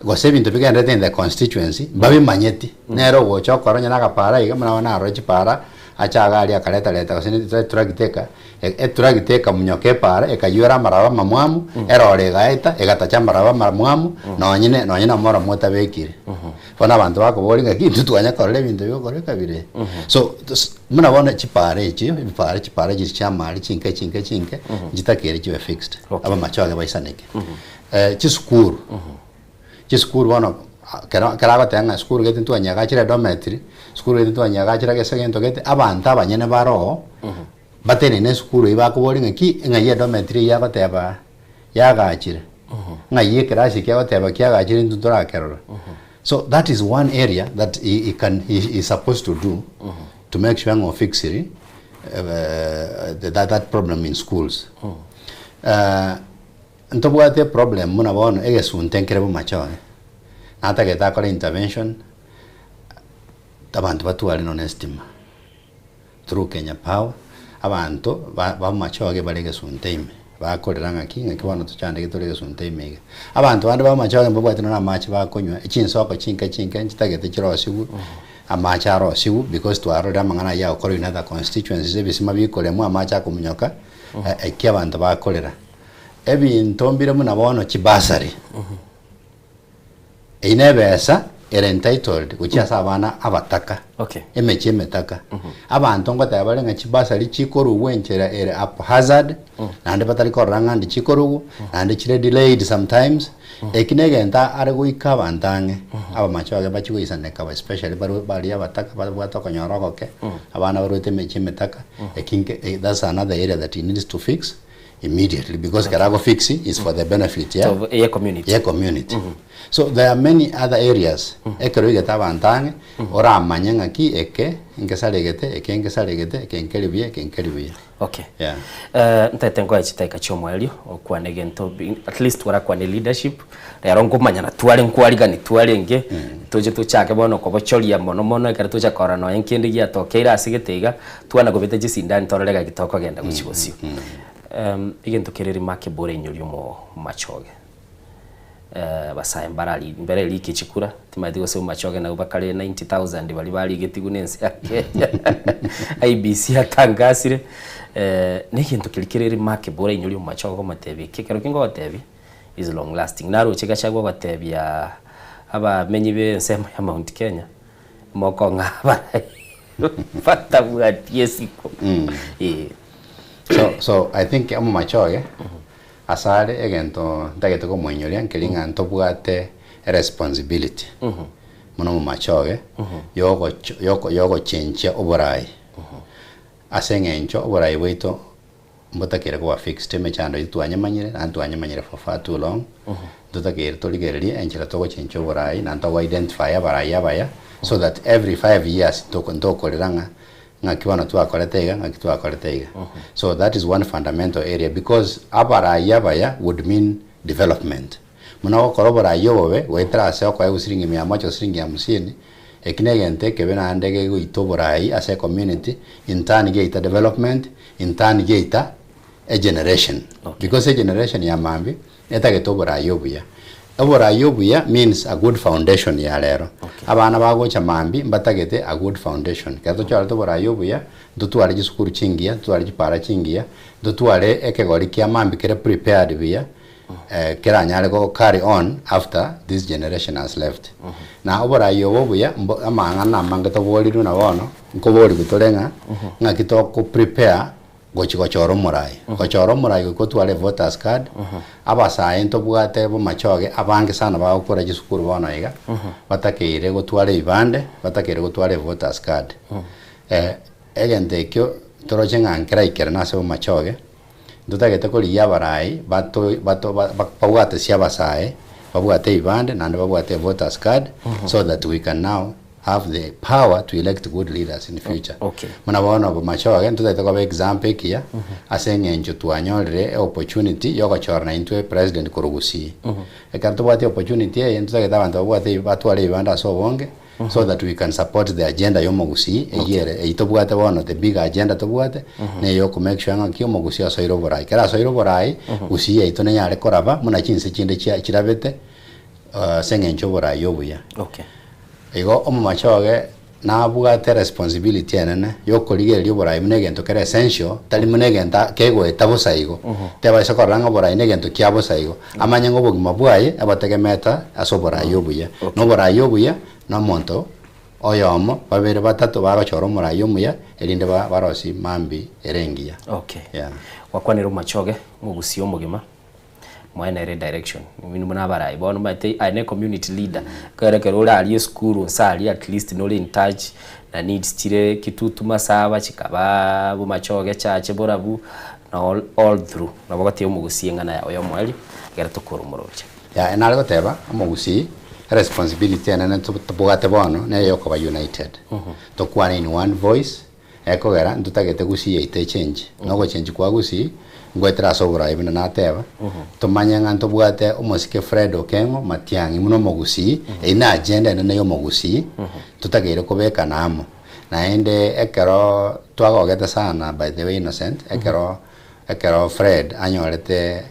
P: gose ebinto bigenderete in the constituency mbabimanyeti nere ogocha okora onye na agapara iga buna bono narora chipara ache iga aria akareta reta gose ne etractor eka etractor ekamunyoka epara ekayiora amaraba amamwamu erore egaeta egatacha amaraba amamwamu nonye ne nonye na omoromo otabekire. Bono abanto bakoboria ng'aki intwe twanya korora ebinto bigokoreka bire. So buna bono chipara echi ebipara chipara chiri chia amari chinke chinke chinke nchitakere chibe fixed abamache baisaneke. Chisukuru, chisukuru bono kero ekero agoteba ng'a esukuru gete ntwanyegachire dormitory, esukuru gete ntwanyegachire gese gento gete, abanto abanyene baroo batenene esukuru eywo bakoboria ng'aki, ng'ai edormitory eywo agoteba yagachire, ng'ai ekerasi eke agoteba kiagachire intwe ntorakerora. So that is one area that he he can he is supposed to do to make sure ng'a ofixiri that that problem in schools. Ntobwate eproblem buna bono egesunte nkere bomachoge, natagete akore intervention, abanto batware nonye estima through Kenya Power, abanto ba bamachoge bare egesunte ime, bakorera ng'aki ng'aki bono tochandeke tore egesunte ime iga. Abanto bande bamachoge mbabwate nonye amache bakonywa, echinsoko chinke chinke nchitagete chirosigwe, amache arosigwe because twarorire amang'ana aywo agokorwa in other constituencies, ebisima bikoremwa amache akominyoka, eki abanto bakorera. Ebinto mbire buna bono chibasari, eyio nebesa ere entitled gochia ase abana abataka,
A: Okay.
P: emechie emetaka. Abanto ngoteba bare ng'a chibasari chikorugwa enchera ere haphazard, naende batari korora ng'a ndi chikorugwa, naende chire delayed sometimes, eki na egento are goika abanto ang'e, abamachoge bachie goisaneka especially baria baria abataka babwate okonyora ogoke, abana barwete emechie emetaka, eki nke that's another area that he needs to fix. immediately because ekero ago fix is for the benefit ya
A: So, ye community.
P: ye community so there are many other areas ekero oigete abanto ang'e oramanye ng'aki eke nkesaregete eke nkesaregete eke nkeri buya eke nkeri buya
A: Okay.
P: yeah.
A: Eh, ntaete nkoe chidakika chia omoerio okwane egento bi- at least twarakwane leadership rero nkomanyana tware nkwarigani twarenge toche tochake bono kobochoria mono mono ekero tocha korora nonya nkende giatokeire ase gete iga Twana kobeta chisindani torore gaki tokogenda gochia bosio. Egento kere remarkable orenyorie omomachoge. Abasae mbarari mbere erike chikura, timanyeti gose omomachoge nabwo bakare 90,000 baria barigetigwe na ense ya Kenya. IEBC yatangasire. Na egento keria kere remarkable orenyorie omomachoge okomotebia eki ekero ki ngogotebia is long lasting. Naroche Gachagua ogotebia abamenyi be ensemo ya Mount Kenya, mokong'a abarai batabwati esiko. Eh.
P: So, so I think omomache oye asare egento ntagete komoinyoria nkeri ng'a ntobwate eresponsibility buna omomache oye yogocho yoko yogochenchia oborai ase eng'encho oborai bwaito Mbotakeire koba fixed, emechando eyio twanyemanyire naende twanyemanyire for far too long, ntotakeire torigererie enchera togochencha oborai naende togo identify abarai abaya so that every 5 years ntoko ntokorera ng'a ng'aki bono twakorete iga ng'aki twakorete iga. So that is one fundamental area because abarai abaya would mean development. Buna ogokora oborai obobe goetera ase okoegwa siringi mia moja gose siringi hamsini, eki negento ekebe naende gegoita oborai ase ecommunity, in turn giaita development, in turn giaita egeneration. Because egeneration ya mambia etagete oborai obuya. Oborai obuya means a good foundation ya rero. Abana bagocha mambia mbatagete a good foundation. Ekero tochorete oborai obuya, ntotware chisukuru chingiya, ntotware chipara chingiya, ntotware ekegori kia mambia kere prepared buya, keranyare go carry on after this generation has left. Na oborai obo obuya mbo amang'ana amange toborirwe na bono, nkoborigwa tore ng'a ng'aki toko prepare gochi gochora omorai. Gochora omorai goika otware evoters card, abasae ntobwate bomachoge abange sana bagokora chisukuru bono iga, batakeire gotwara ebibande, batakeire gotwara evoters card. Egento ekio toroche ng'a nkeraikerane ase bomachoge. Ntotagete korigia abarai bato bato babwate chiabasae, babwate ebibande naende babwate evoters card so that we can now have the power to elect good leaders in future. Buna bono bomachoge ntotagete koba example ekiya ase eng'encho twanyorire eopportunity yogochora naintwe president korwa Gusii. Ekero tobwate eopportunity eye ntotagete abanto babwate batware ebibande ase obonge so that we can support the agenda ya omogusii eyio ere eyio tobwate bono the big agenda tobwate na eyo oko make sure ng'aki omogusii asoire oborai. Ekero asoire oborai gusii yaito nenyare koraba buna chinse chinde chia chirabete ase eng'encho oborai obuya.
A: Okay.
P: Igo omomachoge nabwate responsibility enene yokorigereria oborai buna egento kere essential tari buna egento kegoeta bosa igo. Tebaisa korora ng'a oborai na egento kia bosa igo, amanye ng'a obogima bwaye abotegemete ase oborai obuya. Na oborai obuya na omonto oyomo, babere, batato bagochora omorai omuya erinde barosie mambia ere engiya.
A: Okay.
P: Yeah.
A: Gwakwanire omomachoge, omogusia omogima. Moe nere direction, inwe buna abarai bono omanyete aye ne community leader, ekero ekero ore aria esukuru gose aria at least nore in touch na needs chire kitutu masaba chikabaa bomachoge chache borabu na all all through nabo ogoteba omogusii eng'ana yago ya omoerio ekero tokora omoroberio.
P: Yaya nare goteba omogusii eresponsibility enene tobwate bono neye yokoba united, tokwane in one voice Ekogera ntotagete gusii yaito echange, na ogochange kwa gusii ngoetera ase oborai buna nateba, tomanye ng'a ntobwate omosike Fred Okeng'o Matiang'i buna omogusii, eyio na agenda enene ya omogusii, totakeire kobekana amo. Naende ekero twagogete sana by the way Innocent, ekero ekero Fred anyorete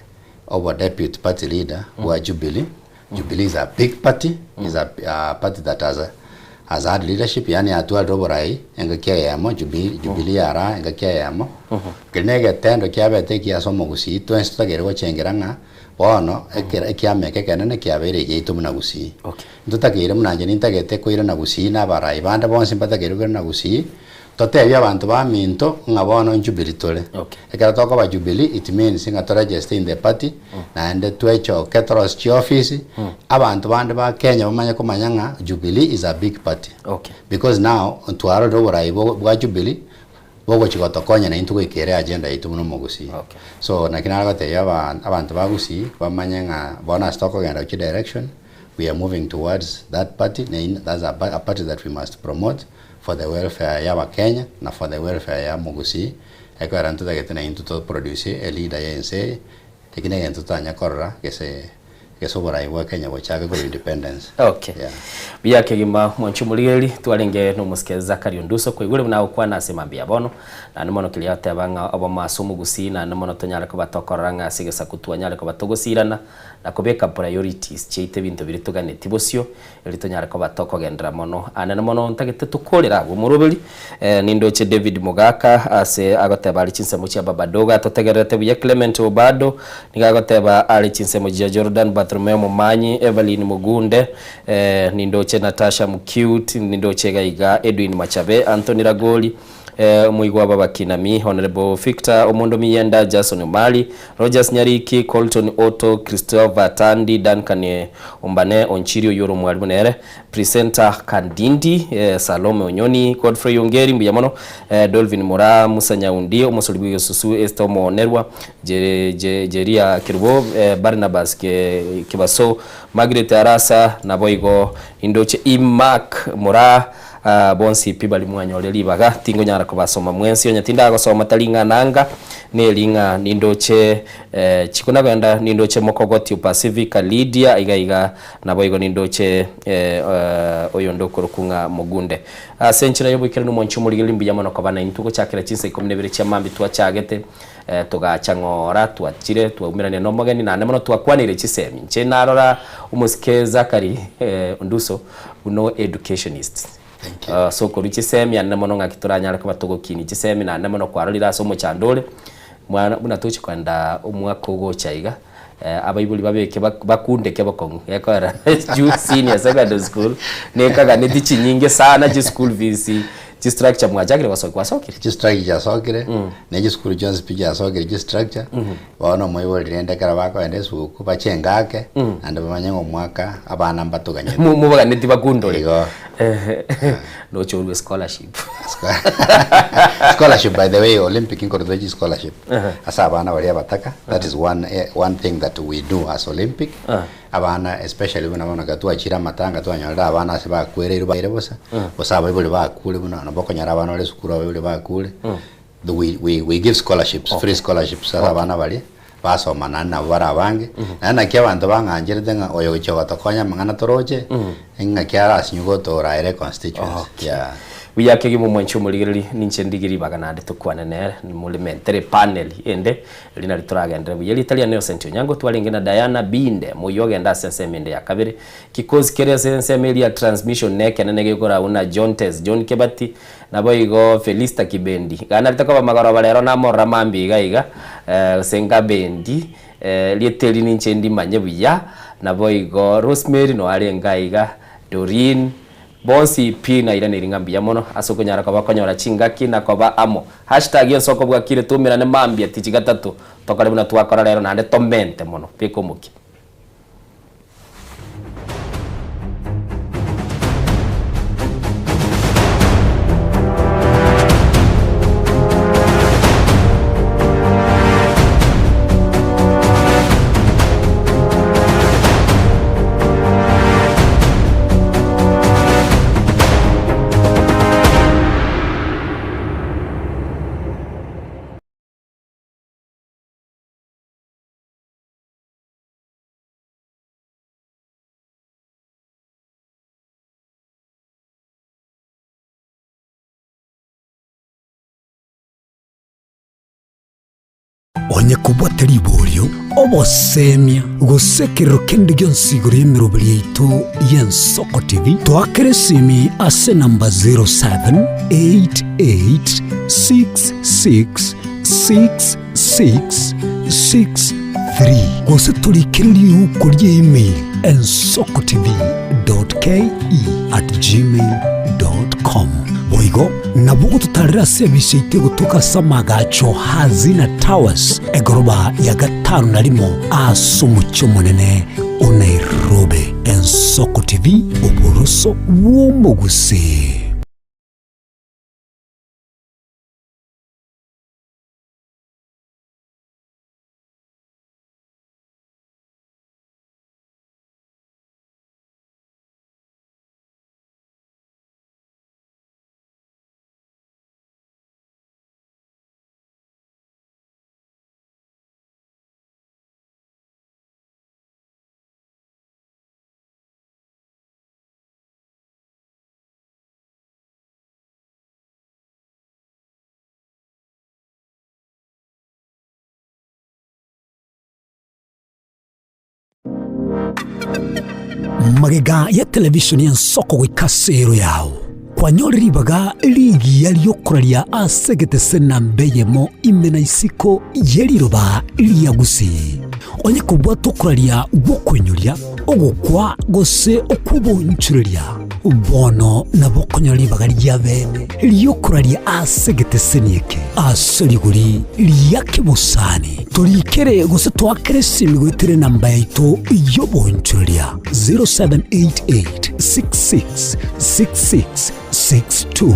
P: obo deputy party leader bwa Jubilee, Jubilee is a big party, is a a party that has has had leadership, yaani yatwarire oborai engaki eyemo, Jubi Jubilee yaraa engaki eyemo, Keria na egetendo kiabete ekiya ase omogusii, twensi totakeire gochengera ng'a bono ekere ekiama eke ekenene kiabeire egiaito buna gusii. Ntotakeire buna inche nintagete koirana gusii na abarai bande bonsi mbatakeire koirana gusii, Totebie abanto baminto ng'a bono Jubilee tore. Ekero tokoba Jubilee it means ng'a to register in the party naende twechoke torosie chiofisi, abanto bande ba Kenya bamanye komanya ng'a Jubilee is a big party. Because now ntwarorire oborai bwa Jubilee bogochia gotokonya naintwe goika ere agenda yaito buna omogusii. So naki nare gotebia abanto ba Gusii bamanye ng'a bono ase tokogenda gochia direction we are moving towards that party that's a party that we must promote. for the welfare ya abakenya na for the welfare ya omogusii, ekogera ntotagete naintwe to produce e leader ya ense eye, eki negento totanya korora gese gese oborai bwa Kenya bochake korwa independence.
A: Okay.
P: Yeah.
A: Buya kegima mwanche omorigereri twarenge nomosike Zachary Onduso kwaigure buna agokwana ase mambia ya bono naende mono keria agoteba ng'a obomo ase omogusii naende mono tonyare koba tokorora ng'a ase egesaku twanyare koba togosirana na kobeka priorities chiaito ebinto biria toganeti bosio Erio tonyare koba tokogenderera mono. Aane mono ntagete tokorere agwo omoroberi. Nindoche David Mogaka ase agoteba are chinsemo chia Babadogo atotegererete buya. Clement Obado nigo agoteba are chinsemo chia Jordan. Bartholomeo Momanyi, Evelyn Mogunde, nindoche Natasha Mucute, nindoche iga iga Edwin Machabe, Anthony Ragoli, Omoigwa bw'Abakinami, Honourable Victor Omondo Miyenda, Jason Omari, Rogers Nyariki, Colton Otto, Christopher Tandi, Duncan Ombane Onchiri oyio ore omwalimu nere, Presenter Kandindi, Salome Onyoni, Godfrey Ongeri mbuya mono, Dolvin Moraa, Musa Nyaundi, omosori bw'egesusu, Esther Omoonerwa, Jeria Kerubo, Barnabas Kebaso, Margaret Arasa, naboigo nindoche E. Mark Moraa, Aa, bonsi pi baria mwanyore ribaga, tingonyara kobasoma mwensi, onye tindagosoma tari ng'a nanga, neri ng'a nindoche eh, chikonagenda nindoche Mokogoti o Pacifica, Lydia, iga iga, naboigo nindoche eh, oyonde okorokwa ng'a Mogunde. Ase enchera y'oboikeranu mwanche omorigereria mbuya mono koba naintwe gochakera chinsa ikomi na ibere chia mambia twachagete, togacha ng'ora, twachire, twaumerania nomogeni, naende mono twakwaneire chisemi. Inche narora omosike Zachary Onduso buna educationist. Ase okorwa chisemi naende mono ng'aki toranyare koba togokinia chisemi naende mono kwarorire ase omochando ore, mwana buna tochi kogenda omwaka ogocha iga, abaibori babeke bakundeke bokong'u gekogera juu senior secondary school nekaganeti chinyinge sana chischool fees. Chistructure mwachakire gosokia gwasokire?
P: Chistructure chiasokire, na chisukuru chionsi pi chiasokire chistructure, bono omoibori rende ekero bakoenda esuguku bachenge ake, naende bamanye ng'a omwaka abana mbatoganyete.
A: Mobaganeti bakundore.
P: Igo.
A: Noche orue scholarship.
P: Scholarship by the way Olympic nkorwa tore chischolarship ase abana baria abataka, that is one one thing that we do as Olympic. Abana especially buna bono ekero twachire amatanga twanyorire abana ase bakwereirwe baire bosa, gose abaibori bakure buna nabo okonyora abana bare esukuru abaibori bakure, the we we we give scholarships, free scholarships ase abana baria, basoma naende nabo bare abange, naende naki abanto bang'ancherete ng'a oyo ogochia gotokonya amang'ana toroche, ng'aki arasinywe gotoraa ere econstituency, yeah.
A: Buya kegima omwanchi omorigereria, ninche ndigie ribaga naende tokwane nere, morimentere epanel ende Erio nario toragenderere buya. Erieta riane Innocent Onyango, twarenge na Diana Binde, moyio ogenda ase ensemo ende ya kabere. Kikosi kere ase ensemo eria ya transmission nekenene gekoragwa na Jontes John Kebati, naboigo Felista Kibendi. Iga narete koba magoroba rero namorora mambia iga iga, gose Nkabendi, erieta eri ninche ndimanye buya, naboigo Rosemary noyo arenge aiga, Doreen, Bonsi pi nairaneri ng'a mbuya mono ase okonyara koba konyora chingaki na koba amo. Hashtag yonsi okobwakire toumerane mambia tichi gatato tokore buna twakora rero naende tomente mono. Beka omokia.
R: Onye kobwate riborio, obosemia, gose ekerero kende gionsi igoro y'emeroberi yaito y'Ensoko TV, toakere esimi ase enamba 0788666663 gose torikere riuko ria email ensokotv.ke@gmail.com. Boigo nabo ogototarera ase ebise yaito egotoka ase amagacho Hazina Towers, egoroba ya gatano na rimo ase omochie omonene o Nairobi. Ensoko TV, oboroso bw'omogusii. Magega ya televisheni y'ensoko goika ase ero yao, kwanyore ribaga rigiya ri'okoraria ase egetese namba eyemo ime na isiko ye riroba ria Gusii. Onye kobwata okoraria gw'okoinyoria, ogokwa gose okw'obonchoreria, bono nabo okonyora ribaga ria bene ri'okoraria ase egeteseni eke ase rigori ria kebosani. Torikere gose toakere esimi goetera enamba yaito y'obonchoreria 0788 66 66 62.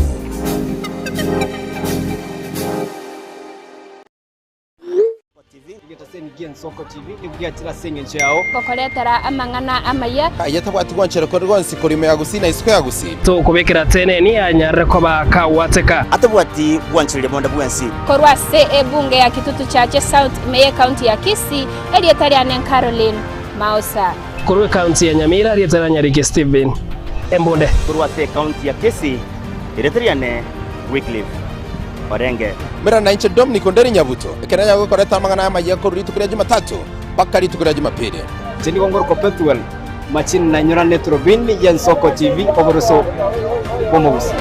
J: Gokoretera amang'ana amaya.
V: Aye tabwati gwanchera konde gwonsi korwa ime ya Gusii na isiko ya Gusii.
D: Tokobekera teneni anyarire koba kagwateka.
Q: Atabwati gwanchereria bonde bwensi.
J: Korwa ase ebunge ya Kitutu Chache South ime y'ecounty ya Kisii, erieta riane Caroline Mausa.
D: Korwa ecounty ya Nyamira, erieta ria Nyariki Stephen Embunde.
Q: Korwa ase ecounty ya Kisii, erieta riane Wycliffe Orenge.
V: Mera nainche Dominic Onderi Nyabuto, ekero nyago gokoreta amang'ana amayia korwa rituko ria Jumatatu mpaka rituko ria Jumapili.
E: Inche nigo ngorokwa Pethuel Machini na nyorane Turubini y'Ensoko TV, oboroso bw'omogusii.